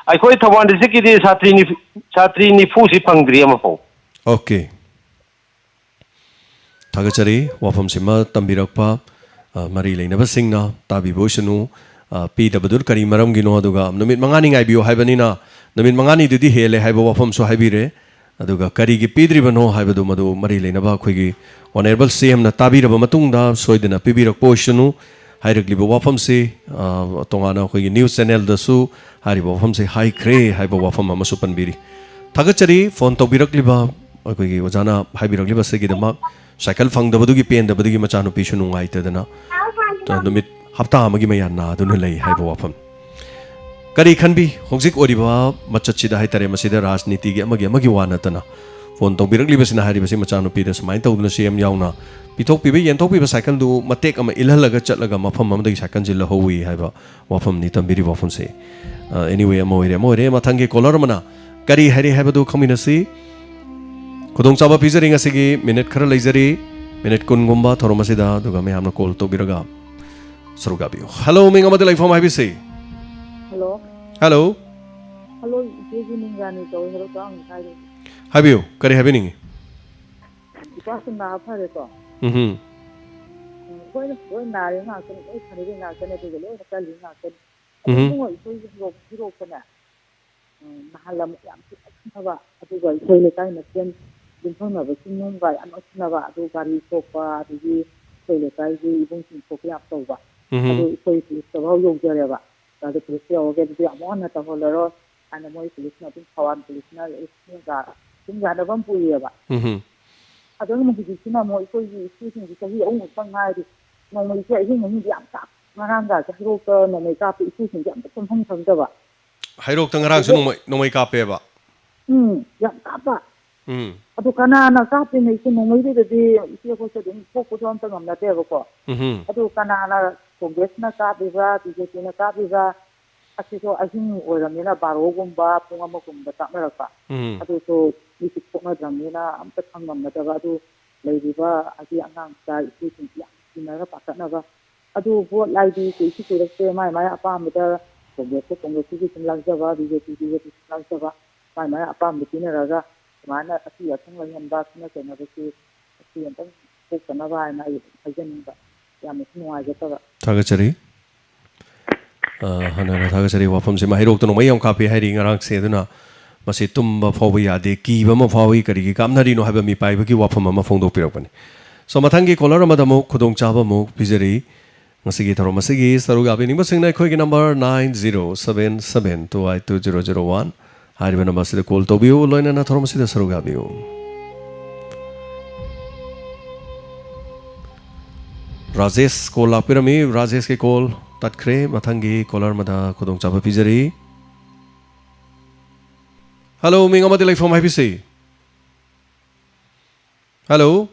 ꯑꯩꯈꯣꯏ ꯊꯧꯕꯥꯜ ꯗꯤꯁꯇ꯭ꯔꯤꯛꯀꯤꯗꯤ ꯁꯥꯇ꯭ꯔꯤ ꯅꯤꯐꯨ, ꯁꯥꯇ꯭ꯔꯤ ꯅꯤꯐꯨꯁꯤ ꯐꯪꯗ꯭ꯔꯤ ꯑꯃꯐꯥꯎ꯫ ꯑꯣꯀꯦ꯫ ꯊꯥꯒꯠꯆꯔꯤ ꯋꯥꯐꯝꯁꯤꯃ ꯇꯝꯕꯤꯔꯛꯄ, ꯑ, ꯃꯔꯤ ꯂꯩꯅꯕꯁꯤꯡꯅ ꯇꯥꯕꯤꯕ ꯑꯣꯏꯁꯅꯨ꯫ ꯑ, ꯄꯤꯗꯕꯗꯨ ꯀꯔꯤ ꯃꯔꯝꯒꯤꯅꯣ, ꯑꯗꯨꯒ ꯅꯨꯃꯤꯠ ꯃꯉꯥꯅꯤ ꯉꯥꯏꯕꯤꯌꯨ ꯍꯥꯏꯕꯅꯤꯅ ꯅꯨꯃꯤꯠ ꯃꯉꯥꯅꯤꯗꯨꯗꯤ ꯍꯦꯜꯂꯦ ꯍꯥꯏꯕ ꯋꯥꯐꯝꯁꯨ ꯍꯥꯏꯕꯤꯔꯦ꯫ ꯑꯗꯨꯒ ꯀꯔꯤꯒꯤ ꯄꯤꯗ꯭ꯔꯤꯕꯅꯣ ꯍꯥꯏꯕꯗꯨ ꯃꯗꯨ ꯃꯔꯤ ꯂꯩꯅꯕ ꯑꯩꯈꯣꯏꯒꯤ ꯑꯣꯅꯔꯦꯕꯜ ꯁꯤ ꯑꯦꯝꯅ ꯇꯥꯕꯤꯔꯕ ꯃꯇꯨꯡꯗ ꯁꯣꯏꯗꯅ ꯄꯤꯕꯤꯔꯛꯄ ꯑꯣꯏꯁꯅꯨ꯫ ꯍꯥꯏꯔꯛꯂꯤꯕ ꯋꯥꯐꯝꯁꯤ, ꯑ, ꯇꯣꯉꯥꯟꯅ ꯑꯩꯈꯣꯏꯒꯤ ꯅ꯭ꯌꯨꯁ ꯆꯦꯅꯦꯜꯗꯁꯨ ꯍꯥꯏꯔꯤꯕ ꯋꯥꯐꯝꯁꯤ ꯍꯥꯏꯈ꯭ꯔꯦ ꯍꯥꯏꯕ ꯋꯥꯐꯝ ꯑꯃꯁꯨ ꯄꯟꯕꯤꯔꯤ꯫ ꯊꯥꯒꯠꯆꯔꯤ ꯐꯣꯟ ꯇꯧꯕꯤꯔꯛꯂꯤꯕ ꯑꯩꯈꯣꯏꯒꯤ ꯑꯣꯖꯥꯅ ꯍꯥꯏꯕꯤꯔꯛꯂꯤꯕꯁꯤꯒꯤꯗꯃꯛ꯫ ꯁꯥꯏꯀꯜ ꯐꯪꯗꯕꯗꯨꯒꯤ ꯄꯦꯟꯗꯕꯗꯒꯤ ꯃꯆꯥꯅꯨꯄꯤꯁꯨ ꯅꯨꯡꯉꯥꯏꯇꯗꯅ, ꯑ, ꯅꯨꯃꯤꯠ ꯍꯞꯇꯥ ꯑꯃꯒꯤ ꯃꯌꯥ ꯅꯥꯗꯨꯅ ꯂꯩ ꯍꯥꯏꯕ ꯋꯥꯐꯝ꯫ ꯀꯔꯤ ꯈꯟꯕꯤ? ꯍꯧꯖꯤꯛ ꯑꯣꯏꯔꯤꯕ ꯃꯆꯠꯁꯤꯗ ꯍꯥꯏꯇꯥꯔꯦ, ꯃꯁꯤꯗ ꯔꯥꯖꯅꯤꯇꯤꯒꯤ ꯑꯃꯒꯤ ꯑꯃꯒꯤ ꯋꯥ ꯅꯠꯇꯅ ꯐꯣꯟ ꯇꯧꯕꯤꯔꯛꯂꯤꯕꯁꯤꯅ ꯍꯥꯏꯔꯤꯕꯁꯤ ꯃꯆꯥꯅꯨꯄꯤꯗ ꯁꯨꯃꯥꯏꯅ ꯇꯧꯗꯅ ꯁꯤ ꯑꯦꯝ ꯌꯥꯎꯅ ꯄꯤꯊꯣꯛꯄꯤꯕ, ꯌꯦꯟꯊꯣꯛꯄꯤꯕ ꯁꯥꯏꯀꯜꯗꯨ ꯃꯇꯦꯛ ꯑꯃ ꯏꯜꯍꯜꯂꯒ ꯆꯠꯂꯒ ꯃꯐꯝ ꯑꯃꯗꯒꯤ ꯁꯥꯏꯀꯜꯁꯤ ꯂꯧꯍꯧꯋꯤ ꯍꯥꯏꯕ ꯋꯥꯐꯝꯅꯤ ꯇꯝꯕꯤꯔꯤꯕ ꯋꯥꯐꯝꯁꯦ꯫ ꯑ, anyway, ꯑꯃ ꯑꯣꯏꯔꯦ, ꯑꯃ ꯑꯣꯏꯔꯦ꯫ ꯃꯊꯪꯒꯤ ꯀꯣꯂꯔ ꯑꯃꯅ ꯀꯔꯤ ꯍꯥꯏꯔꯤ ꯍꯥꯏꯕꯗꯨ ꯈꯪꯃꯤꯟꯅꯁꯤ꯫ ꯈꯨꯗꯣꯡꯆꯥꯕ ꯄꯤꯖꯔꯤ ꯉꯁꯤꯒꯤ ꯃꯤꯅꯤꯠ ꯈꯔ ꯂꯩꯖꯔꯤ, ꯃꯤꯅꯤꯠ ꯀꯨꯟꯒꯨꯝꯕ ꯊꯧꯔꯝ ꯑꯁꯤꯗ, ꯑꯗꯨꯒ ꯃꯌꯥꯝꯅ ꯀꯣꯜ ꯇꯧꯕꯤꯔꯒ ꯁꯔꯨꯛ ꯌꯥꯕꯤꯌꯨ꯫ ꯍꯜꯂꯣ, ꯃꯤꯡ ꯑꯃꯗꯤ ꯂꯩꯐꯝ ꯍꯥꯏꯕꯤꯁꯤ꯫ ꯍꯜꯂꯣ꯫ ꯍꯜꯂꯣ꯫ ꯍꯜꯂꯣ, ꯏꯆꯦꯒꯤ ꯃꯤꯡ ꯔꯥꯅꯤ ꯀꯧꯏ꯫ ꯍꯜꯂꯣ, ꯇꯥꯡ ꯍꯥꯏꯔꯦ꯫ ꯍꯥꯏꯕꯤꯌꯨ, ꯀꯔꯤ ꯍꯥꯏꯕꯤꯅꯤꯡꯉꯤ? ꯏꯄꯥꯁꯨ ꯅꯥ ꯐꯔꯦꯀꯣ꯫ ꯎꯝ꯫ ꯎꯝ, ꯂꯣꯏꯅ, ꯂꯣꯏ ꯅꯥꯔꯤ ꯉꯥꯛꯇꯅꯤ, ꯂꯣꯏ ꯐꯔꯤꯕ ꯉꯥꯛꯇꯅꯤ, ꯑꯗꯨꯒ ꯂꯣꯏꯅ ꯀꯜꯂꯤ ꯉꯥꯛꯇꯅꯤ꯫ ꯎꯝ꯫ ꯑꯗꯣ ꯏꯕꯨꯡꯉꯣ, ꯏꯁꯣꯏꯒꯤ ꯍꯤꯔꯣꯛ-, ꯍꯤꯔꯣꯛꯇꯅꯦ, ꯎꯝ, ꯅꯍꯥꯟ ꯑꯃꯨꯛ ꯌꯥꯝ ꯊꯤꯅ ꯐꯕ, ꯑꯗꯨꯒ ꯏꯁꯩ ꯂꯩꯀꯥꯏ ꯃꯁꯦꯟ ꯌꯨꯝꯊꯪꯅꯕꯁꯤꯡ ꯅꯨꯡꯒ ꯌꯥꯝ ꯅꯛꯁꯤꯟꯅꯕ, ꯑꯗꯨ ꯒꯥꯔꯤ ꯁꯣꯛꯄ, ꯑꯗꯒꯤ ꯑꯩꯈꯣꯏ ꯂꯩꯀꯥꯏꯒꯤ ꯏꯕꯨꯡꯁꯤꯡ ꯁꯣꯛꯄ ꯌꯥꯝ ꯇꯧꯕ꯫ ꯎꯝ꯫ ꯑꯗꯨ ꯑꯩꯈꯣꯏ ꯄꯨꯂꯤꯁꯇꯐꯥꯎ ꯌꯧꯖꯔꯦꯕ꯫ ꯑꯗꯨ ꯄꯨꯂꯤꯁꯇ ꯌꯧꯔꯒ ꯑꯗꯨꯗꯤ ꯌꯥꯝ ꯋꯥꯅ ꯇꯧꯍꯜꯂꯔꯣꯏ ꯍꯥꯏꯅ ꯃꯣꯏ ꯄꯨꯂꯤꯁꯅ ꯑꯗꯨꯝ, ꯊꯧꯕꯥꯜ ꯄꯨꯂꯤꯁꯅ ꯑꯗꯨꯝ ꯌꯥ-, ꯑꯗꯨꯝ ꯌꯥꯅꯕ ꯑꯃ ꯄꯨꯔꯤꯑꯕ꯫ ꯎꯝ꯫ ꯑꯗꯨꯅ ꯍꯧꯖꯤꯛꯁꯤꯅ ꯑꯃꯨꯛ ꯑꯩꯈꯣꯏꯒꯤ ꯏꯁꯨꯁꯤꯡꯁꯤ ꯆꯍꯤ ꯑꯍꯨꯝꯃꯨꯛꯇ ꯉꯥꯏꯔꯤ꯫ ꯅꯣꯡꯃꯩꯁꯦ ꯑꯍꯤꯡ ꯑꯍꯤꯡꯗꯤ ꯌꯥꯝ ꯀꯥꯞ-, ꯉꯔꯥꯡꯒꯁꯦ ꯍꯩꯔꯣꯛꯇ ꯅꯣꯡꯃꯩ ꯀꯥꯞꯄ ꯏꯁꯨꯁꯤꯡꯁꯦ ꯑꯝꯇ ꯇꯨꯝꯐꯝ ꯈꯪꯗꯕ꯫ ꯍꯩꯔꯣꯛꯇ ꯉꯔꯥꯡꯁꯨ ꯑꯗꯨ ꯅꯣꯡꯃꯩ, ꯅꯣꯡꯃꯩ ꯀꯥꯞꯄꯦꯕ? ꯎꯝ, ꯌꯥꯝ ꯀꯥꯞꯄ꯫ ꯎꯝ꯫ ꯑꯗꯨ ꯀꯅꯥꯅ ꯀꯥꯞꯄꯤꯅꯣ? ꯏꯆꯦ, ꯅꯣꯡꯃꯩꯗꯨꯗꯗꯤ ꯏꯆꯦ ꯑꯩꯈꯣꯏꯁꯨ ꯑꯗꯨꯝ ꯊꯣꯛꯄꯁꯨ ꯑꯝꯇ ꯉꯝꯅꯗꯦꯕꯀꯣ꯫ ꯎꯝ꯫ ꯑꯗꯨ ꯀꯅꯥꯅ, ꯀꯣꯡꯒ꯭ꯔꯦꯁꯅ ꯀꯥꯞꯄꯤꯕ꯭ꯔꯥ, ꯕꯤ ꯖꯦ ꯄꯤꯅ ꯀꯥꯞꯄꯤꯕ꯭ꯔꯥ? ꯑꯁꯤꯁꯨ ꯑꯍꯤꯡ ꯑꯣꯏꯔꯝꯅꯤꯅ ꯕꯥꯔꯣꯒꯨꯝꯕ ꯄꯨꯡ ꯑꯃꯒꯨꯝꯕꯗ ꯀꯥꯞꯅꯔꯛꯄ꯫ ꯎꯝ꯫ ꯑꯗꯨꯁꯨ ꯃꯤꯁꯨ ꯊꯣꯛꯅꯗ꯭ꯔꯕꯅꯤꯅ ꯑꯝꯇ ꯈꯪꯉꯝꯅꯗꯕ꯫ ꯑꯗꯨ ꯂꯩꯔꯤꯕ ꯍꯥꯏꯗꯤ ꯑꯉꯥꯡ ꯃꯆꯥ ꯏꯁꯨꯁꯤꯡꯁꯤ ꯌꯥꯝ ꯀꯤꯅꯔ ꯄꯥꯈꯠꯅꯕ꯫ ꯑꯗꯨ ꯚꯣꯠ ꯍꯥꯏꯗꯤ ꯀꯨꯏꯁꯨ ꯀꯨꯏꯔꯛꯇ꯭ꯔꯦ, ꯃꯥꯏ ꯃꯥꯏ ꯑꯄꯥꯝꯕꯗ ꯀꯣꯡꯒ꯭ꯔꯦꯁꯇ ꯀꯣꯡꯒ꯭ꯔꯦꯁꯀꯤ ꯁꯨꯝ ꯂꯥꯡꯖꯕ, ꯕꯤ ꯖꯦ ꯄꯤ, ꯕꯤ ꯖꯦ ꯄꯤ ꯁꯨꯝ ꯂꯥꯡꯖꯕ, ꯃꯥꯏ ꯃꯥꯏ ꯑꯄꯥꯝꯕ ꯄꯤꯅꯔꯒ ꯁꯨꯃꯥꯏꯅ ꯑꯀꯤ ꯑꯈꯪ ꯂꯩꯍꯟꯕ, ꯈꯠꯅ ꯆꯩꯅꯕꯁꯤ ꯑꯁꯤ ꯑꯝꯇꯪ ꯊꯣꯛꯇꯅꯕ ꯍꯥꯏꯅ ꯑꯩ ꯍꯥꯏꯖꯅꯤꯡꯕ꯫ ꯌꯥꯝꯅꯁꯨ ꯅꯨꯡꯉꯥꯏꯖꯗꯕ꯫ ꯊꯥꯒꯠꯆꯔꯤ꯫ ꯑ, ꯍꯟꯅ ꯍꯟꯅ ꯊꯥꯒꯠꯆꯔꯤ꯫ ꯋꯥꯐꯝꯁꯤꯃ ꯍꯩꯔꯣꯛꯇ ꯅꯣꯡꯃꯩ ꯌꯥꯝ ꯀꯥꯞꯄꯤ ꯍꯥꯏꯔꯤ ꯉꯔꯥꯡꯁꯦ, ꯑꯗꯨꯅ ꯃꯁꯤ ꯇꯨꯝꯕ ꯐꯥꯎꯕ ꯌꯥꯗꯦ, ꯀꯤꯕ ꯑꯃ ꯐꯥꯎꯏ, ꯀꯔꯤꯒꯤ ꯀꯥꯞꯅꯔꯤꯅꯣ ꯍꯥꯏꯕ ꯃꯤꯄꯥꯏꯕꯒꯤ ꯋꯥꯐꯝ ꯑꯃ ꯐꯣꯡꯗꯣꯛꯄꯤꯔꯛꯄꯅꯤ꯫ So, ꯃꯊꯪꯒꯤ ꯀꯣꯂꯔ ꯑꯃꯗ ꯑꯃꯨꯛ ꯈꯨꯗꯣꯡꯆꯥꯕ ꯑꯃꯨꯛ ꯄꯤꯖꯔꯤ꯫ ꯉꯁꯤꯒꯤ ꯊꯧꯔꯝ ꯑꯁꯤꯒꯤ ꯁꯔꯨꯛ ꯌꯥꯕꯤꯅꯤꯡꯕꯁꯤꯡꯅ ꯑꯩꯈꯣꯏꯒꯤ number nine zero seven seven two eight two zero zero one ꯍꯥꯏꯔꯤꯕ ꯅꯝꯕꯔ ꯑꯁꯤꯗ ꯀꯣꯜ ꯇꯧꯕꯤꯌꯨ, ꯂꯣꯏꯅꯅ ꯊꯧꯔꯝ ꯑꯁꯤꯗ ꯁꯔꯨꯛ ꯌꯥꯕꯤꯌꯨ꯫ ꯔꯥꯖꯦꯁ ꯀꯣꯜ ꯂꯥꯛꯄꯤꯔꯝꯃꯤ, ꯔꯥꯖꯦꯁꯀꯤ ꯀꯣꯜ ꯇꯠꯈ꯭ꯔꯦ꯫ ꯃꯊꯪꯒꯤ ꯀꯣꯂꯔ ꯑꯃꯗ ꯈꯨꯗꯣꯡꯆꯥꯕ ꯄꯤꯖꯔꯤ꯫ ꯍꯜꯂꯣ, ꯃꯤꯡ ꯑꯃꯗꯤ ꯂꯩꯐꯝ ꯍꯥꯏꯕꯤꯁꯤ꯫ ꯍꯜꯂꯣ꯫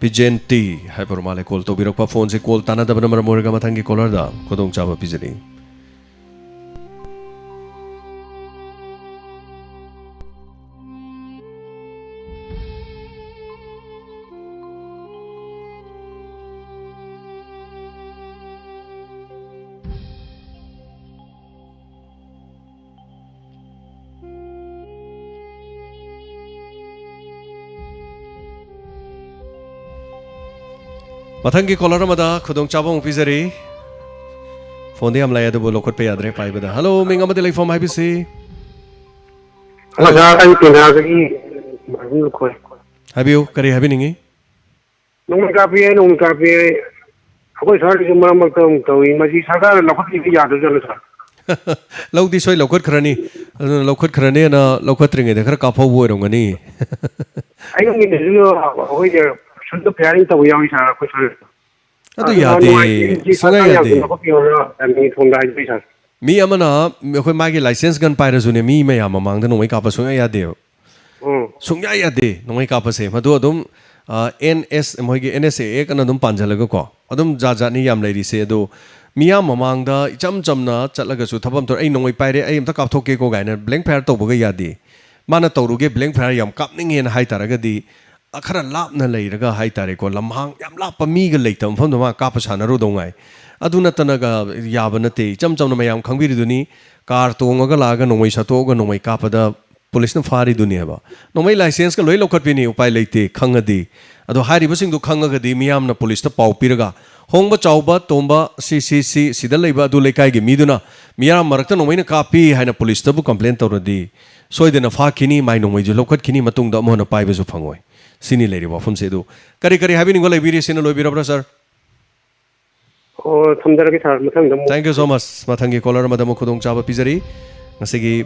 ꯄꯤꯖꯦꯟꯇꯤ ꯍꯥꯏꯕ ꯃꯥꯜꯂꯦ ꯀꯣꯜ ꯇꯧꯕꯤꯔꯛꯄ꯫ ꯐꯣꯟꯁꯦ ꯀꯣꯜ ꯇꯥꯟꯅꯗꯕꯅ ꯃꯔꯝ ꯑꯣꯏꯔꯒ ꯃꯊꯪꯒꯤ ꯀꯣꯂꯔꯗ ꯈꯨꯗꯣꯡꯆꯥꯕ ꯄꯤꯖꯔꯤ꯫ ꯃꯊꯪꯒꯤ ꯀꯣꯂꯔ ꯑꯃꯗ ꯈꯨꯗꯣꯡꯆꯥꯕ ꯑꯃꯨꯛ ꯄꯤꯖꯔꯤ꯫ ꯐꯣꯟꯗꯤ ꯌꯥꯝ ꯂꯥꯛꯑꯦ, ꯑꯗꯨꯕꯨ ꯂꯧꯈꯠꯄ ꯌꯥꯗ꯭ꯔꯦ ꯄꯥꯏꯕꯗ꯫ ꯍꯜꯂꯣ, ꯃꯤꯡ ꯑꯃꯗꯤ ꯂꯩꯐꯝ ꯍꯥꯏꯕꯤꯁꯤ꯫ ꯍꯜꯂꯣ, ꯁꯥꯔ, ꯑꯩ ꯇꯦꯟꯊꯥꯗꯒꯤ ꯃꯥꯔꯕꯤꯟ ꯂꯨꯈꯣꯏ꯫ ꯍꯥꯏꯕꯤꯌꯨ, ꯀꯔꯤ ꯍꯥꯏꯕꯤꯅꯤꯡꯉꯤ? ꯅꯣꯡꯃꯩ ꯀꯥꯞꯄꯤ, ꯅꯣꯡꯃꯩ ꯀꯥꯞꯄꯤ꯫ ꯑꯩꯈꯣꯏ ꯁ꯭ꯋꯥꯏꯗꯁꯨ ꯃꯔꯛ ꯃꯔꯛꯇ ꯑꯃꯨꯛ ꯇꯧꯏ꯫ ꯃꯁꯤ ꯁꯔꯀꯥꯔꯅ ꯂꯧꯈꯠꯄꯤꯕ ꯌꯥꯗꯣꯏꯖꯥꯠꯂꯣ, ꯁꯥꯔ? ꯂꯧꯗꯤ ꯁꯣꯏ ꯂꯧꯈꯠꯈ꯭ꯔꯅꯤ꯫ ꯑꯗꯨꯅ ꯂꯧꯈꯠꯈ꯭ꯔꯅꯦꯅ ꯂꯧꯈꯠꯇ꯭ꯔꯤꯉꯩꯗ ꯈꯔ ꯀꯥꯞꯍꯧꯕ ꯑꯣꯏꯔꯝꯒꯅꯤ꯫ ꯑꯌꯨꯛ ꯅꯨꯡꯊꯤꯟꯗꯁꯨ ꯑꯩꯈꯣꯏꯒꯤ ꯁꯨꯠꯇ ꯐꯌꯥꯔꯤꯡ ꯇꯧꯕ ꯌꯥꯎꯏ, ꯁꯥꯔ, ꯑꯩꯈꯣꯏ ꯁ꯭ꯋꯥꯏꯗ꯫ ꯑꯗꯨ ꯑꯗꯨꯅ ꯌꯥꯗꯦ, ꯅꯨꯡꯉꯥꯏꯇꯦ, ꯁꯤ ꯁꯨꯡꯌꯥ ꯁꯔꯀꯥꯔ ꯌꯥꯗꯦ꯫ ꯌꯥꯝꯅ ꯂꯧꯈꯠꯄꯤꯌꯣꯅ ꯑꯦꯝ ꯑꯦ ꯊꯣꯡꯗ ꯍꯥꯏꯖꯔꯤ, ꯁꯥꯔ꯫ ꯃꯤ ꯑꯃꯅ ꯑꯩꯈꯣꯏ ꯃꯥꯒꯤ ꯂꯥꯏꯁꯦꯟꯁ ꯒꯟ ꯄꯥꯏꯔꯁꯨꯅꯦ, ꯃꯤ ꯃꯌꯥꯝ ꯃꯃꯥꯡꯗ ꯅꯣꯡꯃꯩ ꯀꯥꯞꯄ ꯁꯨꯡꯌꯥ ꯌꯥꯗꯦꯕ꯫ ꯎꯝ꯫ ꯁꯨꯡꯌꯥ ꯌꯥꯗꯦ ꯅꯣꯡꯃꯩ ꯀꯥꯞꯄꯁꯦ꯫ ꯃꯗꯨ ꯑꯗꯨꯝ, ꯑ, ꯑꯦꯟ ꯑꯦꯁ, ꯃꯣꯏꯒꯤ ꯑꯦꯟ ꯑꯦꯁ ꯑꯦ ꯑꯦꯛ ꯑꯅ ꯑꯗꯨꯝ ꯄꯥꯟꯁꯤꯜꯂꯒꯀꯣ, ꯑꯗꯨꯝ ꯖꯥꯠ ꯖꯥꯠꯅꯤ ꯌꯥꯝ ꯂꯩꯔꯤꯁꯦ꯫ ꯑꯗꯣ ꯃꯤꯌꯥꯝ ꯃꯃꯥꯡꯗ ꯏꯆꯝ ꯆꯝꯅ ꯆꯠꯂꯒꯁꯨ ꯊꯕꯛ ꯑꯃ ꯇꯧꯔꯦ, "ꯑꯩ ꯅꯣꯡꯃꯩ ꯄꯥꯏꯔꯦ, ꯑꯩ ꯑꯝꯇ ꯀꯥꯞꯊꯣꯛꯀꯦꯀꯣ" ꯀꯥꯏꯅ ꯕ꯭ꯂꯦꯡ ꯐꯥꯌꯔ ꯇꯧꯕꯒ ꯌꯥꯗꯦ꯫ ꯃꯥꯅ ꯇꯧꯔꯨꯒꯦ ꯕ꯭ꯂꯦꯡ ꯐꯥꯌꯔ ꯌꯥꯝ ꯀꯥꯞꯅꯤꯡꯉꯦꯅ ꯍꯥꯏ ꯇꯥꯔꯒꯗꯤ, ꯑ, ꯈꯔ ꯂꯥꯞꯅ ꯂꯩꯔꯒ ꯍꯥꯏ ꯇꯥꯔꯦꯀꯣ, ꯂꯝꯍꯥꯡ ꯌꯥꯝ ꯂꯥꯞꯄ ꯃꯤꯒ ꯂꯩꯇꯕ ꯃꯐꯝꯗ ꯃꯥ ꯀꯥꯞꯄ ꯁꯥꯟꯅꯔꯨꯗꯧ ꯉꯥꯏ꯫ ꯑꯗꯨ ꯅꯠꯇꯅꯒ ꯌꯥꯕ ꯅꯠꯇꯦ꯫ ꯏꯆꯝ ꯆꯝꯅ ꯃꯌꯥꯝ ꯈꯪꯕꯤꯔꯤꯗꯨꯅꯤ, ꯀꯥꯔ ꯇꯣꯡꯉꯒ ꯂꯥꯛꯑꯒ ꯅꯣꯡꯃꯩ ꯁꯠꯇꯣꯛꯑꯒ ꯅꯣꯡꯃꯩ ꯀꯥꯞꯄꯗ ꯄꯨꯂꯤꯁꯅ ꯐꯥꯔꯤꯗꯨꯅꯦꯕ꯫ ꯅꯣꯡꯃꯩ ꯂꯥꯏꯁꯦꯟꯁꯀ ꯂꯣꯏ ꯂꯧꯈꯠꯄꯤꯅꯤ, ꯎꯄꯥꯏ ꯂꯩꯇꯦ ꯈꯪꯉꯗꯤ꯫ ꯑꯗꯣ ꯍꯥꯏꯔꯤꯕꯁꯤꯡꯗꯣ ꯈꯪꯉꯒꯗꯤ ꯃꯤꯌꯥꯝꯅ ꯄꯨꯂꯤꯁꯇ ꯄꯥꯎ ꯄꯤꯔꯒ, "ꯍꯣꯡꯕ ꯆꯥꯎꯕ ꯇꯣꯝꯕ ꯁꯤ ꯁꯤ ꯁꯤ ꯁꯤꯗ ꯂꯩꯕ ꯑꯗꯨ ꯂꯩꯀꯥꯏꯒꯤ ꯃꯤꯗꯨꯅ ꯃꯤꯌꯥꯝ ꯃꯔꯛꯇ ꯅꯣꯡꯃꯩꯅ ꯀꯥꯞꯄꯤ" ꯍꯥꯏꯅ ꯄꯨꯂꯤꯁꯇꯕꯨ ꯀꯝꯄ꯭ꯂꯦꯟ ꯇꯧꯔꯗꯤ, ꯁꯣꯏꯗꯅ ꯐꯥꯈꯤꯅꯤ, ꯃꯥꯏ ꯅꯣꯡꯃꯩꯁꯨ ꯂꯧꯈꯠꯈꯤꯅꯤ, ꯃꯇꯨꯡꯗ ꯑꯃꯨꯛ ꯍꯟꯅ ꯄꯥꯏꯕꯁꯨ ꯐꯪꯉꯣꯏ꯫ ꯁꯤꯅꯤ ꯂꯩꯔꯤꯕ ꯋꯥꯐꯝꯁꯦ꯫ ꯑꯗꯨ ꯀꯔꯤ ꯀꯔꯤ ꯍꯥꯏꯕꯤꯅꯤꯡꯕ ꯂꯩꯕꯤꯔꯤ? ꯁꯤꯅ ꯂꯣꯏꯕꯤꯔꯕ꯭ꯔꯥ, ꯁꯥꯔ? ꯑꯣ, ꯊꯝꯖꯔꯒꯦ, ꯁꯥꯔ꯫ ꯃꯊꯪꯗ ꯑꯃꯨꯛ꯫ Thank you so much. ꯃꯊꯪꯒꯤ ꯀꯣꯂꯔ ꯑꯃꯗ ꯑꯃꯨꯛ ꯈꯨꯗꯣꯡꯆꯥꯕ ꯄꯤꯖꯔꯤ꯫ ꯉꯁꯤꯒꯤ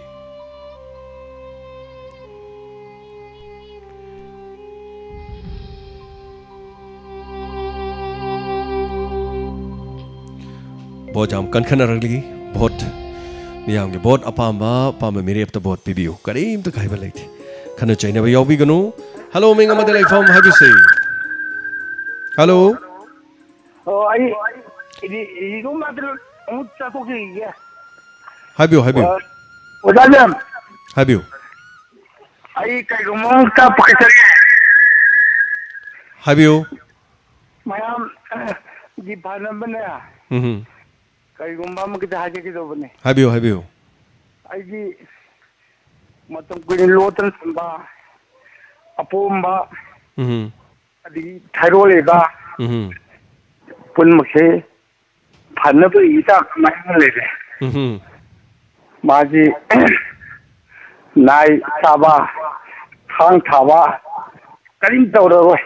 ꯚꯣꯠ ꯌꯥꯝ ꯀꯟꯈꯠꯅꯔꯛꯂꯤ꯫ ꯚꯣꯠ, ꯃꯤꯌꯥꯝꯒꯤ ꯚꯣꯠ, ꯑꯄꯥꯝꯕ ꯑꯄꯥꯝꯕ ꯃꯤꯔꯦꯞꯇ ꯚꯣꯠ ꯄꯤꯕꯤꯌꯨ, ꯀꯔꯤꯝꯇ ꯀꯥꯏꯕ ꯂꯩꯇꯦ꯫ ꯈꯟꯅ ꯆꯩꯅꯕ ꯌꯥꯎꯕꯤꯒꯅꯨ꯫ ꯍꯜꯂꯣ, ꯃꯤꯡ ꯑꯃꯗ ꯂꯩꯐꯝ ꯍꯥꯏꯕꯤꯁꯤ꯫ ꯍꯜꯂꯣ꯫ ꯑꯣ, ꯑꯩ ꯏꯗꯤ-, ꯏꯗꯤꯒꯨꯝꯕ ꯑꯗꯨ ꯑꯃꯨꯛ ꯆꯠꯊꯣꯛꯈꯤꯒꯦ꯫ ꯍꯥꯏꯕꯤꯌꯨ, ꯍꯥꯏꯕꯤꯌꯨ꯫ ꯑꯣ, ꯑꯣꯖꯥ ꯖꯦꯝ꯫ ꯍꯥꯏꯕꯤꯌꯨ꯫ ꯑꯩ ꯀꯩꯒꯨꯝꯕ ꯑꯃꯨꯛꯇ ꯄꯥꯏꯖꯒꯦ꯫ ꯍꯥꯏꯕꯤꯌꯨ꯫ ꯃꯌꯥꯝ ꯒꯤ ꯐꯅꯕꯅꯦ꯫ ꯎꯝ꯫ ꯀꯩꯒꯨꯝꯕ ꯑꯃ ꯈꯤꯇ ꯍꯥꯏꯖꯒꯦ ꯇꯧꯕꯅꯦ꯫ ꯍꯥꯏꯕꯤꯌꯨ, ꯍꯥꯏꯕꯤꯌꯨ꯫ ꯑꯩꯒꯤ ꯃꯇꯝ ꯀꯨꯏꯅ ꯂꯣꯠꯇꯅ ꯊꯝꯕ ꯑꯄꯣꯝꯕ, ꯎꯝ꯫ ꯑꯗꯒꯤ ꯊꯥꯏꯔꯣ ꯂꯩꯕ, ꯎꯝ꯫ ꯄꯨꯝꯅꯃꯛꯁꯦ ꯐꯅꯕ ꯍꯤꯗꯥꯛ ꯑꯃ ꯂꯩꯔꯦ꯫ ꯎꯝ꯫ ꯃꯥꯁꯤ ꯅꯥꯏ ꯆꯥꯕ, ꯊꯥꯡ ꯊꯥꯕ ꯀꯔꯤꯝ ꯇꯧꯔꯔꯣꯏ꯫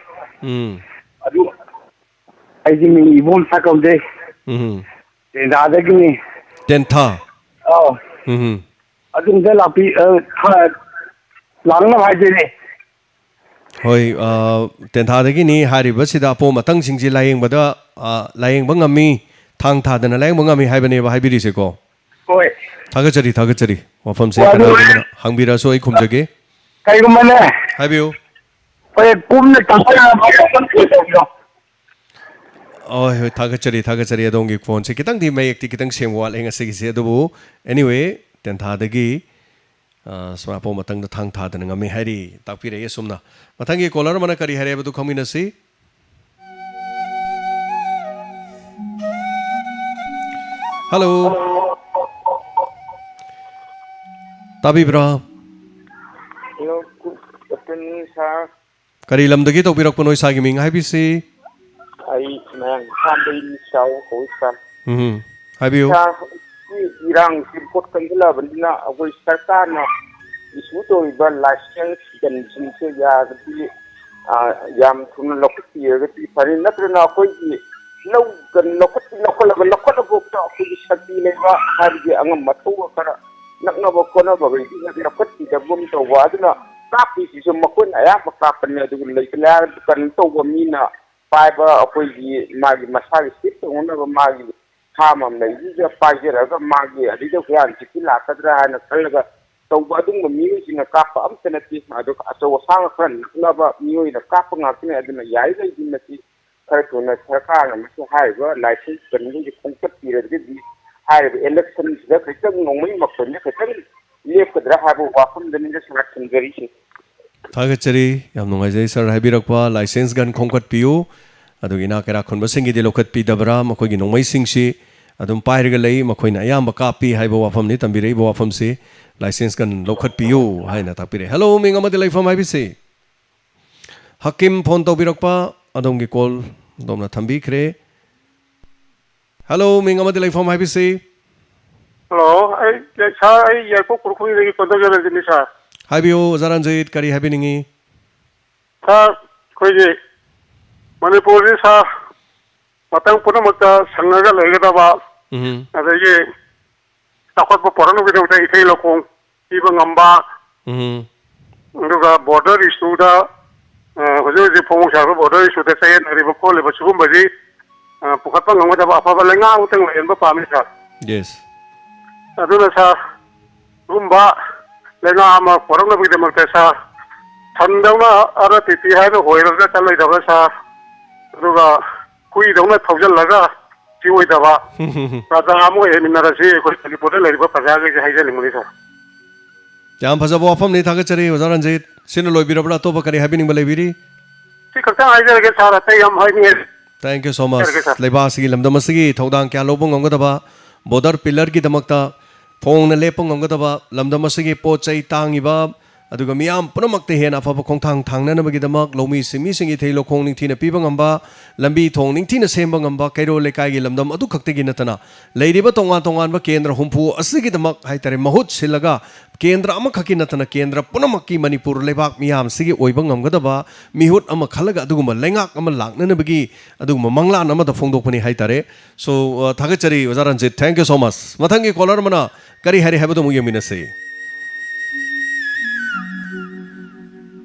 ꯎꯝ꯫ ꯑꯗꯨ ꯑꯩꯒꯤ ꯃꯤꯡ ꯏꯕꯣꯝꯆꯥ ꯀꯧꯖꯩ꯫ ꯎꯝ꯫ ꯇꯦꯟꯊꯥꯗꯒꯤꯅꯤ꯫ ꯇꯦꯟꯊꯥ? ꯑꯧ꯫ ꯎꯝ꯫ ꯑꯗꯨꯝꯗ ꯂꯥꯛꯄꯤ-, ꯑ, ꯊ-, ꯂꯥꯛꯅꯕ ꯍꯥꯏꯖꯔꯤ꯫ ꯍꯣꯏ, ꯑ, ꯇꯦꯟꯊꯥꯗꯒꯤꯅꯤ ꯍꯥꯏꯔꯤꯕꯁꯤꯗ ꯑꯄꯣꯝ ꯑꯇꯪꯁꯤꯡꯁꯤ ꯂꯥꯌꯦꯡꯕꯗ, ꯑ, ꯂꯥꯌꯦꯡꯕ ꯉꯝꯃꯤ, ꯊꯥꯡ ꯊꯥꯗꯅ ꯂꯥꯌꯦꯡꯕ ꯉꯝꯃꯤ ꯍꯥꯏꯕꯅꯦꯕ ꯍꯥꯏꯕꯤꯔꯤꯁꯦꯀꯣ? ꯍꯣꯏ꯫ ꯊꯥꯒꯠꯆꯔꯤ, ꯊꯥꯒꯠꯆꯔꯤ꯫ ꯋꯥꯐꯝꯁꯦ ꯍꯣꯏ, ꯑꯗꯨ ꯀꯅꯥꯒꯨꯝꯕꯅ ꯍꯪꯕꯤꯔꯛꯑꯁꯨ ꯑꯩ ꯈꯨꯝꯖꯒꯦ꯫ ꯀꯩꯒꯨꯝꯕꯅꯦ꯫ ꯍꯥꯏꯕꯤꯌꯨ꯫ ꯑꯩꯈꯣꯏ ꯀꯨꯝꯅ ꯇꯧꯕ ꯌꯥꯕ ꯋꯥꯐꯝ ꯀꯩ ꯇꯧꯕꯅꯣ? ꯍꯣꯏ, ꯍꯣꯏ, ꯊꯥꯒꯠꯆꯔꯤ, ꯊꯥꯒꯠꯆꯔꯤ꯫ ꯑꯗꯣꯝꯒꯤ ꯈꯣꯟꯁꯦ ꯈꯤꯇꯪꯗꯤ ꯃꯌꯦꯛꯇꯤ ꯈꯤꯇꯪ ꯁꯦꯡꯕ ꯋꯥꯠꯂꯦ ꯉꯁꯤꯒꯤꯁꯦ꯫ ꯑꯗꯨꯕꯨ, anyway, ꯇꯦꯟꯊꯥꯗꯒꯤ, ꯑ, ꯁꯨꯃꯥꯏꯅ ꯑꯄꯣꯝ ꯑꯇꯪꯗ ꯊꯥꯡ ꯊꯥꯗꯅ ꯉꯝꯃꯤ ꯍꯥꯏꯔꯤ, ꯇꯥꯛꯄꯤꯔꯛꯏ ꯑꯁꯨꯝꯅ꯫ ꯃꯊꯪꯒꯤ caller ꯑꯃꯅ ꯀꯔꯤ ꯍꯥꯏꯔꯦ ꯍꯥꯏꯕꯗꯨ ꯈꯪꯃꯤꯟꯅꯁꯤ꯫ ꯍꯜꯂꯣ꯫ ꯇꯥꯕꯤꯕ꯭ꯔꯥ? Hello, good afternoon, sir꯫ ꯀꯔꯤ ꯂꯝꯗꯒꯤ ꯇꯧꯕꯤꯔꯛꯄꯅꯣ, ꯏꯁꯥꯒꯤ ꯃꯤꯡ ꯍꯥꯏꯕꯤꯁꯤ? ꯑꯩ ꯃꯌꯥꯡ ꯏꯝꯐꯥꯜꯗꯒꯤ ꯆꯥꯎ ꯀꯧꯏ, sir꯫ ꯎꯝ, ꯍꯥꯏꯕꯤꯌꯨ꯫ Sir, ꯍꯧꯖꯤꯛꯇꯤ ꯏꯔꯥꯡꯁꯤ ꯄꯣꯠ ꯀꯟꯁꯤꯜꯂꯛꯑꯕꯅꯤꯅ ꯑꯩꯈꯣꯏ ꯁꯔꯀꯥꯔꯅ issue ꯇꯧꯔꯤꯕ license ꯒꯟꯁꯤꯡꯁꯦ ꯌꯥꯔꯒꯗꯤ, ꯑ, ꯌꯥꯝ ꯊꯨꯅ ꯂꯧꯈꯠꯄꯤꯔꯒꯗꯤ ꯐꯔꯦ꯫ ꯅꯠꯇ꯭ꯔꯒꯅ ꯑꯩꯈꯣꯏꯒꯤ ꯂꯧ ꯒꯟ ꯂꯧꯈꯠ-, ꯂꯧꯈꯠꯂꯒ, ꯂꯧꯈꯠꯂꯐꯥꯎꯗ ꯑꯩꯈꯣꯏꯒꯤ ꯁꯛꯇꯤ ꯂꯩꯕ ꯍꯥꯏꯕꯗꯤ ꯑꯉꯝ ꯑꯊꯧꯕ ꯈꯔ ꯅꯛꯅꯕ ꯈꯣꯠꯅꯕꯈꯩꯗꯤ ꯍꯦꯛ ꯂꯧꯈꯠꯄꯤꯗꯕꯒꯨꯝ ꯇꯧꯕ꯫ ꯑꯗꯨꯅ ꯀꯥꯞꯄꯤꯁꯤꯁꯨ ꯃꯈꯣꯏꯅ ꯑꯌꯥꯝꯕ ꯀꯥꯞꯄꯅꯤ꯫ ꯑꯗꯨꯒ ꯂꯩꯇ ꯂꯥꯏꯔ ꯀꯩꯅꯣ ꯇꯧꯕ ꯃꯤꯅ ꯄꯥꯏꯕ ꯑꯩꯈꯣꯏꯒꯤ ꯃꯥꯒꯤ ꯃꯁꯥꯒꯤ ꯁꯤꯠ ꯇꯧꯅꯅꯕ ꯃꯥꯒꯤ farm ꯑꯃ ꯂꯩꯕꯗꯨꯗ ꯄꯥꯏꯖꯔꯒ ꯃꯥꯒꯤ ꯑꯗꯨꯗ ꯍꯨꯔꯥꯟ ꯆꯤꯊꯤ ꯂꯥꯛꯀꯗ꯭ꯔꯥ ꯍꯥꯏꯅ ꯈꯜꯂꯒ ꯇꯧꯕ ꯑꯗꯨꯒꯨꯝꯕ ꯃꯤꯑꯣꯏꯁꯤꯡꯅ ꯀꯥꯞꯄ ꯑꯝꯇ ꯅꯠꯇꯦ꯫ ꯑꯗꯨꯒ ꯑꯆꯧ ꯑꯁꯥꯡ ꯈꯔ ꯅꯛꯅꯕ ꯃꯤꯑꯣꯏꯅ ꯀꯥꯞꯄ ꯉꯥꯛꯇꯅꯤ꯫ ꯑꯗꯨꯅ ꯌꯥꯔꯤꯈꯩꯗꯤ ꯃꯁꯤ ꯈꯔ ꯊꯨꯅ ꯁꯔꯀꯥꯔꯅ ꯃꯁꯤ ꯍꯥꯏꯔꯤꯕ ꯂꯥꯏꯁꯦꯟꯁ ꯀꯩꯅꯣꯁꯤꯡꯁꯦ ꯈꯣꯝꯀꯠꯄꯤꯔꯒꯗꯤ ꯍꯥꯏꯔꯤꯕ ꯏꯂꯦꯛꯁꯟꯁꯤꯗ ꯈꯤꯇꯪ ꯅꯣꯡꯃꯩ ꯃꯈꯣꯟꯁꯦ ꯈꯤꯇꯪ ꯂꯦꯞꯀꯗ꯭ꯔꯥ ꯍꯥꯏꯕ ꯋꯥꯐꯝꯗꯅꯤꯗ ꯁꯥꯔ ꯊꯝꯖꯔꯤꯁꯦ꯫ ꯊꯥꯒꯠꯆꯔꯤ꯫ ꯌꯥꯝ ꯅꯨꯡꯉꯥꯏꯖꯩ ꯁꯥꯔ ꯍꯥꯏꯕꯤꯔꯛꯄ, ꯂꯥꯏꯁꯦꯟꯁ ꯒꯟ ꯈꯣꯝꯒꯠꯄꯤꯌꯨ꯫ ꯑꯗꯨꯒ ꯏꯅꯥꯛ ꯀꯩꯔꯥꯛ ꯈꯨꯟꯕꯁꯤꯡꯒꯤꯗꯤ ꯂꯧꯈꯠꯄꯤꯗꯕ꯭ꯔꯥ? ꯃꯈꯣꯏꯒꯤ ꯅꯣꯡꯃꯩꯁꯤꯡꯁꯤ ꯑꯗꯨꯝ ꯄꯥꯏꯔꯒ ꯂꯩ, ꯃꯈꯣꯏꯅ ꯑꯌꯥꯝꯕ ꯀꯥꯞꯄꯤ ꯍꯥꯏꯕ ꯋꯥꯐꯝꯅꯤ ꯇꯝꯕꯤꯔꯛꯏꯕ ꯋꯥꯐꯝꯁꯤ꯫ ꯂꯥꯏꯁꯦꯟꯁ ꯒꯟ ꯂꯧꯈꯠꯄꯤꯌꯨ ꯍꯥꯏꯅ ꯇꯥꯛꯄꯤꯔꯛꯏ꯫ ꯍꯜꯂꯣ, ꯃꯤꯡ ꯑꯃꯗꯤ ꯂꯩꯐꯝ ꯍꯥꯏꯕꯤꯁꯤ꯫ ꯍꯀꯤꯝ ꯐꯣꯟ ꯇꯧꯕꯤꯔꯛꯄ, ꯑꯗꯣꯝꯒꯤ ꯀꯣꯜ ꯑꯗꯣꯝꯅ ꯊꯝꯕꯤꯈ꯭ꯔꯦ꯫ ꯍꯜꯂꯣ, ꯃꯤꯡ ꯑꯃꯗꯤ ꯂꯩꯐꯝ ꯍꯥꯏꯕꯤꯁꯤ꯫ ꯍꯜꯂꯣ, ꯑꯩ, ꯁꯥꯔ, ꯑꯩ ꯌꯥꯏꯔꯤꯄꯣꯛ ꯎꯈ꯭ꯔꯨꯜꯗꯒꯤ ꯀꯣꯟꯗꯧꯖꯝ ꯔꯟꯖꯤꯠꯅꯤ, ꯁꯥꯔ꯫ ꯍꯥꯏꯕꯤꯌꯨ, ꯑꯣꯖꯥ ꯔꯟꯖꯤꯠ, ꯀꯔꯤ ꯍꯥꯏꯕꯤꯅꯤꯡꯉꯤ? ꯁꯥꯔ, ꯑꯩꯈꯣꯏꯒꯤ ꯃꯅꯤꯄꯨꯔꯁꯤ, ꯁꯥꯔ, ꯃꯇꯝ ꯄꯨꯝꯅꯃꯛꯇ ꯁꯪꯉꯒ ꯂꯩꯒꯗꯕ, ꯎꯝ꯫ ꯑꯗꯒꯤ ꯆꯥꯎꯈꯠꯄ ꯄꯣꯔꯛꯅꯕꯒꯤꯗꯃꯛꯇ ꯏꯊꯩ ꯂꯧꯈꯣꯡ ꯄꯤꯕ ꯉꯝꯕ, ꯎꯝ꯫ ꯑꯗꯨꯒ ꯕꯣꯔꯗꯔ ꯏꯁꯨꯗ, ꯑ, ꯍꯧꯖꯤꯛ ꯍꯧꯖꯤꯛ ꯐꯣꯡ ꯁꯥꯔꯤꯕ ꯕꯣꯔꯗꯔ ꯏꯁꯨꯗ ꯆꯌꯦꯠꯅꯔꯤꯕ ꯈꯣꯠꯂꯤꯕ ꯁꯤꯒꯨꯝꯕꯁꯤ, ꯑ, ꯄꯨꯈꯠꯄ ꯉꯝꯒꯗꯕ ꯑꯐꯕ ꯂꯩꯉꯥꯛ ꯑꯃꯇꯪ ꯂꯩꯍꯟꯕ ꯄꯥꯝꯃꯤ, ꯁꯥꯔ꯫ ꯌꯦꯁ꯫ ꯑꯗꯨꯅ, ꯁꯥꯔ, ꯁꯤꯒꯨꯝꯕ ꯂꯩꯉꯥꯛ ꯑꯃ ꯄꯨꯔꯛꯅꯕꯒꯤꯗꯃꯛꯇ, ꯁꯥꯔ, ꯁꯟꯗꯧꯅ ꯑꯔ ꯄꯤ ꯄꯤ ꯍꯥꯏꯅ ꯍꯣꯏꯔꯒ ꯆꯠꯂꯣꯏꯗꯕ, ꯁꯥꯔ, ꯑꯗꯨꯒ ꯍꯨꯏꯗꯧꯅ ꯊꯧꯖꯤꯜꯂꯒ ꯁꯤ ꯑꯣꯏꯗꯕ ꯄ꯭ꯔꯖꯥ ꯑꯃ ꯑꯣꯏꯍꯟꯃꯤꯟꯅꯔꯁꯤ꯫ ꯑꯩꯈꯣꯏ ꯃꯅꯤꯄꯨꯔꯗ ꯂꯩꯔꯤꯕ ꯄ꯭ꯔꯖꯥꯈꯩꯁꯦ ꯍꯥꯏꯖꯅꯤꯡꯕꯅꯤ, ꯁꯥꯔ꯫ ꯌꯥꯝ ꯐꯖꯕ ꯋꯥꯐꯝꯅꯤ, ꯊꯥꯒꯠꯆꯔꯤ ꯑꯣꯖꯥ ꯔꯟꯖꯤꯠ꯫ ꯁꯤꯅ ꯂꯣꯏꯕꯤꯔꯕ꯭ꯔꯥ? ꯑꯇꯣꯞꯄ ꯀꯔꯤ ꯍꯥꯏꯕꯤꯅꯤꯡꯕ ꯂꯩꯕꯤꯔꯤ? ꯁꯤ ꯈꯛꯇꯪ ꯍꯥꯏꯖꯔꯒꯦ, ꯁꯥꯔ, ꯑꯇꯩ ꯌꯥꯝ ꯍꯥꯏꯅꯤꯡꯉꯦ꯫ Thank you so much. ꯍꯥꯏꯖꯔꯒꯦ, ꯁꯥꯔ꯫ ꯂꯩꯕꯥꯛ ꯑꯁꯤꯒꯤ ꯂꯝꯗꯝ ꯑꯁꯤꯒꯤ ꯊꯧꯗꯥꯡ ꯀꯌꯥ ꯂꯧꯕ ꯉꯝꯒꯗꯕ, ꯕꯣꯔꯗꯔ ꯄꯤꯂꯔꯒꯤꯗꯃꯛꯇ ꯐꯣꯡꯅ ꯂꯦꯞꯄ ꯉꯝꯒꯗꯕ, ꯂꯝꯗꯝ ꯑꯁꯤꯒꯤ ꯄꯣꯠ ꯆꯩ ꯇꯥꯡꯉꯤꯕ, ꯑꯗꯨꯒ ꯃꯤꯌꯥꯝ ꯄꯨꯝꯅꯃꯛꯇ ꯍꯦꯟꯅ ꯑꯐꯕ ꯈꯣꯡꯊꯥꯡ ꯊꯥꯡꯅꯅꯕꯒꯤꯗꯃꯛ ꯂꯧꯃꯤ ꯁꯤꯟꯃꯤꯁꯤꯡꯒꯤ ꯏꯊꯩ ꯂꯧꯈꯣꯡ ꯅꯤꯡꯊꯤꯅ ꯄꯤꯕ ꯉꯝꯕ, ꯂꯝꯕꯤ ꯊꯣꯡ ꯅꯤꯡꯊꯤꯅ ꯁꯦꯝꯕ ꯉꯝꯕ, ꯀꯩꯔꯣꯜ ꯂꯩꯀꯥꯏꯒꯤ ꯂꯝꯗꯝ ꯑꯗꯨ ꯈꯛꯇꯒꯤ ꯅꯠꯇꯅ ꯂꯩꯔꯤꯕ ꯇꯣꯉꯥꯟ ꯇꯣꯉꯥꯟꯕ ꯀꯦꯟꯗ꯭ꯔ ꯍꯨꯝꯐꯨ ꯑꯁꯤꯒꯤꯗꯃꯛ ꯍꯥꯏꯇꯥꯔꯦ, ꯃꯍꯨꯠ ꯁꯤꯜꯂꯒ ꯀꯦꯟꯗ꯭ꯔ ꯑꯃꯈꯛꯀꯤ ꯅꯠꯇꯅ ꯀꯦꯟꯗ꯭ꯔ ꯄꯨꯝꯅꯃꯛꯀꯤ ꯃꯅꯤꯄꯨꯔ ꯂꯩꯕꯥꯛ ꯃꯤꯌꯥꯝꯁꯤꯒꯤ ꯑꯣꯏꯕ ꯉꯝꯒꯗꯕ ꯃꯤꯍꯨꯠ ꯑꯃ ꯈꯜꯂꯒ ꯑꯗꯨꯒꯨꯝꯕ ꯂꯩꯉꯥꯛ ꯑꯃ ꯂꯥꯛꯅꯅꯕꯒꯤ ꯑꯗꯨꯒꯨꯝꯕ ꯃꯪꯂꯥꯟ ꯑꯃꯗ ꯐꯣꯡꯗꯣꯛꯄꯅꯤ ꯍꯥꯏꯇꯥꯔꯦ꯫ So, ꯑ, ꯊꯥꯒꯠꯆꯔꯤ ꯑꯣꯖꯥ Ranjit. Thank you so much. ꯃꯊꯪꯒꯤ ꯀꯣꯂꯔ ꯑꯃꯅ ꯀꯔꯤ ꯍꯥꯏꯔꯤ ꯍꯥꯏꯕꯗꯨ ꯑꯃꯨꯛ ꯌꯦꯡꯃꯤꯟꯅꯁꯤ꯫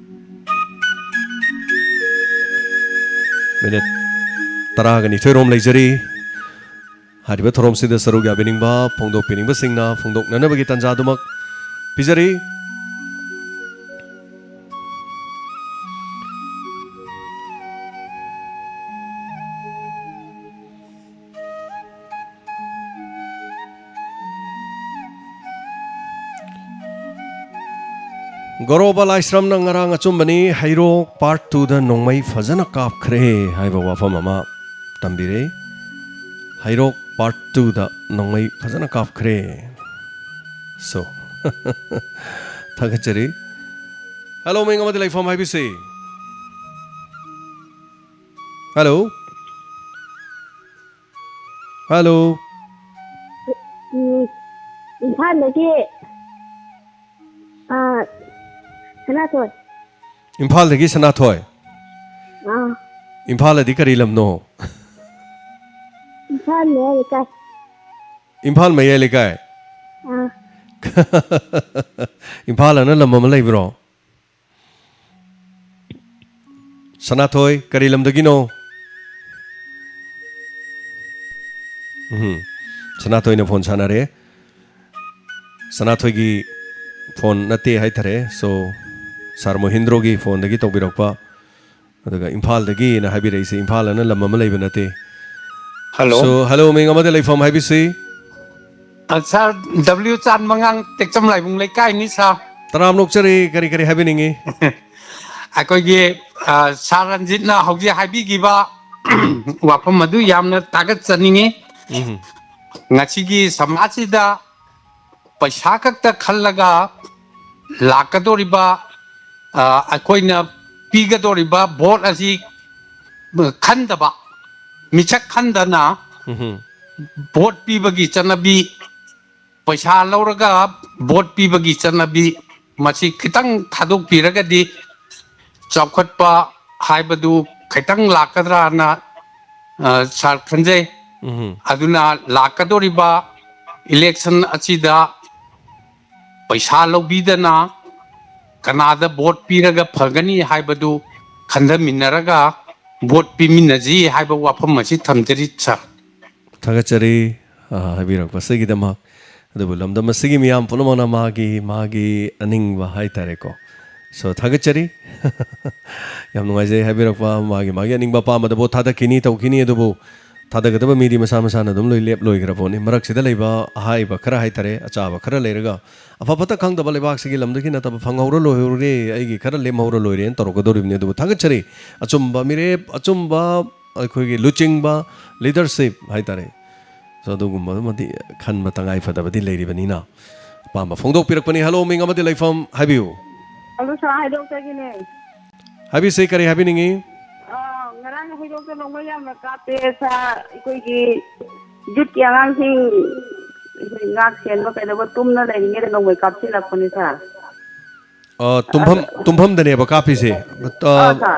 ꯃꯤꯅꯤꯠ ꯇꯔꯥꯒ ꯅꯤꯊꯣꯏ ꯔꯣꯝ ꯂꯩꯖꯔꯤ꯫ ꯍꯥꯏꯔꯤꯕ ꯊꯧꯔꯝꯁꯤꯗ ꯁꯔꯨꯛ ꯌꯥꯕꯤꯅꯤꯡꯕ, ꯐꯣꯡꯗꯣꯛꯄꯤꯅꯤꯡꯕꯁꯤꯡꯅ ꯐꯣꯡꯗꯣꯛꯅꯅꯕꯒꯤ ꯇꯥꯟꯖꯥꯗꯨꯃꯛ ꯄꯤꯖꯔꯤ꯫ ꯒꯣꯔꯣꯕ ꯂꯥꯏꯁ꯭ꯔꯝꯅ ꯉꯔꯥꯡ ꯑꯆꯨꯝꯕꯅꯤ ꯍꯩꯔꯣꯛ Part Twoꯗ ꯅꯣꯡꯃꯩ ꯐꯖꯅ ꯀꯥꯞꯈ꯭ꯔꯦ ꯍꯥꯏꯕ ꯋꯥꯐꯝ ꯑꯃ ꯇꯝꯕꯤꯔꯦ꯫ ꯍꯩꯔꯣꯛ Part Twoꯗ ꯅꯣꯡꯃꯩ ꯐꯖꯅ ꯀꯥꯞꯈ꯭ꯔꯦ꯫ So, ꯊꯥꯒꯠꯆꯔꯤ꯫ Hello, ꯃꯤꯡ ꯑꯃꯗꯤ ꯂꯩꯐꯝ ꯍꯥꯏꯕꯤꯁꯤ꯫ Hello? Hello? ꯎꯝ, ꯏꯝꯐꯥꯜꯗꯒꯤ, ꯑꯥ, ꯁꯅꯥꯊꯣꯏ꯫ ꯏꯝꯐꯥꯜꯗꯒꯤ ꯁꯅꯥꯊꯣꯏ? ꯑꯥ꯫ ꯏꯝꯐꯥꯜ ꯑꯗꯤ ꯀꯔꯤ ꯂꯝꯅꯣ? ꯏꯝꯐꯥꯜ ꯃꯌꯥꯏ ꯂꯩꯀꯥꯏ꯫ ꯏꯝꯐꯥꯜ ꯃꯌꯥꯏ ꯂꯩꯀꯥꯏ? ꯑꯥ꯫ ꯏꯝꯐꯥꯜ ꯑꯅ ꯂꯝ ꯑꯃ ꯂꯩꯕ꯭ꯔꯣ? ꯁꯅꯥꯊꯣꯏ, ꯀꯔꯤ ꯂꯝꯗꯒꯤꯅꯣ? ꯎꯝ, ꯁꯅꯥꯊꯣꯏꯅ ꯐꯣꯟ ꯁꯥꯟꯅꯔꯦ꯫ ꯁꯅꯥꯊꯣꯏꯒꯤ ꯐꯣꯟ ꯅꯠꯇꯦ ꯍꯥꯏꯇꯥꯔꯦ꯫ So, ꯁꯥꯔ ꯃꯣꯍꯤꯟꯗ꯭ꯔꯣꯒꯤ ꯐꯣꯟꯗꯒꯤ ꯇꯧꯕꯤꯔꯛꯄ꯫ ꯑꯗꯨꯒ ꯏꯝꯐꯥꯜꯗꯒꯤꯅ ꯍꯥꯏꯕꯤꯔꯛꯏꯁꯦ, ꯏꯝꯐꯥꯜ ꯑꯅ ꯂꯝ ꯑꯃ ꯂꯩꯕ ꯅꯠꯇꯦ꯫ Hello꯫ So, hello, ꯃꯤꯡ ꯑꯃꯗ ꯂꯩꯐꯝ ꯍꯥꯏꯕꯤꯁꯤ꯫ ꯑ, ꯁꯥꯔ, W ꯆꯥꯟ ꯃꯉꯥꯡ, ꯇꯦꯛꯆꯝ ꯂꯥꯏꯕꯨꯡ ꯂꯩꯀꯥꯏꯅꯤ, ꯁꯥꯔ꯫ ꯇꯔꯥꯝꯅ ꯑꯣꯛꯆꯔꯤ꯫ ꯀꯔꯤ ꯀꯔꯤ ꯍꯥꯏꯕꯤꯅꯤꯡꯉꯤ? ꯑꯩꯈꯣꯏꯒꯤ, ꯑ, ꯁꯥꯔ ꯔꯟꯖꯤꯠꯅ ꯍꯧꯖꯤꯛ ꯍꯥꯏꯕꯤꯈꯤꯕ ꯋꯥꯐꯝ ꯑꯗꯨ ꯌꯥꯝꯅ ꯊꯥꯒꯠꯆꯅꯤꯡꯉꯤ꯫ ꯎꯝ꯫ ꯉꯁꯤꯒꯤ ꯁꯃꯥꯖꯁꯤꯗ ꯄꯩꯁꯥ ꯈꯛꯇ ꯈꯜꯂꯒ ꯂꯥꯛꯀꯗꯧꯔꯤꯕ, ꯑ, ꯑꯩꯈꯣꯏꯅ ꯄꯤꯒꯗꯧꯔꯤꯕ ꯚꯣꯠ ꯑꯁꯤ ꯈꯟꯗꯕ, ꯃꯤꯁꯛ ꯈꯟꯗꯅ ꯎꯝ꯫ ꯚꯣꯠ ꯄꯤꯕꯒꯤ ꯆꯠꯅꯕꯤ, ꯄꯩꯁꯥ ꯂꯧꯔꯒ ꯚꯣꯠ ꯄꯤꯕꯒꯤ ꯆꯠꯅꯕꯤ, ꯃꯁꯤ ꯈꯤꯇꯪ ꯊꯥꯗꯣꯛꯄꯤꯔꯒꯗꯤ ꯆꯥꯎꯈꯠꯄ ꯍꯥꯏꯕꯗꯨ ꯈꯤꯇꯪ ꯂꯥꯛꯀꯗ꯭ꯔꯥꯅ, ꯑ, ꯁꯥꯔ, ꯈꯟꯖꯩ꯫ ꯎꯝ꯫ ꯑꯗꯨꯅ ꯂꯥꯛꯀꯗꯧꯔꯤꯕ election ꯑꯁꯤꯗ ꯄꯩꯁꯥ ꯂꯧꯕꯤꯗꯅ ꯀꯅꯥꯗ ꯚꯣꯠ ꯄꯤꯔꯒ ꯐꯒꯅꯤ ꯍꯥꯏꯕꯗꯨ ꯈꯟꯊꯃꯤꯟꯅꯔꯒ ꯚꯣꯠ ꯄꯤꯃꯤꯟꯅꯁꯤ ꯍꯥꯏꯕ ꯋꯥꯐꯝ ꯑꯁꯤ ꯊꯝꯖꯔꯤ, ꯁꯥꯔ꯫ ꯊꯥꯒꯠꯆꯔꯤ, ꯑ, ꯍꯥꯏꯕꯤꯔꯛꯄꯁꯤꯒꯤꯗꯃꯛ꯫ ꯑꯗꯨꯕꯨ ꯂꯝꯗꯝ ꯑꯁꯤꯒꯤ ꯃꯤꯌꯥꯝ ꯄꯨꯝꯅꯃꯛꯅ ꯃꯥꯒꯤ ꯃꯥꯒꯤ ꯑꯅꯤꯡꯕ ꯍꯥꯏꯇꯥꯔꯦꯀꯣ꯫ So, ꯊꯥꯒꯠꯆꯔꯤ꯫ ꯌꯥꯝ ꯅꯨꯡꯉꯥꯏꯖꯩ ꯍꯥꯏꯕꯤꯔꯛꯄ, ꯃꯥꯒꯤ ꯃꯥꯒꯤ ꯑꯅꯤꯡꯕ ꯑꯄꯥꯝꯕꯗ ꯚꯣꯠ ꯊꯥꯗꯈꯤꯅꯤ ꯇꯧꯈꯤꯅꯤ, ꯑꯗꯨꯕꯨ ꯊꯥꯗꯒꯗꯕ ꯃꯤꯗꯤ ꯃꯁꯥ ꯃꯁꯥꯅ ꯑꯗꯨꯝ ꯂꯣꯏ ꯂꯦꯞ ꯂꯣꯏꯈ꯭ꯔ ꯄꯣꯠꯅꯤ꯫ ꯃꯔꯛꯁꯤꯗ ꯂꯩꯕ ꯑꯍꯥꯏꯕ ꯈꯔ ꯍꯥꯏꯇꯥꯔꯦ, ꯑꯆꯥꯕ ꯈꯔ ꯂꯩꯔꯒ ꯑꯐ ꯐꯠꯇ ꯈꯪꯗꯕ ꯂꯩꯕꯥꯛꯁꯤꯒꯤ ꯂꯝꯗꯒꯤ ꯅꯠꯇꯕ ꯐꯪꯍꯧꯔ ꯂꯣꯏꯍꯧꯔꯦ, ꯑꯩꯒꯤ ꯈꯔ ꯂꯦꯝꯍꯧꯔ ꯂꯣꯏꯔꯦꯅ ꯇꯧꯔꯛꯀꯗꯧꯔꯤꯕꯅꯤ꯫ ꯑꯗꯨꯕꯨ ꯊꯥꯒꯠꯆꯔꯤ, ꯑꯆꯨꯝꯕ ꯃꯤꯔꯦꯞ, ꯑꯆꯨꯝꯕ ꯑꯩꯈꯣꯏꯒꯤ ꯂꯨꯆꯤꯡꯕ, leadership ꯍꯥꯏꯇꯥꯔꯦ꯫ So, ꯑꯗꯨꯒꯨꯝꯕ ꯑꯃꯗꯤ ꯈꯟꯕ ꯇꯉꯥꯏ ꯐꯗꯕꯗꯤ ꯂꯩꯔꯤꯕꯅꯤꯅ꯫ ꯑꯄꯥꯝꯕ ꯐꯣꯡꯗꯣꯛꯄꯤꯔꯛꯄꯅꯤ꯫ Hello, ꯃꯤꯡ ꯑꯃꯗꯤ ꯂꯩꯐꯝ ꯍꯥꯏꯕꯤꯌꯨ꯫ Hello sir, ꯍꯩꯔꯣꯛꯇꯒꯤꯅꯦ꯫ ꯍꯥꯏꯕꯤꯁꯦ, ꯀꯔꯤ ꯍꯥꯏꯕꯤꯅꯤꯡꯉꯤ? ꯑꯥ, ꯉꯔꯥꯡ ꯍꯩꯔꯣꯛꯇ ꯅꯣꯡꯃꯩ ꯌꯥꯝꯅ ꯀꯥꯞꯄꯦ sir꯫ ꯑꯩꯈꯣꯏꯒꯤ youthꯀꯤ ꯑꯉꯥꯡꯁꯤꯡ ꯉꯥꯛ ꯁꯦꯟꯕ ꯀꯩꯗꯧꯕ ꯇꯨꯝꯅ ꯂꯩꯔꯤꯉꯩꯗ ꯅꯣꯡꯃꯩ ꯀꯥꯞꯁꯤꯜꯂꯛꯄꯅꯦ sir꯫ ꯑ, ꯇꯨꯝꯐꯝ, ꯑꯗ ꯇꯨꯝꯐꯝꯗꯅꯦꯕ ꯀꯥꯞꯄꯤꯁꯦ? ꯑ, ꯑꯥ sir꯫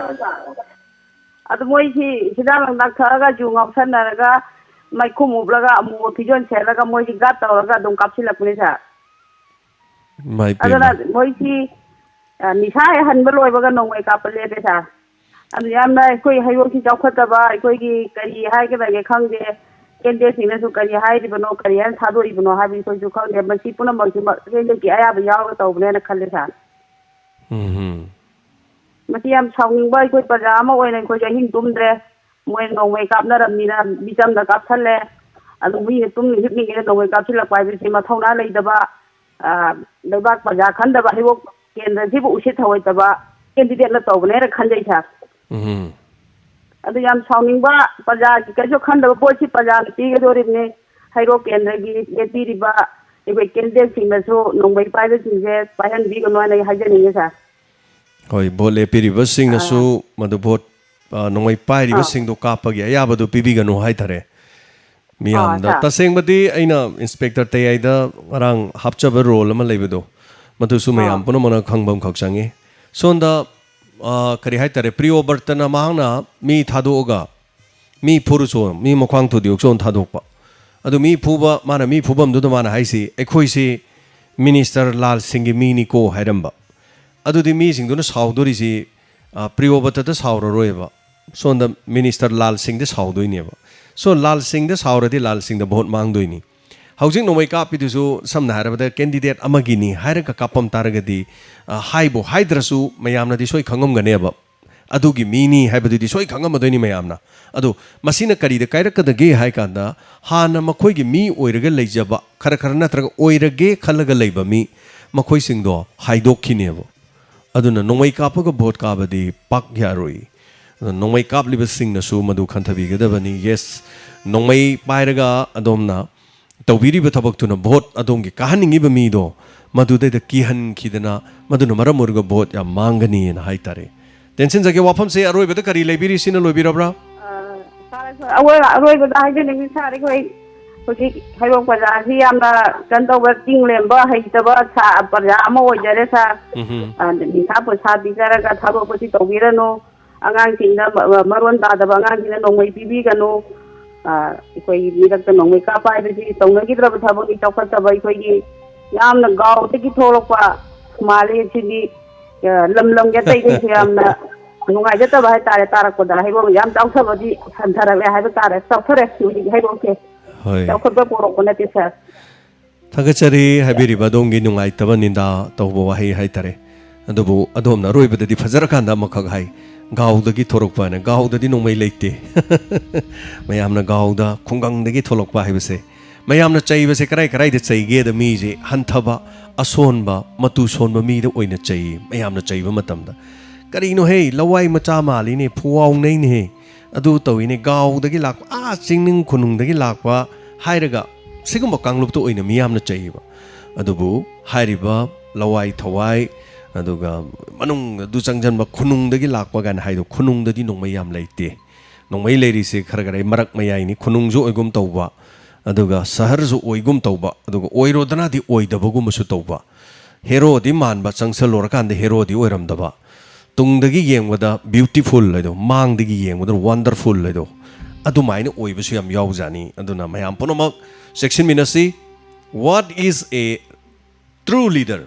ꯑꯗꯨ ꯃꯣꯏꯁꯤ ꯍꯤꯗꯥꯛ ꯂꯥꯡꯊꯛ ꯊꯛꯑꯒ ꯌꯨ ꯉꯥꯎꯁꯟꯅꯔꯒ ꯃꯩꯈꯨꯝ ꯎꯞꯂꯒ ꯑꯃꯨꯕ ꯐꯤꯖꯣꯜ ꯁꯦꯠꯂꯒ ꯃꯣꯏꯁꯤ guard ꯇꯧꯔꯒ ꯑꯗꯨꯝ ꯀꯥꯞꯁꯤꯜꯂꯛꯄꯅꯦ sir꯫ ꯏꯃꯥꯏ ꯑꯗꯨꯅ ꯄꯦꯝꯃ꯫ ꯃꯣꯏꯁꯤ, ꯑ, ꯅꯤꯁꯥ ꯍꯦꯛ ꯍꯟꯕ ꯂꯣꯏꯕꯒ ꯅꯣꯡꯃꯩ ꯀꯥꯞꯄ ꯂꯦꯞꯄꯦ sir꯫ ꯑꯗꯨ ꯌꯥꯝꯅ ꯑꯩꯈꯣꯏ ꯍꯩꯔꯣꯛꯁꯤ ꯆꯥꯎꯈꯠꯇꯕ, ꯑꯩꯈꯣꯏꯒꯤ ꯀꯔꯤ ꯍꯥꯏꯒꯗꯒꯦ ꯈꯪꯗꯦ꯫ Candidateꯁꯤꯡꯅꯁꯨ ꯀꯔꯤ ꯍꯥꯏꯔꯤꯕꯅꯣ, ꯀꯔꯤ ꯍꯥꯏꯅ ꯊꯥꯗꯣꯛꯏꯕꯅꯣ ꯍꯥꯏꯕ ꯑꯩꯈꯣꯏꯁꯨ ꯈꯪꯗꯦ꯫ ꯃꯁꯤ ꯄꯨꯝꯅꯃꯛꯁꯤ ꯃ-, candidateꯀꯤ ꯑꯌꯥꯕ ꯌꯥꯎꯔꯒ ꯇꯧꯕꯅꯦꯅ ꯈꯜꯂꯦ sir꯫ ꯎꯝ ꯍꯝ꯫ ꯃꯁꯤ ꯌꯥꯝ ꯁꯥꯎꯅꯤꯡꯕ, ꯑꯩꯈꯣꯏ ꯄ꯭ꯔꯖꯥ ꯑꯃ ꯑꯣꯏꯅ ꯑꯩꯈꯣꯏꯁꯨ ꯑꯍꯤꯡ ꯇꯨꯝꯗ꯭ꯔꯦ꯫ ꯃꯣꯏ ꯅꯣꯡꯃꯩ ꯀꯥꯞꯅꯔꯝꯅꯤꯅ ꯃꯤꯆꯝꯗ ꯀꯥꯞꯁꯜꯂꯦ꯫ ꯑꯗꯨ ꯃꯤꯅ ꯇꯨꯝꯅ ꯍꯤꯞꯅꯤꯡꯉꯩꯗ ꯅꯣꯡꯃꯩ ꯀꯥꯞꯁꯤꯜꯂꯛꯄ ꯍꯥꯏꯕꯁꯤ ꯃꯊꯧꯅꯥ ꯂꯩꯇꯕ, ꯑ, ꯂꯩꯕꯥꯛ ꯄ꯭ꯔꯖꯥ ꯈꯟꯗꯕ, ꯍꯩꯔꯣꯛ ꯀꯦꯟꯗ꯭ꯔꯁꯤꯕꯨ ꯎꯁꯤꯠ ꯊꯑꯣꯏꯗꯕ candidateꯅ ꯇꯧꯕꯅꯦꯅ ꯈꯟꯖꯩ sir꯫ ꯎꯝ꯫ ꯑꯗꯨ ꯌꯥꯝ ꯁꯥꯎꯅꯤꯡꯕ, ꯄ꯭ꯔꯖꯥꯒꯤ ꯀꯩꯁꯨ ꯈꯟꯗꯕ ꯄꯣꯠꯁꯤ ꯄ꯭ꯔꯖꯥꯅ ꯄꯤꯒꯗꯧꯔꯤꯕꯅꯤ꯫ ꯍꯩꯔꯣꯛ ꯀꯦꯟꯗ꯭ꯔꯒꯤ ꯂꯦꯞꯄꯤꯔꯤꯕ ꯑꯩꯈꯣꯏ candidateꯁꯤꯡꯅꯁꯨ ꯅꯣꯡꯃꯩ ꯄꯥꯏꯕꯁꯤꯡꯁꯦ ꯄꯥꯏꯍꯟꯕꯤꯒꯅꯨ ꯍꯥꯏꯅ ꯑꯩ ꯍꯥꯏꯖꯅꯤꯡꯉꯤ sir꯫ ꯍꯣꯏ, ꯚꯣꯠ ꯂꯦꯞꯄꯤꯔꯤꯕꯁꯤꯡꯅꯁꯨ ꯑꯥ꯫ ꯃꯗꯨ ꯚꯣꯠ, ꯑ, ꯅꯣꯡꯃꯩ ꯑꯥ꯫ ꯄꯥꯏꯔꯤꯕꯁꯤꯡꯗꯣ ꯀꯥꯞꯄꯒꯤ ꯑꯌꯥꯕꯗꯨ ꯄꯤꯕꯤꯒꯅꯨ ꯍꯥꯏꯇꯥꯔꯦ꯫ ꯑꯥ, ꯃꯤꯌꯥꯝꯗ sir꯫ ꯇꯁꯦꯡꯕꯗꯤ ꯑꯩꯅ Inspector ꯇꯌꯥꯏꯗ ꯉꯔꯥꯡ ꯍꯥꯞꯆꯕ role ꯑꯃ ꯂꯩꯕꯗꯣ, ꯃꯗꯨꯁꯨ ꯃꯌꯥꯝ ꯑꯥ꯫ ꯄꯨꯝꯅꯃꯛꯅ ꯈꯪꯕ ꯑꯃꯈꯛ ꯆꯪꯉꯤ꯫ ꯁꯣꯝꯗ, ꯑ, ꯀꯔꯤ ꯍꯥꯏꯇꯥꯔꯦ, ꯄ꯭ꯔꯤꯌꯣꯕꯔꯇꯅ ꯃꯍꯥꯛꯅ ꯃꯤ ꯊꯥꯗꯣꯛꯑꯒ ꯃꯤ ꯐꯨꯔꯨꯆꯣ, ꯃꯤ ꯃꯈ꯭ꯋꯥꯡ ꯊꯨꯗꯦꯛꯎꯆꯣꯅ ꯊꯥꯗꯣꯛꯄ꯫ ꯑꯗꯨ ꯃꯤ ꯐꯨꯕ, ꯃꯥꯅ ꯃꯤ ꯐꯨꯐꯝꯗꯨꯗ ꯃꯥꯅ ꯍꯥꯏꯁꯤ, "ꯑꯩꯈꯣꯏꯁꯤ Minister ꯂꯥꯜ ꯁꯤꯡꯒꯤ ꯃꯤꯅꯤꯀꯣ" ꯍꯥꯏꯔꯝꯕ꯫ ꯑꯗꯨꯗꯤ ꯃꯤꯁꯤꯡꯗꯨꯅ ꯁꯥꯎꯗꯣꯔꯤꯁꯤ, ꯑ, ꯄ꯭ꯔꯤꯌꯣꯕꯇꯗ ꯁꯥꯎꯔꯔꯣꯏꯕ꯫ ꯁꯣꯝꯗ Minister ꯂꯥꯜ ꯁꯤꯡꯗ ꯁꯥꯎꯗꯣꯏꯅꯦꯕ꯫ So, ꯂꯥꯜ ꯁꯤꯡꯗ ꯁꯥꯎꯔꯗꯤ ꯂꯥꯜ ꯁꯤꯡꯗ ꯚꯣꯠ ꯃꯥꯡꯗꯣꯏꯅꯤ꯫ ꯍꯧꯖꯤꯛ ꯅꯣꯡꯃꯩ ꯀꯥꯞꯄꯤꯗꯨꯁꯨ ꯁꯝꯅ ꯍꯥꯏꯔꯕꯗ ꯀꯦꯟꯗꯤꯗꯦꯠ ꯑꯃꯒꯤꯅꯤ ꯍꯥꯏꯔꯒ ꯀꯥꯞꯄꯝ ꯇꯥꯔꯒꯗꯤ, ꯑ, ꯍꯥꯏꯕꯨ ꯍꯥꯏꯗ꯭ꯔꯁꯨ ꯃꯌꯥꯝꯅꯗꯤ ꯁꯣꯏ ꯈꯪꯉꯝꯒꯅꯦꯕ꯫ ꯑꯗꯨꯒꯤ ꯃꯤꯅꯤ ꯍꯥꯏꯕꯗꯨꯗꯤ ꯁꯣꯏ ꯈꯪꯉꯝꯃꯗꯣꯏꯅꯤ ꯃꯌꯥꯝꯅ꯫ ꯑꯗꯣ ꯃꯁꯤꯅ ꯀꯔꯤꯗ ꯀꯥꯏꯔꯛꯀꯗꯒꯦ ꯍꯥꯏ ꯀꯥꯟꯗ, ꯍꯥꯟꯅ ꯃꯈꯣꯏꯒꯤ ꯃꯤ ꯑꯣꯏꯔꯒ ꯂꯩꯖꯕ, ꯈꯔ ꯈꯔ ꯅꯠꯇ꯭ꯔꯒ ꯑꯣꯏꯔꯒꯦ ꯈꯜꯂꯒ ꯂꯩꯕ ꯃꯤ, ꯃꯈꯣꯏꯁꯤꯡꯗꯣ ꯍꯥꯏꯗꯣꯛꯈꯤꯅꯦꯕ꯫ ꯑꯗꯨꯅ ꯅꯣꯡꯃꯩ ꯀꯥꯞꯄꯒ ꯚꯣꯠ ꯀꯥꯕꯗꯤ ꯄꯥꯛ ꯌꯥꯔꯣꯏ꯫ ꯑꯗꯨꯅ ꯅꯣꯡꯃꯩ ꯀꯥꯞꯂꯤꯕꯁꯤꯡꯅꯁꯨ ꯃꯗꯨ ꯈꯟꯊꯕꯤꯒꯗꯕꯅꯤ꯫ Yes, ꯅꯣꯡꯃꯩ ꯄꯥꯏꯔꯒ ꯑꯗꯣꯝꯅ ꯇꯧꯕꯤꯔꯤꯕ ꯊꯕꯛꯇꯨꯅ ꯚꯣꯠ ꯑꯗꯣꯝꯒꯤ ꯀꯥꯍꯟꯅꯤꯡꯉꯤꯕ ꯃꯤꯗꯣ ꯃꯗꯨꯗꯩꯗ ꯀꯤꯍꯟꯈꯤꯗꯅ, ꯃꯗꯨꯅ ꯃꯔꯝ ꯑꯣꯏꯔꯒ ꯚꯣꯠ ꯌꯥꯝ ꯃꯥꯡꯒꯅꯤꯅ ꯍꯥꯏꯇꯥꯔꯦ꯫ ꯇꯦꯟꯁꯤꯟꯖꯒꯦ, ꯋꯥꯐꯝꯁꯦ ꯑꯔꯣꯏꯕꯗ ꯀꯔꯤ ꯂꯩꯕꯤꯔꯤ? ꯁꯤꯅ ꯂꯣꯏꯕꯤꯔꯕ꯭ꯔꯥ? ꯑ, ꯁꯥꯔ, ꯑꯩꯈꯣꯏ ꯑꯔꯣꯏ-, ꯑꯔꯣꯏꯕꯗ ꯍꯥꯏꯖꯅꯤꯡꯉꯤ, ꯁꯥꯔ, ꯑꯩꯈꯣꯏ ꯍꯧꯖꯤꯛ ꯍꯩꯔꯣꯛ ꯕꯖꯥꯔꯁꯤ ꯌꯥꯝꯅ ꯀꯩꯅꯣ ꯇꯧꯕ, ꯆꯤꯡ ꯂꯦꯝꯕ ꯍꯩꯇꯕ ꯁꯥ-, ꯄ꯭ꯔꯖꯥ ꯑꯃ ꯑꯣꯏꯖꯔꯦ, ꯁꯥꯔ꯫ ꯎꯝꯍꯨꯝ꯫ ꯑ, ꯅꯤꯁꯥ ꯄꯨꯁꯥ ꯄꯤꯖꯔꯒ ꯊꯥꯗꯣꯛꯄꯁꯤ ꯇꯧꯕꯤꯔꯅꯨ꯫ ꯑꯉꯥꯡꯁꯤꯡꯗ ꯃ-, ꯃ-, ꯃꯔꯣꯟ ꯇꯥꯗꯕ ꯑꯉꯥꯡꯁꯤꯡꯗ ꯅꯣꯡꯃꯩ ꯄꯤꯕꯤꯒꯅꯨ꯫ ꯑ, ꯑꯩꯈꯣꯏꯒꯤ ꯃꯤꯔꯛꯇ ꯅꯣꯡꯃꯩ ꯀꯥꯞꯄ ꯍꯥꯏꯕꯁꯤ ꯇꯧꯅꯈꯤꯗ꯭ꯔꯕ ꯊꯕꯛꯅꯤ꯫ ꯆꯥꯎꯈꯠꯇꯕ ꯑꯩꯈꯣꯏꯒꯤ ꯌꯥꯝꯅ ꯒꯥꯎꯗꯒꯤ ꯊꯣꯛꯂꯛꯄ ꯃꯥꯜꯂꯤ ꯁꯤꯗꯤ꯫ ꯑ, ꯂꯝ ꯂꯝꯒꯤ ꯑꯇꯩ ꯑꯇꯩꯁꯨ ꯌꯥꯝꯅ ꯅꯨꯡꯉꯥꯏꯖꯗꯕ ꯍꯥꯏꯇꯥꯔꯦ꯫ ꯇꯥꯔꯛꯄꯗ ꯍꯩꯔꯣꯛ ꯌꯥꯝ ꯆꯥꯎꯊꯕꯗꯤ ꯍꯟꯊꯔꯛꯂꯦ ꯍꯥꯏꯕ ꯇꯥꯔꯦ꯫ ꯆꯥꯎꯊꯔꯦ ꯍꯧꯖꯤꯛ ꯍꯩꯔꯣꯛꯁꯦ꯫ ꯍꯣꯏ꯫ ꯆꯥꯎꯈꯠꯄ ꯄꯣꯔꯛꯄ ꯅꯠꯇꯦ, ꯁꯥꯔ꯫ ꯊꯥꯒꯠꯆꯔꯤ ꯍꯥꯏꯕꯤꯔꯤꯕ ꯑꯗꯣꯝꯒꯤ ꯅꯨꯡꯉꯥꯏꯇꯕ ꯅꯤꯟꯗꯥ ꯇꯧꯕ ꯋꯥꯍꯩ ꯍꯥꯏꯇꯥꯔꯦ꯫ ꯑꯗꯨꯕꯨ ꯑꯗꯣꯝꯅ ꯑꯔꯣꯏꯕꯗꯗꯤ ꯐꯖꯔꯀꯥꯟꯗ ꯑꯃꯈꯛ ꯍꯥꯏ, "ꯒꯥꯎꯗꯒꯤ ꯊꯣꯔꯛꯄ" ꯍꯥꯏꯅ꯫ ꯒꯥꯎꯗꯗꯤ ꯅꯣꯡꯃꯩ ꯂꯩꯇꯦ꯫ ꯃꯌꯥꯝꯅ ꯒꯥꯎꯗ, ꯈꯨꯡꯒꯪꯗꯒꯤ ꯊꯣꯛꯂꯛꯄ ꯍꯥꯏꯕꯁꯦ, ꯃꯌꯥꯝꯅ ꯆꯩꯕꯁꯦ ꯀꯔꯥꯏ ꯀꯔꯥꯏꯗ ꯆꯩꯒꯦꯗ, ꯃꯤꯁꯦ ꯍꯟꯊꯕ, ꯑꯁꯣꯟꯕ, ꯃꯇꯨ ꯁꯣꯟꯕ ꯃꯤꯗ ꯑꯣꯏꯅ ꯆꯩꯌꯦ ꯃꯌꯥꯝꯅ ꯆꯩꯕ ꯃꯇꯝꯗ꯫ "ꯀꯔꯤꯅꯣꯍꯦ, ꯂꯋꯥꯏ ꯃꯆꯥ ꯃꯥꯜꯂꯤꯅꯦ, ꯐꯨꯋꯥꯎꯅꯩꯅꯦꯍꯦ"꯫ ꯑꯗꯨ ꯇꯧꯏꯅꯦ, ꯒꯥꯎꯗꯒꯤ ꯂꯥꯛꯄ, ꯑꯥ ꯆꯤꯡꯅꯨꯡ ꯈꯨꯅꯨꯡꯗꯒꯤ ꯂꯥꯛꯄ ꯍꯥꯏꯔꯒ ꯁꯤꯒꯨꯝꯕ ꯀꯥꯡꯂꯨꯞꯇ ꯑꯣꯏꯅ ꯃꯤꯌꯥꯝꯅ ꯆꯩꯌꯦꯕ꯫ ꯑꯗꯨꯕꯨ ꯍꯥꯏꯔꯤꯕ ꯂꯋꯥꯏ ꯊꯋꯥꯏ, ꯑꯗꯨꯒ ꯃꯅꯨꯡ ꯑꯗꯨ ꯆꯪꯁꯤꯟꯕ ꯈꯨꯅꯨꯡꯗꯒꯤ ꯂꯥꯛꯄ ꯀꯥꯏꯅ ꯍꯥꯏꯗꯣ, ꯈꯨꯅꯨꯡꯗꯗꯤ ꯅꯣꯡꯃꯩ ꯌꯥꯝ ꯂꯩꯇꯦ꯫ ꯅꯣꯡꯃꯩ ꯂꯩꯔꯤꯁꯦ ꯈꯔ ꯈꯔ ꯃꯔꯛ ꯃꯌꯥꯏꯅꯤ, ꯈꯨꯅꯨꯡꯁꯨ ꯑꯣꯏꯒꯨꯝ ꯇꯧꯕ, ꯑꯗꯨꯒ ꯁꯍꯔꯁꯨ ꯑꯣꯏꯒꯨꯝ ꯇꯧꯕ, ꯑꯗꯨꯒ ꯑꯣꯏꯔꯣꯗꯅꯗꯤ ꯑꯣꯏꯗꯕꯒꯨꯝꯕꯁꯨ ꯇꯧꯕ꯫ ꯍꯦꯔꯣꯗꯤ ꯃꯥꯟꯕ, ꯆꯪꯁꯜꯂꯨꯔꯀꯥꯟꯗ ꯍꯦꯔꯣꯗꯤ ꯑꯣꯏꯔꯝꯗꯕ꯫ ꯇꯨꯡꯗꯒꯤ ꯌꯦꯡꯕꯗ beautiful ꯍꯥꯏꯗꯣ, ꯃꯥꯡꯗꯒꯤ ꯌꯦꯡꯕꯗ wonderful ꯍꯥꯏꯗꯣ, ꯑꯗꯨꯃꯥꯏꯅ ꯑꯣꯏꯕꯁꯨ ꯌꯥꯝ ꯌꯥꯎꯖꯥꯅꯤ꯫ ꯑꯗꯨꯅ ꯃꯌꯥꯝ ꯄꯨꯝꯅꯃꯛ ꯆꯦꯛꯁꯤꯟꯃꯤꯟꯅꯁꯤ꯫ What is a true leader?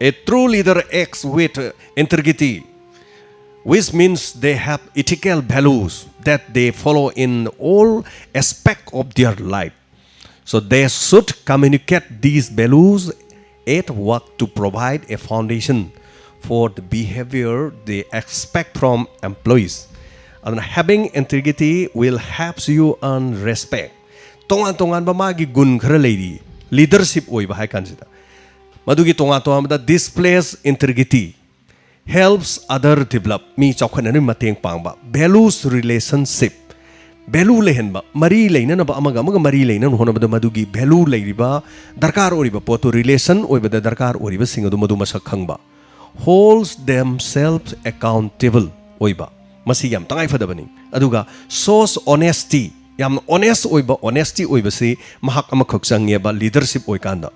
A true leader acts with integrity, which means they have ethical values that they follow in all aspect of their life. So they should communicate these values at work to provide a foundation for the behavior they expect from employees. ꯑꯗꯨꯅ having integrity will helps you earn respect. ꯇꯣꯉꯥꯟ ꯇꯣꯉꯥꯟꯕ ꯃꯥꯒꯤ ꯒꯨꯟ ꯈꯔ ꯂꯩꯔꯤ, leadership ꯑꯣꯏꯕ ꯍꯥꯏ ꯀꯥꯟꯁꯤꯗ꯫ ꯃꯗꯨꯒꯤ ꯇꯣꯉꯥꯟ ꯇꯣꯉꯥꯟꯕꯗ displays integrity, helps other develop, ꯃꯤ ꯆꯥꯎꯈꯠꯅꯅꯕ ꯃꯇꯦꯡ ꯄꯥꯡꯕ, values relationship, value ꯂꯩꯍꯟꯕ, ꯃꯔꯤ ꯂꯩꯅꯅꯕ, ꯑꯃꯒ ꯑꯃꯒ ꯃꯔꯤ ꯂꯩꯅꯅꯕ ꯍꯣꯠꯅꯕꯗ ꯃꯗꯨꯒꯤ value ꯂꯩꯔꯤꯕ, ꯗꯔꯀꯥꯔ ꯑꯣꯏꯔꯤꯕ ꯄꯣꯠꯇꯨ, relation ꯑꯣꯏꯕꯗ ꯗꯔꯀꯥꯔ ꯑꯣꯏꯔꯤꯕꯁꯤꯡ ꯑꯗꯨ ꯃꯗꯨ ꯃꯁꯛ ꯈꯪꯕ, holds themselves accountable ꯑꯣꯏꯕ, ꯃꯁꯤ ꯌꯥꯝ ꯇꯉꯥꯏ ꯐꯗꯕꯅꯤ꯫ ꯑꯗꯨꯒ shows honesty, ꯌꯥꯝꯅ honest ꯑꯣꯏꯕ, honesty ꯑꯣꯏꯕꯁꯤ ꯃꯍꯥꯛ ꯑꯃꯈꯛ ꯆꯪꯉꯦꯕ ꯂꯤꯗꯔꯁꯤꯞ ꯑꯣꯏꯀꯥꯟꯗ꯫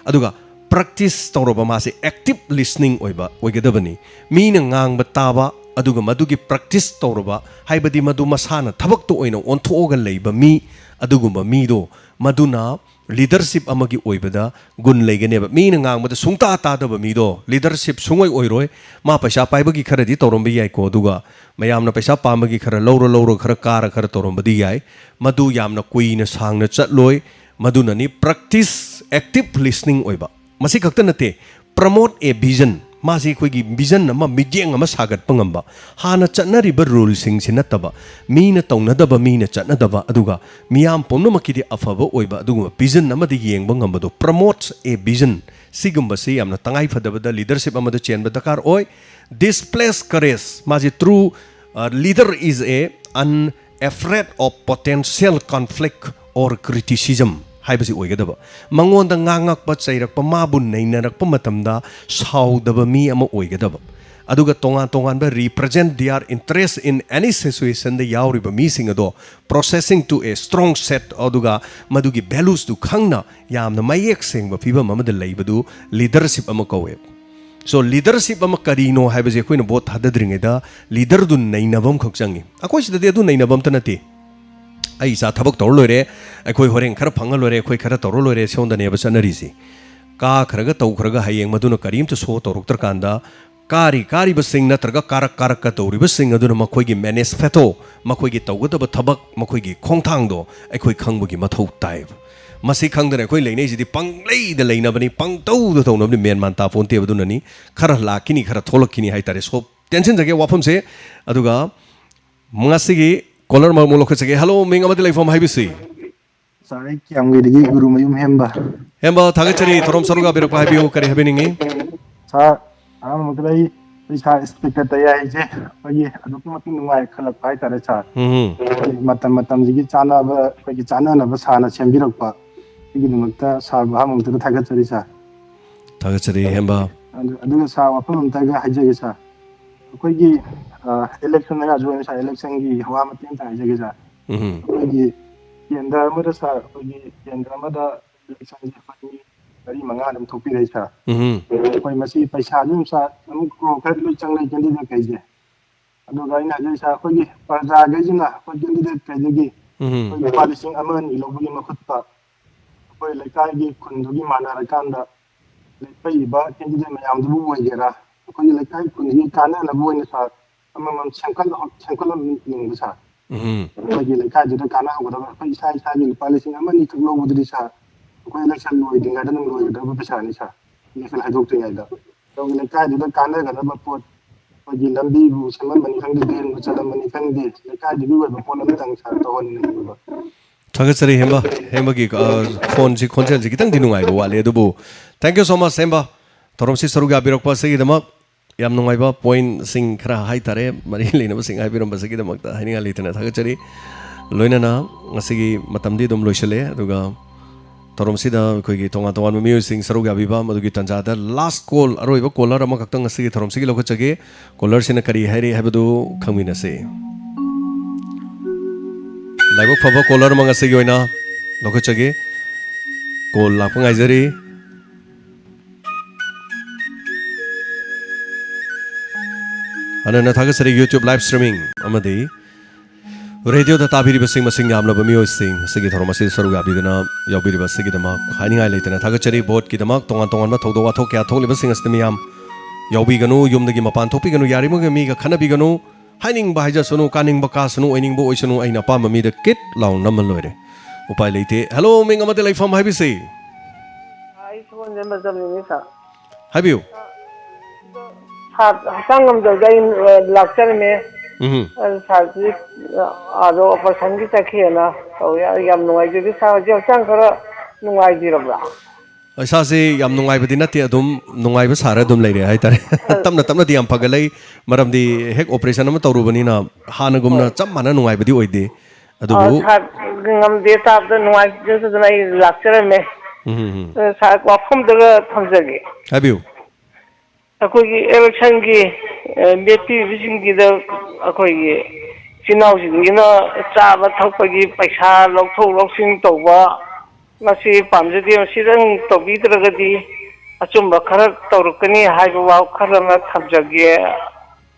ꯑꯗꯨꯒ practice ꯇꯧꯔꯕ ꯃꯥꯁꯦ active listening ꯑꯣꯏꯕ ꯑꯣꯏꯒꯗꯕꯅꯤ꯫ ꯃꯤꯅ ꯉꯥꯡꯕ ꯇꯥꯕ, ꯑꯗꯨꯒ ꯃꯗꯨꯒꯤ practice ꯇꯧꯔꯕ, ꯍꯥꯏꯕꯗꯤ ꯃꯗꯨ ꯃꯁꯥꯅ ꯊꯕꯛꯇ ꯑꯣꯏꯅ ꯑꯣꯟꯊꯣꯛꯑꯒ ꯂꯩꯕ ꯃꯤ, ꯑꯗꯨꯒꯨꯝꯕ ꯃꯤꯗꯣ, ꯃꯗꯨꯅ ꯂꯤꯗꯔꯁꯤꯞ ꯑꯃꯒꯤ ꯑꯣꯏꯕꯗ ꯒꯨꯟ ꯂꯩꯒꯅꯦꯕ꯫ ꯃꯤꯅ ꯉꯥꯡꯕꯗ ꯁꯨꯡꯇꯥ ꯇꯥꯗꯕ ꯃꯤꯗꯣ ꯂꯤꯗꯔꯁꯤꯞ ꯁꯨꯡꯑꯣꯏ ꯑꯣꯏꯔꯣꯏ꯫ ꯃꯥ ꯄꯩꯁꯥ ꯄꯥꯏꯕꯒꯤ ꯈꯔꯗꯤ ꯇꯧꯔꯝꯕ ꯌꯥꯏꯀꯣ, ꯑꯗꯨꯒ ꯃꯌꯥꯝꯅ ꯄꯩꯁꯥ ꯄꯥꯝꯕꯒꯤ ꯈꯔ ꯂꯧꯔ ꯂꯧꯔ ꯈꯔ ꯀꯥꯔ ꯈꯔ ꯇꯧꯔꯝꯕꯗꯤ ꯌꯥꯏ꯫ ꯃꯗꯨ ꯌꯥꯝꯅ ꯀꯨꯏꯅ ꯁꯥꯡꯅ ꯆꯠꯂꯣꯏ꯫ ꯃꯗꯨꯅꯅꯤ practice active listening ꯑꯣꯏꯕ꯫ ꯃꯁꯤ ꯈꯛꯇ ꯅꯠꯇꯦ, promote a vision, ꯃꯥꯁꯤ ꯑꯩꯈꯣꯏꯒꯤ ꯚꯤꯖꯟ ꯑꯃ, ꯃꯤꯠꯌꯦꯡ ꯑꯃ ꯁꯥꯒꯠꯄ ꯉꯝꯕ, ꯍꯥꯟꯅ ꯆꯠꯅꯔꯤꯕ ꯔꯨꯜꯁꯤꯡꯁꯤ ꯅꯠꯇꯕ, ꯃꯤꯅ ꯇꯧꯅꯗꯕ, ꯃꯤꯅ ꯆꯠꯅꯗꯕ, ꯑꯗꯨꯒ ꯃꯤꯌꯥꯝ ꯄꯨꯝꯅꯃꯛꯀꯤꯗꯤ ꯑꯐꯕ ꯑꯣꯏꯕ ꯑꯗꯨꯒꯨꯝꯕ ꯚꯤꯖꯟ ꯑꯃꯗ ꯌꯦꯡꯕ ꯉꯝꯕꯗꯣ, promotes a vision, ꯁꯤꯒꯨꯝꯕꯁꯤ ꯌꯥꯝꯅ ꯇꯉꯥꯏ ꯐꯗꯕꯗ ꯂꯤꯗꯔꯁꯤꯞ ꯑꯃꯗ ꯆꯦꯟꯕ ꯗꯔꯀꯥꯔ ꯑꯣꯏ꯫ Displays courage, ꯃꯥꯁꯤ true, uh, leader is a unafraid of potential conflict or criticism ꯍꯥꯏꯕꯁꯤ ꯑꯣꯏꯒꯗꯕ꯫ ꯃꯉꯣꯟꯗ ꯉꯥꯡꯉꯛꯄ, ꯆꯩꯔꯛꯄ, ꯃꯥꯕꯨ ꯅꯩꯅꯔꯛꯄ ꯃꯇꯝꯗ ꯁꯥꯎꯗꯕ ꯃꯤ ꯑꯃ ꯑꯣꯏꯒꯗꯕ꯫ ꯑꯗꯨꯒ ꯇꯣꯉꯥꯟ ꯇꯣꯉꯥꯟꯕ represent their interest in any situationꯗ ꯌꯥꯎꯔꯤꯕ ꯃꯤꯁꯤꯡ ꯑꯗꯣ processing to a strong set, ꯑꯗꯨꯒ ꯃꯗꯨꯒꯤ valuesꯇꯨ ꯈꯪꯅ ꯌꯥꯝꯅ ꯃꯌꯦꯛ ꯁꯦꯡꯕ ꯐꯤꯕꯝ ꯑꯃꯗ ꯂꯩꯕꯗꯨ ꯂꯤꯗꯔꯁꯤꯞ ꯑꯃ ꯀꯧꯋꯦ꯫ So ꯂꯤꯗꯔꯁꯤꯞ ꯑꯃ ꯀꯔꯤꯅꯣ ꯍꯥꯏꯕꯁꯦ ꯑꯩꯈꯣꯏꯅ ꯚꯣꯠ ꯊꯥꯗꯗ꯭ꯔꯤꯉꯩꯗ ꯂꯤꯗꯔꯗꯨ ꯅꯩꯅꯕ ꯑꯃꯈꯛ ꯆꯪꯉꯤ꯫ ꯑꯩꯈꯣꯏ ꯁꯤꯗꯗꯤ ꯑꯗꯨ ꯅꯩꯅꯕ ꯑꯝꯇ ꯅꯠꯇꯦ꯫ ꯑꯩ ꯏꯆꯥ ꯊꯕꯛ ꯇꯧꯔ ꯂꯣꯏꯔꯦ, ꯑꯩꯈꯣꯏ ꯍꯣꯔꯦꯟ ꯈꯔ ꯐꯪꯉ ꯂꯣꯏꯔꯦ, ꯑꯩꯈꯣꯏ ꯈꯔ ꯇꯧꯔ ꯂꯣꯏꯔꯦ, ꯁꯣꯝꯗꯅꯦꯕ ꯆꯠꯅꯔꯤꯁꯤ꯫ ꯀꯥꯈ꯭ꯔꯒ ꯇꯧꯈ꯭ꯔꯒ ꯍꯌꯦꯡ ꯃꯗꯨꯅ ꯀꯔꯤꯝꯇ ꯁꯣ ꯇꯧꯔꯛꯇ꯭ꯔꯀꯥꯟꯗ ꯀꯥꯔꯤ ꯀꯥꯔꯤꯕꯁꯤꯡ ꯅꯠꯇ꯭ꯔꯒ ꯀꯥꯔꯛ ꯀꯥꯔꯛꯀ ꯇꯧꯔꯤꯕꯁꯤꯡ ꯑꯗꯨꯅ ꯃꯈꯣꯏꯒꯤ manifesto, ꯃꯈꯣꯏꯒꯤ ꯇꯧꯒꯗꯕ ꯊꯕꯛ, ꯃꯈꯣꯏꯒꯤ ꯈꯣꯡꯊꯥꯡꯗꯣ ꯑꯩꯈꯣꯏ ꯈꯪꯕꯒꯤ ꯃꯊꯧ ꯇꯥꯏꯕ꯫ ꯃꯁꯤ ꯈꯪꯗꯅ ꯑꯩꯈꯣꯏ ꯂꯩꯅꯩꯁꯤꯗꯤ ꯄꯪꯂꯩꯗ ꯂꯩꯅꯕꯅꯤ, ꯄꯪꯇꯧꯗ ꯇꯧꯅꯕꯅꯤ, ꯃꯦꯟ ꯃꯥꯟ ꯇꯥꯄꯣꯟꯇꯦꯕ꯫ ꯑꯗꯨꯅꯅꯤ ꯈꯔ ꯂꯥꯛꯈꯤꯅꯤ, ꯈꯔ ꯊꯣꯛꯂꯛꯈꯤꯅꯤ ꯍꯥꯏꯇꯥꯔꯦ꯫ ꯁꯣꯞ ꯇꯦꯟꯁꯤꯟꯖꯒꯦ ꯋꯥꯐꯝꯁꯦ꯫ ꯑꯗꯨꯒ ꯉꯁꯤꯒꯤ ꯀꯣꯂꯔ ꯑꯃꯃꯨꯛ ꯂꯧꯈꯠꯆꯒꯦ꯫ ꯍꯜꯂꯣ, ꯃꯤꯡ ꯑꯃꯗꯤ ꯂꯩꯐꯝ ꯍꯥꯏꯕꯤꯁꯤ꯫ ꯁꯥꯔ, ꯑꯩ ꯀꯤꯌꯥꯝꯒꯩꯗꯒꯤ ꯒꯨꯔꯨꯃꯌꯨꯝ ꯍꯦꯝꯕ꯫ ꯍꯦꯝꯕ, ꯊꯥꯒꯠꯆꯔꯤ꯫ ꯊꯧꯔꯝ ꯁꯔꯨꯛ ꯌꯥꯕꯤꯔꯛꯄ ꯍꯥꯏꯕꯤꯌꯨ, ꯀꯔꯤ ꯍꯥꯏꯕꯤꯅꯤꯡꯉꯤ? ꯁꯥꯔ, ꯑꯍꯥꯟꯕꯃꯛꯇꯗ ꯑꯩ, ꯑꯩ ꯁꯥꯔ ꯏꯁꯄꯤꯀꯔ ꯇꯌꯥꯏꯁꯦ ꯑꯩꯈꯣꯏꯒꯤ ꯑꯗꯨꯛꯀꯤ ꯃꯇꯤꯛ ꯅꯨꯡꯉꯥꯏ ꯈꯜꯂꯛꯄ ꯍꯥꯏꯇꯥꯔꯦ ꯁꯥꯔ꯫ ꯎꯝ꯫ ꯑꯩꯈꯣꯏꯒꯤ ꯃꯇꯝ ꯃꯇꯝꯁꯤꯒꯤ ꯆꯥꯅꯕ, ꯑꯩꯈꯣꯏꯒꯤ ꯆꯥꯅꯅꯕ ꯁꯥꯔꯅ ꯁꯦꯝꯕꯤꯔꯛꯄ, ꯁꯤꯒꯤꯗꯃꯛꯇ ꯁꯥꯔꯕꯨ ꯑꯍꯥꯟꯕꯃꯛꯇꯗ ꯊꯥꯒꯠꯆꯔꯤ ꯁꯥꯔ꯫ ꯊꯥꯒꯠꯆꯔꯤ ꯍꯦꯝꯕ꯫ ꯑꯗꯨ-, ꯑꯗꯨꯒ ꯁꯥꯔ, ꯋꯥꯐꯝ ꯑꯝꯇꯒ ꯍꯥꯏꯖꯒꯦ ꯁꯥꯔ꯫ ꯑꯩꯈꯣꯏꯒꯤ, ꯑ, ꯏꯂꯦꯛꯁꯟ ꯃꯌꯥꯁꯨ ꯑꯣꯏꯅ ꯁꯥꯔ, ꯏꯂꯦꯛꯁꯟꯒꯤ ꯋꯥ ꯃꯇꯦꯛ ꯑꯝꯇ ꯍꯥꯏꯖꯒꯦ ꯁꯥꯔ꯫ ꯎꯝ꯫ ꯑꯩꯈꯣꯏꯒꯤ ꯀꯦꯟꯗ꯭ꯔ ꯑꯃꯗ ꯁꯥꯔ, ꯑꯩꯈꯣꯏꯒꯤ ꯀꯦꯟꯗ꯭ꯔ ꯑꯃꯗ ꯏꯂꯦꯛꯁꯟꯁꯦ ꯑꯩꯈꯣꯏ ꯃꯤ ꯃꯔꯤ ꯃꯉꯥ ꯑꯗꯨꯝ ꯊꯣꯛꯄꯤꯔꯛꯏ ꯁꯥꯔ꯫ ꯎꯝ꯫ ꯑꯩꯈꯣꯏ ꯃꯁꯤ ꯄꯩꯁꯥꯁꯨ ꯑꯗꯨꯝ ꯁꯥꯔ, ꯑꯗꯨꯝ ꯀ꯭ꯔꯣꯔ ꯈꯔ ꯂꯣꯏ ꯆꯪꯅꯩ ꯀꯦꯟꯗꯤꯗꯦꯠ ꯀꯩꯁꯦ꯫ ꯑꯗꯨꯒ ꯑꯩꯅ ꯍꯥꯏꯖꯩ ꯁꯥꯔ, ꯑꯩꯈꯣꯏꯒꯤ ꯄ꯭ꯔꯖꯥꯈꯩꯁꯤꯅ ꯑꯩꯈꯣꯏ ꯀꯦꯟꯗꯤꯗꯦꯠ ꯀꯩꯗꯒꯤ ꯎꯝ꯫ ꯑꯩꯈꯣꯏ ꯂꯨꯄꯥ ꯂꯤꯁꯤꯡ ꯑꯃ ꯑꯅꯤ ꯂꯧꯕꯒꯤ ꯃꯍꯨꯠꯇ ꯑꯩꯈꯣꯏ ꯂꯩꯀꯥꯏꯒꯤ ꯈꯨꯟꯗꯨꯒꯤ ꯃꯥꯟꯅꯔꯀꯥꯟꯗ ꯂꯦꯞꯄꯛꯏꯕ ꯀꯦꯟꯗꯤꯗꯦꯠ ꯃꯌꯥꯝꯗꯨꯕꯨ ꯑꯣꯏꯒꯦꯔꯥ, ꯑꯩꯈꯣꯏꯒꯤ ꯂꯩꯀꯥꯏ ꯈꯨꯟꯒꯤ ꯀꯥꯟꯅꯅꯕ ꯑꯣꯏꯅ ꯁꯥꯔ ꯑꯃꯃꯝ ꯁꯦꯝꯒꯠ-, ꯁꯦꯝꯒꯠꯍꯟꯅꯤꯡꯕ ꯁꯥꯔ꯫ ꯎꯝ꯫ ꯑꯩꯈꯣꯏꯒꯤ ꯂꯩꯀꯥꯏꯗꯨꯗ ꯀꯥꯟꯅꯍꯧꯒꯗꯕ, ꯑꯩꯈꯣꯏ ꯏꯁꯥ ꯏꯁꯥꯒꯤ ꯂꯨꯄꯥ ꯂꯤꯁꯤꯡ ꯑꯃ ꯑꯅꯤꯈꯛ ꯂꯧꯕꯗꯨꯗꯤ ꯁꯥꯔ, ꯑꯩꯈꯣꯏ ꯏꯂꯦꯛꯁꯟ ꯂꯣꯏꯗ꯭ꯔꯤꯉꯩꯗ ꯑꯗꯨꯝ ꯂꯣꯏꯒꯗꯕ ꯄꯩꯁꯥꯅꯤ ꯁꯥꯔ, ꯏꯂꯦꯛꯁꯟ ꯍꯥꯏꯗꯣꯛꯇ꯭ꯔꯤꯉꯩꯗ꯫ ꯑꯗꯨꯒ ꯂꯩꯀꯥꯏꯗꯨꯗ ꯀꯥꯟꯅꯒꯗꯕ ꯄꯣꯠ, ꯑꯩꯈꯣꯏꯒꯤ ꯂꯝꯕꯤꯕꯨ ꯁꯦꯝꯃꯝꯕꯅꯤ ꯈꯪꯗꯦ, ꯗ꯭ꯔꯦꯟꯕꯨ ꯆꯜꯂꯝꯕꯅꯤ ꯈꯪꯗꯦ, ꯂꯩꯀꯥꯏꯗꯨꯒꯤ ꯑꯣꯏꯕ ꯄꯣꯠ ꯑꯃꯇꯪ ꯁꯥꯔ ꯇꯧꯍꯟꯅꯤꯡꯕ꯫ ꯊꯥꯒꯠꯆꯔꯤ ꯍꯦꯝꯕ, ꯍꯦꯝꯕꯒꯤ, ꯑ, ꯐꯣꯟꯁꯤ ꯈꯣꯟꯖꯦꯜꯁꯤ ꯈꯤꯇꯪꯗꯤ ꯅꯨꯡꯉꯥꯏꯕ ꯋꯥꯠꯂꯤ, ꯑꯗꯨꯕꯨ thank you so much ꯍꯦꯝꯕ, ꯊꯧꯔꯝꯁꯤ ꯁꯔꯨꯛ ꯌꯥꯕꯤꯔꯛꯄ ꯑꯁꯤꯒꯤꯗꯃꯛ꯫ ꯌꯥꯝ ꯅꯨꯡꯉꯥꯏꯕ ꯄꯣꯏꯟꯠꯁꯤꯡ ꯈꯔ ꯍꯥꯏꯇꯥꯔꯦ, ꯃꯔꯤ ꯂꯩꯅꯕꯁꯤꯡ ꯍꯥꯏꯕꯤꯔꯝꯕꯁꯤꯒꯤꯗꯃꯛꯇ ꯍꯥꯏꯅꯤꯡꯉꯥꯏ ꯂꯩꯇꯅ ꯊꯥꯒꯠꯆꯔꯤ꯫ ꯂꯣꯏꯅꯅ ꯉꯁꯤꯒꯤ ꯃꯇꯝꯗꯤ ꯑꯗꯨꯝ ꯂꯣꯏꯁꯤꯜꯂꯦ, ꯑꯗꯨꯒ ꯊꯧꯔꯝꯁꯤꯗ ꯑꯩꯈꯣꯏꯒꯤ ꯇꯣꯉꯥꯟ ꯇꯣꯉꯥꯟꯕ ꯃꯤꯑꯣꯏꯁꯤꯡ ꯁꯔꯨꯛ ꯌꯥꯕꯤꯕ, ꯃꯗꯨꯒꯤ ꯇꯥꯟꯖꯥꯗ ꯂꯥꯁ ꯀꯣꯜ, ꯑꯔꯣꯏꯕ ꯀꯣꯂꯔ ꯑꯃꯈꯛꯇꯪ ꯉꯁꯤꯒꯤ ꯊꯧꯔꯝꯁꯤꯒꯤ ꯂꯧꯈꯠꯆꯒꯦ꯫ ꯀꯣꯂꯔꯁꯤꯅ ꯀꯔꯤ ꯍꯥꯏꯔꯤ ꯍꯥꯏꯕꯗꯨ ꯈꯪꯃꯤꯟꯅꯁꯤ꯫ ꯂꯥꯏꯕꯛ ꯐꯕ ꯀꯣꯂꯔ ꯑꯃ ꯉꯁꯤꯒꯤ ꯑꯣꯏꯅ ꯂꯧꯈꯠꯆꯒꯦ꯫ ꯀꯣꯜ ꯂꯥꯛꯄ ꯉꯥꯏꯖꯔꯤ꯫ ꯍꯟꯅ ꯊꯥꯒꯠꯆꯔꯤ꯫ YouTube live streaming ꯑꯃꯗꯤ ꯔꯦꯗꯤꯑꯣꯗ ꯇꯥꯕꯤꯔꯤꯕꯁꯤꯡ, ꯃꯁꯤꯡ ꯌꯥꯝꯂꯕ ꯃꯤꯑꯣꯏꯁꯤꯡ, ꯉꯁꯤꯒꯤ ꯊꯧꯔꯝ ꯑꯁꯤꯗ ꯁꯔꯨꯛ ꯌꯥꯕꯤꯗꯨꯅ ꯌꯥꯎꯕꯤꯔꯤꯕ ꯑꯁꯤꯒꯤꯗꯃꯛ ꯍꯥꯏꯅꯤꯡꯉꯥꯏ ꯂꯩꯇꯅ ꯊꯥꯒꯠꯆꯔꯤ꯫ ꯚꯣꯠꯀꯤꯗꯃꯛ ꯇꯣꯉꯥꯟ ꯇꯣꯉꯥꯟꯕ ꯊꯧꯗꯣꯛ ꯋꯥꯊꯣꯛ ꯀꯌꯥ ꯊꯣꯛꯂꯤꯕꯁꯤꯡ ꯑꯁꯤꯗ ꯃꯤꯌꯥꯝ ꯌꯥꯎꯕꯤꯒꯅꯨ, ꯌꯨꯝꯗꯒꯤ ꯃꯄꯥꯟ ꯊꯣꯛꯄꯤꯒꯅꯨ, ꯌꯥꯔꯤꯕꯃꯈꯩ ꯃꯤꯒ ꯈꯟꯅꯕꯤꯒꯅꯨ꯫ ꯍꯥꯏꯅꯤꯡꯕ ꯍꯥꯏꯖꯁꯅꯨ, ꯀꯥꯅꯤꯡꯕ ꯀꯥꯁꯅꯨ, ꯑꯣꯏꯅꯤꯡꯕ ꯑꯣꯏꯁꯅꯨ, ꯑꯩꯅ ꯑꯄꯥꯝꯕ ꯃꯤꯗ ꯀꯤꯠ ꯂꯥꯎ ꯅꯝꯃ ꯂꯣꯏꯔꯦ꯫ ꯎꯄꯥꯏ ꯂꯩꯇꯦ꯫ ꯍꯦꯜꯂꯣ, ꯃꯤꯡ ꯑꯃꯗꯤ ꯂꯩꯐꯝ ꯍꯥꯏꯕꯤꯁꯤ꯫ ꯑꯩ ꯁꯒꯣꯜꯁꯦ ꯃꯇꯝꯅꯤꯅꯦ ꯁꯥꯔ꯫ ꯍꯥꯏꯕꯤꯌꯨ꯫ ꯁꯥꯔ, ꯍꯛꯆꯥꯡ ꯉꯝꯗꯕꯗ ꯑꯩ ꯑ, ꯂꯥꯛꯆꯔꯝꯃꯦ꯫ ꯎꯝ꯫ ꯑꯗꯨ ꯁꯥꯔꯁꯤ ꯑ, ꯑꯥꯗ ꯑꯣꯄꯔꯦꯁꯟꯒꯤ ꯆꯠꯈꯤꯑꯅ ꯇꯧꯋꯦ꯫ ꯑꯩ ꯌꯥꯝ ꯅꯨꯡꯉꯥꯏꯖꯗꯦ ꯁꯥꯔ꯫ ꯍꯧꯖꯤꯛ ꯍꯛꯆꯥꯡ ꯈꯔ ꯅꯨꯡꯉꯥꯏꯕꯤꯔꯕ꯭ꯔꯥ? ꯏꯁꯥꯁꯦ ꯌꯥꯝ ꯅꯨꯡꯉꯥꯏꯕꯗꯤ ꯅꯠꯇꯦ, ꯑꯗꯨꯝ ꯅꯨꯡꯉꯥꯏꯕ ꯁꯥꯔ ꯑꯗꯨꯝ ꯂꯩꯔꯦ ꯍꯥꯏꯇꯥꯔꯦ꯫ ꯇꯞꯅ ꯇꯞꯅꯗꯤ ꯌꯥꯝ ꯐꯒꯠꯂꯛꯏ, ꯃꯔꯝꯗꯤ ꯍꯦꯛ ꯑꯣꯄꯔꯦꯁꯟ ꯑꯃ ꯇꯧꯔꯨꯕꯅꯤꯅ ꯍꯥꯟꯅꯒꯨꯝꯅ ꯍꯣꯏ꯫ ꯆꯞ ꯃꯥꯟꯅ ꯅꯨꯡꯉꯥꯏꯕꯗꯤ ꯑꯣꯏꯗꯦ꯫ ꯑ, ꯑꯗꯨꯕꯨ ꯁꯥꯔ, ꯉꯝꯗꯦ ꯇꯥꯕꯗ ꯅꯨꯡꯉꯥꯏꯖꯗꯗꯅ ꯑꯩ ꯂꯥꯛꯆꯔꯝꯃꯦ꯫ ꯎꯝ, ꯎꯝ, ꯎꯝ꯫ ꯑ, ꯁꯥꯔ, ꯋꯥꯐꯝꯗꯨꯒ ꯊꯝꯖꯒꯦ꯫ ꯍꯥꯏꯕꯤꯌꯨ꯫ ꯑꯩꯈꯣꯏꯒꯤ ꯏꯂꯦꯛꯁꯟꯒꯤ ꯑ, ꯂꯦꯞꯄꯤꯕꯁꯤꯡꯒꯤꯗ ꯑꯩꯈꯣꯏꯒꯤ ꯏꯆꯤꯟ ꯏꯅꯥꯎꯁꯤꯡꯁꯤꯅ ꯆꯥꯕ ꯊꯛꯄꯒꯤ ꯄꯩꯁꯥ ꯂꯧꯊꯣꯛ ꯂꯧꯁꯤꯟ ꯇꯧꯕ ꯃꯁꯤ ꯄꯥꯝꯖꯗꯦ꯫ ꯃꯁꯤꯗꯪ ꯇꯧꯕꯤꯗ꯭ꯔꯒꯗꯤ ꯑꯆꯨꯝꯕ ꯈꯔ ꯇꯧꯔꯛꯀꯅꯤ ꯍꯥꯏꯕ ꯋꯥꯈꯜ ꯑꯃ ꯊꯝꯖꯒꯦ꯫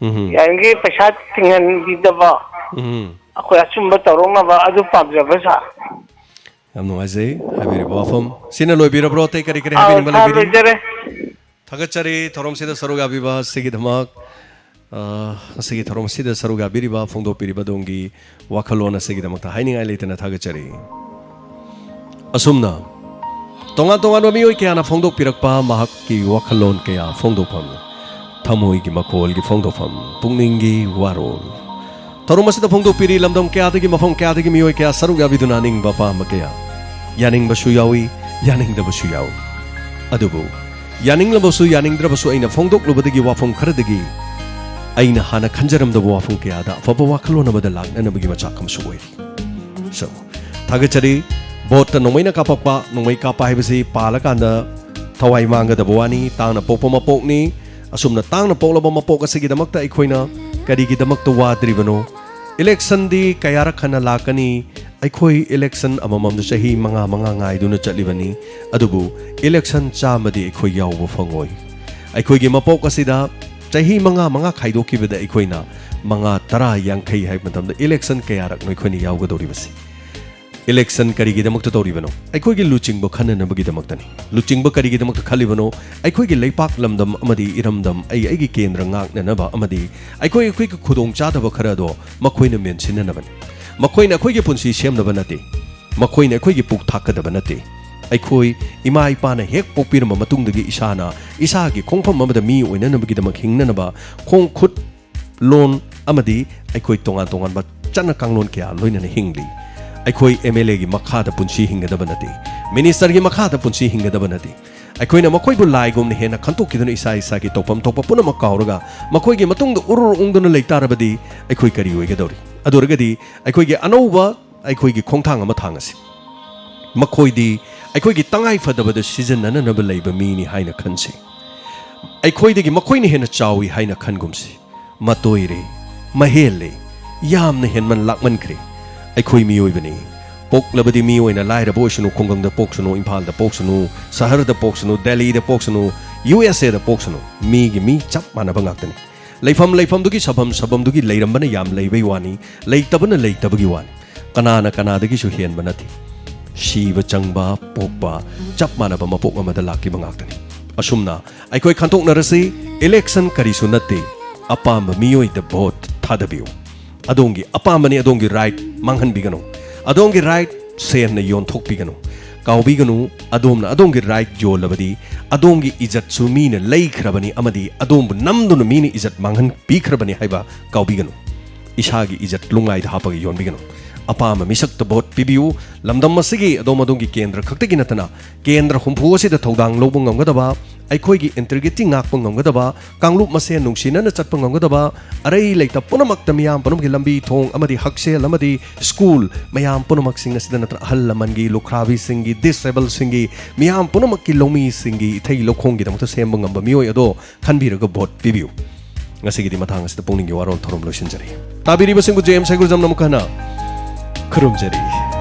ꯎꯝ꯫ ꯌꯥꯔꯤꯈꯩ ꯄꯩꯁꯥ ꯇꯤꯡꯍꯟꯕꯤꯗꯕ, ꯎꯝ꯫ ꯑꯩꯈꯣꯏ ꯑꯆꯨꯝꯕ ꯇꯧꯔꯛꯅꯕ ꯑꯗꯨ ꯄꯥꯝꯖꯕ ꯁꯥꯔ꯫ ꯌꯥꯝ ꯅꯨꯡꯉꯥꯏꯖꯩ ꯍꯥꯏꯕꯤꯔꯤꯕ ꯋꯥꯐꯝ꯫ ꯁꯤꯅ ꯂꯣꯏꯕꯤꯔꯕ꯭ꯔꯣ? ꯑꯇꯩ ꯀꯔꯤ ꯀꯔꯤ ꯑꯥꯎ ꯍꯥꯏꯕꯤꯅꯤꯡꯕ ꯁꯥꯔ, ꯂꯩꯕꯤꯔꯤ? ꯂꯣꯏꯖꯔꯦ꯫ ꯊꯥꯒꯠꯆꯔꯤ ꯊꯧꯔꯝꯁꯤꯗ ꯁꯔꯨꯛ ꯌꯥꯕꯤꯕ ꯑꯁꯤꯒꯤꯗꯃꯛ꯫ ꯑ, ꯉꯁꯤꯒꯤ ꯊꯧꯔꯝ ꯑꯁꯤꯗ ꯁꯔꯨꯛ ꯌꯥꯕꯤꯔꯤꯕ, ꯐꯣꯡꯗꯣꯛꯄꯤꯔꯤꯕ ꯑꯗꯣꯝꯒꯤ ꯋꯥꯈꯜꯂꯣꯟ ꯑꯁꯤꯒꯤꯗꯃꯛꯇ ꯍꯥꯏꯅꯤꯡꯉꯥꯏ ꯂꯩꯇꯅ ꯊꯥꯒꯠꯆꯔꯤ꯫ ꯑꯁꯨꯝꯅ ꯇꯣꯉꯥꯟ ꯇꯣꯉꯥꯟꯕ ꯃꯤꯑꯣꯏ ꯀꯌꯥꯅ ꯐꯣꯡꯗꯣꯛꯄꯤꯔꯛꯄ ꯃꯍꯥꯛꯀꯤ ꯋꯥꯈꯜꯂꯣꯟ ꯀꯌꯥ ꯐꯣꯡꯗꯣꯛꯐꯝ, ꯊꯃꯣꯏꯒꯤ ꯃꯈꯣꯜꯒꯤ ꯐꯣꯡꯗꯣꯛꯐꯝ, ꯄꯨꯛꯅꯤꯡꯒꯤ ꯋꯥꯔꯣꯜ, ꯊꯧꯔꯝ ꯑꯁꯤꯗ ꯐꯣꯡꯗꯣꯛꯄꯤꯔꯤ꯫ ꯂꯝꯗꯝ ꯀꯌꯥꯗꯒꯤ, ꯃꯐꯝ ꯀꯌꯥꯗꯒꯤ ꯃꯤꯑꯣꯏ ꯀꯌꯥ ꯁꯔꯨꯛ ꯌꯥꯕꯤꯗꯨꯅ ꯑꯅꯤꯡꯕ ꯑꯄꯥꯝꯕ ꯀꯌꯥ, ꯌꯥꯅꯤꯡꯕꯁꯨ ꯌꯥꯎꯏ, ꯌꯥꯅꯤꯡꯗꯕꯁꯨ ꯌꯥꯎꯏ꯫ ꯑꯗꯨꯕꯨ ꯌꯥꯅꯤꯡꯂꯕꯁꯨ ꯌꯥꯅꯤꯡꯗ꯭ꯔꯕꯁꯨ ꯑꯩꯅ ꯐꯣꯡꯗꯣꯛꯂꯨꯕꯗꯒꯤ, ꯋꯥꯐꯝ ꯈꯔꯗꯒꯤ ꯑꯩꯅ ꯍꯥꯟꯅ ꯈꯟꯖꯔꯝꯗꯕ ꯋꯥꯐꯝ ꯀꯌꯥꯗ ꯑꯐꯕ ꯋꯥꯈꯜꯂꯣꯟ ꯑꯃꯗ ꯂꯥꯛꯅꯅꯕꯒꯤ ꯃꯆꯥꯛ ꯑꯃꯁꯨ ꯑꯣꯏꯔꯤ꯫ So, ꯊꯥꯒꯠꯆꯔꯤ꯫ ꯚꯣꯠꯇ ꯅꯣꯡꯃꯩꯅ ꯀꯥꯞꯄꯛꯄ, ꯅꯣꯡꯃꯩ ꯀꯥꯞꯄ ꯍꯥꯏꯕꯁꯤ ꯄꯥꯜꯂꯀꯥꯟꯗ ꯊꯋꯥꯏ ꯃꯥꯡꯒꯗꯕ ꯋꯥꯅꯤ, ꯇꯥꯡꯅ ꯄꯣꯛꯄ ꯃꯄꯣꯛꯅꯤ꯫ ꯑꯁꯨꯝꯅ ꯇꯥꯡꯅ ꯄꯣꯛꯂꯕ ꯃꯄꯣꯛ ꯑꯁꯤꯒꯤꯗꯃꯛꯇ ꯑꯩꯈꯣꯏꯅ ꯀꯔꯤꯒꯤꯗꯃꯛꯇ ꯋꯥꯗ꯭ꯔꯤꯕꯅꯣ? ꯏꯂꯦꯛꯁꯟꯗꯤ ꯀꯌꯥꯔꯛ ꯍꯟꯅ ꯂꯥꯛꯀꯅꯤ? ꯑꯩꯈꯣꯏ ꯏꯂꯦꯛꯁꯟ ꯑꯃꯃꯝꯗ ꯆꯍꯤ ꯃꯉꯥ ꯃꯉꯥ ꯉꯥꯏꯗꯨꯅ ꯆꯠꯂꯤꯕꯅꯤ, ꯑꯗꯨꯕꯨ ꯏꯂꯦꯛꯁꯟ ꯆꯥꯝꯃꯗꯤ ꯑꯩꯈꯣꯏ ꯌꯥꯎꯕ ꯐꯪꯉꯣꯏ꯫ ꯑꯩꯈꯣꯏꯒꯤ ꯃꯄꯣꯛ ꯑꯁꯤꯗ ꯆꯍꯤ ꯃꯉꯥ ꯃꯉꯥ ꯈꯥꯏꯗꯣꯛꯈꯤꯕꯗ ꯑꯩꯈꯣꯏꯅ ꯃꯉꯥ, ꯇꯔꯥ, ꯌꯥꯡꯈꯩ ꯍꯥꯏꯕ ꯃꯇꯝꯗ ꯏꯂꯦꯛꯁꯟ ꯀꯌꯥꯔꯛꯅꯣ ꯑꯩꯈꯣꯏꯅ ꯌꯥꯎꯒꯗꯧꯔꯤꯕꯁꯤ? ꯏꯂꯦꯛꯁꯟ ꯀꯔꯤꯒꯤꯗꯃꯛꯇ ꯇꯧꯔꯤꯕꯅꯣ? ꯑꯩꯈꯣꯏꯒꯤ ꯂꯨꯆꯤꯡꯕ ꯈꯟꯅꯅꯕꯒꯤꯗꯃꯛꯇꯅꯤ꯫ ꯂꯨꯆꯤꯡꯕ ꯀꯔꯤꯒꯤꯗꯃꯛꯇ ꯈꯜꯂꯤꯕꯅꯣ? ꯑꯩꯈꯣꯏꯒꯤ ꯂꯩꯄꯥꯛ ꯂꯝꯗꯝ ꯑꯃꯗꯤ ꯏꯔꯝꯗꯝ, ꯑꯩ ꯑꯩꯒꯤ ꯀꯦꯟꯗ꯭ꯔ ꯉꯥꯛꯅꯅꯕ ꯑꯃꯗꯤ ꯑꯩꯈꯣꯏ ꯑꯩꯈꯣꯏꯒꯤ ꯈꯨꯗꯣꯡꯆꯥꯗꯕ ꯈꯔ ꯑꯗꯣ ꯃꯈꯣꯏꯅ ꯃꯦꯟꯁꯤꯟꯅꯅꯕꯅꯤ꯫ ꯃꯈꯣꯏꯅ ꯑꯩꯈꯣꯏꯒꯤ ꯄꯨꯟꯁꯤ ꯁꯦꯝꯅꯕ ꯅꯠꯇꯦ꯫ ꯃꯈꯣꯏꯅ ꯑꯩꯈꯣꯏꯒꯤ ꯄꯨꯛ ꯊꯥꯛꯀꯗꯕ ꯅꯠꯇꯦ꯫ ꯑꯩꯈꯣꯏ ꯏꯃꯥ ꯏꯄꯥꯅ ꯍꯦꯛ ꯄꯣꯛꯄꯤꯔꯝꯕ ꯃꯇꯨꯡꯗꯒꯤ ꯏꯁꯥꯅ ꯏꯁꯥꯒꯤ ꯈꯣꯡꯐꯝ ꯑꯃꯗ ꯃꯤ ꯑꯣꯏꯅꯅꯕꯒꯤꯗꯃꯛ ꯍꯤꯡꯅꯅꯕ ꯈꯣꯡ ꯈꯨꯠ ꯂꯣꯟ ꯑꯃꯗꯤ ꯑꯩꯈꯣꯏ ꯇꯣꯉꯥꯟ ꯇꯣꯉꯥꯟꯕ ꯆꯠꯅ ꯀꯥꯡꯂꯣꯟ ꯀꯌꯥ ꯂꯣꯏꯅꯅ ꯍꯤꯡꯂꯤ꯫ ꯑꯩꯈꯣꯏ ꯑꯦꯝ ꯑꯦꯜ ꯑꯦꯒꯤ ꯃꯈꯥꯗ ꯄꯨꯟꯁꯤ ꯍꯤꯡꯒꯗꯕ ꯅꯠꯇꯦ, ꯃꯤꯅꯤꯁꯇꯔꯒꯤ ꯃꯈꯥꯗ ꯄꯨꯟꯁꯤ ꯍꯤꯡꯒꯗꯕ ꯅꯠꯇꯦ꯫ ꯑꯩꯈꯣꯏꯅ ꯃꯈꯣꯏꯕꯨ ꯂꯥꯏꯒꯨꯝꯅ ꯍꯦꯟꯅ ꯈꯟꯇꯣꯛꯈꯤꯗꯨꯅ ꯏꯁꯥ ꯏꯁꯥꯒꯤ ꯇꯧꯐꯝ ꯊꯣꯛꯄ ꯄꯨꯝꯅꯃꯛ ꯀꯥꯎꯔꯒ ꯃꯈꯣꯏꯒꯤ ꯃꯇꯨꯡꯗ ꯎꯔꯨꯔ ꯎꯪꯗꯨꯅ ꯂꯩꯇꯥꯔꯕꯗꯤ ꯑꯩꯈꯣꯏ ꯀꯔꯤ ꯑꯣꯏꯒꯗꯧꯔꯤ? ꯑꯗꯨ ꯑꯣꯏꯔꯒꯗꯤ ꯑꯩꯈꯣꯏꯒꯤ ꯑꯅꯧꯕ ꯑꯩꯈꯣꯏꯒꯤ ꯈꯣꯡꯊꯥꯡ ꯑꯃ ꯊꯥꯡꯉꯁꯤ꯫ ꯃꯈꯣꯏꯗꯤ ꯑꯩꯈꯣꯏꯒꯤ ꯇꯉꯥꯏ ꯐꯗꯕꯗ ꯁꯤꯖꯤꯟꯅꯅꯅꯕ ꯂꯩꯕ ꯃꯤꯅꯤ ꯍꯥꯏꯅ ꯈꯟꯁꯤ꯫ ꯑꯩꯈꯣꯏꯗꯒꯤ ꯃꯈꯣꯏꯅ ꯍꯦꯟꯅ ꯆꯥꯎꯏ ꯍꯥꯏꯅ ꯈꯟꯒꯨꯝꯁꯤ꯫ ꯃꯇꯣꯏꯔꯦ, ꯃꯍꯦꯜꯂꯦ, ꯌꯥꯝꯅ ꯍꯦꯟꯃꯟ ꯂꯥꯛꯃꯟꯈ꯭ꯔꯦ꯫ ꯑꯩꯈꯣꯏ ꯃꯤꯑꯣꯏꯕꯅꯤ꯫ ꯄꯣꯛꯂꯕꯗꯤ ꯃꯤ ꯑꯣꯏꯅ ꯂꯥꯏꯔꯕ ꯑꯣꯏꯁꯅꯨ, ꯈꯨꯡꯒꯪꯗ ꯄꯣꯛꯁꯅꯨ, ꯏꯝꯐꯥꯜꯗ ꯄꯣꯛꯁꯅꯨ, ꯁꯍꯔꯗ ꯄꯣꯛꯁꯅꯨ, ꯗꯦꯜꯂꯤꯗ ꯄꯣꯛꯁꯅꯨ, ꯌꯨ ꯑꯦꯁ ꯑꯦꯗ ꯄꯣꯛꯁꯅꯨ, ꯃꯤꯒꯤ ꯃꯤ ꯆꯞ ꯃꯥꯟꯅꯕ ꯉꯥꯛꯇꯅꯤ꯫ ꯂꯩꯐꯝ ꯂꯩꯐꯝꯗꯨꯒꯤ, ꯁꯥꯐꯝ ꯁꯥꯐꯝꯗꯨꯒꯤ ꯂꯩꯔꯝꯕꯅ ꯌꯥꯝ ꯂꯩꯕꯩ ꯋꯥꯅꯤ, ꯂꯩꯇꯕꯅ ꯂꯩꯇꯕꯒꯤ ꯋꯥꯅꯤ꯫ ꯀꯅꯥꯅ ꯀꯅꯥꯗꯒꯤꯁꯨ ꯍꯦꯟꯕ ꯅꯠꯇꯦ꯫ ꯁꯤꯕ, ꯆꯪꯕ, ꯄꯣꯛꯄ ꯆꯞ ꯃꯥꯟꯅꯕ ꯃꯄꯣꯛ ꯑꯃꯗ ꯂꯥꯛꯈꯤꯕ ꯉꯥꯛꯇꯅꯤ꯫ ꯑꯁꯨꯝꯅ ꯑꯩꯈꯣꯏ ꯈꯟꯊꯣꯛꯅꯔꯁꯤ, ꯏꯂꯦꯛꯁꯟ ꯀꯔꯤꯁꯨ ꯅꯠꯇꯦ, ꯑꯄꯥꯝꯕ ꯃꯤꯑꯣꯏꯗ ꯚꯣꯠ ꯊꯥꯗꯕꯤꯌꯨ꯫ ꯑꯗꯣꯝꯒꯤ ꯑꯄꯥꯝꯕꯅꯤ, ꯑꯗꯣꯝꯒꯤ ꯔꯥꯏꯠ ꯃꯥꯡꯍꯟꯕꯤꯒꯅꯨ, ꯑꯗꯣꯝꯒꯤ ꯔꯥꯏꯠ ꯁꯦꯟꯅ ꯌꯣꯟꯊꯣꯛꯄꯤꯒꯅꯨ꯫ ꯀꯥꯎꯕꯤꯒꯅꯨ, ꯑꯗꯣꯝꯅ ꯑꯗꯣꯝꯒꯤ ꯔꯥꯏꯠ ꯌꯣꯜꯂꯕꯗꯤ ꯑꯗꯣꯝꯒꯤ ꯏꯖꯠꯁꯨ ꯃꯤꯅ ꯂꯩꯈ꯭ꯔꯕꯅꯤ ꯑꯃꯗꯤ ꯑꯗꯣꯝꯕꯨ ꯅꯝꯗꯨꯅ ꯃꯤꯅ ꯏꯖꯠ ꯃꯥꯡꯍꯟꯕꯤꯈ꯭ꯔꯕꯅꯤ ꯍꯥꯏꯕ ꯀꯥꯎꯕꯤꯒꯅꯨ꯫ ꯏꯁꯥꯒꯤ ꯏꯖꯠ ꯂꯨꯡꯂꯥꯏꯗ ꯍꯥꯞꯄꯒ ꯌꯣꯟꯕꯤꯒꯅꯨ꯫ ꯑꯄꯥꯝꯕ ꯃꯤꯁꯛꯇ ꯚꯣꯠ ꯄꯤꯕꯤꯌꯨ꯫ ꯂꯝꯗꯝ ꯑꯁꯤꯒꯤ ꯑꯗꯣꯝ ꯑꯗꯣꯝꯒꯤ ꯀꯦꯟꯗ꯭ꯔ ꯈꯛꯇꯒꯤ ꯅꯠꯇꯅ ꯀꯦꯟꯗ꯭ꯔ ꯍꯨꯝꯐꯨ ꯑꯁꯤꯗ ꯊꯧꯗꯥꯡ ꯂꯧꯕ ꯉꯝꯒꯗꯕ, ꯑꯩꯈꯣꯏꯒꯤ ꯏꯟꯇꯤꯒ꯭ꯔꯤꯇꯤ ꯉꯥꯛꯄ ꯉꯝꯒꯗꯕ, ꯀꯥꯡꯂꯨꯞ ꯃꯁꯦꯟ ꯅꯨꯡꯁꯤꯅꯅ ꯆꯠꯄ ꯉꯝꯒꯗꯕ, ꯑꯔꯩ ꯂꯩꯇ ꯄꯨꯝꯅꯃꯛꯇ ꯃꯤꯌꯥꯝ ꯄꯨꯝꯅꯃꯛꯀꯤ ꯂꯝꯕꯤ ꯊꯣꯡ ꯑꯃꯗꯤ ꯍꯛꯁꯦꯜ ꯑꯃꯗꯤ ꯁ꯭ꯀꯨꯜ ꯃꯌꯥꯝ ꯄꯨꯝꯅꯃꯛꯁꯤꯡ ꯑꯁꯤꯗ ꯅꯠꯇꯅ ꯑꯍꯜ ꯂꯃꯟꯒꯤ, ꯂꯨꯈ꯭ꯔꯥꯕꯤꯁꯤꯡꯒꯤ, ꯗꯤꯁꯑꯦꯕꯜꯁꯤꯡꯒꯤ, ꯃꯤꯌꯥꯝ ꯄꯨꯝꯅꯃꯛꯀꯤ ꯂꯧꯃꯤꯁꯤꯡꯒꯤ ꯏꯊꯩ ꯂꯧꯈꯣꯡꯒꯤꯗꯃꯛꯇ ꯁꯦꯝꯕ ꯉꯝꯕ ꯃꯤꯑꯣꯏ ꯑꯗꯣ ꯈꯟꯕꯤꯔꯒ ꯚꯣꯠ ꯄꯤꯕꯤꯌꯨ꯫ ꯉꯁꯤꯒꯤꯗꯤ ꯃꯇꯥꯡ ꯑꯁꯤꯗ ꯄꯨꯛꯅꯤꯡꯒꯤ ꯋꯥꯔꯣꯜ ꯊꯧꯔꯝ ꯂꯣꯏꯁꯤꯟꯖꯔꯤ꯫ ꯇꯥꯕꯤꯔꯤꯕꯁꯤꯡꯕꯨ ꯖꯦ ꯑꯦꯝ ꯁꯩꯒꯨꯖꯝꯅ ꯑꯃꯨꯛ ꯍꯟꯅ ꯈꯨꯔꯨꯝꯖꯔꯤ꯫